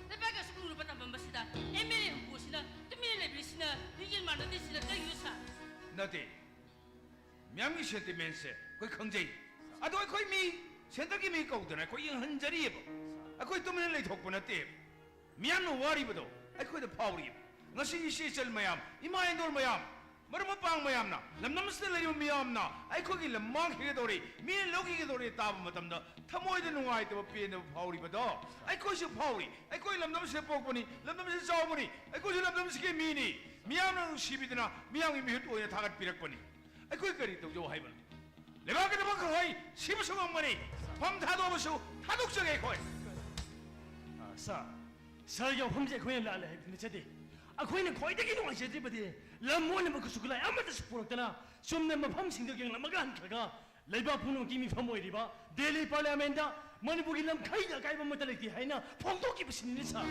ꯂꯩꯕꯥꯛꯀꯤ ꯑꯁꯨꯛ ꯂꯨꯔꯕ ꯇꯥꯐꯝ ꯑꯁꯤꯗ ꯑꯦꯝ ꯑꯦꯜ ꯑꯦ ꯍꯨꯝꯐꯨ ꯑꯁꯤꯅ ꯇꯨꯃꯤꯟꯅ ꯂꯩꯕꯤꯔꯤꯁꯤꯅ ꯂꯤꯡꯖꯦꯜ ꯃꯥꯟꯅꯗ꯭ꯔꯤꯁꯤꯅ ꯀꯔꯤꯒꯤꯅꯣ ꯁꯥꯔ? ꯅꯠꯇꯦ, ꯃꯤꯌꯥꯝꯒꯤ ꯁꯦꯟꯇꯤꯃꯦꯟꯁꯦ ꯑꯩꯈꯣꯏ ꯈꯪꯖꯩ꯫ ꯑꯗꯣ ꯑꯩꯈꯣꯏ ꯃꯤ, ꯁꯦꯟꯇꯔꯒꯤ ꯃꯤ ꯀꯧꯗꯅ ꯑꯩꯈꯣꯏ ꯌꯦꯡꯍꯟꯖꯔꯤꯑꯕ꯫ ꯑꯩꯈꯣꯏ ꯇꯨꯃꯤꯟꯅ ꯂꯩꯊꯣꯛꯄ ꯅꯠꯇꯦ꯫ ꯃꯤꯌꯥꯝꯅ ꯋꯥꯔꯤꯕꯗꯣ ꯑꯩꯈꯣꯏꯗ ꯐꯥꯎꯔꯤꯕ꯫ ꯉꯁꯤ ꯏꯆꯦ ꯏꯆꯜ ꯃꯌꯥꯝ, ꯏꯃꯥ ꯏꯟꯗꯣꯜ ꯃꯌꯥꯝ, ꯃꯔꯨꯞ ꯃꯄꯥꯡ ꯃꯌꯥꯝꯅ, ꯂꯝꯗꯝꯁꯤꯗ ꯂꯩꯔꯤꯕ ꯃꯤꯌꯥꯝꯅ ꯑꯩꯈꯣꯏꯒꯤ ꯂꯝ ꯃꯥꯡꯈꯤꯒꯗꯧꯔꯦ, ꯃꯤꯅ ꯂꯧꯈꯤꯒꯗꯧꯔꯦ ꯇꯥꯕ ꯃꯇꯝꯗ ꯊꯃꯣꯏꯗ ꯅꯨꯡꯉꯥꯏꯇꯕ, ꯄꯦꯟꯗꯕ ꯐꯥꯎꯔꯤꯕꯗꯣ ꯑꯩꯈꯣꯏꯁꯨ ꯐꯥꯎꯔꯤ꯫ ꯑꯩꯈꯣꯏ ꯂꯝꯗꯝꯁꯤꯗ ꯄꯣꯛꯄꯅꯤ, ꯂꯝꯗꯝꯁꯤꯗ ꯆꯥꯎꯕꯅꯤ, ꯑꯩꯈꯣꯏꯁꯨ ꯂꯝꯗꯝꯁꯤꯒꯤ ꯃꯤꯅꯤ꯫ ꯃꯤꯌꯥꯝꯅ ꯅꯨꯡꯁꯤꯕꯤꯗꯅ ꯃꯤꯌꯥꯝꯒꯤ ꯃꯤꯍꯨꯠ ꯑꯣꯏꯅ ꯊꯥꯒꯠꯄꯤꯔꯛꯄꯅꯤ꯫ ꯑꯩꯈꯣꯏ ꯀꯔꯤ ꯇꯧꯖꯧ ꯍꯥꯏꯕꯅꯣ? ꯂꯩꯕꯥꯛꯀꯤꯗꯃꯛ ꯈꯛ ꯍꯣꯏ ꯁꯤꯕꯁꯨ ꯉꯝꯒꯅꯤ, ꯐꯝ ꯊꯥꯗꯣꯛꯑꯕꯁꯨ ꯊꯥꯗꯣꯛꯆꯒꯦ ꯑꯩꯈꯣꯏ꯫ ꯑ, ꯁꯥꯔ, ꯁꯥꯔꯒꯤ ꯋꯥꯐꯝꯁꯦ ꯑꯩꯈꯣꯏꯅ ꯂꯥꯜꯂꯦ ꯍꯥꯏꯕꯗꯤ ꯅꯠꯆꯗꯦ꯫ ꯑꯩꯈꯣꯏꯅ ꯈ꯭ꯋꯥꯏꯗꯒꯤ ꯅꯨꯡꯉꯥꯏꯖꯗ꯭ꯔꯤꯕꯗꯤ ꯂꯝ ꯑꯣꯟꯅꯕ ꯈꯨꯠꯁꯨ ꯈꯨꯠꯂꯥꯏ ꯑꯃꯠꯇꯁꯨ ꯄꯨꯔꯛꯇꯅ ꯆꯨꯝꯅ ꯃꯐꯝꯁꯤꯡꯗꯨ ꯌꯦꯡꯂꯝꯃꯒ ꯍꯟꯈ꯭ꯔꯒ ꯂꯩꯕꯥꯛ ꯄꯨꯝꯅꯃꯛꯀꯤ ꯃꯤꯐꯝ ꯑꯣꯏꯔꯤꯕ ꯗꯦꯜꯂꯤ ꯄꯥꯔꯂꯤꯌꯥꯃꯦꯟꯗ ꯃꯅꯤꯄꯨꯔꯒꯤ ꯂꯝꯈꯩꯗ ꯑꯀꯥꯏꯕ ꯑꯃꯠꯇ ꯂꯩꯇꯦ ꯍꯥꯏꯅ ꯐꯣꯡꯗꯣꯛꯈꯤꯕꯁꯤꯅꯤꯅꯦ ꯁꯥꯔ꯫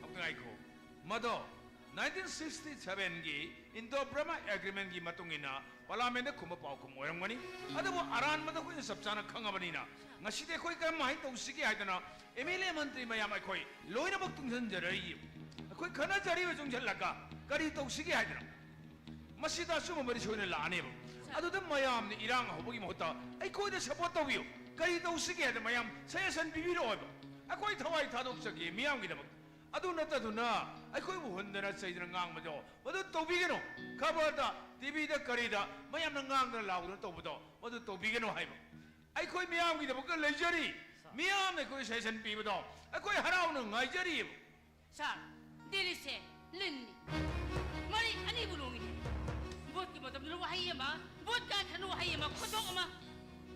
ꯑꯝꯇ ꯉꯥꯏꯈꯣ, ꯃꯗꯣ ꯅꯥꯏꯟꯇꯤꯟ ꯁꯤꯛꯁꯇꯤ ꯁꯚꯦꯟꯒꯤ ꯏꯟꯗꯣ ꯕ꯭ꯔꯍꯃ ꯑꯦꯒ꯭ꯔꯤꯃꯦꯟꯒꯤ ꯃꯇꯨꯡ ꯏꯟꯅ ꯄꯥꯔꯂꯤꯌꯥꯃꯦꯟꯗ ꯈꯨꯝꯕ ꯄꯥꯎꯈꯨꯝ ꯑꯣꯏꯔꯝꯒꯅꯤ꯫ ꯑꯗꯨꯕꯨ ꯑꯔꯥꯟꯕꯗ ꯑꯩꯈꯣꯏꯅ ꯆꯞ ꯆꯥꯅ ꯈꯪꯉꯕꯅꯤꯅ ꯉꯁꯤꯗꯤ ꯑꯩꯈꯣꯏ ꯀꯔꯝꯍꯥꯏꯅ ꯇꯧꯁꯤꯒꯦ ꯍꯥꯏꯗꯅ ꯑꯦꯝ ꯑꯦꯜ ꯑꯦ ꯃꯟꯇ꯭ꯔꯤ ꯃꯌꯥꯝ ꯑꯩꯈꯣꯏ ꯂꯣꯏꯅꯃꯛ ꯇꯨꯡꯁꯤꯟꯖꯔꯛꯏ꯫ ꯑꯩꯈꯣꯏ ꯈꯟꯅꯖꯔꯤꯕ ꯆꯨꯡꯁꯤꯜꯂꯒ ꯀꯔꯤ ꯇꯧꯁꯤꯒꯦ ꯍꯥꯏꯗꯅ꯫ ꯃꯁꯤꯗ ꯑꯆꯨꯝꯕ ꯃꯔꯤ ꯁꯣꯏꯅ ꯂꯥꯛꯑꯅꯦꯕ꯫ ꯑꯗꯨꯗ ꯃꯌꯥꯝꯅ ꯏꯔꯥꯡ ꯍꯧꯕꯒꯤ ꯃꯍꯨꯠꯇ ꯑꯩꯈꯣꯏꯗ ꯁꯄꯣꯔꯠ ꯇꯧꯕꯤꯌꯨ, ꯀꯔꯤ ꯇꯧꯁꯤꯒꯦ ꯍꯥꯏꯗ ꯃꯌꯥꯝ ꯁꯖꯦꯁꯟ ꯄꯤꯕꯤꯔꯛꯑꯣꯕ꯫ ꯑꯩꯈꯣꯏ ꯊꯋꯥꯏ ꯊꯥꯗꯣꯛꯆꯒꯦ ꯃꯤꯌꯥꯝꯒꯤꯗꯃꯛ꯫ ꯑꯗꯨ ꯅꯠꯇꯗꯨꯅ ꯑꯩꯈꯣꯏꯕꯨ ꯍꯨꯟꯗꯅ ꯆꯩꯗꯅ ꯉꯥꯡꯕꯗꯣ ꯃꯗꯨ ꯇꯧꯕꯤꯒꯅꯨ꯫ ꯈꯕꯔꯗ, ꯇꯤꯚꯤꯗ, ꯀꯔꯤꯗ ꯃꯌꯥꯝꯅ ꯉꯥꯡꯗꯅ ꯂꯥꯎꯗꯅ ꯇꯧꯕꯗꯣ ꯃꯗꯨ ꯇꯧꯕꯤꯒꯅꯨ ꯍꯥꯏꯕ꯫ ꯑꯩꯈꯣꯏ ꯃꯤꯌꯥꯝꯒꯤꯗꯃꯛꯇ ꯂꯩꯖꯔꯤ꯫ ꯃꯤꯌꯥꯝꯅ ꯑꯩꯈꯣꯏ ꯁꯖꯦꯁꯟ ꯄꯤꯕꯗꯣ ꯑꯩꯈꯣꯏ ꯍꯔꯥꯎꯅ ꯉꯥꯏꯖꯔꯤꯕ꯫ ꯁꯥꯔ, ꯗꯦꯜꯂꯤꯁꯦ ꯂꯤꯟꯅꯤ꯫ ꯃꯔꯤ ꯑꯅꯤꯕꯨ ꯂꯣꯡꯉꯤ꯫ ꯚꯣꯠꯀꯤ ꯃꯇꯝꯗꯅ ꯋꯥꯍꯩ ꯑꯃ, ꯚꯣꯠ ꯀꯥꯈ꯭ꯔꯅ ꯋꯥꯍꯩ ꯑꯃ, ꯈꯣꯟꯊꯣꯛ ꯑꯃ꯫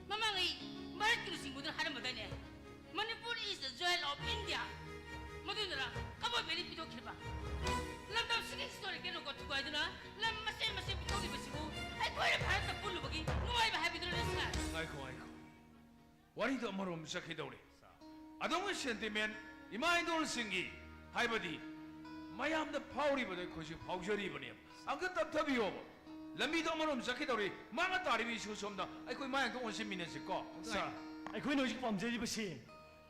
ꯃꯃꯥꯡꯉꯩ ꯚꯥꯔꯠꯀꯤ ꯂꯨꯆꯤꯡꯕꯗꯨꯅ ꯍꯥꯏꯔꯝꯕꯗꯥꯏꯅꯦ? Manipur is the jewel of India꯫ ꯃꯗꯨꯅꯔ ꯀꯕꯣ ꯚꯦꯂꯤ ꯄꯤꯊꯣꯛꯈꯤꯕ? ꯂꯝꯗꯝꯁꯤꯒꯤ historical record ꯊꯨꯒꯥꯏꯗꯨꯅ ꯂꯝ ꯃꯆꯦꯠ ꯃꯆꯦꯠ ꯄꯤꯊꯣꯛꯂꯤꯕꯁꯤꯕꯨ ꯑꯩꯈꯣꯏꯅ ꯚꯥꯔꯠꯇ ꯄꯨꯜꯂꯨꯕꯒꯤ ꯅꯨꯡꯉꯥꯏꯕ ꯍꯥꯏꯕꯗꯨꯅꯅꯦ ꯁꯥꯔ꯫ ꯉꯥꯏꯈꯣ, ꯉꯥꯏꯈꯣ꯫ ꯋꯥꯔꯤꯗꯣ ꯑꯃꯔꯣꯝ ꯆꯠꯈꯤꯗꯧꯔꯤ꯫ ꯑꯗꯣꯝꯒꯤ ꯁꯦꯟꯇꯤꯃꯦꯟ, ꯏꯃꯥ ꯏꯟꯗꯣꯜꯁꯤꯡꯒꯤ ꯍꯥꯏꯕꯗꯤ ꯃꯌꯥꯝꯗ ꯐꯥꯎꯔꯤꯕꯗꯣ ꯑꯩꯈꯣꯏꯁꯨ ꯐꯥꯎꯖꯔꯤꯕꯅꯦꯕ꯫ ꯑꯝꯇ ꯇꯞꯊꯕꯤꯌꯣꯕ꯫ ꯂꯝꯕꯤꯗꯣ ꯑꯃꯔꯣꯝ ꯆꯠꯈꯤꯗꯧꯔꯤ꯫ ꯃꯥꯡꯉ ꯇꯥꯔꯤꯕ ꯏꯁꯨ ꯁꯣꯝꯗ ꯑꯩꯈꯣꯏ ꯃꯥꯏ ꯑꯝꯇ ꯑꯣꯟꯁꯤꯟꯃꯤꯟꯅꯁꯤꯀꯣ꯫ ꯁꯥꯔ, ꯑꯩꯈꯣꯏꯅ ꯍꯧꯖꯤꯛ ꯄꯥꯝꯖꯔꯤꯕꯁꯤ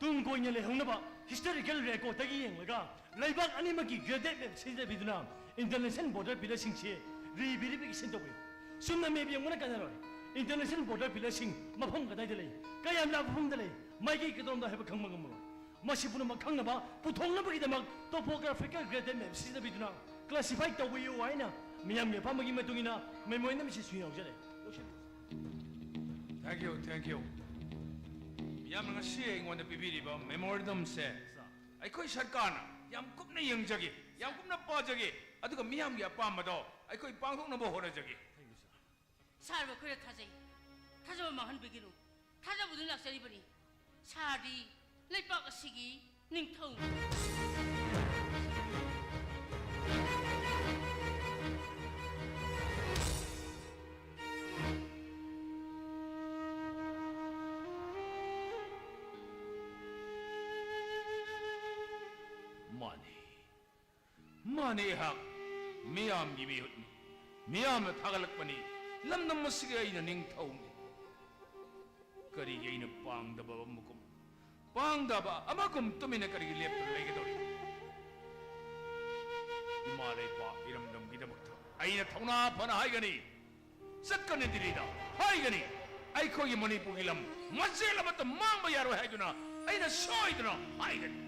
ꯇꯨꯡ ꯀꯣꯏꯅ ꯂꯩꯍꯧꯅꯕ historical record ꯇꯒꯤ ꯌꯦꯡꯂꯒ ꯂꯩꯕꯥꯛ ꯑꯅꯤꯃꯛꯀꯤ graded map ꯁꯤꯖꯤꯟꯅꯕꯤꯗꯨꯅ international border pillar ꯁꯤꯡꯁꯤ reverification ꯇꯧꯕꯤꯌꯨ꯫ ꯆꯨꯝꯅ map ꯌꯦꯡꯕꯅ ꯀꯥꯟꯅꯔꯣꯏ꯫ International border pillar ꯁꯤꯡ ꯃꯐꯝ ꯀꯗꯥꯏꯗ ꯂꯩ, ꯀꯌꯥꯝ ꯂꯥꯞꯄ ꯃꯐꯝꯗ ꯂꯩ, ꯃꯥꯏꯀꯩ ꯀꯗꯣꯝꯗ ꯍꯥꯏꯕ ꯈꯪꯕ ꯉꯝꯃꯔꯣꯏ꯫ ꯃꯁꯤ ꯄꯨꯝꯅꯃꯛ ꯈꯪꯅꯕ ꯄꯨꯊꯣꯛꯅꯕꯒꯤꯗꯃꯛ topographical graded map ꯁꯤꯖꯤꯟꯅꯕꯤꯗꯨꯅ classify ꯇꯧꯕꯤꯌꯨ ꯍꯥꯏꯅ ꯃꯤꯌꯥꯝꯒꯤ ꯑꯄꯥꯝꯕꯒꯤ ꯃꯇꯨꯡ ꯏꯟꯅ memorandum ꯁꯤꯁꯨ ꯌꯥꯎꯖꯔꯦ꯫ ꯂꯧꯁꯤꯜꯂꯨ꯫ Thank you, thank you꯫ ꯃꯤꯌꯥꯝꯅ ꯉꯁꯤ ꯑꯩꯉꯣꯟꯗ ꯄꯤꯕꯤꯔꯤꯕ memorandum ꯁꯦ ꯑꯩꯈꯣꯏ ꯁꯔꯀꯥꯔꯅ ꯌꯥꯝ ꯀꯨꯞꯅ ꯌꯦꯡꯖꯒꯦ, ꯌꯥꯝ ꯀꯨꯞꯅ ꯄꯥꯖꯒꯦ, ꯑꯗꯨꯒ ꯃꯤꯌꯥꯝꯒꯤ ꯑꯄꯥꯝꯕꯗꯣ ꯑꯩꯈꯣꯏ ꯄꯥꯡꯊꯣꯛꯅꯕ ꯍꯣꯠꯅꯖꯒꯦ꯫ ꯁꯥꯔꯕꯨ ꯑꯩꯈꯣꯏꯅ ꯊꯥꯖꯩ꯫ ꯊꯥꯖꯕ ꯃꯥꯡꯍꯟꯕꯤꯒꯅꯨ꯫ ꯊꯥꯖꯕꯗꯨꯅ ꯂꯥꯛꯆꯔꯤꯕꯅꯤ꯫ ꯁꯥꯔꯗꯤ ꯂꯩꯄꯥꯛ ꯑꯁꯤꯒꯤ ꯅꯤꯡꯊꯧꯅꯤ꯫ ꯃꯥꯅꯤ꯫ ꯃꯥꯅꯦ, ꯑꯩꯍꯥꯛ ꯃꯤꯌꯥꯝꯒꯤ ꯃꯤꯍꯨꯠꯅꯤ꯫ ꯃꯤꯌꯥꯝꯅ ꯊꯥꯒꯠꯂꯛꯄꯅꯤ꯫ ꯂꯝꯗꯝ ꯑꯁꯤꯒꯤ ꯑꯩꯅ ꯅꯤꯡꯊꯧꯅꯤ꯫ ꯀꯔꯤꯒꯤ ꯑꯩꯅ ꯄꯥꯡꯗꯕ ꯑꯃꯒꯨꯝ, ꯄꯥꯡꯗꯕ ꯑꯃꯒꯨꯝ ꯇꯨꯃꯤꯟꯅ ꯀꯔꯤꯒꯤ ꯂꯦꯞꯇꯨꯅ ꯂꯩꯒꯗꯧꯔꯤ? ꯏꯃꯥ ꯂꯩꯄꯥꯛ ꯏꯔꯝꯗꯝꯒꯤꯗꯃꯛꯇ ꯑꯩꯅ ꯊꯧꯅꯥ ꯐꯅ ꯍꯥꯏꯒꯅꯤ꯫ ꯆꯠꯀꯅꯤ ꯗꯤꯜꯂꯤꯗ, ꯍꯥꯏꯒꯅꯤ꯫ ꯑꯩꯈꯣꯏꯒꯤ ꯃꯅꯤꯄꯨꯔꯒꯤ ꯂꯝ ꯃꯆꯦꯠ ꯑꯃꯠꯇ ꯃꯥꯡꯕ ꯌꯥꯔꯣꯏ ꯍꯥꯏꯗꯨꯅ ꯑꯩꯅ ꯁꯣꯏꯗꯅ ꯍꯥꯏꯒꯅꯤ꯫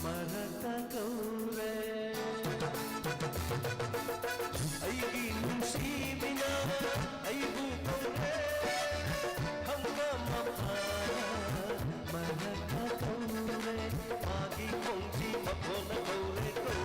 ꯃꯔꯛꯇ ꯀꯧꯔꯦ꯫ ꯑꯩꯒꯤ ꯅꯨꯡꯁꯤꯕꯤꯅ ꯑꯩꯕꯨ ꯀꯧꯔꯦ꯫ ꯍꯪꯒꯥꯝ ꯃꯄꯥꯟ ꯃꯔꯛꯇ ꯀꯧꯔꯦ꯫ ꯃꯥꯒꯤ ꯈꯣꯡꯖꯤ ꯃꯈꯣꯟꯅ ꯀꯧꯔꯦ, ꯀꯧꯔꯦ꯫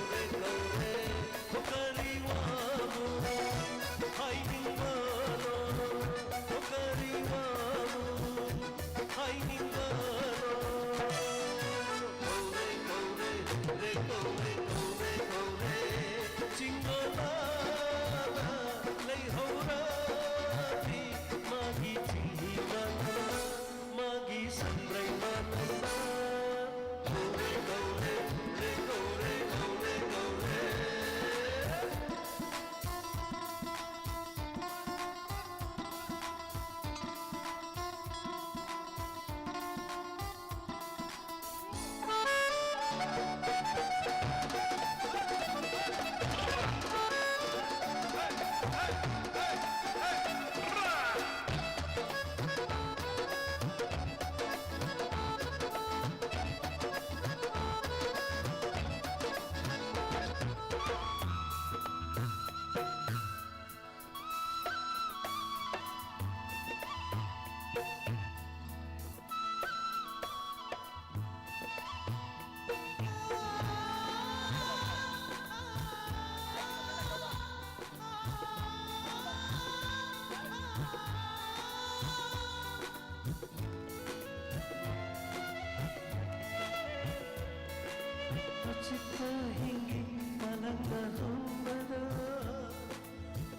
ꯍꯤꯡꯒꯤ ꯃꯥꯂꯪꯗ ꯍꯧꯕꯗ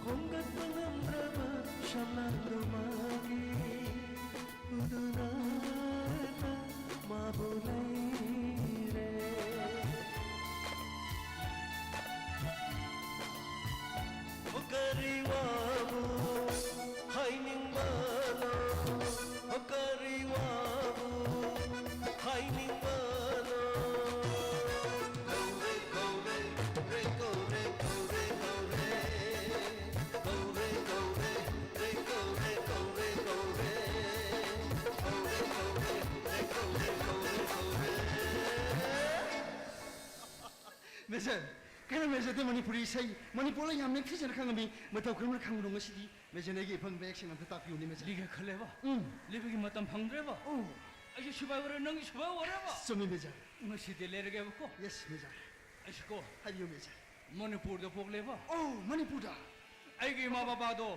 ꯈꯣꯝꯒꯠꯄ ꯉꯝꯗ꯭ꯔꯕ ꯁꯝꯂꯥꯡꯗꯣ ꯃꯥꯒꯤ ꯎꯗꯨꯅ ꯃꯥꯕꯨ ꯂꯩꯔꯦ꯫ ꯑꯣ ꯀꯔꯤ ꯋꯥꯕꯨ ꯍꯥꯏꯅꯤꯡꯕꯅꯣ? ꯑꯣ ꯀꯔꯤ ꯋꯥꯕꯨ ꯍꯥꯏꯅꯤꯡꯕꯅꯣ? ꯀꯧꯔꯦ, ꯀꯧꯔꯦ, ꯔꯦ ꯀꯧꯔꯦ, ꯀꯧꯔꯦ, ꯀꯧꯔꯦ꯫ ꯀꯧꯔꯦ, ꯀꯧꯔꯦ, ꯔꯦ ꯀꯧꯔꯦ, ꯀꯧꯔꯦ, ꯀꯧꯔꯦ꯫ ꯀꯧꯔꯦ, ꯀꯧꯔꯦ, ꯔꯦ ꯀꯧꯔꯦ, ꯀꯧꯔꯦ, ꯀꯧꯔꯦ꯫ ꯃꯦꯖꯔ, ꯀꯩꯅꯣ ꯃꯦꯖꯔꯗꯤ ꯃꯅꯤꯄꯨꯔꯤ ꯏꯁꯩ ꯃꯅꯤꯄꯨꯔꯗ ꯌꯥꯝ ꯅꯤꯡꯊꯤꯖꯅ ꯈꯪꯉꯝꯃꯤ꯫ ꯃꯇꯧ ꯀꯔꯝꯅ ꯈꯪꯕꯅꯣ ꯉꯁꯤꯗꯤ? ꯃꯦꯖꯔ, ꯑꯩꯒꯤ ꯑꯄꯪꯕ ꯃꯌꯦꯛꯁꯤꯡ ꯑꯝꯇ ꯇꯥꯛꯄꯤꯌꯨꯅꯦ, ꯃꯦꯖꯔ꯫ ꯂꯤꯒꯦ ꯈꯜꯂꯦꯕ꯫ ꯎꯝ꯫ ꯂꯤꯕꯒꯤ ꯃꯇꯝ ꯐꯪꯗ꯭ꯔꯦꯕ꯫ ꯎꯝ꯫ ꯑꯩꯁꯨ ꯁꯤꯐꯥꯏ ꯑꯣꯏꯔꯦ, ꯅꯪꯁꯨ ꯁꯤꯐꯥꯏ ꯑꯣꯏꯔꯦꯕ꯫ ꯆꯨꯝꯃꯤ, ꯃꯦꯖꯔ꯫ ꯉꯁꯤꯗꯤ ꯂꯩꯔꯒꯦꯕꯀꯣ꯫ Yes, major. ꯑꯩꯁꯨꯀꯣ꯫ ꯍꯥꯏꯕꯤꯌꯨ, ꯃꯦꯖꯔ꯫ ꯃꯅꯤꯄꯨꯔꯗ ꯄꯣꯛꯂꯦꯕ꯫ ꯑꯣ, ꯃꯅꯤꯄꯨꯔꯗ꯫ ꯑꯩꯒꯤ ꯏꯃꯥ ꯕꯕꯥꯗꯣ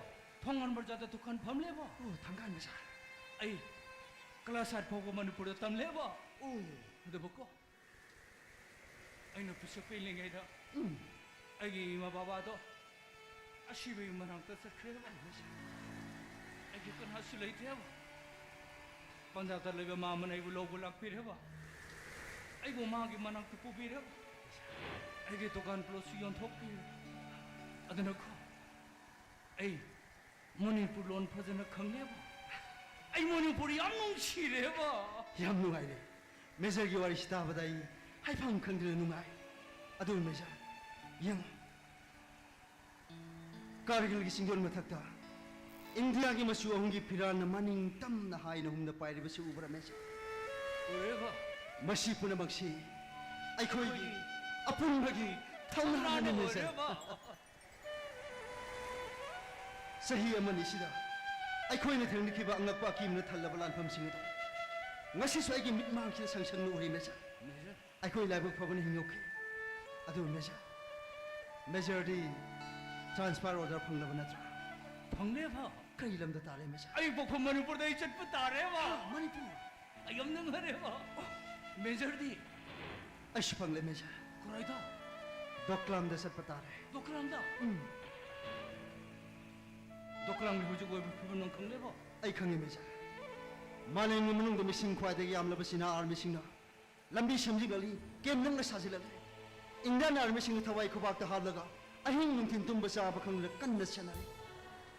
ꯊꯣꯡꯒꯥꯟ ꯕꯖꯥꯔꯗ ꯗꯨꯀꯥꯟ ꯐꯝꯂꯦꯕ꯫ ꯑꯣ, ꯊꯪꯒꯥꯟ ꯕꯖꯥꯔ꯫ ꯑꯩ ꯀ꯭ꯂꯥꯁ ꯑꯥꯏꯠ ꯐꯥꯎꯕ ꯃꯅꯤꯄꯨꯔꯗ ꯇꯝꯂꯦꯕ꯫ ꯑꯣ꯫ ꯑꯗꯨꯕꯨꯀꯣ, ꯑꯩꯅ ꯄꯤꯁꯛ ꯄꯤꯛꯂꯤꯉꯩꯗ ꯎꯝ꯫ ꯑꯩꯒꯤ ꯏꯃꯥ ꯕꯕꯥꯗꯣ ꯑꯁꯤꯕꯒꯤ ꯃꯅꯥꯛꯇ ꯆꯠꯈ꯭ꯔꯦꯕ꯫ ꯑꯩꯒꯤ ꯀꯅꯥꯁꯨ ꯂꯩꯇꯦꯕ꯫ ꯄꯟꯖꯥꯕꯇ ꯂꯩꯕ ꯃꯥ ꯑꯃꯅ ꯑꯩꯕꯨ ꯂꯧꯕ ꯂꯥꯛꯄꯤꯔꯦꯕ꯫ ꯑꯩꯕꯨ ꯃꯥꯒꯤ ꯃꯅꯥꯛꯇ ꯄꯨꯕꯤꯔꯦꯕ꯫ ꯑꯩꯒꯤ ꯗꯨꯀꯥꯟ ꯄ꯭ꯂꯣꯠꯁꯨ ꯌꯣꯟꯊꯣꯛꯄꯤꯔꯦ꯫ ꯑꯗꯨꯅꯀꯣ, ꯑꯩ ꯃꯅꯤꯄꯨꯔ ꯂꯣꯟ ꯐꯖꯅ ꯈꯪꯂꯦꯕ꯫ ꯑꯩ ꯃꯅꯤꯄꯨꯔ ꯌꯥꯝ ꯅꯨꯡꯁꯤꯔꯦꯕ꯫ ꯌꯥꯝ ꯅꯨꯡꯉꯥꯏꯔꯦ꯫ ꯃꯦꯖꯔꯒꯤ ꯋꯥꯔꯤꯁꯤ ꯇꯥꯕꯗ ꯑꯩ ꯍꯥꯏꯐꯝ ꯈꯪꯗꯅ ꯅꯨꯡꯉꯥꯏ꯫ ꯑꯗꯨꯕꯨ ꯃꯦꯖꯔ, ꯌꯦꯡꯉꯨ, ꯀꯥꯔꯒꯤꯜꯒꯤ ꯆꯤꯡꯗꯣꯟ ꯃꯊꯛꯇ ꯏꯟꯗꯤꯌꯥꯒꯤ ꯃꯆꯨ ꯑꯍꯨꯝꯒꯤ ꯐꯤꯔꯥꯜꯅ ꯃꯅꯤꯡ ꯇꯝꯅ ꯍꯥꯏꯅ ꯍꯨꯝꯅ ꯄꯥꯏꯔꯤꯕꯁꯤ ꯎꯕ꯭ꯔꯥ, ꯃꯦꯖꯔ? ꯎꯔꯦꯕ꯫ ꯃꯁꯤ ꯄꯨꯝꯅꯃꯛꯁꯤ ꯑꯩꯈꯣꯏꯒꯤ ꯑꯄꯨꯟꯕꯒꯤ ꯊꯧꯅꯥꯅꯤ, ꯃꯦꯖꯔ꯫ ꯎꯔꯦꯕ꯫ ꯆꯍꯤ ꯑꯃꯅꯤꯁꯤꯗ ꯑꯩꯈꯣꯏꯅ ꯊꯦꯡꯅꯈꯤꯕ ꯑꯉꯛꯄ ꯑꯀꯤꯕꯅ ꯊꯜꯂꯕ ꯂꯥꯟꯐꯝꯁꯤꯡ ꯑꯗꯨ ꯉꯁꯤꯁꯨ ꯑꯩꯒꯤ ꯃꯤꯠꯃꯥꯡꯁꯤꯗ ꯁꯪ ꯁꯪꯅ ꯎꯔꯤ, ꯃꯦꯖꯔ꯫ ꯃꯦꯖꯔ꯫ ꯑꯩꯈꯣꯏ ꯂꯥꯏꯕꯛ ꯐꯕꯅ ꯍꯤꯡꯍꯧꯈꯤ꯫ ꯑꯗꯨ ꯃꯦꯖꯔ, ꯃꯦꯖꯔꯗꯤ transfer order ꯐꯪꯂꯕ ꯅꯠꯇ꯭ꯔꯥ? ꯐꯪꯂꯦꯕ꯫ ꯀꯔꯤ ꯂꯝꯗ ꯇꯥꯔꯦ, ꯃꯦꯖꯔ? ꯑꯩ ꯄꯣꯛꯐꯝ ꯃꯅꯤꯄꯨꯔꯗ ꯑꯩ ꯆꯠꯄ ꯇꯥꯔꯦꯕ꯫ ꯃꯅꯤꯄꯨꯔ? ꯑꯩ ꯌꯥꯝ ꯅꯨꯡꯉꯥꯏꯔꯦꯕ꯫ ꯃꯦꯖꯔꯗꯤ? ꯑꯩꯁꯨ ꯐꯪꯂꯦ, ꯃꯦꯖꯔ꯫ ꯀꯗꯥꯏꯗ? ꯗꯣꯀ꯭ꯂꯥꯝꯗ ꯆꯠꯄ ꯇꯥꯔꯦ꯫ ꯗꯣꯀ꯭ꯂꯥꯝꯗ? ꯎꯝ꯫ ꯗꯣꯀ꯭ꯂꯥꯝꯒꯤ ꯍꯧꯖꯤꯛ ꯑꯣꯏꯕ ꯐꯤꯕꯝ ꯅꯪ ꯈꯪꯂꯦꯕꯣ? ꯑꯩ ꯈꯪꯉꯤ, ꯃꯦꯖꯔ꯫ ꯃꯥꯂꯦꯝꯒꯤ ꯃꯅꯨꯡꯗ ꯃꯤꯁꯤꯡ ꯈ꯭ꯋꯥꯏꯗꯒꯤ ꯌꯥꯝꯂꯕ ꯆꯤꯅꯥ ꯑꯥꯔꯃꯤꯁꯤꯡꯅ ꯂꯝꯕꯤ ꯁꯦꯝꯖꯤꯜꯂꯛꯂꯤ, ꯀꯦꯝ ꯅꯪꯅ ꯁꯥꯖꯤꯜꯂꯛꯂꯤ꯫ ꯏꯟꯗꯤꯌꯥꯟ ꯑꯥꯔꯃꯤꯁꯤꯡꯅ ꯊꯋꯥꯏ ꯈꯨꯕꯥꯛꯇ ꯍꯥꯞꯂꯒ ꯑꯍꯤꯡ ꯅꯨꯡꯊꯤꯜ ꯇꯨꯝꯕ ꯆꯥꯕ ꯈꯪꯗꯅ ꯀꯟꯅ ꯆꯦꯟꯅꯔꯤ꯫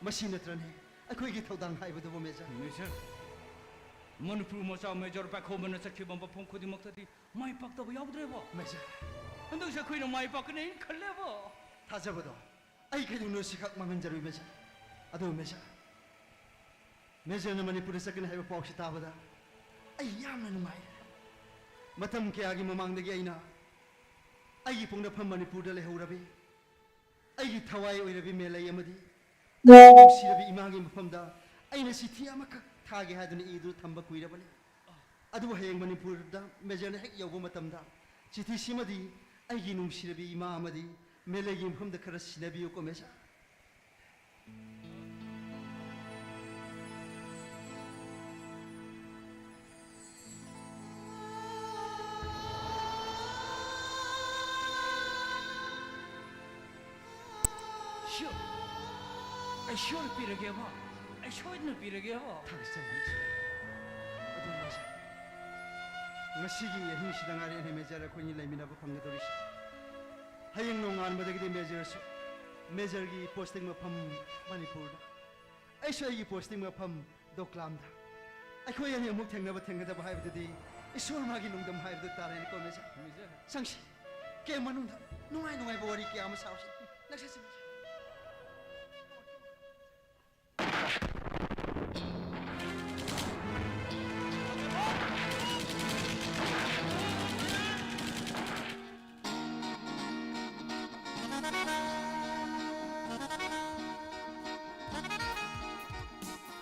ꯃꯁꯤ ꯅꯠꯇ꯭ꯔꯅꯦ ꯑꯩꯈꯣꯏꯒꯤ ꯊꯧꯗꯥꯡ ꯍꯥꯏꯕꯗꯨꯕꯨ, ꯃꯦꯖꯔ? ꯃꯦꯖꯔ, ꯃꯅꯤꯄꯨꯔ ꯃꯆꯥ ꯃꯦꯖꯔ ꯄꯥꯏꯈꯣꯝꯕꯅ ꯆꯠꯈꯤꯕ ꯃꯐꯝ ꯈꯨꯗꯤꯡꯃꯛꯇꯗꯤ ꯃꯥꯏ ꯄꯥꯛꯇꯕ ꯌꯥꯎꯗ꯭ꯔꯦꯕꯣ꯫ ꯃꯦꯖꯔ꯫ ꯍꯟꯗꯛꯁꯦ ꯑꯩꯈꯣꯏꯅ ꯃꯥꯏ ꯄꯥꯛꯀꯅꯤ ꯍꯥꯏꯅ ꯈꯜꯂꯦꯕꯣ꯫ ꯊꯥꯖꯕꯗꯣ ꯑꯩ ꯀꯩꯗꯧꯅꯣ ꯁꯤꯈꯛ ꯃꯥꯡꯍꯟꯖꯔꯣꯏ, ꯃꯦꯖꯔ꯫ ꯑꯗꯣ, ꯃꯦꯖꯔ, ꯃꯦꯖꯔꯅ ꯃꯅꯤꯄꯨꯔꯗ ꯆꯠꯀꯅꯤ ꯍꯥꯏꯕ ꯄꯥꯎꯁꯤ ꯇꯥꯕꯗ ꯑꯩ ꯌꯥꯝꯅ ꯅꯨꯡꯉꯥꯏꯔꯦ꯫ ꯃꯇꯝ ꯀꯌꯥꯒꯤ ꯃꯃꯥꯡꯗꯒꯤ ꯑꯩꯅ ꯑꯩꯒꯤ ꯄꯣꯛꯅꯐꯝ ꯃꯅꯤꯄꯨꯔꯗ ꯂꯩꯍꯧꯔꯕꯤ, ꯑꯩꯒꯤ ꯊꯋꯥꯏ ꯑꯣꯏꯔꯕꯤ ꯃꯦꯂꯩ ꯑꯃꯗꯤ ꯅꯨꯡꯁꯤꯔꯕꯤ ꯏꯃꯥꯒꯤ ꯃꯐꯝꯗ ꯑꯩꯅ ꯆꯤꯊꯤ ꯑꯃꯈꯛ ꯊꯥꯒꯦ ꯍꯥꯏꯗꯨꯅ ꯏꯗꯨꯅ ꯊꯝꯕ ꯀꯨꯏꯔꯕꯅꯤ꯫ ꯑꯗꯨꯕꯨ ꯍꯌꯦꯡ ꯃꯅꯤꯄꯨꯔꯗ ꯃꯦꯖꯔꯅ ꯍꯦꯛ ꯌꯧꯕ ꯃꯇꯝꯗ ꯆꯤꯊꯤꯁꯤꯃꯗꯤ ꯑꯩꯒꯤ ꯅꯨꯡꯁꯤꯔꯕꯤ ꯏꯃꯥ ꯑꯃꯗꯤ ꯃꯦꯂꯩꯒꯤ ꯃꯐꯝꯗ ꯈꯔ ꯁꯤꯟꯅꯕꯤꯌꯨꯀꯣ, ꯃꯦꯖꯔ꯫ Sure. ꯑꯩ sure ꯄꯤꯔꯒꯦꯕ꯫ ꯑꯩ ꯁꯣꯏꯗꯅ ꯄꯤꯔꯒꯦꯕ꯫ ꯊꯥꯒꯠꯆꯔꯤ, ꯃꯦꯖꯔ꯫ ꯑꯗꯨ, ꯃꯦꯖꯔ, ꯉꯁꯤꯒꯤ ꯑꯍꯤꯡꯁꯤꯗ ꯉꯥꯏꯔꯦꯅꯦ, ꯃꯦꯖꯔ, ꯑꯩꯈꯣꯏꯅꯤ ꯂꯩꯃꯤꯟꯅꯕ ꯐꯪꯒꯗꯧꯔꯤꯁꯦ꯫ ꯍꯌꯦꯡ ꯅꯣꯡꯉꯥꯟꯕꯗꯒꯤꯗꯤ ꯃꯦꯖꯔꯁꯨ ꯃꯦꯖꯔꯒꯤ posting ꯃꯐꯝ ꯃꯅꯤꯄꯨꯔꯗ, ꯑꯩꯁꯨ ꯑꯩꯒꯤ posting ꯃꯐꯝ ꯗꯣꯀ꯭ꯂꯥꯝꯗ꯫ ꯑꯩꯈꯣꯏ ꯑꯅꯤ ꯑꯃꯨꯛ ꯊꯦꯡꯅꯕ ꯊꯦꯡꯅꯗꯕ ꯍꯥꯏꯕꯗꯨꯗꯤ ꯏꯁꯣꯔ ꯃꯥꯒꯤ ꯅꯣꯡꯗꯝ ꯍꯥꯏꯕꯗꯨ ꯇꯥꯔꯦꯅꯦꯀꯣ, ꯃꯦꯖꯔ꯫ ꯃꯦꯖꯔ꯫ ꯆꯪꯁꯤ꯫ ꯀꯦꯝ ꯃꯅꯨꯡꯗ ꯅꯨꯡꯉꯥꯏ ꯅꯨꯡꯉꯥꯏꯕ ꯋꯥꯔꯤ ꯀꯌꯥ ꯑꯃ ꯁꯥꯎꯁꯤ꯫ ꯅꯪꯁꯦ ꯆꯪꯁꯤ꯫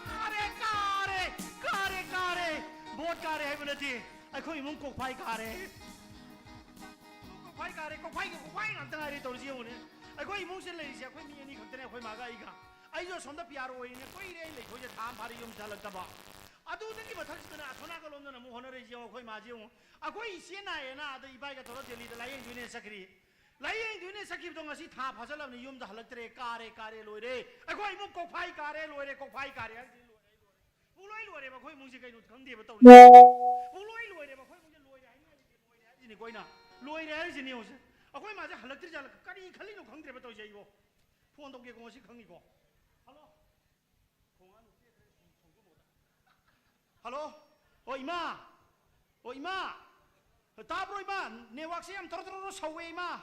ꯀꯥꯔꯦ, ꯀꯥꯔꯦ, ꯀꯥꯔꯦ, ꯀꯥꯔꯦ꯫ ꯚꯣꯠ ꯀꯥꯔꯦ ꯍꯥꯏꯕ ꯅꯠꯇꯦ, ꯑꯩꯈꯣꯏ ꯏꯃꯨꯡ ꯀꯣꯛꯐꯥꯏ ꯀꯥꯔꯦ꯫ ꯀꯣꯛꯐꯥꯏ ꯀꯥꯔꯦ, ꯀꯣꯛꯐꯥꯏꯒꯤ ꯀꯣꯛꯐꯥꯏ ꯉꯥꯛꯇ ꯉꯥꯏꯔꯦ ꯇꯧꯔꯤꯁꯦ ꯌꯦꯡꯉꯨꯅꯦ꯫ ꯑꯩꯈꯣꯏ ꯏꯃꯨꯡꯁꯤꯗ ꯂꯩꯔꯤꯁꯦ ꯑꯩꯈꯣꯏ ꯃꯤ ꯑꯅꯤ ꯈꯛꯇꯅꯦ, ꯑꯩꯈꯣꯏ ꯃꯥꯒ ꯑꯩꯒ꯫ ꯑꯩꯁꯨ ꯑꯁꯣꯝꯗ ꯄꯤ ꯑꯥꯔ ꯑꯣ ꯑꯣꯏꯔꯤꯅꯦ, ꯀꯨꯏꯔꯦ ꯑꯩ ꯂꯩꯊꯣꯛꯏꯁꯦ, ꯊꯥ ꯑꯃ ꯐꯥꯔꯦ ꯌꯨꯝꯗ ꯍꯜꯂꯛꯇꯕ꯫ ꯑꯗꯨꯗꯒꯤ ꯃꯊꯛꯁꯤꯗꯅ ꯑꯁꯣꯝ ꯅꯥꯀꯜꯂꯣꯝꯗꯅ ꯑꯃꯨꯛ ꯍꯣꯠꯅꯔꯛꯏꯁꯦ ꯌꯦꯡꯉꯣ, ꯑꯩꯈꯣꯏ ꯃꯥꯁꯦ ꯌꯦꯡꯉꯣ꯫ ꯑꯩꯈꯣꯏ ꯏꯆꯦ ꯅꯥꯏꯌꯦꯅ ꯑꯗ ꯏꯕꯥꯏꯒ ꯇꯧꯔ ꯗꯦꯜꯂꯤꯗ ꯂꯥꯏꯌꯦꯡꯗꯣꯏꯅꯦ ꯆꯠꯈ꯭ꯔꯤ꯫ ꯂꯥꯏꯌꯦꯡꯗꯣꯏꯅꯦ ꯆꯠꯈꯤꯕꯗꯣ ꯉꯁꯤ ꯊꯥ ꯐꯥꯖꯜꯂꯕꯅꯤ, ꯌꯨꯝꯗ ꯍꯜꯂꯛꯇ꯭ꯔꯦ꯫ ꯀꯥꯔꯦ, ꯀꯥꯔꯦ, ꯂꯣꯏꯔꯦ꯫ ꯑꯩꯈꯣꯏ ꯏꯃꯨꯡ ꯀꯣꯛꯐꯥꯏ ꯀꯥꯔꯦ, ꯂꯣꯏꯔꯦ, ꯀꯣꯛꯐꯥꯏ ꯀꯥꯔꯦ ꯍꯥꯏꯁꯤꯅꯤ, ꯂꯣꯏꯔꯦ, ꯂꯣꯏꯔꯦ꯫ ꯄꯨꯡꯂꯣꯏ ꯂꯣꯏꯔꯦꯕ ꯑꯩꯈꯣꯏ ꯏꯃꯨꯡꯁꯦ, ꯀꯩꯅꯣ ꯈꯪꯗꯦꯕ ꯇꯧꯔꯤꯁꯦ꯫ ꯄꯨꯡꯂꯣꯏ ꯂꯣꯏꯔꯦꯕ ꯑꯩꯈꯣꯏ ꯏꯃꯨꯡꯁꯦ, ꯂꯣꯏꯔꯦ ꯍꯥꯏꯅꯤꯡꯉꯥꯏ ꯂꯩꯇꯦ, ꯂꯣꯏꯔꯦ ꯍꯥꯏꯁꯤꯅꯤꯀꯣ ꯑꯩꯅ꯫ ꯂꯣꯏꯔꯦ ꯍꯥꯏꯁꯤꯅꯤ ꯍꯧꯖꯤꯛ꯫ ꯑꯩꯈꯣꯏ ꯃꯥꯁꯦ ꯍꯜꯂꯛꯇ꯭ꯔꯤꯖꯥꯠꯂ, ꯀꯔꯤ ꯈꯜꯂꯤꯅꯣ ꯈꯪꯗ꯭ꯔꯦꯕ ꯇꯧꯔꯤꯁꯦ ꯑꯩꯕꯣ꯫ ꯐꯣꯟ ꯇꯧꯒꯦꯀꯣ, ꯉꯁꯤ ꯈꯪꯉꯤꯀꯣ꯫ ꯍꯜꯂꯣ꯫ ꯈꯣꯡꯉꯥ ꯅꯨꯄꯤ ꯈꯔ ꯁꯨꯝ ꯁꯣꯡꯖꯜꯂꯣꯗ꯫ ꯍꯜꯂꯣ꯫ ꯑꯣ, ꯏꯃꯥ꯫ ꯑꯣ, ꯏꯃꯥ꯫ ꯇꯥꯕ꯭ꯔꯣ, ꯏꯃꯥ? ꯅꯦꯠꯋꯥꯛꯁꯦ ꯌꯥꯝ ꯇꯔꯣ ꯇꯔꯣ ꯁꯧꯋꯦ, ꯏꯃꯥ꯫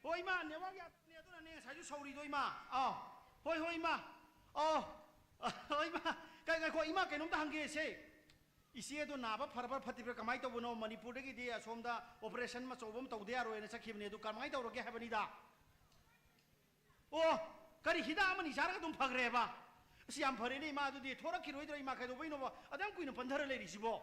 ꯑꯣ, ꯏꯃꯥ, ꯅꯦꯠꯋꯥꯛ ꯌꯥꯗꯕꯅꯦ, ꯑꯗꯨꯅꯅꯦ ꯉꯁꯥꯏꯁꯨ ꯁꯧꯔꯤꯗꯣ, ꯏꯃꯥ꯫ ꯑꯥ꯫ ꯍꯣꯏ, ꯍꯣꯏ, ꯏꯃꯥ꯫ ꯑꯣ꯫ ꯍꯣꯏ, ꯏꯃꯥ꯫ ꯀꯩ-, ꯉꯥꯏꯈꯣ, ꯏꯃꯥ, ꯀꯩꯅꯣꯝꯇ ꯍꯪꯒꯦꯁꯦ꯫ ꯏꯆꯦꯗꯣ ꯅꯥꯕ ꯐꯔꯕ꯭ꯔꯥ ꯐꯠꯇ꯭ꯔꯤꯕ꯭ꯔꯥ ꯀꯃꯥꯏꯅ ꯇꯧꯕꯅꯣ? ꯃꯅꯤꯄꯨꯔꯗꯒꯤꯗꯤ ꯑꯁꯣꯝꯗ ꯑꯣꯄꯔꯦꯁꯟ ꯑꯆꯧꯕ ꯑꯃ ꯇꯧꯗ ꯌꯥꯔꯣꯏꯅ ꯆꯠꯈꯤꯕꯅꯦ, ꯑꯗꯨ ꯀꯃꯥꯏꯅ ꯇꯧꯔꯒꯦ ꯍꯥꯏꯕꯅꯤꯗ? ꯑꯣ, ꯀꯔꯤ ꯍꯤꯗꯥꯛ ꯑꯃꯅꯤ ꯆꯥꯔꯒ ꯑꯗꯨꯝ ꯐꯈ꯭ꯔꯦꯕ? ꯑꯁ, ꯌꯥꯝ ꯐꯔꯦꯅꯦ, ꯏꯃꯥ꯫ ꯑꯗꯨꯗꯤ ꯊꯣꯔꯛꯈꯤꯔꯣꯏꯗ꯭ꯔꯣ, ꯏꯃꯥ? ꯀꯩꯗꯧꯕꯩꯅꯣꯕ ꯑꯗꯨ ꯌꯥꯝ ꯀꯨꯏꯅ ꯄꯟꯊꯔ ꯂꯩꯔꯤꯁꯤꯕꯣ?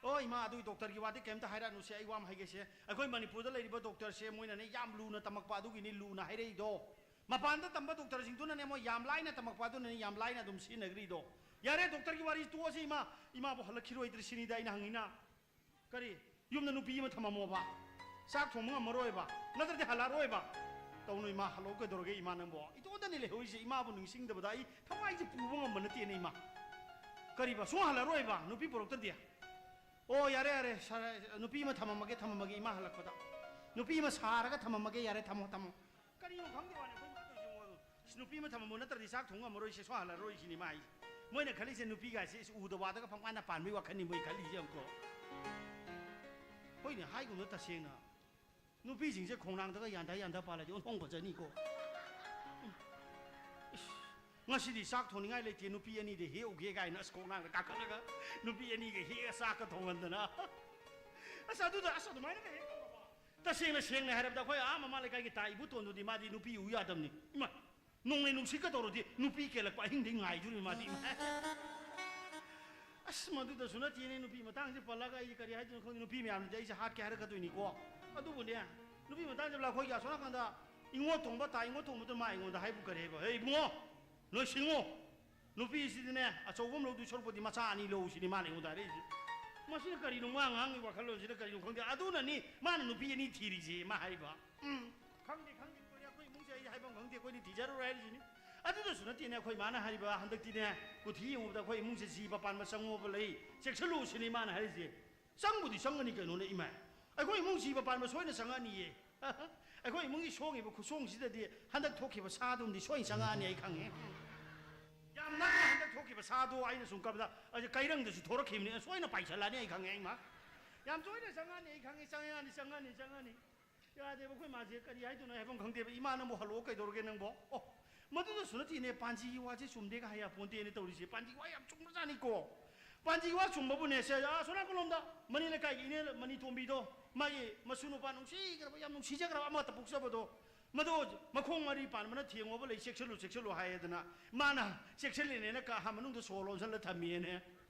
ꯑꯣ, ꯏꯃꯥ, ꯑꯗꯨꯒꯤ ꯗꯣꯛꯇꯔꯒꯤ ꯋꯥꯗꯤ ꯀꯩꯝꯇ ꯍꯥꯏꯔꯛꯑꯅꯨꯁꯦ, ꯑꯩ ꯋꯥ ꯑꯃ ꯍꯥꯏꯒꯦꯁꯦ꯫ ꯑꯩꯈꯣꯏ ꯃꯅꯤꯄꯨꯔꯗ ꯂꯩꯔꯤꯕ ꯗꯣꯛꯇꯔꯁꯦ ꯃꯣꯏꯅꯅꯦ ꯌꯥꯝ ꯂꯨꯅ ꯇꯝꯃꯛꯄ, ꯑꯗꯨꯒꯤꯅꯤ ꯂꯨꯅ ꯍꯥꯏꯔꯛꯏꯗꯣ꯫ ꯃꯄꯥꯟꯗ ꯇꯝꯕ ꯗꯣꯛꯇꯔꯁꯤꯡꯗꯨꯅꯅꯦ ꯃꯣꯏ ꯌꯥꯝ ꯂꯥꯏꯅ ꯇꯝꯃꯛꯄ, ꯑꯗꯨꯅꯅꯦ ꯌꯥꯝ ꯂꯥꯏꯅ ꯑꯗꯨꯝ ꯁꯤꯖꯤꯟꯅꯈ꯭ꯔꯤꯗꯣ꯫ ꯌꯥꯔꯦ, ꯗꯣꯛꯇꯔꯒꯤ ꯋꯥꯔꯤ ꯇꯣꯛꯑꯁꯤ, ꯏꯃꯥ꯫ ꯏꯃꯥꯕꯨ ꯍꯜꯂꯛꯈꯤꯔꯣꯏꯗ꯭ꯔꯤ ꯁꯤꯅꯤꯗ ꯑꯩꯅ ꯍꯪꯉꯤꯅ꯫ ꯀꯔꯤ? ꯌꯨꯝꯗ ꯅꯨꯄꯤ ꯑꯃ ꯊꯝꯃꯝꯃꯣꯕ꯫ ꯆꯥꯛ ꯊꯣꯡꯕ ꯉꯝꯃꯔꯣꯏꯕ꯫ ꯅꯠꯇ꯭ꯔꯗꯤ ꯍꯜꯂꯛꯑꯔꯣꯏꯕ꯫ ꯇꯧꯅꯨ ꯏꯃꯥ, ꯍꯜꯂꯛꯑꯣ ꯀꯩꯗꯧꯔꯒꯦ ꯏꯃꯥ ꯅꯪꯕꯣ? ꯏꯇꯣꯝꯇꯅꯤ ꯂꯩꯍꯧꯔꯤꯁꯦ, ꯏꯃꯥꯕꯨ ꯅꯤꯡꯁꯤꯡꯗꯕꯗ ꯑꯩ ꯊꯋꯥꯏꯁꯦ ꯄꯨꯕ ꯉꯝꯕ ꯅꯠꯇꯦꯅꯦ ꯏꯃꯥ꯫ ꯀꯔꯤꯕ? ꯁꯨꯡꯍꯜ ꯍꯜꯂꯔꯣꯏꯕ ꯅꯨꯄꯤ ꯄꯨꯔꯛꯇ꯭ꯔꯗꯤ? ꯑꯣ, ꯌꯥꯔꯦ, ꯌꯥꯔꯦ, ꯁꯥꯔ-, ꯅꯨꯄꯤ ꯑꯃ ꯊꯝꯃꯝꯃꯒꯦ, ꯊꯝꯃꯝꯃꯒꯦ, ꯏꯃꯥ ꯍꯜꯂꯛꯄꯗ꯫ ꯅꯨꯄꯤ ꯑꯃ ꯁꯥꯔꯒ ꯊꯝꯃꯝꯃꯒꯦ, ꯌꯥꯔꯦ, ꯊꯝꯃꯣ, ꯊꯝꯃꯣ꯫ ꯀꯔꯤꯅꯣ ꯈꯪꯗꯦ ꯋꯥꯅꯤ ꯑꯩꯈꯣꯏ ꯃꯥ ꯇꯧꯔꯤꯁꯦ ꯌꯦꯡꯉꯣ꯫ ꯑꯁ, ꯅꯨꯄꯤ ꯑꯃ ꯊꯝꯃꯝꯃꯣ, ꯅꯠꯇ꯭ꯔꯗꯤ ꯆꯥꯛ ꯊꯣꯡ ꯉꯝꯃꯔꯣꯏ, ꯁꯦ ꯁꯨꯡꯍꯜ ꯍꯜꯂꯔꯣꯏ ꯁꯤꯅꯤ ꯃꯥ ꯍꯥꯏꯁꯦ꯫ ꯃꯣꯏꯅ ꯈꯜꯂꯤꯁꯦ ꯅꯨꯄꯤꯒꯥꯏꯁꯦ ꯏꯁ ꯎꯗ ꯋꯥꯗꯒ ꯄꯪꯄꯥꯟꯗ ꯄꯥꯟꯕꯩ ꯋꯥꯈꯜꯅꯤ ꯃꯣꯏ ꯈꯜꯂꯤꯁꯦ ꯌꯦꯡꯉꯨꯀꯣ꯫ ꯍꯣꯏꯅꯦ, ꯍꯥꯏꯒꯨꯝꯅ ꯇꯁꯦꯡꯅ ꯅꯨꯄꯤꯁꯤꯡꯁꯦ ꯈꯣꯡꯅꯥꯡꯗꯒ ꯌꯥꯟꯊ ꯌꯥꯟꯊ ꯄꯥꯜꯂꯗꯤ ꯑꯣꯟꯊꯣꯛ ꯐꯖꯅꯤꯀꯣ꯫ ꯏꯁ, ꯉꯁꯤꯗꯤ ꯆꯥꯛ ꯊꯣꯡꯅꯤꯡꯉꯥꯏ ꯂꯩꯇꯦ, ꯅꯨꯄꯤ ꯑꯅꯤꯗ ꯍꯦꯛꯎꯒꯦ ꯀꯥꯏꯅ ꯑꯁ ꯈꯣꯡꯅꯥꯡꯗ ꯀꯥꯈꯠꯂꯒ ꯅꯨꯄꯤ ꯑꯅꯤꯒ ꯍꯦꯛꯑ ꯆꯥꯛꯀ ꯊꯣꯡꯍꯟꯗꯅ꯫ ꯑꯁ, ꯑꯗꯨꯗ, ꯑꯁ, ꯑꯗꯨꯃꯥꯏꯅꯒ ꯍꯦꯛ ꯇꯧꯔꯕ? ꯇꯁꯦꯡꯅ ꯁꯦꯡꯅ ꯍꯥꯏꯔꯕꯗ ꯑꯩꯈꯣꯏ ꯑꯥ ꯃꯃꯥ ꯂꯩꯀꯥꯏꯒꯤ ꯇꯥ ꯏꯕꯨꯇꯣꯟꯗꯨꯗꯤ ꯃꯥꯗꯤ ꯅꯨꯄꯤ ꯎ ꯌꯥꯗꯕꯅꯤ꯫ ꯏꯃꯥ, ꯅꯣꯡꯂꯩ ꯅꯨꯡꯁꯤꯠꯀ ꯇꯧꯔꯗꯤ ꯅꯨꯄꯤ ꯀꯦꯜꯂꯛꯄ ꯑꯍꯤꯡꯗꯩ ꯉꯥꯏꯗꯣꯔꯤꯕ ꯃꯥꯗꯤ꯫ ꯏꯃꯥ꯫ ꯑꯁ, ꯃꯗꯨꯗꯁꯨ ꯅꯠꯇꯦꯅꯦ, ꯅꯨꯄꯤ ꯃꯇꯥꯡꯁꯦ ꯄꯜꯂꯒ ꯑꯩꯗꯤ ꯀꯔꯤ ꯍꯥꯏꯗꯣꯏꯅꯣ ꯈꯪꯗꯦ꯫ ꯅꯨꯄꯤ ꯃꯌꯥꯝꯅꯗꯤ ꯑꯩꯁꯦ ꯍꯥꯠꯀꯦ ꯍꯥꯏꯔꯛꯀꯗꯣꯏꯅꯤꯀꯣ꯫ ꯑꯗꯨꯕꯨꯅꯦ, ꯅꯨꯄꯤ ꯃꯇꯥꯡꯁꯦ ꯄꯜꯂꯒ ꯑꯩꯈꯣꯏꯒꯤ ꯑꯁꯣꯝ ꯅꯥꯀꯟꯗ ꯏꯉꯣ ꯊꯣꯡꯕ ꯇꯥ, ꯏꯉꯣ ꯊꯣꯡꯕꯗꯨ ꯃꯥ ꯑꯩꯉꯣꯟꯗ ꯍꯥꯏꯕꯨ ꯀꯔꯤ ꯍꯥꯏꯕ? "ꯍꯦ ꯏꯕꯨꯡꯉꯣ, ꯅꯣꯏ ꯁꯤꯡꯉꯣ, ꯅꯨꯄꯤꯁꯤꯗꯤꯅꯦ, ꯑꯆꯧꯕ ꯑꯃ ꯂꯧꯗꯣꯏ ꯁꯔꯨꯛꯄꯨꯗꯤ ꯃꯆꯥ ꯑꯅꯤ ꯂꯧ ꯁꯤꯅꯤ ꯃꯥꯅ ꯑꯩꯉꯣꯟꯗ ꯍꯥꯏꯔꯛꯏꯁꯦ꯫ ꯃꯁꯤꯅ ꯀꯔꯤꯅꯣ, ꯃꯥ ꯉꯥꯡꯉꯤ ꯋꯥꯈꯜꯂꯣꯟꯁꯤꯅ ꯀꯔꯤꯅꯣ ꯈꯪꯗꯦ꯫ ꯑꯗꯨꯅꯅꯤ ꯃꯥꯅ ꯅꯨꯄꯤ ꯑꯅꯤ ꯊꯤꯔꯤꯁꯦ, ꯃꯥ ꯍꯥꯏꯔꯤꯕ꯫ ꯎꯝ, ꯈꯪꯗꯦ, ꯈꯪꯗꯦ, ꯂꯣꯏꯔꯦ, ꯑꯩꯈꯣꯏ ꯏꯃꯨꯡꯁꯦ ꯑꯩ ꯍꯥꯏꯐꯝ ꯈꯪꯗꯦ, ꯑꯩꯈꯣꯏꯗꯤ ꯊꯤꯖꯔꯨꯔꯣꯏ ꯍꯥꯏꯔꯤꯁꯤꯅꯤ꯫ ꯑꯗꯨꯗꯁꯨ ꯅꯠꯇꯦꯅꯦ, ꯑꯩꯈꯣꯏ ꯃꯥꯅ ꯍꯥꯏꯔꯤꯕ, ꯍꯟꯗꯛꯇꯤꯅꯦ, ꯀꯨꯊꯤ ꯌꯦꯡꯉꯨꯕꯗ ꯑꯩꯈꯣꯏ ꯏꯃꯨꯡꯁꯦ ꯖꯤꯕ ꯄꯥꯟꯕ ꯆꯪꯉꯣꯕ ꯂꯩ, ꯆꯦꯛꯁꯤꯜꯂꯨ ꯁꯤꯅꯤ ꯃꯥꯅ ꯍꯥꯏꯔꯤꯁꯦ꯫ ꯆꯪꯕꯨꯗꯤ ꯆꯪꯒꯅꯤ ꯀꯩꯅꯣꯅꯦ, ꯏꯃꯥ꯫ ꯑꯩꯈꯣꯏ ꯏꯃꯨꯡ ꯖꯤꯕ ꯄꯥꯟꯕ ꯁꯣꯏꯅ ꯆꯪꯉꯛꯑꯅꯤꯌꯦ꯫ ꯑꯩꯈꯣꯏ ꯏꯃꯨꯡꯒꯤ ꯁꯣꯡꯉꯤꯕ ꯈꯨꯁꯣꯡꯁꯤꯗꯗꯤ ꯍꯟꯗꯛ ꯊꯣꯛꯈꯤꯕ ꯁꯥꯗꯨꯝꯗꯤ ꯁꯣꯏꯅ ꯆꯪꯉꯛꯑꯅꯤ, ꯑꯩ ꯈꯪꯉꯦ꯫ ꯌꯥꯝ ꯅꯛꯅ ꯍꯟꯗꯛ ꯊꯣꯛꯈꯤꯕ ꯁꯥꯗꯣ ꯑꯩꯅ ꯁꯨꯝ ꯀꯕꯗ, ꯑꯩꯁꯦ ꯀꯩꯔꯪꯗꯁꯨ ꯊꯣꯔꯛꯈꯤꯕꯅꯤ, ꯁꯣꯏꯅ ꯄꯥꯏꯁꯜꯂꯛꯑꯅꯤ, ꯑꯩ ꯈꯪꯉꯦ, ꯏꯃꯥ꯫ ꯌꯥꯝ ꯇꯣꯏꯅ ꯆꯪꯉꯛꯑꯅꯤ, ꯑꯩ ꯈꯪꯉꯦ, ꯆꯪꯉꯛꯑꯅꯤ, ꯆꯪꯉꯛꯑꯅꯤ, ꯆꯪꯉꯛꯑꯅꯤ꯫ ꯌꯥꯗꯦꯕ, ꯑꯩꯈꯣꯏ ꯃꯥꯁꯦ ꯀꯔꯤ ꯍꯥꯏꯗꯣꯏꯅꯣ ꯍꯥꯏꯐꯝ ꯈꯪꯗꯦꯕ꯫ "ꯏꯃꯥ, ꯅꯪꯕꯨ ꯍꯜꯂꯛꯑꯣ ꯀꯩꯗꯧꯔꯒꯦ ꯅꯪꯕꯣ?" ꯑꯣ, ꯃꯗꯨꯗꯁꯨ ꯅꯠꯇꯦꯅꯦ, ꯄꯥꯟꯖꯤꯒꯤ ꯋꯥꯁꯦ ꯆꯨꯝꯗꯦꯒ ꯍꯥꯏ ꯌꯥꯄꯣꯟꯇꯦꯅꯦ ꯇꯧꯔꯤꯁꯦ꯫ ꯄꯥꯟꯖꯤꯒꯤ ꯋꯥ ꯌꯥꯝ ꯆꯨꯝꯕꯖꯥꯠꯅꯤꯀꯣ꯫ ꯄꯥꯟꯖꯤꯒꯤ ꯋꯥ ꯆꯨꯝꯕꯕꯨꯅꯦ, ꯁꯦ, ꯑꯥ, ꯁꯣꯝ ꯅꯥꯀꯜꯂꯣꯝꯗ ꯃꯅꯤ ꯂꯩꯀꯥꯏꯒꯤ ꯏꯅꯦ ꯃꯅꯤ ꯇꯣꯝꯕꯤꯗꯣ, ꯃꯥꯒꯤ ꯃꯁꯨ ꯅꯨꯄꯥ ꯅꯨꯡꯁꯤꯈ꯭ꯔꯕ, ꯌꯥꯝ ꯅꯨꯡꯁꯤꯖꯈ꯭ꯔꯕ ꯑꯃꯈꯛꯇ ꯄꯣꯛꯆꯕꯗꯣ, ꯃꯗꯣ ꯃꯈꯣꯡ ꯃꯔꯤ ꯄꯥꯟꯕꯅ ꯊꯦꯡꯉꯣꯕ ꯂꯩ, ꯆꯦꯛꯁꯤꯜꯂꯨ, ꯆꯦꯛꯁꯤꯜꯂꯨ ꯍꯥꯏꯌꯦꯗꯅ, ꯃꯥꯅ ꯆꯦꯛꯁꯤꯜꯂꯤꯅꯦꯅ ꯀꯥ ꯃꯅꯨꯡꯗ ꯁꯣ ꯂꯣꯟꯁꯤꯜꯂ ꯊꯝꯃꯤꯅꯦ꯫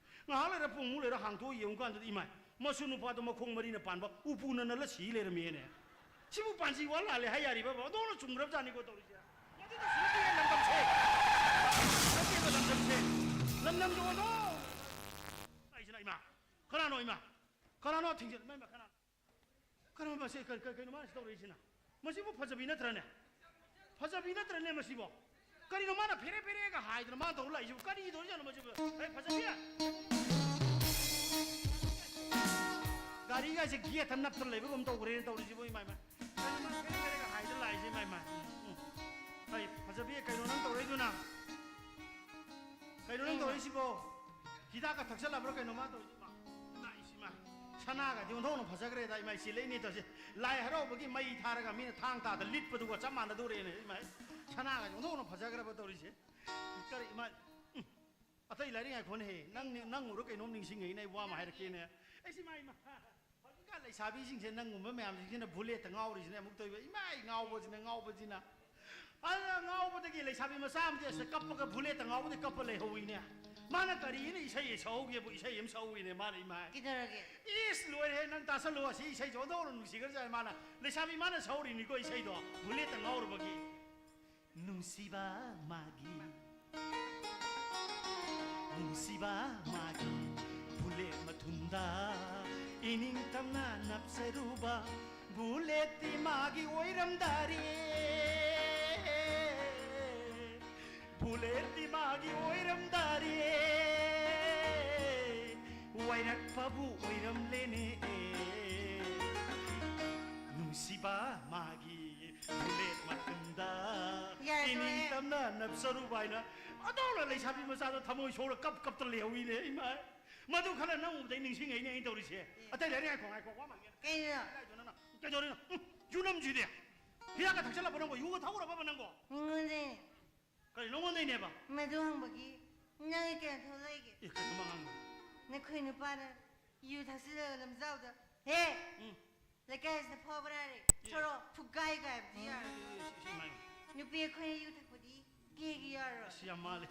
ꯉꯥꯏꯍꯥꯛ ꯂꯩꯔ, ꯄꯨꯡꯃꯨꯛ ꯂꯩꯔ ꯍꯥꯡꯇꯣꯛꯑ ꯌꯦꯡꯉꯨ ꯀꯥꯟꯗꯗꯤ, ꯏꯃꯥꯏ, ꯃꯁꯨ ꯅꯨꯄꯥꯗꯣ ꯃꯈꯣꯡ ꯃꯔꯤꯅ ꯄꯥꯟꯕ ꯎꯄꯨꯅ ꯅꯜꯂ ꯁꯤ ꯂꯩꯔꯝꯃꯦꯅꯦ꯫ ꯁꯤꯕꯨ ꯄꯥꯟꯖꯤ ꯋꯥ ꯂꯥꯜꯂꯦ ꯍꯥꯏ ꯌꯥꯔꯤꯕ? ꯑꯣꯟꯊꯣꯛꯅ ꯆꯨꯝꯈ꯭ꯔꯕ ꯖꯥꯠꯅꯤꯀꯣ ꯇꯧꯔꯤꯁꯦ꯫ ꯃꯗꯨꯗꯁꯨ ꯅꯠꯇꯦ ꯂꯝꯗꯝꯁꯦ꯫ ꯅꯠꯇꯦꯕ ꯂꯝꯗꯝꯁꯦ꯫ ꯂꯝꯗꯝꯁꯦ ꯑꯣꯟꯊꯣꯛ ꯍꯥꯏꯁꯤꯅ, ꯏꯃꯥ, ꯀꯅꯥꯅꯣ ꯏꯃꯥ? ꯀꯅꯥꯅꯣ ꯊꯤꯡꯖꯤꯜ-, ꯏꯃꯥ, ꯏꯃꯥ, ꯀꯅꯥꯅꯣ? ꯀꯔꯝꯕ ꯃꯁꯤ ꯀ-, ꯀ-, ꯀꯩꯅꯣ ꯃꯥꯅ ꯇꯧꯔꯛꯏꯁꯤꯅ? ꯃꯁꯤꯕꯨ ꯐꯖꯕꯤ ꯅꯠꯇ꯭ꯔꯅꯦ? ꯐꯖꯕꯤ ꯅꯠꯇ꯭ꯔꯅꯦ ꯃꯁꯤꯕꯣ? ꯀꯔꯤꯅꯣ ꯃꯥꯅ ꯐꯦꯔꯦ ꯐꯦꯔꯦꯒ ꯍꯥꯏꯗꯅ ꯃꯥꯅ ꯇꯧꯔ ꯂꯥꯛꯏꯁꯤꯕꯨ? ꯀꯔꯤ ꯇꯧꯔꯤꯖꯥꯠꯅꯣ ꯃꯁꯤꯕꯨ? ꯑꯩ ꯐꯖꯕꯤ! ꯒꯥꯔꯤꯒꯥꯏꯁꯦ ꯒꯦꯠꯇ ꯅꯞꯇꯅ ꯂꯩꯕꯒꯨꯝ ꯇꯧꯈ꯭ꯔꯦꯅ ꯇꯧꯔꯤꯁꯤꯕꯨ, ꯏꯃꯥ, ꯏꯃꯥ꯫ ꯀꯔꯤꯅꯣ ꯃꯥꯅ ꯐꯦꯔꯦ ꯐꯦꯔꯦꯒ ꯍꯥꯏꯗꯅ ꯂꯥꯛꯏꯁꯦ, ꯏꯃꯥ, ꯏꯃꯥ? ꯎꯝ, ꯎꯝ꯫ ꯑꯩ ꯐꯖꯕꯤ, ꯀꯩꯅꯣ ꯅꯪ ꯇꯧꯔꯛꯏꯗꯨꯅ? ꯀꯩꯅꯣ ꯅꯪ ꯇꯧꯔꯛꯏꯁꯤꯕꯣ? ꯍꯤꯗꯥꯛꯀ ꯊꯛꯆꯜꯂꯕ꯭ꯔꯥ ꯀꯩꯅꯣ ꯃꯥ ꯇꯧꯔꯤꯁꯤꯕꯣ? ꯏꯃꯥ, ꯏꯃꯥ, ꯁꯅꯥꯒꯗꯤ ꯑꯣꯟꯊꯣꯛꯅ ꯐꯖꯈ꯭ꯔꯦꯗ, ꯏꯃꯥ, ꯏꯆꯦ ꯂꯩꯅꯤ ꯇꯧꯔꯤꯁꯦ꯫ ꯂꯥꯏ ꯍꯔꯥꯎꯕꯒꯤ ꯃꯩ ꯊꯥꯔꯒ ꯃꯤꯅ ꯊꯥꯡ ꯇꯥꯗ ꯂꯤꯠꯄꯗꯨꯒ ꯆꯞ ꯃꯥꯟꯅꯗꯧꯔꯦꯅꯦ, ꯏꯃꯥ꯫ ꯁꯅꯥꯒꯗꯤ ꯑꯣꯟꯊꯣꯛꯅ ꯐꯖꯈ꯭ꯔꯕ ꯇꯧꯔꯤꯁꯦ꯫ ꯀꯔꯤ, ꯏꯃꯥ, ꯎꯝ꯫ ꯑꯇꯩ ꯂꯥꯏꯔꯤꯛ ꯉꯥꯏꯈꯣꯅꯦꯍꯦ꯫ ꯅꯪ, ꯅꯪ ꯎꯔ ꯀꯩꯅꯣꯝ ꯅꯤꯡꯁꯤꯡꯉꯛꯏꯅꯦ, ꯑꯩ ꯋꯥ ꯑꯃ ꯍꯥꯏꯔꯛꯀꯦꯅꯦ꯫ ꯑꯩꯁꯦ, ꯏꯃꯥ, ꯏꯃꯥ꯫ ꯍꯧꯖꯤꯛꯀꯥꯟ ꯂꯩꯁꯥꯕꯤꯁꯤꯡꯁꯦ ꯅꯪꯒꯨꯝꯕ ꯃꯌꯥꯝꯁꯤꯡꯁꯤꯅ ꯕꯨꯂꯦꯠꯇ ꯉꯥꯎꯔꯤꯁꯤꯅꯦ ꯑꯃꯨꯛ ꯇꯧꯏꯕ꯫ ꯏꯃꯥꯏ, ꯉꯥꯎꯕꯁꯤꯅ, ꯉꯥꯎꯕꯁꯤꯅ꯫ ꯑꯗꯨꯅ ꯉꯥꯎꯕꯗꯒꯤ ꯂꯩꯁꯥꯕꯤ ꯃꯆꯥ ꯑꯃꯗꯤ ꯑꯁꯤꯗ ꯀꯞꯄꯒ ꯕꯨꯂꯦꯠꯇ ꯉꯥꯎꯕꯗꯤ ꯀꯞꯄ ꯂꯩꯍꯧꯋꯤꯅꯦ꯫ ꯃꯥꯅ ꯀꯔꯤꯅ ꯏꯁꯩ ꯁꯛꯍꯧꯒꯦꯕꯨ ꯏꯁꯩ ꯑꯃ ꯁꯛꯍꯧꯋꯤꯅꯦ ꯃꯥꯅ, ꯏꯃꯥꯏ꯫ ꯀꯩꯗꯧꯔꯒꯦ? ꯏꯁ, ꯂꯣꯏꯔꯦꯍꯦ, ꯅꯪ ꯇꯥꯁꯜꯂꯨ, ꯑꯁꯤ ꯏꯁꯩꯁꯦ ꯑꯣꯟꯊꯣꯛꯅ ꯅꯨꯡꯁꯤꯈ꯭ꯔꯖꯥꯠꯅꯤ ꯃꯥꯅ꯫ ꯂꯩꯁꯥꯕꯤ ꯃꯥꯅ ꯁꯛꯍꯧꯔꯤꯅꯤꯀꯣ ꯏꯁꯩꯗꯣ, ꯕꯨꯂꯦꯠꯇ ꯉꯥꯎꯔꯨꯕꯒꯤ꯫ ꯅꯨꯡꯁꯤꯕ ꯃꯥꯒꯤ ꯅꯨꯡꯁꯤꯕ ꯃꯥꯒꯤ ꯕꯨꯂꯦꯠ ꯃꯊꯨꯟꯗ ꯏꯅꯤꯡ ꯇꯝꯅ ꯅꯞꯆꯔꯨꯕ ꯕꯨꯂꯦꯠꯇꯤ ꯃꯥꯒꯤ ꯑꯣꯏꯔꯝꯗꯥꯔꯦ꯫ ꯕꯨꯂꯦꯠꯇꯤ ꯃꯥꯒꯤ ꯑꯣꯏꯔꯝꯗꯥꯔꯦ꯫ ꯋꯥꯏꯔꯛꯄꯕꯨ ꯑꯣꯏꯔꯝꯂꯦꯅꯦ꯫ ꯅꯨꯡꯁꯤꯕ ꯃꯥꯒꯤ ꯕꯨꯂꯦꯠ ꯃꯊꯨꯟꯗ ꯌꯥꯔꯦ, ꯇꯣꯛꯑꯦ꯫ ꯏꯅꯤꯡ ꯇꯝꯅ ꯅꯞꯆꯔꯨꯕ ꯍꯥꯏꯅ ꯑꯗꯧꯅ ꯂꯩꯁꯥꯕꯤ ꯃꯆꯥꯗ ꯊꯃꯣꯏ ꯁꯣꯛꯂ ꯀꯞ ꯀꯞꯇ ꯂꯩꯍꯧꯏꯅꯦ ꯏꯃꯥ꯫ ꯃꯗꯨ ꯈꯜꯂ ꯅꯪ ꯎꯕꯗꯩ ꯅꯤꯡꯁꯤꯡꯉꯛꯏꯅꯦ ꯑꯩꯅ ꯇꯧꯔꯤꯁꯦ꯫ ꯑꯦ꯫ ꯑꯇꯩ ꯂꯩꯔꯦ, ꯉꯥꯏꯈꯣ, ꯉꯥꯏꯈꯣ, ꯋꯥ ꯃꯥꯡꯉꯦ꯫ ꯀꯩꯅꯣ? ꯀꯩꯗꯧꯔꯤꯅꯣ? ꯎꯝ, ꯌꯨ ꯅꯝꯁꯤꯗꯤ꯫ ꯍꯤꯗꯥꯛꯀ ꯊꯛꯆꯜꯂꯕ ꯅꯪꯕꯣ? ꯌꯨꯒ ꯊꯛꯎꯔꯕꯕ ꯅꯪꯕꯣ? ꯃꯤꯉꯣꯟꯗꯩꯅꯦ꯫ ꯀꯔꯤ ꯅꯉꯣꯟꯗꯩꯅꯦꯕ? ꯃꯗꯨ ꯍꯪꯕꯒꯤ ꯅꯪꯒꯤ ꯀꯩꯅꯣ ꯊꯣꯛꯂꯛꯏꯒꯦ? ꯑꯦ, ꯀꯩꯅꯣ ꯃꯉꯥꯡꯗꯣ? ꯅꯈꯣꯏ ꯅꯨꯄꯥꯅ ꯌꯨ ꯊꯛꯆꯜꯂꯒ ꯂꯝꯖꯥꯎꯗ, "ꯍꯦ! ꯎꯝ꯫ ꯂꯩꯀꯥꯏꯁꯤꯗ ꯐꯥꯎꯕ꯭ꯔꯥ ꯍꯥꯏꯔꯦ꯫ ꯑꯦ꯫ ꯊꯣꯔꯛꯑꯣ, ꯐꯨꯒꯥꯏ ꯒꯥꯏꯕꯗꯤ ꯌꯥꯔꯣꯏ꯫ ꯑꯦ, ꯑꯦ, ꯑꯦ, ꯏꯃꯥꯏ꯫ ꯅꯨꯄꯤ ꯑꯩꯈꯣꯏꯅ ꯌꯨ ꯊꯛꯄꯗꯤ ꯀꯦꯒꯦ ꯌꯥꯔꯣꯏ?" ꯑꯁ, ꯌꯥꯝ ꯃꯥꯜꯂꯦ꯫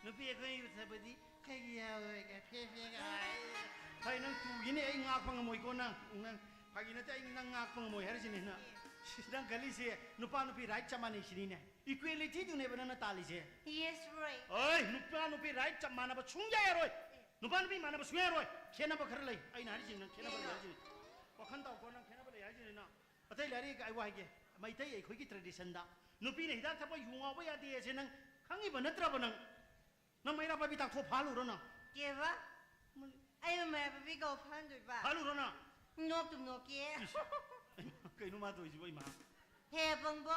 ꯅꯨꯄꯤ ꯑꯩꯈꯣꯏꯅ ꯌꯨ ꯊꯛꯄꯗꯤ ꯀꯩꯒꯤ ꯌꯥꯔꯣꯏ? ꯀꯥꯏ ꯐꯦ ꯐꯦꯒ ꯍꯥꯏ꯫ ꯐꯩ, ꯅꯪ ꯇꯨꯒꯤꯅꯤ, ꯑꯩ ꯉꯥꯛꯄ ꯉꯝꯃꯣꯏꯀꯣ ꯅꯪ꯫ ꯅꯪ ꯐꯥꯒꯤ ꯅꯠꯇꯦ, ꯑꯩ ꯅꯪ ꯉꯥꯛꯄ ꯉꯝꯃꯣꯏ ꯍꯥꯏꯔꯤꯁꯤꯅꯤ ꯅꯪ꯫ ꯑꯦ꯫ ꯁꯤ, ꯅꯪ ꯈꯜꯂꯤꯁꯦ ꯅꯨꯄꯥ ꯅꯨꯄꯤ right ꯆꯞ ꯃꯥꯟꯅꯩ ꯁꯤꯅꯤꯅꯦ꯫ Equality ꯗꯨꯅꯦꯕ ꯅꯪꯅ ꯇꯥꯜꯂꯤꯁꯦ꯫ Yes, right. ꯑꯣꯏ, ꯅꯨꯄꯥ ꯅꯨꯄꯤ right ꯆꯞ ꯃꯥꯟꯅꯕ ꯁꯨꯡꯌꯥ ꯌꯥꯔꯣꯏ꯫ ꯑꯦ꯫ ꯅꯨꯄꯥ ꯅꯨꯄꯤ ꯃꯥꯟꯅꯕ ꯁꯨꯡꯌꯥ ꯌꯥꯔꯣꯏ꯫ ꯈꯦꯠꯅꯕ ꯈꯔ ꯂꯩ꯫ ꯑꯩꯅ ꯍꯥꯏꯔꯤꯁꯤꯅꯤ ꯅꯪ ꯈꯦꯠꯅꯕ ꯂꯩ ꯀꯩꯅꯣ? ꯍꯥꯏꯔꯤꯁꯤꯅꯤ꯫ ꯋꯥꯈꯜ ꯇꯧꯀꯣ, ꯅꯪ ꯈꯦꯠꯅꯕ ꯂꯩ ꯍꯥꯏꯁꯤꯅꯤ ꯅꯪ꯫ ꯑꯇꯩ ꯂꯥꯏꯔꯤꯛ ꯑꯩ ꯋꯥ ꯍꯥꯏꯒꯦ꯫ ꯃꯩꯇꯩ ꯑꯩꯈꯣꯏꯒꯤ tradition ꯗ ꯅꯨꯄꯤꯅ ꯍꯤꯗꯥꯛ ꯊꯛꯄ ꯌꯨ ꯉꯥꯎꯕ ꯌꯥꯗꯦ ꯁꯦ ꯅꯪ ꯈꯪꯉꯤꯕ ꯅꯠꯇ꯭ꯔꯕ ꯅꯪ? ꯅꯪ ꯃꯩꯔꯥ ꯄꯥꯏꯕꯤ ꯇꯥꯛꯊꯣꯛ ꯐꯥꯍꯜꯂꯨꯔꯣ ꯅꯪ? ꯀꯦꯕ? ꯃ- ꯑꯩꯕꯨ ꯃꯩꯔꯥ ꯄꯥꯏꯕꯤ ꯀꯧ ꯐꯥꯍꯟꯗꯣꯏꯕ? ꯐꯥꯍꯜꯂꯨꯔꯣ ꯅꯪ? ꯅꯣꯛꯇꯨꯝ ꯅꯣꯛꯀꯦ꯫ ꯏꯁ, ꯀꯩꯅꯣ ꯃꯥ ꯇꯧꯔꯤꯁꯤꯕꯣ ꯏꯃꯥ? ꯍꯦ ꯄꯪꯕꯣ!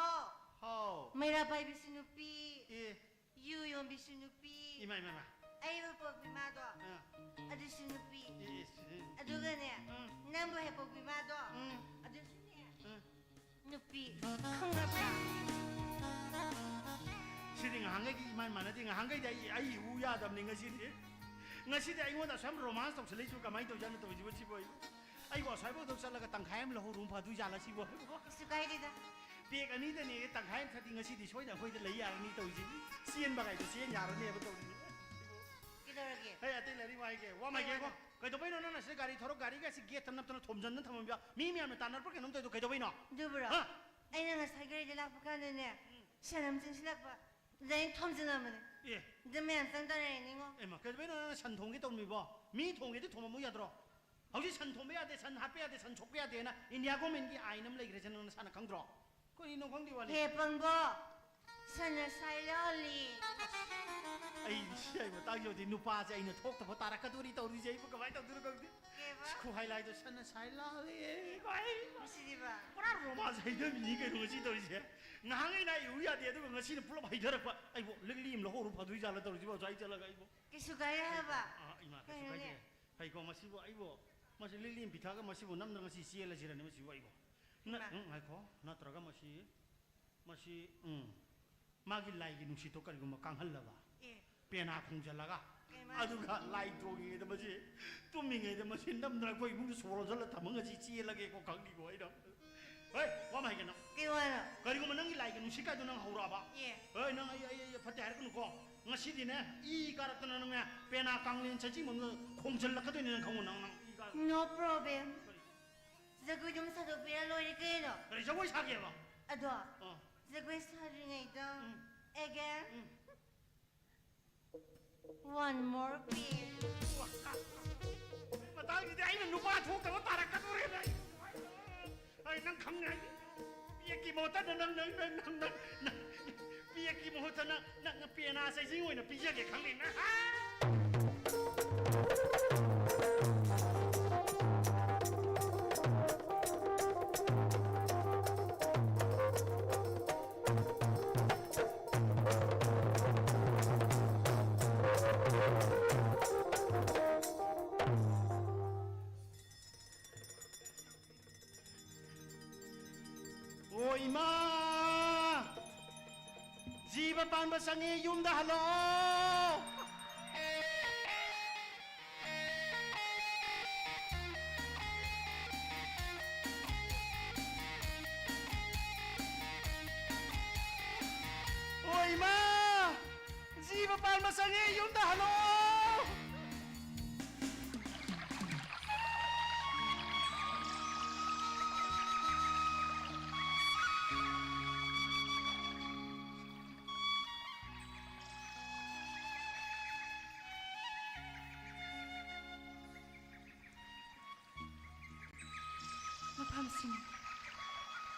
ꯍꯥꯎ꯫ ꯃꯩꯔꯥ ꯄꯥꯏꯕꯤꯁꯨ ꯅꯨꯄꯤ, ꯑꯦ꯫ ꯌꯨ ꯌꯣꯟꯕꯤꯁꯨ ꯅꯨꯄꯤ, ꯏꯃꯥ, ꯏꯃꯥ, ꯏꯃꯥ꯫ ꯑꯩꯕꯨ ꯄꯣꯛꯄꯤ ꯃꯥꯗꯣ, ꯑꯥ꯫ ꯑꯗꯨꯁꯨ ꯅꯨꯄꯤ꯫ ꯑꯦ, ꯑꯦ, ꯑꯦ꯫ ꯑꯗꯨꯒꯅꯦ, ꯎꯝ꯫ ꯅꯪꯕꯨ ꯍꯦꯛ ꯄꯣꯛꯄꯤ ꯃꯥꯗꯣ, ꯎꯝ꯫ ꯑꯗꯨꯁꯨꯅꯦ, ꯎꯝ꯫ ꯅꯨꯄꯤ꯫ ꯈꯪꯉꯕ꯭ꯔꯥ? ꯁꯤꯗꯤ ꯉꯍꯥꯟꯈꯩꯒꯤ ꯏꯃꯥꯟ ꯃꯥꯟꯅꯗꯦ꯫ ꯉꯍꯥꯟꯈꯩꯗꯤ ꯑꯩ, ꯑꯩ ꯏꯎ ꯌꯥꯗꯕꯅꯤ ꯉꯁꯤꯗꯤ꯫ ꯉꯁꯤꯗꯤ ꯑꯩꯉꯣꯟꯗ ꯑꯁꯨꯛ ꯌꯥꯝ romance ꯇꯧꯁꯜꯂꯛꯏꯁꯤꯕꯨ ꯀꯃꯥꯏꯅ ꯇꯧꯖꯥꯠꯅꯣ ꯇꯧꯔꯤꯁꯤꯕꯨ ꯁꯤꯕꯨ ꯑꯩꯕꯨ? ꯑꯩꯕꯨ ꯑꯁ꯭ꯋꯥꯏꯐꯥꯎꯗ ꯆꯠꯂꯒ ꯇꯪꯈꯥꯏ ꯑꯃ ꯂꯧꯍꯧꯔꯨ ꯐꯗꯣꯏ ꯖꯥꯠꯂ ꯁꯤꯕꯨ? ꯀꯩꯁꯨ ꯀꯥꯏꯗꯦꯗ꯫ Pack ꯑꯅꯤꯗꯅꯦ ꯇꯪꯈꯥꯏ ꯑꯃ ꯊꯛꯇꯤ ꯉꯁꯤꯗꯤ ꯁꯣꯏꯗꯅ ꯑꯩꯈꯣꯏꯗ ꯂꯩ ꯌꯥꯔꯅꯤ ꯇꯧꯔꯤꯁꯤꯕꯨ꯫ ꯆꯦꯟꯕ ꯀꯥꯏꯗꯣ ꯆꯦꯟ ꯌꯥꯔꯅꯦꯕ ꯇꯧꯔꯤꯁꯤꯕꯨ꯫ ꯀꯩꯗꯧꯔꯒꯦ? ꯍꯦ, ꯑꯇꯩ ꯂꯥꯏꯔꯤꯛ ꯋꯥ ꯍꯥꯏꯒꯦ꯫ ꯋꯥ ꯃꯥꯏꯒꯦꯀꯣ꯫ ꯀꯩꯗꯧꯕꯩꯅꯣ? ꯀꯩꯗꯧꯕꯩꯅꯣ ꯅꯪꯅ ꯁꯤꯗ ꯒꯥꯔꯤ ꯊꯧꯔ ꯒꯥꯔꯤꯒꯁꯤ gate ꯇ ꯅꯞꯇꯅ ꯊꯣꯝꯖꯟꯗꯅ ꯊꯝꯃꯝꯃꯤꯕ? ꯃꯤ ꯃꯌꯥꯝꯅ ꯇꯥꯟꯅꯔꯛꯄ꯭ꯔꯥ ꯀꯩꯅꯣꯝ ꯇꯧꯔꯤꯗꯣ ꯀꯩꯗꯧꯕꯩꯅꯣ? ꯑꯗꯨꯕꯨꯔꯣ? ꯍꯥ? ꯑꯩꯅ ꯉꯁꯥꯏ ꯒꯥꯔꯤꯗ ꯂꯥꯛꯄ ꯀꯥꯟꯗꯅꯦ, ꯎꯝ꯫ ꯁꯟ ꯑꯃ ꯆꯦꯟꯁꯤꯜꯂꯛꯄ꯫ ꯑꯗꯩ ꯊꯣꯝꯖꯤꯜꯂꯝꯕꯅꯦ꯫ ꯑꯦ꯫ ꯑꯗꯨ ꯃꯌꯥꯝ ꯆꯪ ꯇꯥꯔꯛꯏꯅꯤꯉꯣ꯫ ꯑꯦ ꯃꯥ, ꯀꯩꯗꯧꯕꯩꯅꯣ ꯅꯪꯅ ꯁꯟ ꯊꯣꯡꯒꯦ ꯇꯧꯔꯝꯃꯤꯕꯣ? ꯃꯤ ꯊꯣꯡꯒꯦꯗꯤ ꯊꯣꯡꯉꯝꯃꯨ ꯌꯥꯗ꯭ꯔꯣ? ꯍꯧꯖꯤꯛ ꯁꯟ ꯊꯣꯡꯕ ꯌꯥꯗꯦ, ꯁꯟ ꯍꯥꯠꯄ ꯌꯥꯗꯦ, ꯁꯟ ꯁꯣꯛꯄ ꯌꯥꯗꯦꯅ ꯏꯟꯗꯤꯌꯥ ꯒꯣꯔꯃꯦꯟꯒꯤ ꯑꯥꯏꯟ ꯑꯃ ꯂꯩꯈ꯭ꯔꯦꯁꯦ, ꯅꯪ ꯅꯁꯥꯅ ꯈꯪꯗ꯭ꯔꯣ? ꯀꯔꯤꯅꯣ ꯈꯪꯗꯦ ꯋꯥꯅꯤ꯫ ꯍꯦ ꯄꯪꯕꯣ, ꯁꯟꯅ ꯁꯥꯏ ꯂꯥꯜꯂꯤ꯫ ꯑꯩ ꯁꯤ ꯑꯩ ꯃꯇꯥꯡ ꯌꯧꯗꯤ ꯅꯨꯄꯥꯁꯦ ꯑꯩꯅ ꯊꯣꯛꯇꯕ ꯇꯥꯔꯛꯀꯗꯣꯔꯤ ꯇꯧꯔꯤꯁꯦ, ꯑꯩꯕꯨ ꯀꯃꯥꯏꯅ ꯇꯧꯗꯣꯏꯅꯣ ꯈꯪꯗꯦ꯫ ꯀꯩꯕ? ꯈꯨꯍꯥꯏ ꯂꯥꯏꯗꯣ ꯁꯟꯅ ꯁꯥꯏ ꯂꯥꯜꯂꯤ꯫ ꯃꯁꯤꯗꯤꯕ꯫ ꯄꯨꯔꯥ ꯔꯣꯃꯥꯟꯁ ꯍꯩꯊꯕꯤꯅꯤ ꯀꯩꯅꯣ ꯉꯁꯤ ꯇꯧꯔꯤꯁꯦ꯫ ꯉꯍꯥꯟꯈꯩꯅ ꯑꯩ ꯎ ꯌꯥꯗꯦ, ꯑꯗꯨꯒ ꯉꯁꯤꯅ ꯄꯨꯂꯞ ꯍꯩꯊꯔꯛꯄ꯫ ꯑꯩꯕꯨ ꯂꯤꯛꯂꯤ ꯑꯃ ꯂꯧꯍꯧꯔꯨ ꯐꯗꯣꯏ ꯖꯥꯠꯂ ꯇꯧꯔꯤꯁꯤꯕꯣ, ꯑꯁ꯭ꯋꯥꯏ ꯆꯠꯂꯒ ꯑꯩꯕꯨ꯫ ꯀꯩꯁꯨ ꯀꯥꯏꯔꯣꯏ ꯍꯥꯏꯕ꯫ ꯑꯥ, ꯏꯃꯥ, ꯀꯩꯁꯨ ꯀꯩꯅꯣꯅꯦ? ꯀꯥꯏꯗꯦ꯫ ꯐꯩꯀꯣ, ꯃꯁꯤꯕꯨ ꯑꯩꯕꯨ, ꯃꯁꯤ ꯂꯤꯛꯂꯤ ꯑꯃ ꯄꯤꯊꯛꯑꯒ ꯃꯁꯤꯕꯨ ꯅꯝꯗꯅ ꯉꯁꯤ ꯆꯦꯜꯂꯁꯤꯔꯅꯦ ꯃꯁꯤꯕꯨ ꯑꯩꯕꯨ? ꯅ-, ꯏꯃꯥ꯫ ꯎꯝ, ꯉꯥꯏꯈꯣ, ꯅꯠꯇ꯭ꯔꯒ ꯃꯁꯤ, ꯃꯁꯤ, ꯎꯝ, ꯃꯥꯒꯤ ꯂꯥꯏꯒꯤ ꯅꯨꯡꯁꯤꯠꯇꯣ ꯀꯔꯤꯒꯨꯝꯕ ꯀꯥꯡꯍꯜꯂꯕ? ꯑꯦ꯫ ꯄꯦꯅꯥ ꯈꯣꯡꯖꯤꯜꯂꯒ, ꯀꯩꯃ? ꯑꯗꯨꯒ ꯂꯥꯏ ꯇꯣꯡꯉꯤꯉꯩꯗ ꯃꯁꯤ, ꯇꯨꯝꯃꯤꯉꯩꯗ ꯃꯁꯤ ꯅꯝꯗꯅ ꯑꯩꯈꯣꯏ ꯏꯃꯨꯡꯗ ꯁꯣꯔ ꯍꯣꯟꯖꯜꯂ ꯊꯝꯃ ꯉꯁꯤ ꯆꯦꯜꯂꯒꯦꯀꯣ ꯈꯪꯅꯤꯀꯣ ꯑꯩꯅ꯫ ꯍꯣꯏ, ꯋꯥ ꯑꯃ ꯍꯥꯏꯒꯦ ꯅꯪ꯫ ꯀꯩ ꯋꯥꯅꯣ? ꯀꯔꯤꯒꯨꯝꯕ ꯅꯪꯒꯤ ꯂꯥꯏꯒꯤ ꯅꯨꯡꯁꯤꯠ ꯀꯥꯏꯗꯣ ꯅꯪ ꯍꯧꯔꯛꯑꯕ? ꯑꯦ꯫ ꯍꯣꯏ, ꯅꯪ ꯑꯩ, ꯑꯩ, ꯑꯩ ꯐꯠꯇꯦ ꯍꯥꯏꯔꯛꯀꯅꯨꯀꯣ꯫ ꯉꯁꯤꯗꯤꯅꯦ, ꯏ ꯀꯥꯔꯛꯇꯅ ꯅꯪꯅꯦ, ꯄꯦꯅꯥ ꯀꯥꯡꯂꯦꯟ ꯆꯩꯆꯤꯡꯕ ꯑꯃꯗ ꯈꯣꯡꯖꯜꯂꯛꯀꯗꯣꯏꯅꯦ ꯅꯪ ꯈꯪꯉꯣ ꯅꯪ, ꯅꯪ ꯏ ꯀꯥꯔꯛ-, No problem꯫ ꯀꯔꯤ? ꯖꯒꯣꯏꯗꯨꯝ ꯁꯥꯗꯣꯛꯄꯤꯔ ꯂꯣꯏꯔꯦ ꯀꯩꯅꯣ꯫ ꯀꯔꯤ ꯖꯒꯣꯏ ꯁꯥꯒꯦꯕ? ꯑꯗꯣ, ꯑꯥ꯫ ꯖꯒꯣꯏ ꯁꯥꯗ꯭ꯔꯤꯉꯩꯗ, ꯎꯝ꯫ Again꯫ ꯎꯝ꯫ One more quiz꯫ ꯃꯇꯥꯡꯁꯤꯗꯤ ꯑꯩꯅ ꯅꯨꯄꯥ ꯊꯣꯛꯇꯕ ꯇꯥꯔꯛꯀꯗꯣꯔꯦꯅꯦ꯫ ꯑꯩ ꯅꯪ ꯈꯪꯅꯤ ꯍꯥꯏꯗꯤ꯫ ꯄꯤꯌꯦꯛꯀꯤ ꯃꯍꯨꯠꯇ ꯅꯪ, ꯅꯪ, ꯅꯪ, ꯅꯪ, ꯅꯪ, ꯄꯤꯌꯦꯛꯀꯤ ꯃꯍꯨꯠꯇ ꯅꯪ, ꯅꯪ ꯄꯦꯅꯥ ꯆꯩꯖꯤꯡ ꯑꯣꯏꯅ ꯄꯤꯖꯒꯦ ꯈꯪꯅꯤ ꯅꯪ꯫ ꯑꯣ ꯏꯃꯥ! ꯖꯤꯕ ꯄꯥꯟꯕ ꯆꯪꯉꯤ, ꯌꯨꯝꯗ ꯍꯜꯂꯛꯑꯣ! ꯑꯣ ꯏꯃꯥ! ꯖꯤꯕ ꯄꯥꯟꯕ ꯆꯪꯉꯤ, ꯌꯨꯝꯗ ꯍꯜꯂꯛꯑꯣ!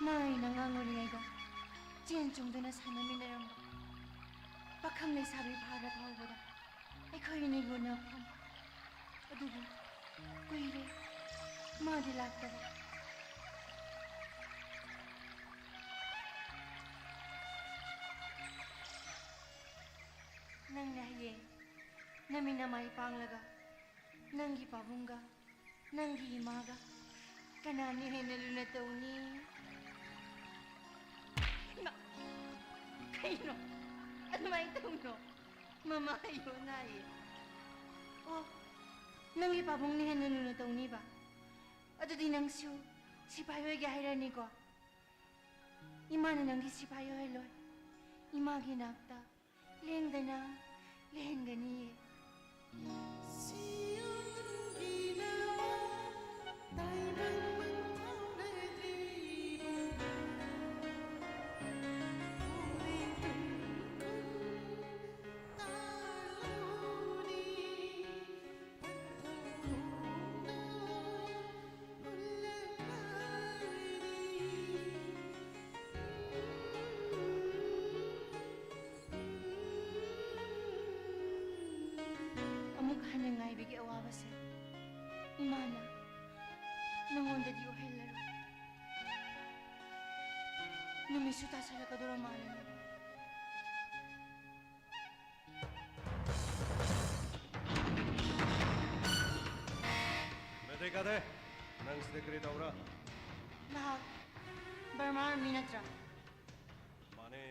ꯃꯥ ꯑꯩꯅ ꯑꯉꯥꯡ ꯑꯣꯏꯔꯤꯉꯩꯗ ꯆꯦꯟ ꯆꯣꯡꯗꯨꯅ ꯁꯥꯟꯅꯃꯤꯟꯅꯔꯝꯕ ꯄꯥꯈꯪ ꯂꯩꯁꯥꯕꯤ ꯐꯥꯔ ꯐꯥꯎꯕꯗ ꯑꯩꯈꯣꯏ ꯑꯅꯤꯒꯤ ꯎꯅꯐꯝ꯫ ꯑꯗꯨꯕꯨ ꯀꯨꯏꯔꯦ ꯃꯥꯗꯤ ꯂꯥꯛꯇꯕ꯫ ꯅꯪꯅ ꯍꯌꯦꯡ ꯅꯃꯤꯠ ꯅꯃꯥꯏ ꯄꯥꯡꯂꯒ ꯅꯪꯒꯤ ꯄꯥꯕꯨꯡꯒ ꯅꯪꯒꯤ ꯏꯃꯥꯒ ꯀꯅꯥꯅ ꯍꯦꯟꯅ ꯂꯨꯅ ꯇꯧꯅꯤ? ꯏꯃꯥ, ꯀꯩꯅꯣ? ꯑꯗꯨꯃꯥꯏꯅ ꯇꯧꯅꯣ꯫ ꯃꯃꯥ ꯑꯩ ꯅꯥꯏꯌꯦ꯫ ꯑꯣ, ꯅꯪꯒꯤ ꯄꯥꯕꯨꯡꯅ ꯍꯦꯟꯅ ꯂꯨꯅ ꯇꯧꯅꯤꯕ? ꯑꯗꯨꯗꯤ ꯅꯪꯁꯨ ꯁꯤꯐꯥꯏ ꯑꯣꯏꯒꯦ ꯍꯥꯏꯔꯅꯤꯀꯣ? ꯏꯃꯥꯅ ꯅꯪꯒꯤ ꯁꯤꯐꯥꯏ ꯑꯣꯏꯍꯜꯂꯣꯏ꯫ ꯏꯃꯥꯒꯤ ꯅꯥꯛꯇ ꯂꯦꯡꯗꯅ ꯂꯩꯍꯟꯒꯅꯤꯌꯦ꯫ ꯑꯃꯨꯛ ꯍꯟꯅ ꯉꯥꯏꯕꯒꯤ ꯑꯋꯥꯕꯁꯦ ꯏꯃꯥꯅ ꯅꯉꯣꯟꯗꯗꯤ ꯑꯣꯏꯍꯜꯂꯔꯣꯏ꯫ ꯅꯨꯃꯤꯠꯁꯨ ꯇꯥꯁꯜꯂꯛꯀꯗꯧꯔ ꯃꯥꯜꯂꯦ꯫ ꯕꯦꯇꯩ ꯀꯥꯗꯦ, ꯅꯪ ꯁꯤꯗ ꯀꯔꯤ ꯇꯧꯕ꯭ꯔꯥ? ꯅꯍꯥꯛ ꯕꯔꯃꯥ ꯑꯥꯔꯃꯤ ꯅꯠꯇ꯭ꯔꯥ? ꯃꯥꯅꯦ꯫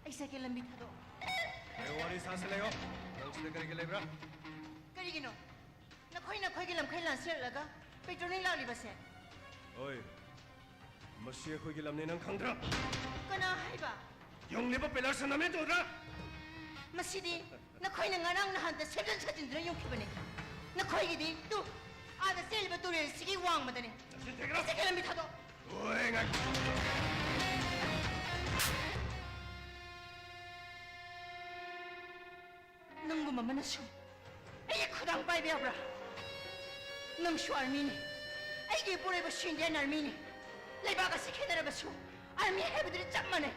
ꯑꯩ ꯁꯥꯏꯀꯜ ꯂꯝꯕꯤ ꯊꯥꯗꯣꯛꯑꯣ꯫ ꯑꯦ, ꯋꯥꯔꯤ ꯁꯥꯁꯤ ꯂꯩꯌꯣ꯫ ꯅꯪ ꯁꯤꯗ ꯀꯔꯤꯒꯤ ꯂꯩꯕ꯭ꯔꯥ? ꯀꯔꯤꯒꯤꯅꯣ? ꯅꯈꯣꯏ ꯅꯈꯣꯏꯒꯤ ꯂꯝꯈꯩ ꯂꯥꯟꯁꯤꯜꯂꯛꯂꯒ ꯄꯦꯇ꯭ꯔꯣꯂꯤꯡ ꯂꯥꯛꯂꯤꯕꯁꯦ? ꯍꯣꯏ, ꯃꯁꯤ ꯑꯩꯈꯣꯏꯒꯤ ꯂꯝꯅꯦ, ꯅꯪ ꯈꯪꯗ꯭ꯔꯥ? ꯀꯅꯥ ꯍꯥꯏꯕ? ꯌꯣꯡꯂꯤꯕ ꯄꯦꯂꯥꯔꯁꯟ ꯑꯃ ꯇꯧꯗ꯭ꯔꯥ? ꯃꯁꯤꯗꯤ ꯅꯈꯣꯏꯅ ꯉꯔꯥꯡ ꯅꯍꯥꯟꯗ ꯁꯦꯝꯖꯤꯟ ꯁꯥꯖꯤꯟꯗꯨꯅ ꯌꯣꯛꯈꯤꯕꯅꯤ꯫ ꯅꯈꯣꯏꯒꯤꯗꯤ ꯇꯨ, ꯑꯥꯗ ꯆꯦꯜꯂꯤꯕ ꯇꯨꯔꯦꯜꯁꯤꯒꯤ ꯋꯥꯡꯃꯗꯅꯤ꯫ ꯅꯆꯤꯟ ꯊꯤꯒꯅꯨ! ꯁꯥꯏꯀꯜ ꯂꯝꯕꯤ ꯊꯥꯗꯣꯛꯑꯣ꯫ ꯍꯣꯏ, ꯉꯥꯏ- ꯅꯪꯒꯨꯝꯕ ꯑꯃꯅꯁꯨ ꯑꯩꯒꯤ ꯈꯨꯗꯥꯡ ꯄꯥꯏꯕ ꯌꯥꯕ꯭ꯔꯥ? ꯅꯪꯁꯨ ꯑꯥꯔꯃꯤꯅꯤ, ꯑꯩꯒꯤ ꯏꯄꯨꯔꯣꯏꯕꯁꯨ ꯏꯟꯗꯤꯌꯥꯟ ꯑꯥꯔꯃꯤꯅꯤ꯫ ꯂꯩꯕꯥꯛ ꯑꯁꯤ ꯈꯦꯠꯅꯔꯕꯁꯨ ꯑꯥꯔꯃꯤ ꯍꯥꯏꯕꯗꯨꯗꯤ ꯆꯞ ꯃꯥꯟꯅꯩ꯫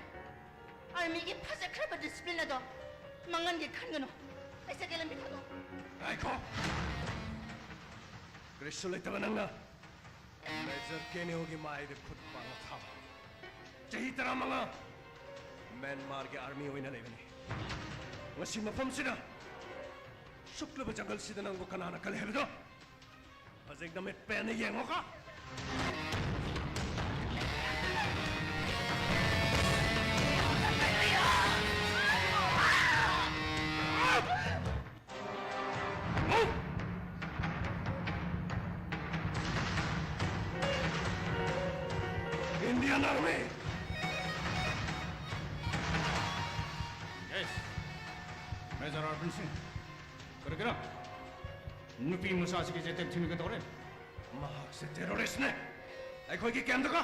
ꯑꯥꯔꯃꯤꯒꯤ ꯐꯖꯈ꯭ꯔꯕ ꯗꯤꯁꯤꯄ꯭ꯂꯤꯟ ꯑꯗꯣ ꯃꯥꯡꯍꯟꯒꯦ ꯈꯟꯒꯅꯨ꯫ ꯑꯩ ꯆꯠꯀꯦ, ꯂꯝꯕꯤ ꯊꯥꯗꯣꯛꯑꯣ꯫ ꯉꯥꯏꯈꯣ꯫ ꯀꯔꯤꯁꯨ ꯂꯩꯇꯕ ꯅꯪꯅ ꯃꯦꯖꯔ ꯀꯦꯅꯤꯑꯣꯒꯤ ꯃꯥꯏꯗ ꯈꯨꯠ ꯄꯥꯡꯅ ꯊꯥꯕ꯫ ꯆꯍꯤ ꯇꯔꯥꯃꯉꯥ ꯃ꯭ꯌꯥꯟꯃꯥꯔꯒꯤ ꯑꯥꯔꯃꯤ ꯑꯣꯏꯅ ꯂꯩꯕꯅꯤ꯫ ꯉꯁꯤ ꯃꯐꯝꯁꯤꯗ, ꯁꯨꯛꯂꯕ ꯖꯪꯒꯜꯁꯤꯗ ꯅꯪꯕꯨ ꯀꯅꯥꯅ ꯀꯜꯂꯤ ꯍꯥꯏꯕꯗꯣ ꯍꯧꯖꯤꯛ ꯅꯃꯤꯠ ꯄꯦꯟꯅ ꯌꯦꯡꯉꯣꯀꯣ꯫ Indian Army! Yes, Major Arvind Singh. ꯀꯔꯤꯒꯤꯔ? ꯅꯨꯄꯤ ꯃꯆꯥꯁꯤꯒꯤ ꯖꯦꯇꯦꯠ ꯊꯤꯟꯒꯗꯧꯔꯦ꯫ ꯃꯍꯥꯛꯁꯦ ꯇꯦꯔꯣꯔꯤꯁꯅꯦ꯫ ꯑꯩꯈꯣꯏꯒꯤ ꯀꯦꯝꯞꯇꯀꯣ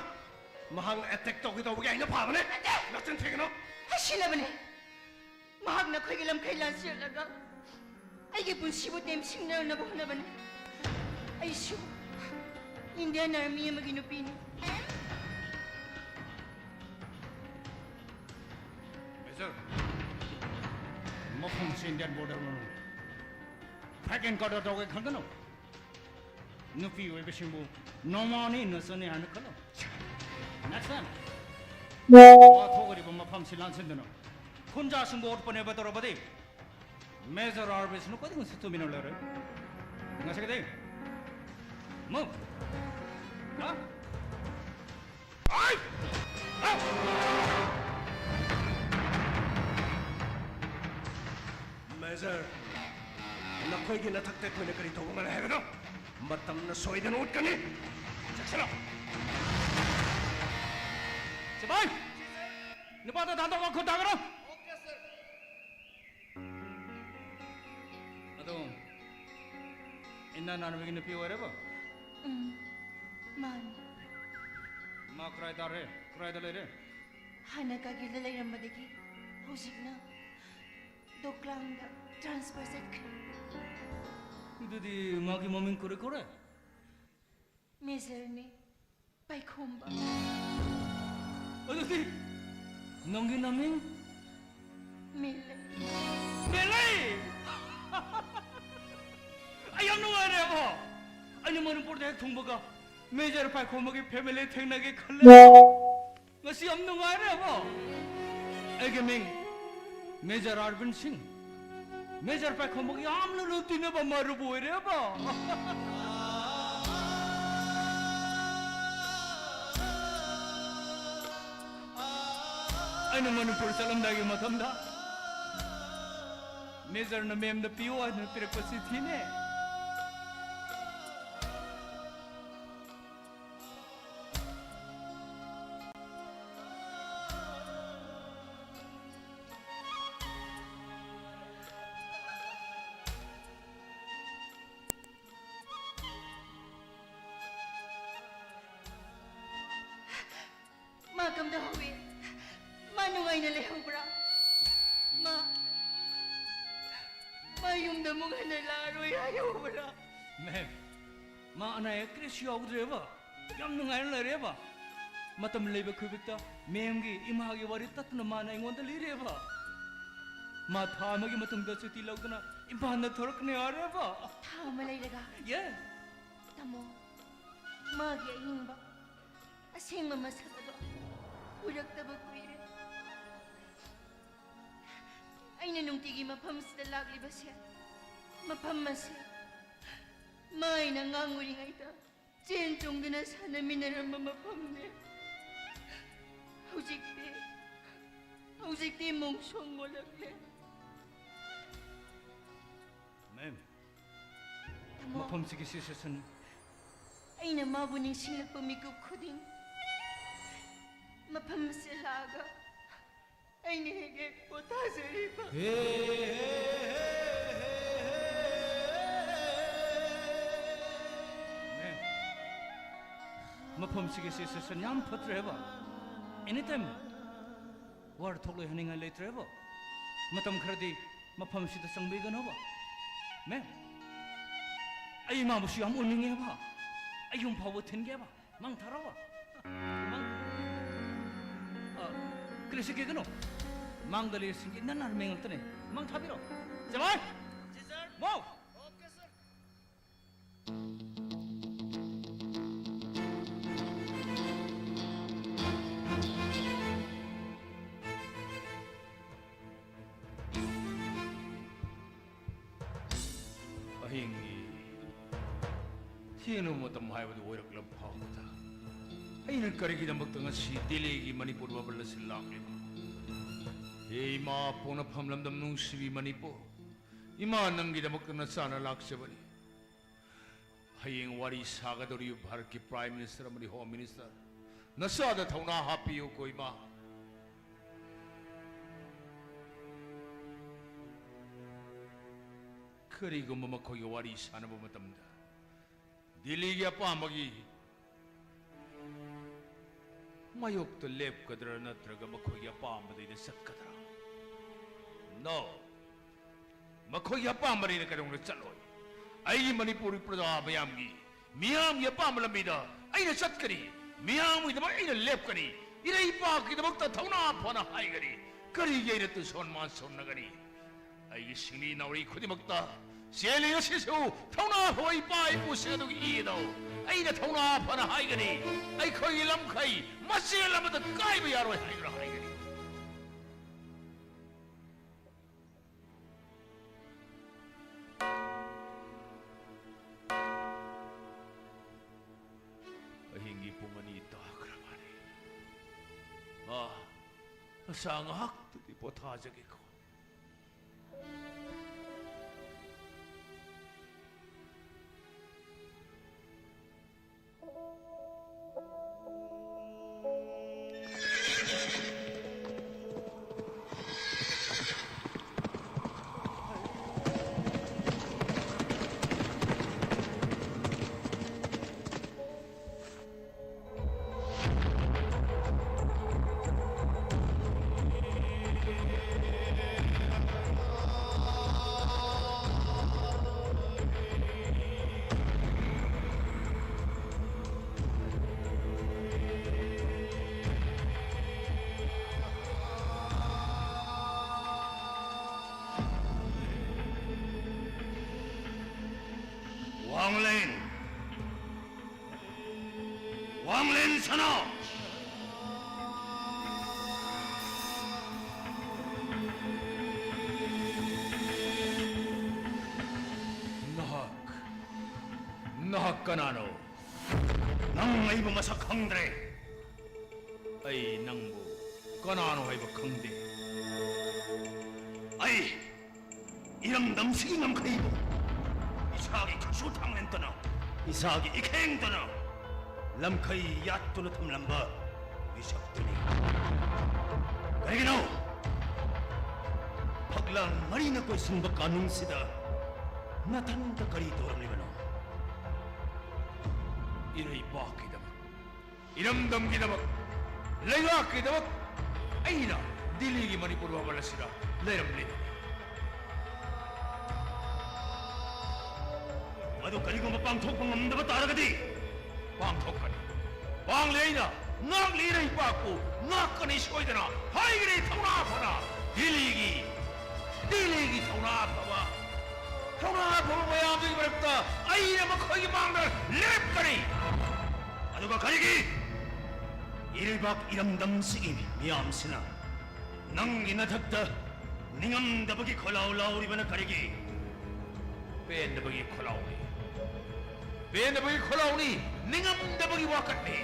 ꯃꯍꯥꯛꯅ ꯑꯦꯇꯦꯛ ꯇꯧꯒꯦ ꯇꯧꯕꯒꯤ ꯑꯩꯅ ꯐꯥꯕꯅꯦ꯫ ꯅꯠꯇꯦ! ꯅꯆꯤꯟ ꯊꯤꯒꯅꯨ꯫ ꯍꯥꯏꯁꯤꯟꯅꯕꯅꯦ꯫ ꯃꯍꯥꯛꯅ ꯑꯩꯈꯣꯏꯒꯤ ꯂꯝꯈꯩ ꯂꯥꯟꯁꯤꯜꯂꯒ ꯑꯩꯒꯤ ꯄꯨꯟꯁꯤꯕꯨ ꯇꯦꯝꯁꯤꯡꯅꯅꯕ ꯍꯣꯠꯅꯕꯅꯤ꯫ ꯑꯩꯁꯨ ꯏꯟꯗꯤꯌꯟ ꯑꯥꯔꯃꯤ ꯑꯃꯒꯤ ꯅꯨꯄꯤꯅꯤ꯫ ꯃꯦꯖꯔ, ꯃꯐꯝꯁꯤ ꯏꯟꯗꯤꯌꯟ ꯕꯣꯔꯗꯔ ꯃꯅꯨꯡꯅꯤ꯫ ꯐꯥꯏꯠ ꯑꯦꯟ ꯀꯥꯎꯟꯇꯔ ꯇꯧꯒꯦ ꯈꯟꯒꯅꯨ꯫ ꯅꯨꯄꯤ ꯑꯣꯏꯕꯁꯤꯡꯕꯨ ꯅꯣꯡꯃ ꯑꯅꯤ ꯅꯆꯟꯅꯤ ꯍꯥꯏꯅ ꯈꯜꯂꯨ꯫ ꯅꯦꯛꯁ ꯇꯥꯏꯝ ꯋꯥ ꯊꯣꯛꯂꯤꯕ ꯃꯐꯝꯁꯤ ꯂꯥꯟꯁꯤꯟꯗꯨꯅ ꯈꯨꯟꯖꯥꯁꯤꯡꯕꯨ ꯑꯣꯠꯄꯅꯦꯕ ꯇꯧꯔꯕꯗꯤ, ꯃꯦꯖꯔ ꯑꯥꯔꯕꯤꯁꯅ ꯈ꯭ꯋꯥꯏꯗꯒꯤ ꯃꯁꯤ ꯇꯨꯃꯤꯟꯅ ꯂꯩꯔꯣꯏ꯫ ꯉꯁꯤꯒꯤꯗꯤ ꯃꯨꯚ! ꯍꯥ? ꯑꯥꯏ! ꯍꯥ! ꯃꯦꯖꯔ, ꯅꯈꯣꯏꯒꯤ ꯅꯊꯛꯇ ꯑꯩꯈꯣꯏꯅ ꯀꯔꯤ ꯇꯧꯕ ꯉꯝꯂꯦ ꯍꯥꯏꯕꯗꯣ ꯃꯇꯝꯅ ꯁꯣꯏꯗꯅ ꯎꯠꯀꯅꯤ꯫ ꯆꯦꯛꯁꯤꯜꯂꯣ꯫ ꯁꯤꯄꯥꯏ! ꯅꯨꯄꯥꯗꯣ ꯊꯥꯗꯣꯛꯑꯣ, ꯈꯨꯠ ꯊꯥꯡꯒꯠꯂꯣ꯫ ꯑꯗꯣ, ꯏꯟꯗꯤꯌꯟ ꯑꯥꯔꯃꯤꯒꯤ ꯅꯨꯄꯤ ꯑꯣꯏꯔꯦꯕ? ꯎꯝ, ꯃꯥꯅꯤ꯫ ꯃꯥ ꯀꯗꯥꯏ ꯇꯥꯔꯦ? ꯀꯗꯥꯏꯗ ꯂꯩꯔꯦ? ꯍꯥꯟꯅ ꯀꯥꯔꯒꯤꯜꯗ ꯂꯩꯔꯝꯕꯗꯒꯤ ꯍꯧꯖꯤꯛꯅ ꯗꯣꯀ꯭ꯂꯥꯝꯗ ꯇ꯭ꯔꯥꯟꯁꯐꯔ ꯆꯠꯈ꯭ꯔꯦ꯫ ꯑꯗꯨꯗꯤ ꯃꯥꯒꯤ ꯃꯃꯤꯡ ꯀꯔꯤ ꯀꯧꯔꯦ? ꯃꯦꯖꯔꯅꯤ꯫ ꯄꯥꯏꯈꯣꯝꯕ꯫ ꯑꯗꯨꯗꯤ ꯅꯪꯒꯤ ꯅꯃꯤꯡ? ꯃꯦꯂꯩ꯫ ꯃꯦꯂꯩ! ꯑꯩ ꯌꯥꯝ ꯅꯨꯡꯉꯥꯏꯔꯦꯕꯣ꯫ ꯑꯩꯅ ꯃꯅꯤꯄꯨꯔꯗ ꯍꯦꯛ ꯊꯨꯡꯕꯒ ꯃꯦꯖꯔ ꯄꯥꯏꯈꯣꯝꯕꯒꯤ ꯐꯦꯃꯤꯂꯤ ꯊꯦꯡꯅꯒꯦ ꯈꯜꯂꯦ꯫ ꯉꯁꯤ ꯌꯥꯝ ꯅꯨꯡꯉꯥꯏꯔꯦꯕꯣ꯫ ꯑꯩꯒꯤ ꯃꯤꯡ ꯃꯦꯖꯔ ꯑꯔꯕꯤꯟ ꯁꯤꯡ꯫ ꯃꯦꯖꯔ ꯄꯥꯏꯈꯣꯝꯕꯒ ꯌꯥꯝꯅ ꯂꯨ ꯇꯤꯟꯅꯕ ꯃꯔꯨꯞ ꯑꯣꯏꯔꯦꯕ꯫ ꯑꯩꯅ ꯃꯅꯤꯄꯨꯔ ꯆꯠꯂꯝꯗꯥꯏꯒꯤ ꯃꯇꯝꯗ ꯃꯦꯖꯔꯅ ꯃꯦꯝꯗ ꯄꯤꯌꯨ ꯍꯥꯏꯗꯨꯅ ꯄꯤꯔꯛꯄ ꯆꯤꯊꯤꯅꯦ꯫ ꯃꯥ ꯀꯝꯗꯧꯍꯧꯏ? ꯃꯥ ꯅꯨꯡꯉꯥꯏꯅ ꯂꯩꯍꯧꯕ꯭ꯔꯥ? ꯃꯥ, ꯃꯥ ꯌꯨꯝꯗ ꯑꯃꯨꯛ ꯍꯟꯅ ꯂꯥꯛꯑꯔꯣꯏ ꯍꯥꯏꯍꯧꯕ꯭ꯔꯥ? ꯃꯦꯝ, ꯃꯥ ꯑꯅꯥ ꯑꯌꯦꯛ ꯀꯔꯤꯁꯨ ꯌꯥꯎꯗ꯭ꯔꯦꯕ꯫ ꯌꯥꯝ ꯅꯨꯡꯉꯥꯏꯅ ꯂꯩꯔꯦꯕ꯫ ꯃꯇꯝ ꯂꯩꯕ ꯈꯨꯗꯤꯡꯗ ꯃꯦꯝꯒꯤ ꯏꯃꯥꯒꯤ ꯋꯥꯔꯤ ꯇꯠꯇꯅ ꯃꯥꯅ ꯑꯩꯉꯣꯟꯗ ꯂꯤꯔꯦꯕ꯫ ꯃꯥ ꯊꯥ ꯑꯃꯒꯤ ꯃꯇꯨꯡꯗ ꯁꯨꯇꯤ ꯂꯧꯗꯨꯅ ꯏꯝꯐꯥꯜꯗ ꯊꯣꯔꯛꯀꯅꯤ ꯍꯥꯏꯔꯦꯕ꯫ ꯊꯥ ꯑꯃ ꯂꯩꯔꯒ? ꯌꯦ꯫ ꯇꯥꯃꯣ, ꯃꯥꯒꯤ ꯑꯍꯤꯡꯕ ꯑꯁꯦꯡꯕ ꯃꯁꯛ ꯑꯗꯣ ꯎꯔꯛꯇꯕ ꯀꯨꯏꯔꯦ꯫ ꯑꯩꯅ ꯅꯨꯡꯇꯤꯒꯤ ꯃꯐꯝꯁꯤꯗ ꯂꯥꯛꯂꯤꯕꯁꯦ, ꯃꯐꯝ ꯑꯁꯦ ꯃꯥ ꯑꯩꯅ ꯑꯉꯥꯡ ꯑꯣꯏꯔꯤꯉꯩꯗ ꯆꯦꯟ ꯆꯣꯡꯗꯨꯅ ꯁꯥꯟꯅꯃꯤꯟꯅꯔꯝꯕ ꯃꯐꯝꯅꯦ꯫ ꯍꯧꯖꯤꯛꯇꯤ, ꯍꯧꯖꯤꯛꯇꯤ ꯃꯣꯡꯁꯣꯡ ꯑꯣꯜꯂꯛꯂꯦ꯫ ꯃꯦꯝ, ꯇꯥꯃꯣ, ꯃꯐꯝꯁꯤꯒꯤ ꯁꯤꯆꯨꯋꯦꯁꯟ꯫ ꯑꯩꯅ ꯃꯥꯕꯨ ꯅꯤꯡꯁꯤꯡꯂꯛꯄ ꯃꯤꯀꯨꯞ ꯈꯨꯗꯤꯡ ꯃꯐꯝ ꯑꯁꯤꯗ ꯂꯥꯛꯑꯒ ꯑꯩꯅ ꯍꯦꯛ ꯍꯦꯛ ꯄꯣꯊꯥꯖꯔꯤꯕ꯫ ꯃꯦꯝ, ꯃꯐꯝꯁꯤꯒꯤ ꯁꯤꯆꯨꯋꯦꯁꯟ ꯌꯥꯝ ꯐꯠꯇ꯭ꯔꯦꯕ꯫ ꯑꯦꯅꯤ ꯇꯥꯏꯝ ꯋꯥꯔ ꯊꯣꯛꯂꯣꯏ ꯍꯥꯏꯅꯤꯡꯉꯥꯏ ꯂꯩꯇ꯭ꯔꯦꯕ꯫ ꯃꯇꯝ ꯈꯔꯗꯤ ꯃꯐꯝꯁꯤꯗ ꯆꯪꯕꯤꯒꯅꯣꯕ꯫ ꯃꯦꯝ, ꯑꯩ ꯏꯃꯥꯕꯨꯁꯨ ꯌꯥꯝ ꯎꯅꯤꯡꯉꯦꯕ꯫ ꯑꯩ ꯌꯨꯝ ꯐꯥꯎꯕ ꯊꯤꯟꯒꯦꯕ꯫ ꯃꯥꯡ ꯊꯥꯔꯣ꯫ ꯃꯥꯡ, ꯑ, ꯀ꯭ꯂꯦꯁꯤꯛꯀꯤ ꯀꯩꯅꯣ, ꯃꯥꯡꯗ ꯂꯩꯔꯤꯁꯤꯡꯒꯤ ꯅꯟꯅ ꯃꯦꯡꯉꯛꯇꯅꯦ꯫ ꯃꯥꯡ ꯊꯥꯕꯤꯔꯣ꯫ ꯖꯃꯥꯏ! ꯖꯤ ꯁꯔ꯫ ꯃꯣ! Okay sir. ꯑꯍꯤꯡꯒꯤ ꯊꯦꯡꯂꯕ ꯃꯇꯝ ꯍꯥꯏꯕꯗꯨ ꯑꯣꯏꯔꯛꯂꯕ ꯐꯥꯎꯕꯗ, ꯑꯩꯅ ꯀꯔꯤꯒꯤꯗꯃꯛꯇ ꯉꯁꯤ ꯗꯤꯜꯂꯤꯒꯤ ꯃꯅꯤꯄꯨꯔ ꯕꯕꯜ ꯑꯁꯤ ꯂꯥꯛꯂꯤꯕꯅꯣ? ꯍꯦ ꯏꯃꯥ, ꯄꯣꯛꯅꯐꯝ ꯂꯝꯗꯝ ꯅꯨꯡꯁꯤꯕꯤ ꯃꯅꯤꯄꯨꯔ, ꯏꯃꯥ, ꯅꯪꯒꯤꯗꯃꯛꯇ ꯅꯆꯥꯅ ꯂꯥꯛꯆꯕꯅꯤ꯫ ꯍꯌꯦꯡ ꯋꯥꯔꯤ ꯁꯥꯒꯗꯧꯔꯤꯕ ꯚꯥꯔꯠꯀꯤ ꯄ꯭ꯔꯥꯏꯝ ꯃꯤꯅꯤꯁꯇꯔ ꯑꯃꯗꯤ ꯍꯣꯝ ꯃꯤꯅꯤꯁꯇꯔ, ꯅꯆꯥꯗ ꯊꯧꯅꯥ ꯍꯥꯞꯄꯤꯌꯨꯀꯣ ꯏꯃꯥ꯫ ꯀꯔꯤꯒꯨꯝꯕ ꯃꯈꯣꯏꯒ ꯋꯥꯔꯤ ꯁꯥꯟꯅꯕ ꯃꯇꯝꯗ ꯗꯤꯜꯂꯤꯒꯤ ꯑꯄꯥꯝꯕꯒꯤ ꯃꯥꯌꯣꯛꯇ ꯂꯦꯞꯀꯗ꯭ꯔꯥ ꯅꯠꯇ꯭ꯔꯒ ꯃꯈꯣꯏꯒꯤ ꯑꯄꯥꯝꯕꯗꯩꯗ ꯆꯠꯀꯗ꯭ꯔꯥ? No꯫ ꯃꯈꯣꯏꯒꯤ ꯑꯄꯥꯝꯕꯅꯤ, ꯑꯩꯅ ꯀꯩꯗꯧꯅ ꯆꯠꯂꯣꯏ? ꯑꯩꯒꯤ ꯃꯅꯤꯄꯨꯔꯤ ꯄ꯭ꯔꯖꯥ ꯃꯌꯥꯝꯒꯤ, ꯃꯤꯌꯥꯝꯒꯤ ꯑꯄꯥꯝꯕ ꯂꯝꯕꯤꯗ ꯑꯩꯅ ꯆꯠꯀꯅꯤ꯫ ꯃꯤꯌꯥꯝꯒꯤꯗꯃꯛ ꯑꯩꯅ ꯂꯦꯞꯀꯅꯤ꯫ ꯏꯔꯩ ꯏꯄꯥꯛꯀꯤꯗꯃꯛꯇ ꯊꯧꯅꯥ ꯐꯅ ꯍꯥꯏꯒꯅꯤ꯫ ꯀꯔꯤꯒꯤ ꯑꯩꯅ ꯇꯨꯁꯣꯟ ꯃꯥꯟꯁꯣꯟꯅꯒꯅꯤ? ꯑꯩꯒꯤ ꯁꯤꯡꯂꯤ ꯅꯥꯎꯔꯤ ꯈꯨꯗꯤꯡꯃꯛꯇ ꯆꯦꯜꯂꯤ ꯉꯁꯤꯁꯨ ꯊꯧꯅꯥ ꯐꯕ ꯏꯄꯥ ꯏꯄꯨꯁꯤꯡ ꯑꯗꯨꯒꯤ ꯏ ꯑꯗꯣ ꯑꯩꯅ ꯊꯧꯅꯥ ꯐꯅ ꯍꯥꯏꯒꯅꯤ꯫ ꯑꯩꯈꯣꯏꯒꯤ ꯂꯝꯈꯩ ꯃꯆꯦꯜ ꯑꯃꯗ ꯀꯥꯏꯕ ꯌꯥꯔꯣꯏ ꯍꯥꯏꯗꯨꯅ ꯍꯥꯏꯒꯅꯤ꯫ ꯑꯍꯤꯡꯒꯤ ꯄꯨꯡ ꯑꯅꯤ ꯇꯥꯈ꯭ꯔ ꯃꯥꯜꯂꯦ꯫ ꯑꯥ, ꯅꯁꯥ ꯉꯥꯏꯍꯥꯛꯇꯗꯤ ꯄꯣꯊꯥꯖꯒꯦꯀꯣ꯫ ꯋꯥꯡꯂꯦꯟ, ꯋꯥꯡꯂꯦꯟ ꯁꯅꯥ꯫ ꯅꯍꯥꯛ, ꯅꯍꯥꯛ ꯀꯅꯥꯅꯣ? ꯅꯪ ꯑꯩꯕꯨ ꯃꯁꯛ ꯈꯪꯗ꯭ꯔꯦ꯫ ꯑꯩ ꯅꯪꯕꯨ ꯀꯅꯥꯅꯣ ꯍꯥꯏꯕ ꯈꯪꯗꯦ꯫ ꯑꯩ ꯏꯔꯝꯗꯝꯁꯤꯒꯤ ꯉꯝꯈꯩꯕꯨ ꯏꯁꯥꯒꯤ ꯈꯨꯠꯁꯨ ꯊꯥꯡꯂꯦꯟꯇꯅ, ꯏꯁꯥꯒꯤ ꯏꯈꯦꯡꯇꯅ ꯂꯝꯈꯩ ꯌꯥꯠꯇꯨꯅ ꯊꯝꯂꯝꯕ ꯃꯤꯁꯛꯇꯨꯅꯤ꯫ ꯀꯔꯤꯒꯤꯅꯣ? ꯐꯛꯂꯥꯡ ꯃꯔꯤꯅ ꯀꯣꯏꯁꯤꯟꯕ ꯀꯥꯅꯨꯡꯁꯤꯗ ꯅꯊꯟꯇ ꯀꯔꯤ ꯇꯧꯔꯝꯂꯤꯕꯅꯣ? ꯏꯔꯩꯕꯥꯛꯀꯤꯗꯃꯛ, ꯏꯔꯝꯗꯝꯒꯤꯗꯃꯛ, ꯂꯩꯉꯥꯛꯀꯤꯗꯃꯛ ꯑꯩꯅ ꯗꯤꯜꯂꯤꯒꯤ ꯃꯅꯤꯄꯨꯔ ꯃꯃꯜ ꯑꯁꯤꯗ ꯂꯩꯔꯝꯂꯤꯕꯅꯤ꯫ ꯃꯗꯨ ꯀꯔꯤꯒꯨꯝꯕ ꯄꯥꯡꯊꯣꯛꯄ ꯉꯝꯗꯕ ꯇꯥꯔꯒꯗꯤ? ꯄꯥꯡꯊꯣꯛꯀꯅꯤ꯫ ꯄꯥꯡꯂꯤ ꯑꯩꯅ ꯉꯥꯛꯂꯤ ꯏꯔꯩꯄꯥꯛꯄꯨ ꯉꯥꯛꯀꯅꯤ ꯁꯣꯏꯗꯅ꯫ ꯍꯥꯏꯒꯅꯤ ꯊꯧꯅꯥ ꯐꯅ ꯗꯤꯜꯂꯤꯒꯤ, ꯗꯤꯜꯂꯤꯒꯤ ꯊꯧꯅꯥ ꯐꯕ, ꯊꯧꯅꯥ ꯐꯕ ꯃꯌꯥꯝꯗꯨꯒꯤ ꯃꯔꯛꯇ ꯑꯩꯅ ꯃꯈꯣꯏꯒꯤ ꯃꯥꯡꯗ ꯂꯦꯞꯀꯅꯤ꯫ ꯑꯗꯨꯒ ꯀꯔꯤꯒꯤ ꯏꯔꯩꯕꯥꯛ ꯏꯔꯝꯗꯝꯁꯤꯒꯤ ꯃꯤꯌꯥꯝꯁꯤꯅ ꯅꯪꯒꯤ ꯅꯊꯛꯇ ꯅꯤꯡꯉꯝꯗꯕꯒꯤ ꯈꯣꯜꯂꯥꯎ ꯂꯥꯎꯔꯤꯕꯅ ꯀꯔꯤꯒꯤ? ꯄꯦꯟꯗꯕꯒꯤ ꯈꯣꯜꯂꯥꯎꯅꯤ꯫ ꯄꯦꯟꯗꯕꯒꯤ ꯈꯣꯜꯂꯥꯎꯅꯤ, ꯅꯤꯡꯉꯝꯗꯕꯒꯤ ꯋꯥꯀꯠꯅꯤ꯫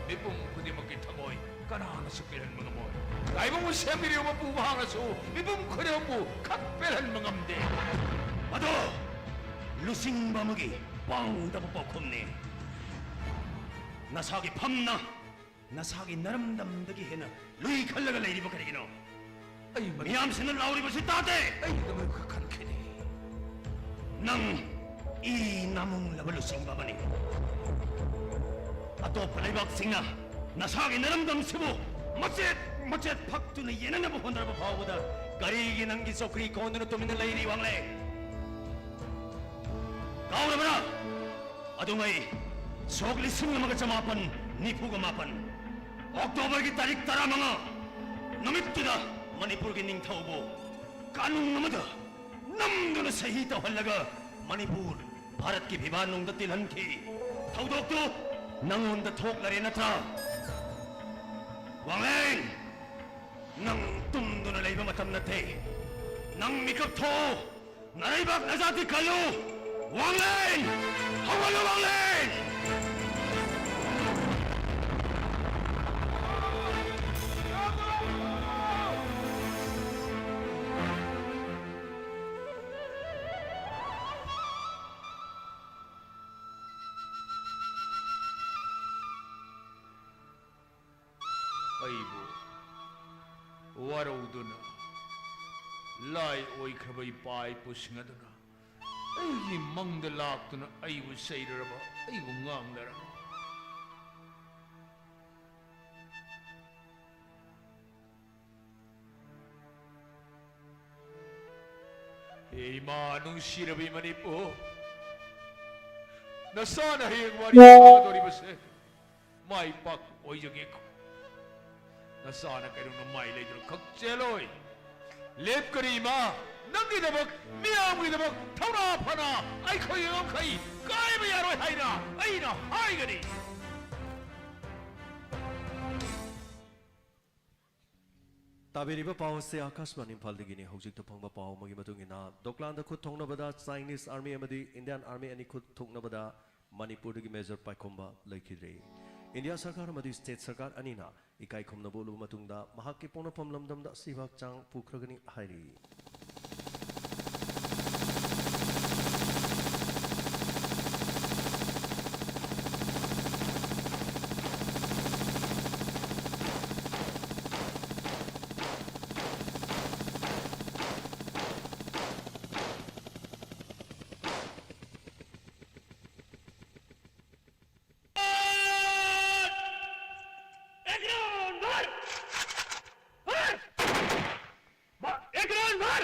ꯃꯤꯄꯨꯝ ꯈꯨꯗꯤꯡꯃꯛꯀꯤ ꯊꯃꯣꯏ ꯀꯅꯥꯅꯁꯨ ꯄꯦꯜꯍꯟꯕ ꯉꯝꯃꯣꯏ꯫ ꯇꯥꯏꯕꯪꯕꯨ ꯁꯦꯝꯕꯤꯔꯤꯕ ꯃꯄꯨ ꯃꯍꯥꯛꯅꯁꯨ ꯃꯤꯄꯨꯝ ꯈꯨꯗꯤꯡꯃꯛꯄꯨ ꯈꯛ ꯄꯦꯜꯍꯟꯕ ꯉꯝꯗꯦ꯫ ꯑꯗꯣ ꯂꯨꯆꯤꯡꯕ ꯑꯃꯒꯤ ꯄꯥꯡꯗꯕ ꯄꯥꯎꯈꯨꯝꯅꯤ꯫ ꯅꯁꯥꯒꯤ ꯐꯝꯅ ꯅꯁꯥꯒꯤ ꯅꯔꯝꯗꯝꯗꯒꯤ ꯍꯦꯟꯅ ꯂꯨꯏ ꯈꯜꯂꯒ ꯂꯩꯔꯤꯕ ꯀꯔꯤꯒꯤꯅꯣ? ꯑꯩ ꯃꯗꯨ ꯃꯤꯌꯥꯝꯁꯤꯡꯅ ꯂꯥꯎꯔꯤꯕꯁꯤ ꯇꯥꯗꯦ꯫ ꯑꯩ ꯃꯗꯨ ꯈꯟꯈꯤꯗꯦ꯫ ꯅꯪ ꯏ ꯅꯥꯃꯨꯡꯂꯕ ꯂꯨꯆꯤꯡꯕ ꯑꯃꯅꯤ꯫ ꯑꯇꯣꯞꯄ ꯂꯩꯕꯥꯛꯁꯤꯡꯅ ꯅꯁꯥꯒꯤ ꯅꯔꯝꯗꯝꯁꯤꯕꯨ ꯃꯆꯦꯠ ꯃꯆꯦꯠ ꯐꯛꯇꯨꯅ ꯌꯦꯟꯅꯅꯕ ꯍꯣꯠꯅꯔꯕ ꯐꯥꯎꯕꯗ ꯀꯔꯤꯒꯤ ꯅꯪꯒꯤ ꯆꯧꯀ꯭ꯔꯤ ꯀꯣꯟꯗꯨꯅ ꯇꯨꯃꯤꯟꯅ ꯂꯩꯔꯤ, ꯋꯥꯡꯂꯦ? ꯀꯥꯎꯔꯕ꯭ꯔꯥ? ꯑꯗꯨꯉꯩ ꯁꯣꯛ ꯂꯤꯁꯤꯡ ꯑꯃꯒ ꯆꯃꯥꯄꯟ ꯅꯤꯐꯨꯒ ꯃꯥꯄꯟ ꯑꯣꯛꯇꯣꯕꯔꯒꯤ ꯇꯥꯔꯤꯛ ꯇꯔꯥꯃꯉꯥ ꯅꯨꯃꯤꯠꯇꯨꯗ ꯃꯅꯤꯄꯨꯔꯒꯤ ꯅꯤꯡꯊꯧꯕꯨ ꯀꯥꯅꯨꯡ ꯑꯃꯗ ꯅꯝꯗꯨꯅ ꯁꯍꯤ ꯇꯧꯍꯜꯂꯒ ꯃꯅꯤꯄꯨꯔ ꯚꯥꯔꯠꯀꯤ ꯐꯤꯕꯥꯟ ꯅꯨꯡꯗ ꯇꯤꯜꯍꯟꯈꯤ꯫ ꯊꯧꯗꯣꯛꯇꯨ ꯅꯪꯉꯣꯟꯗ ꯊꯣꯛꯂꯔꯦ ꯅꯠꯇ꯭ꯔꯥ? ꯋꯥꯡꯂꯦꯟ! ꯅꯪ ꯇꯨꯝꯗꯨꯅ ꯂꯩꯕ ꯃꯇꯝ ꯅꯠꯇꯦ꯫ ꯅꯪ ꯃꯤꯀꯞ ꯊꯣꯛꯎ꯫ ꯅꯔꯩꯕꯥꯛ ꯅꯖꯥꯇꯤ ꯀꯜꯂꯨ꯫ ꯋꯥꯡꯂꯦꯟ! ꯍꯧꯒꯠꯂꯨ, ꯋꯥꯡꯂꯦꯟ! ꯑꯩꯕꯨ ꯋꯥꯔꯧꯗꯨꯅ, ꯂꯥꯏ ꯑꯣꯏꯈ꯭ꯔꯕ ꯏꯄꯥ ꯏꯄꯨꯁꯤꯡ ꯑꯗꯨꯅ ꯑꯩꯒꯤ ꯃꯪꯗ ꯂꯥꯛꯇꯨꯅ ꯑꯩꯕꯨ ꯆꯩꯔꯨꯔꯕ, ꯑꯩꯕꯨ ꯉꯥꯡꯂꯔꯕ꯫ ꯍꯦ ꯏꯃꯥ ꯅꯨꯡꯁꯤꯔꯕꯤ ꯃꯅꯤꯄꯨꯔ, ꯅꯆꯥꯅ ꯍꯌꯦꯡ ꯋꯥꯔꯤ ꯁꯥꯒꯗꯧꯔꯤꯕꯁꯦ ꯃꯥꯏ ꯄꯥꯛꯄ ꯑꯣꯏꯖꯒꯦꯀꯣ꯫ ꯅꯆꯥꯅ ꯀꯩꯗꯧꯅ ꯃꯥꯏ ꯂꯩꯗꯨꯅ ꯈꯛ ꯆꯦꯜꯂꯣꯏ꯫ ꯂꯦꯞꯀꯅꯤ ꯏꯃꯥ, ꯅꯪꯒꯤꯗꯃꯛ, ꯃꯤꯌꯥꯝꯒꯤꯗꯃꯛ ꯊꯧꯅꯥ ꯐꯅ ꯑꯩꯈꯣꯏꯒꯤ ꯉꯝꯈꯩ ꯀꯥꯏꯕ ꯌꯥꯔꯣꯏ ꯍꯥꯏꯅ ꯑꯩꯅ ꯍꯥꯏꯒꯅꯤ꯫ ꯇꯥꯕꯤꯔꯤꯕ ꯄꯥꯎ ꯑꯁꯤ ꯑꯥꯀꯥꯁꯕꯥꯅꯤ ꯏꯝꯐꯥꯜꯗꯒꯤꯅꯤ꯫ ꯍꯧꯖꯤꯛꯇ ꯐꯪꯕ ꯄꯥꯎ ꯑꯃꯒꯤ ꯃꯇꯨꯡ ꯏꯟꯅ, ꯗꯣꯀ꯭ꯂꯥꯟꯗ ꯈꯨꯠ ꯊꯣꯛꯅꯕꯗ ꯆꯥꯏꯅꯤꯁ ꯑꯥꯔꯃꯤ ꯑꯃꯗꯤ ꯏꯟꯗꯤꯌꯥꯟ ꯑꯥꯔꯃꯤ ꯑꯅꯤ ꯈꯨꯠ ꯊꯣꯛꯅꯕꯗ ꯃꯅꯤꯄꯨꯔꯗꯒꯤ ꯃꯦꯖꯔ ꯄꯥꯏꯈꯣꯝꯕ ꯂꯩꯈꯤꯗ꯭ꯔꯦ꯫ ꯏꯟꯗꯤꯌꯥ ꯁꯔꯀꯥꯔ ꯑꯃꯗꯤ ꯁ꯭ꯇꯦꯠ ꯁꯔꯀꯥꯔ ꯑꯅꯤꯅ ꯏꯀꯥꯏ ꯈꯨꯝꯅꯕ ꯎꯠꯂꯕ ꯃꯇꯨꯡꯗ ꯃꯍꯥꯛꯀꯤ ꯄꯣꯛꯅꯐꯝ ꯂꯝꯗꯝꯗ ꯑꯁꯤꯕ ꯍꯛꯆꯥꯡ ꯄꯨꯈ꯭ꯔꯒꯅꯤ ꯍꯥꯏꯔꯤ꯫ एक राउंड, मार! मार! मार! एक राउंड, मार!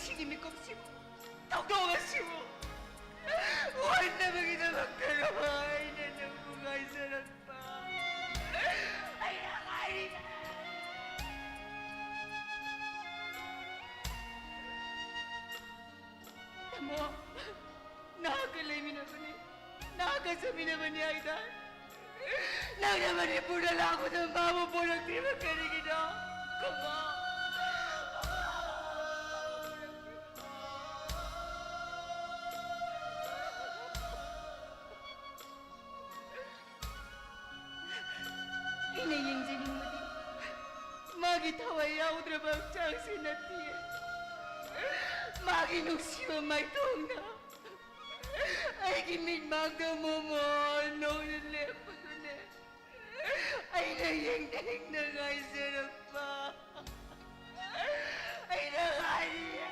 ꯁꯤꯒꯤ ꯃꯤꯀꯨꯞꯁꯤꯕꯨ, ꯊꯧꯗꯣꯛ ꯑꯁꯤꯕꯨ ꯎꯍꯟꯅꯕꯒꯤꯗꯃꯛꯇꯔꯣ ꯑꯩꯅ ꯅꯪꯕꯨ ꯉꯥꯏꯖꯔꯛꯄ? ꯑꯩꯅ ꯉꯥꯏꯔꯤꯕ꯫ ꯇꯥꯃꯣ, ꯅꯍꯥꯛꯀ ꯂꯩꯃꯤꯟꯅꯕꯅꯤ, ꯅꯍꯥꯛꯀ ꯆꯠꯃꯤꯟꯅꯕꯅꯤ ꯍꯥꯏꯗꯥꯏ? ꯅꯪꯅ ꯃꯅꯤꯄꯨꯔꯗ ꯂꯥꯛꯄꯗ ꯃꯥꯕꯨ ꯄꯣꯔꯛꯇ꯭ꯔꯤꯕ ꯀꯔꯤꯒꯤꯅꯣ? ꯀꯃꯥ? ꯑꯩꯅ ꯌꯦꯡꯖꯅꯤꯡꯕꯗꯤ ꯃꯥꯒꯤ ꯊꯋꯥꯏ ꯌꯥꯎꯗ꯭ꯔꯕ ꯍꯛꯆꯥꯡꯁꯤ ꯅꯠꯇꯦ꯫ ꯃꯥꯒꯤ ꯅꯨꯡꯁꯤꯕ ꯃꯥꯏꯊꯣꯡꯗ ꯑꯩꯒꯤ ꯃꯤꯠꯃꯥꯡꯗ ꯃꯣꯃꯣꯟ ꯅꯧꯅ ꯂꯦꯞꯄꯗꯨꯅꯦ ꯑꯩꯅ ꯌꯦꯡꯅꯤꯡꯅ ꯉꯥꯏꯖꯔꯛꯄ꯫ ꯑꯩꯅ ꯉꯥꯏꯔꯤꯌꯦ꯫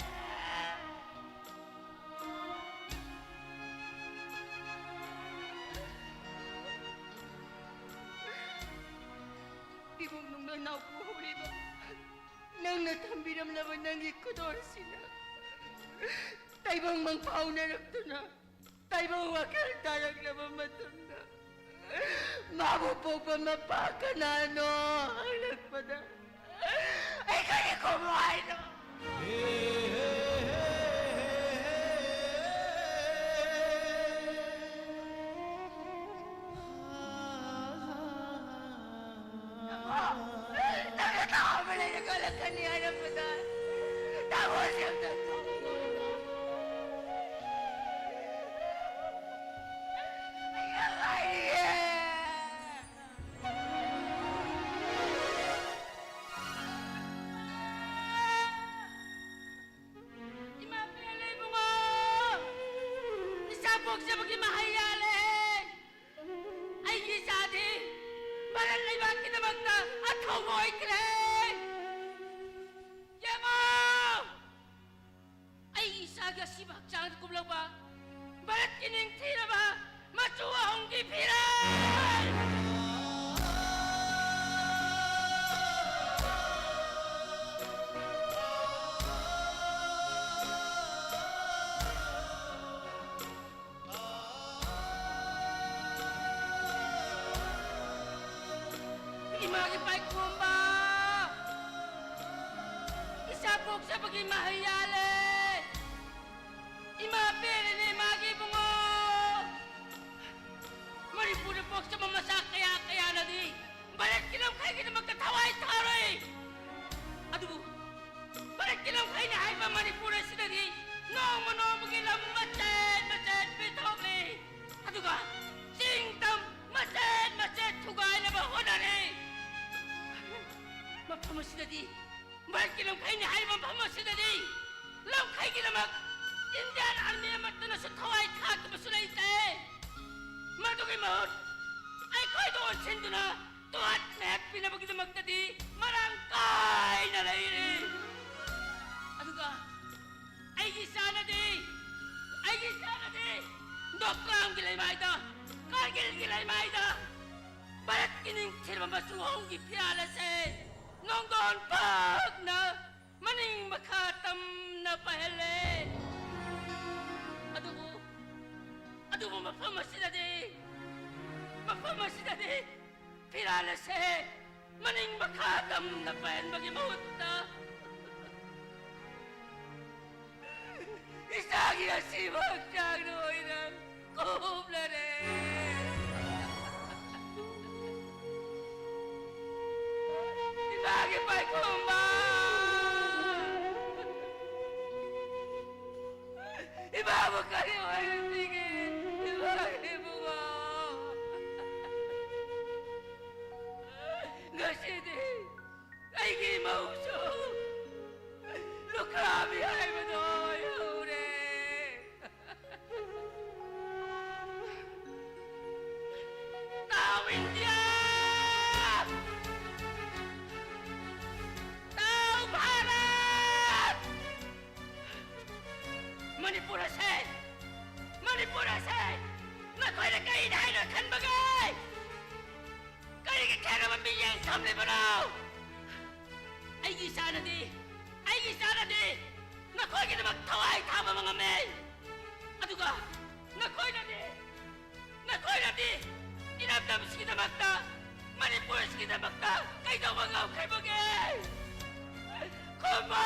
ꯏꯕꯨꯡ ꯅꯨꯡꯅ ꯅꯥꯎꯄꯨ ꯍꯧꯔꯤꯕ ꯅꯪꯅ ꯊꯝꯕꯤꯔꯝꯂꯕ ꯅꯪꯒꯤ ꯈꯨꯗꯣꯜꯁꯤꯅ ꯇꯥꯏꯕꯪ ꯃꯪꯐꯥꯎꯅꯔꯛꯇꯨꯅ ꯇꯥꯏꯕꯪ ꯋꯥꯈꯜ ꯇꯥꯔꯛꯂꯕ ꯃꯇꯝꯗ ꯃꯥꯕꯨ ꯄꯣꯛꯄ ꯃꯄꯥ ꯀꯅꯥꯅꯣ ꯍꯪꯂꯛꯄꯗ ꯑꯩ ꯀꯔꯤ ꯈꯨꯝꯃꯨ ꯍꯥꯏꯅꯣ? ꯅꯪꯅ ꯇꯥꯕ ꯂꯩꯔꯒ ꯂꯥꯛꯀꯅꯤ ꯍꯥꯏꯔꯝꯕꯗ ꯇꯥꯃꯣꯁꯦ ꯑꯝꯇ ꯊꯣꯛꯂꯛꯑꯣ꯫ ꯑꯩ ꯌꯥꯝ ꯉꯥꯏꯔꯤꯌꯦ꯫ ꯏꯃꯥ ꯄꯦꯜꯂꯦ ꯏꯕꯨꯡꯉꯣ! ꯏꯆꯥ ꯄꯣꯛꯆꯕꯒꯤ ꯃꯍꯩ ꯌꯥꯜꯂꯦ! ꯑꯩꯒꯤ ꯏꯆꯥꯗꯤ ꯚꯥꯔꯠ ꯂꯩꯕꯥꯛꯀꯤꯗꯃꯛꯇ ꯑꯊꯧꯕ ꯑꯣꯏꯈ꯭ꯔꯦ! ꯌꯦꯡꯉꯣ! ꯑꯩꯒꯤ ꯏꯆꯥꯒꯤ ꯑꯁꯤꯕ ꯍꯛꯆꯥꯡꯗ ꯀꯨꯞꯂꯛꯄ ꯚꯥꯔꯠꯀꯤ ꯅꯤꯡꯊꯤꯔꯕ ꯃꯆꯨ ꯑꯍꯨꯝꯒꯤ ꯐꯤꯔꯥꯜ! ꯏꯃꯥ ꯍꯩ ꯌꯥꯜꯂꯦ꯫ ꯏꯃꯥ ꯄꯦꯜꯂꯦꯅꯦ ꯃꯥꯒꯤ ꯏꯕꯨꯡꯉꯣ꯫ ꯃꯅꯤꯄꯨꯔꯗ ꯄꯣꯛꯆꯕ ꯃꯆꯥ ꯀꯌꯥ ꯀꯌꯥꯅꯗꯤ ꯚꯥꯔꯠꯀꯤ ꯂꯝꯈꯩꯒꯤꯗꯃꯛꯇ ꯊꯋꯥꯏ ꯊꯥꯔꯣꯏ꯫ ꯑꯗꯨꯕꯨ ꯚꯥꯔꯠꯀꯤ ꯂꯝꯈꯩꯅ ꯍꯥꯏꯕ ꯃꯅꯤꯄꯨꯔ ꯑꯁꯤꯗꯗꯤ ꯅꯣꯡꯃ ꯅꯣꯡꯃꯒꯤ ꯂꯝ ꯃꯆꯦꯠ ꯃꯆꯦꯠ ꯄꯤꯊꯣꯛꯂꯤ꯫ ꯑꯗꯨꯒ ꯆꯤꯡ ꯇꯝ ꯃꯆꯦꯠ ꯃꯆꯦꯠ ꯊꯨꯒꯥꯏꯅꯕ ꯍꯣꯠꯅꯔꯤ꯫ ꯃꯐꯝ ꯑꯁꯤꯗꯗꯤ ꯚꯥꯔꯠꯀꯤ ꯂꯝꯈꯩꯅꯤ ꯍꯥꯏꯔꯤꯕ ꯃꯐꯝ ꯑꯁꯤꯗꯗꯤ ꯂꯝꯈꯩꯒꯤꯗꯃꯛ ꯏꯟꯗꯤꯌꯥꯟ ꯑꯥꯔꯃꯤ ꯑꯃꯠꯇꯅꯁꯨ ꯊꯋꯥꯏ ꯊꯥꯈꯤꯕꯁꯨ ꯂꯩꯇꯦ꯫ ꯃꯗꯨꯒꯤ ꯃꯍꯨꯠ ꯑꯩꯈꯣꯏꯗ ꯑꯣꯟꯁꯤꯟꯗꯨꯅ ꯇꯨꯍꯠ ꯃꯦꯠ ꯄꯤꯅꯕꯒꯤꯗꯃꯛꯇꯗꯤ ꯃꯔꯥꯡ ꯀꯥꯏꯅ ꯂꯩꯔꯤ꯫ ꯑꯗꯨꯒ ꯑꯩꯒꯤ ꯏꯆꯥꯅꯗꯤ, ꯑꯩꯒꯤ ꯏꯆꯥꯅꯗꯤ ꯗꯣꯀ꯭ꯂꯥꯝꯒꯤ ꯂꯩꯃꯥꯏꯗ, ꯀꯥꯔꯒꯤꯜꯒꯤ ꯂꯩꯃꯥꯏꯗ ꯚꯥꯔꯠꯀꯤ ꯅꯤꯡꯊꯤꯔꯕ ꯃꯆꯨ ꯑꯍꯨꯝꯒꯤ ꯐꯤꯔꯥꯜ ꯑꯁꯦ ꯅꯣꯡꯗꯣꯟ ꯄꯥꯛꯅ ꯃꯅꯤꯡ ꯃꯈꯥ ꯇꯝꯅ ꯄꯥꯏꯍꯜꯂꯦ꯫ ꯑꯗꯨꯕꯨ, ꯑꯗꯨꯕꯨ ꯃꯐꯝ ꯑꯁꯤꯗꯗꯤ, ꯃꯐꯝ ꯑꯁꯤꯗꯗꯤ ꯐꯤꯔꯥꯜ ꯑꯁꯦ ꯃꯅꯤꯡ ꯃꯈꯥ ꯇꯝꯅ ꯄꯥꯏꯍꯟꯕꯒꯤ ꯃꯍꯨꯠꯇ ꯏꯆꯥꯒꯤ ꯑꯁꯤꯕ ꯍꯛꯆꯥꯡꯗ ꯑꯣꯏꯅ ꯀꯨꯞꯂꯔꯦ꯫ ꯏꯃꯥꯒꯤ ꯄꯥꯏꯈꯣꯝꯕ! ꯏꯃꯥꯕꯨ ꯀꯔꯤ ꯑꯣꯏꯍꯟꯕꯤꯒꯦ? ꯏꯃꯥꯒꯤ ꯏꯕꯨꯡꯉꯣ! ꯉꯁꯤꯗꯤ ꯑꯩꯒꯤ ꯃꯧꯁꯨ ꯂꯨꯈ꯭ꯔꯥꯕꯤ ꯍꯥꯏꯕꯗꯣ ꯑꯣꯏꯍꯧꯔꯦ꯫ ꯇꯥꯎ ꯏꯟꯗꯤꯌꯥ! ꯇꯥꯎ ꯚꯥꯔꯠ! ꯃꯅꯤꯄꯨꯔ ꯑꯁꯦ, ꯃꯅꯤꯄꯨꯔ ꯑꯁꯦ ꯅꯈꯣꯏꯅ ꯀꯔꯤꯅꯤ ꯍꯥꯏꯅ ꯈꯟꯕꯒꯦ? ꯀꯔꯤꯒꯤ ꯈꯦꯠꯅꯕ ꯃꯤꯠꯌꯦꯡ ꯊꯝꯂꯤꯕꯅꯣ? ꯑꯩꯒꯤ ꯏꯆꯥꯅꯗꯤ, ꯑꯩꯒꯤ ꯏꯆꯥꯅꯗꯤ ꯅꯈꯣꯏꯒꯤꯗꯃꯛ ꯊꯋꯥꯏ ꯊꯥꯕ ꯉꯝꯃꯤ꯫ ꯑꯗꯨꯒ ꯅꯈꯣꯏꯅꯗꯤ, ꯅꯈꯣꯏꯅꯗꯤ ꯏꯔꯝꯗꯝꯁꯤꯒꯤꯗꯃꯛꯇ, ꯃꯅꯤꯄꯨꯔꯁꯤꯒꯤꯗꯃꯛꯇ ꯀꯩꯗꯧꯕ ꯉꯝꯈ꯭ꯔꯤꯕꯒꯦ? ꯈꯨꯝꯃꯣ!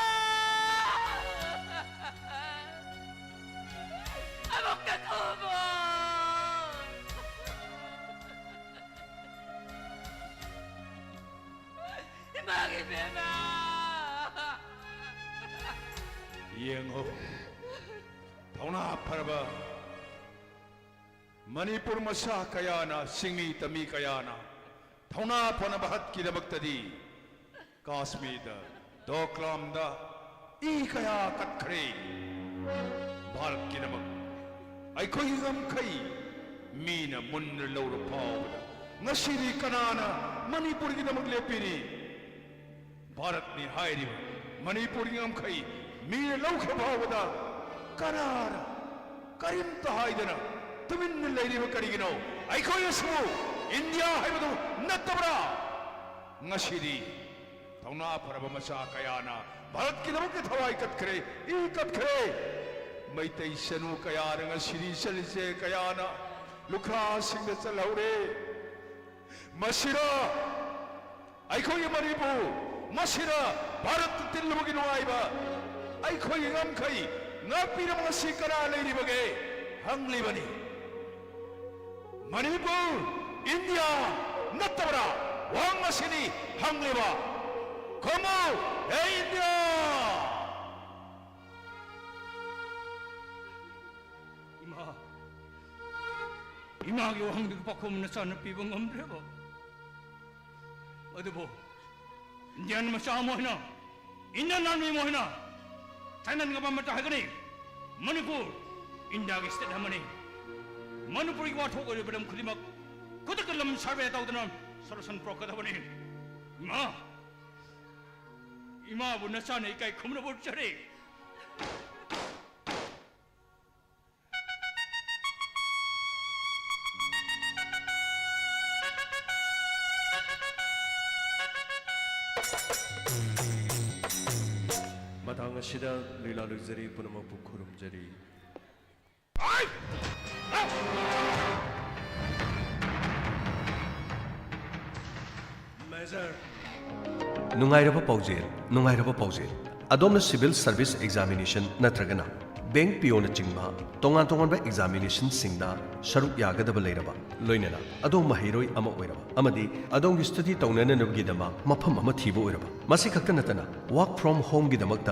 ꯌꯦꯡꯉꯨ, ꯊꯧꯅꯥ ꯐꯔꯕ ꯃꯅꯤꯄꯨꯔ ꯃꯆꯥ ꯀꯌꯥꯅ, ꯆꯤꯡꯃꯤ ꯇꯝꯃꯤ ꯀꯌꯥꯅ ꯊꯧꯅꯥ ꯐꯅ ꯚꯥꯔꯠꯀꯤꯗꯃꯛꯇꯗꯤ ꯀꯥꯁꯃꯤꯔꯗ, ꯗꯣꯀ꯭ꯂꯥꯝꯗ ꯏ ꯀꯌꯥ ꯀꯠꯈ꯭ꯔꯦ꯫ ꯚꯥꯔꯠꯀꯤꯗꯃꯛ ꯑꯩꯈꯣꯏꯒꯤ ꯉꯝꯈꯩ ꯃꯤꯅ ꯃꯨꯟꯅ ꯂꯧꯔ ꯐꯥꯎꯕꯗ ꯉꯁꯤꯗꯤ ꯀꯅꯥꯅ ꯃꯅꯤꯄꯨꯔꯒꯤꯗꯃꯛ ꯂꯦꯞꯄꯤꯔꯤ? ꯚꯥꯔꯠꯅꯤ ꯍꯥꯏꯔꯤꯕ ꯃꯅꯤꯄꯨꯔꯒꯤ ꯉꯝꯈꯩ ꯃꯤꯅ ꯂꯧꯈ꯭ꯔ ꯐꯥꯎꯕꯗ ꯀꯅꯥꯅ ꯀꯔꯤꯝꯇ ꯍꯥꯏꯗꯅ ꯇꯨꯃꯤꯟꯅ ꯂꯩꯔꯤꯕ ꯀꯔꯤꯒꯤꯅꯣ? ꯑꯩꯈꯣꯏ ꯑꯁꯤꯕꯨ ꯏꯟꯗꯤꯌꯥ ꯍꯥꯏꯕꯗꯨ ꯅꯠꯇꯕ꯭ꯔꯥ? ꯉꯁꯤꯗꯤ ꯊꯧꯅꯥ ꯐꯔꯕ ꯃꯆꯥ ꯀꯌꯥꯅ ꯚꯥꯔꯠꯀꯤꯗꯃꯛꯇ ꯊꯋꯥꯏ ꯀꯠꯈ꯭ꯔꯦ, ꯏ ꯀꯠꯈ꯭ꯔꯦ꯫ ꯃꯩꯇꯩ ꯆꯅꯨ ꯀꯌꯥꯅ ꯉꯁꯤꯗꯤ ꯆꯠꯂꯤꯁꯦ ꯀꯌꯥꯅ ꯂꯨꯈ꯭ꯔꯥꯁꯤꯡꯗ ꯆꯠꯍꯧꯔꯦ꯫ ꯃꯁꯤꯔ ꯑꯩꯈꯣꯏꯒꯤ ꯃꯅꯤꯄꯨꯔ, ꯃꯁꯤꯗ ꯚꯥꯔꯠꯇ ꯇꯤꯜꯂꯨꯕꯒꯤ ꯅꯨꯡꯉꯥꯏꯕ, ꯑꯩꯈꯣꯏꯒꯤ ꯉꯝꯈꯩ ꯉꯥꯛꯄꯤꯅꯕ ꯉꯁꯤ ꯀꯅꯥ ꯂꯩꯔꯤꯕꯒꯦ ꯍꯪꯂꯤꯕꯅꯤ꯫ ꯃꯅꯤꯄꯨꯔ ꯏꯟꯗꯤꯌꯥ ꯅꯠꯇꯕ꯭ꯔꯥ? ꯋꯥꯍꯪ ꯑꯁꯤꯅꯤ ꯍꯪꯂꯤꯕ꯫ ꯈꯨꯝꯃꯨ, ꯍꯦ ꯏꯟꯗꯤꯌꯥ! ꯏꯃꯥ, ꯏꯃꯥꯒꯤ ꯋꯥꯍꯪꯗꯨꯒꯤ ꯄꯥꯎꯈꯨꯝ ꯅꯆꯥꯅ ꯄꯤꯕ ꯉꯝꯗ꯭ꯔꯦꯕ꯫ ꯑꯗꯨꯕꯨ ꯏꯟꯗꯤꯌꯥꯟ ꯃꯆꯥ ꯑꯃ ꯑꯣꯏꯅ, ꯏꯟꯗꯤꯌꯥꯟ ꯑꯥꯔꯃꯤ ꯑꯃ ꯑꯣꯏꯅ ꯊꯥꯏꯅ ꯉꯝꯕ ꯑꯃꯠꯇ ꯍꯥꯏꯒꯅꯤ꯫ ꯃꯅꯤꯄꯨꯔ ꯏꯟꯗꯤꯌꯥꯒꯤ ꯁ꯭ꯇꯦꯠ ꯑꯃꯅꯤ꯫ ꯃꯅꯤꯄꯨꯔꯒꯤ ꯋꯥꯊꯣꯛ ꯑꯣꯏꯔꯤꯕ ꯂꯝ ꯈꯨꯗꯤꯡꯃꯛ ꯈꯨꯗꯛꯇ ꯂꯝ ꯁꯔꯚꯦ ꯇꯧꯗꯨꯅ ꯁꯣꯂꯨꯁꯟ ꯄꯨꯔꯛꯀꯗꯕꯅꯤ꯫ ꯏꯃꯥ, ꯏꯃꯥꯕꯨ ꯅꯆꯥꯅ ꯏꯀꯥꯏ ꯈꯨꯝꯅꯕ ꯎꯠꯆꯔꯤ꯫ ꯃꯇꯥꯡ ꯑꯁꯤꯗ ꯂꯤꯂꯥ ꯂꯣꯏꯖꯔꯤ, ꯄꯨꯝꯅꯃꯛꯄꯨ ꯈꯨꯔꯨꯝꯖꯔꯤ꯫ ꯃꯦꯖꯔ꯫ ꯅꯨꯡꯉꯥꯏꯔꯕ ꯄꯥꯎꯖꯦꯜ, ꯅꯨꯡꯉꯥꯏꯔꯕ ꯄꯥꯎꯖꯦꯜ꯫ ꯑꯗꯣꯝꯅ civil service examination ꯅꯠꯇ꯭ꯔꯒꯅ ꯕꯦꯡꯛ ꯄꯤ ꯑꯣꯅꯆꯤꯡꯕ ꯇꯣꯉꯥꯟ ꯇꯣꯉꯥꯟꯕ ꯑꯦꯛꯖꯥꯃꯤꯅꯦꯁꯟꯁꯤꯡꯗ ꯁꯔꯨꯛ ꯌꯥꯒꯗꯕ ꯂꯩꯔꯕ, ꯂꯣꯏꯅꯅ ꯑꯗꯣꯝ ꯃꯍꯩꯔꯣꯏ ꯑꯃ ꯑꯣꯏꯔꯕ ꯑꯃꯗꯤ ꯑꯗꯣꯝꯒꯤ ꯁ꯭ꯇꯗꯤ ꯇꯧꯅꯅꯕꯒꯤꯗꯃꯛ ꯃꯐꯝ ꯑꯃ ꯊꯤꯕ ꯑꯣꯏꯔꯕ, ꯃꯁꯤ ꯈꯛꯇ ꯅꯠꯇꯅ work from homeꯒꯤꯗꯃꯛꯇ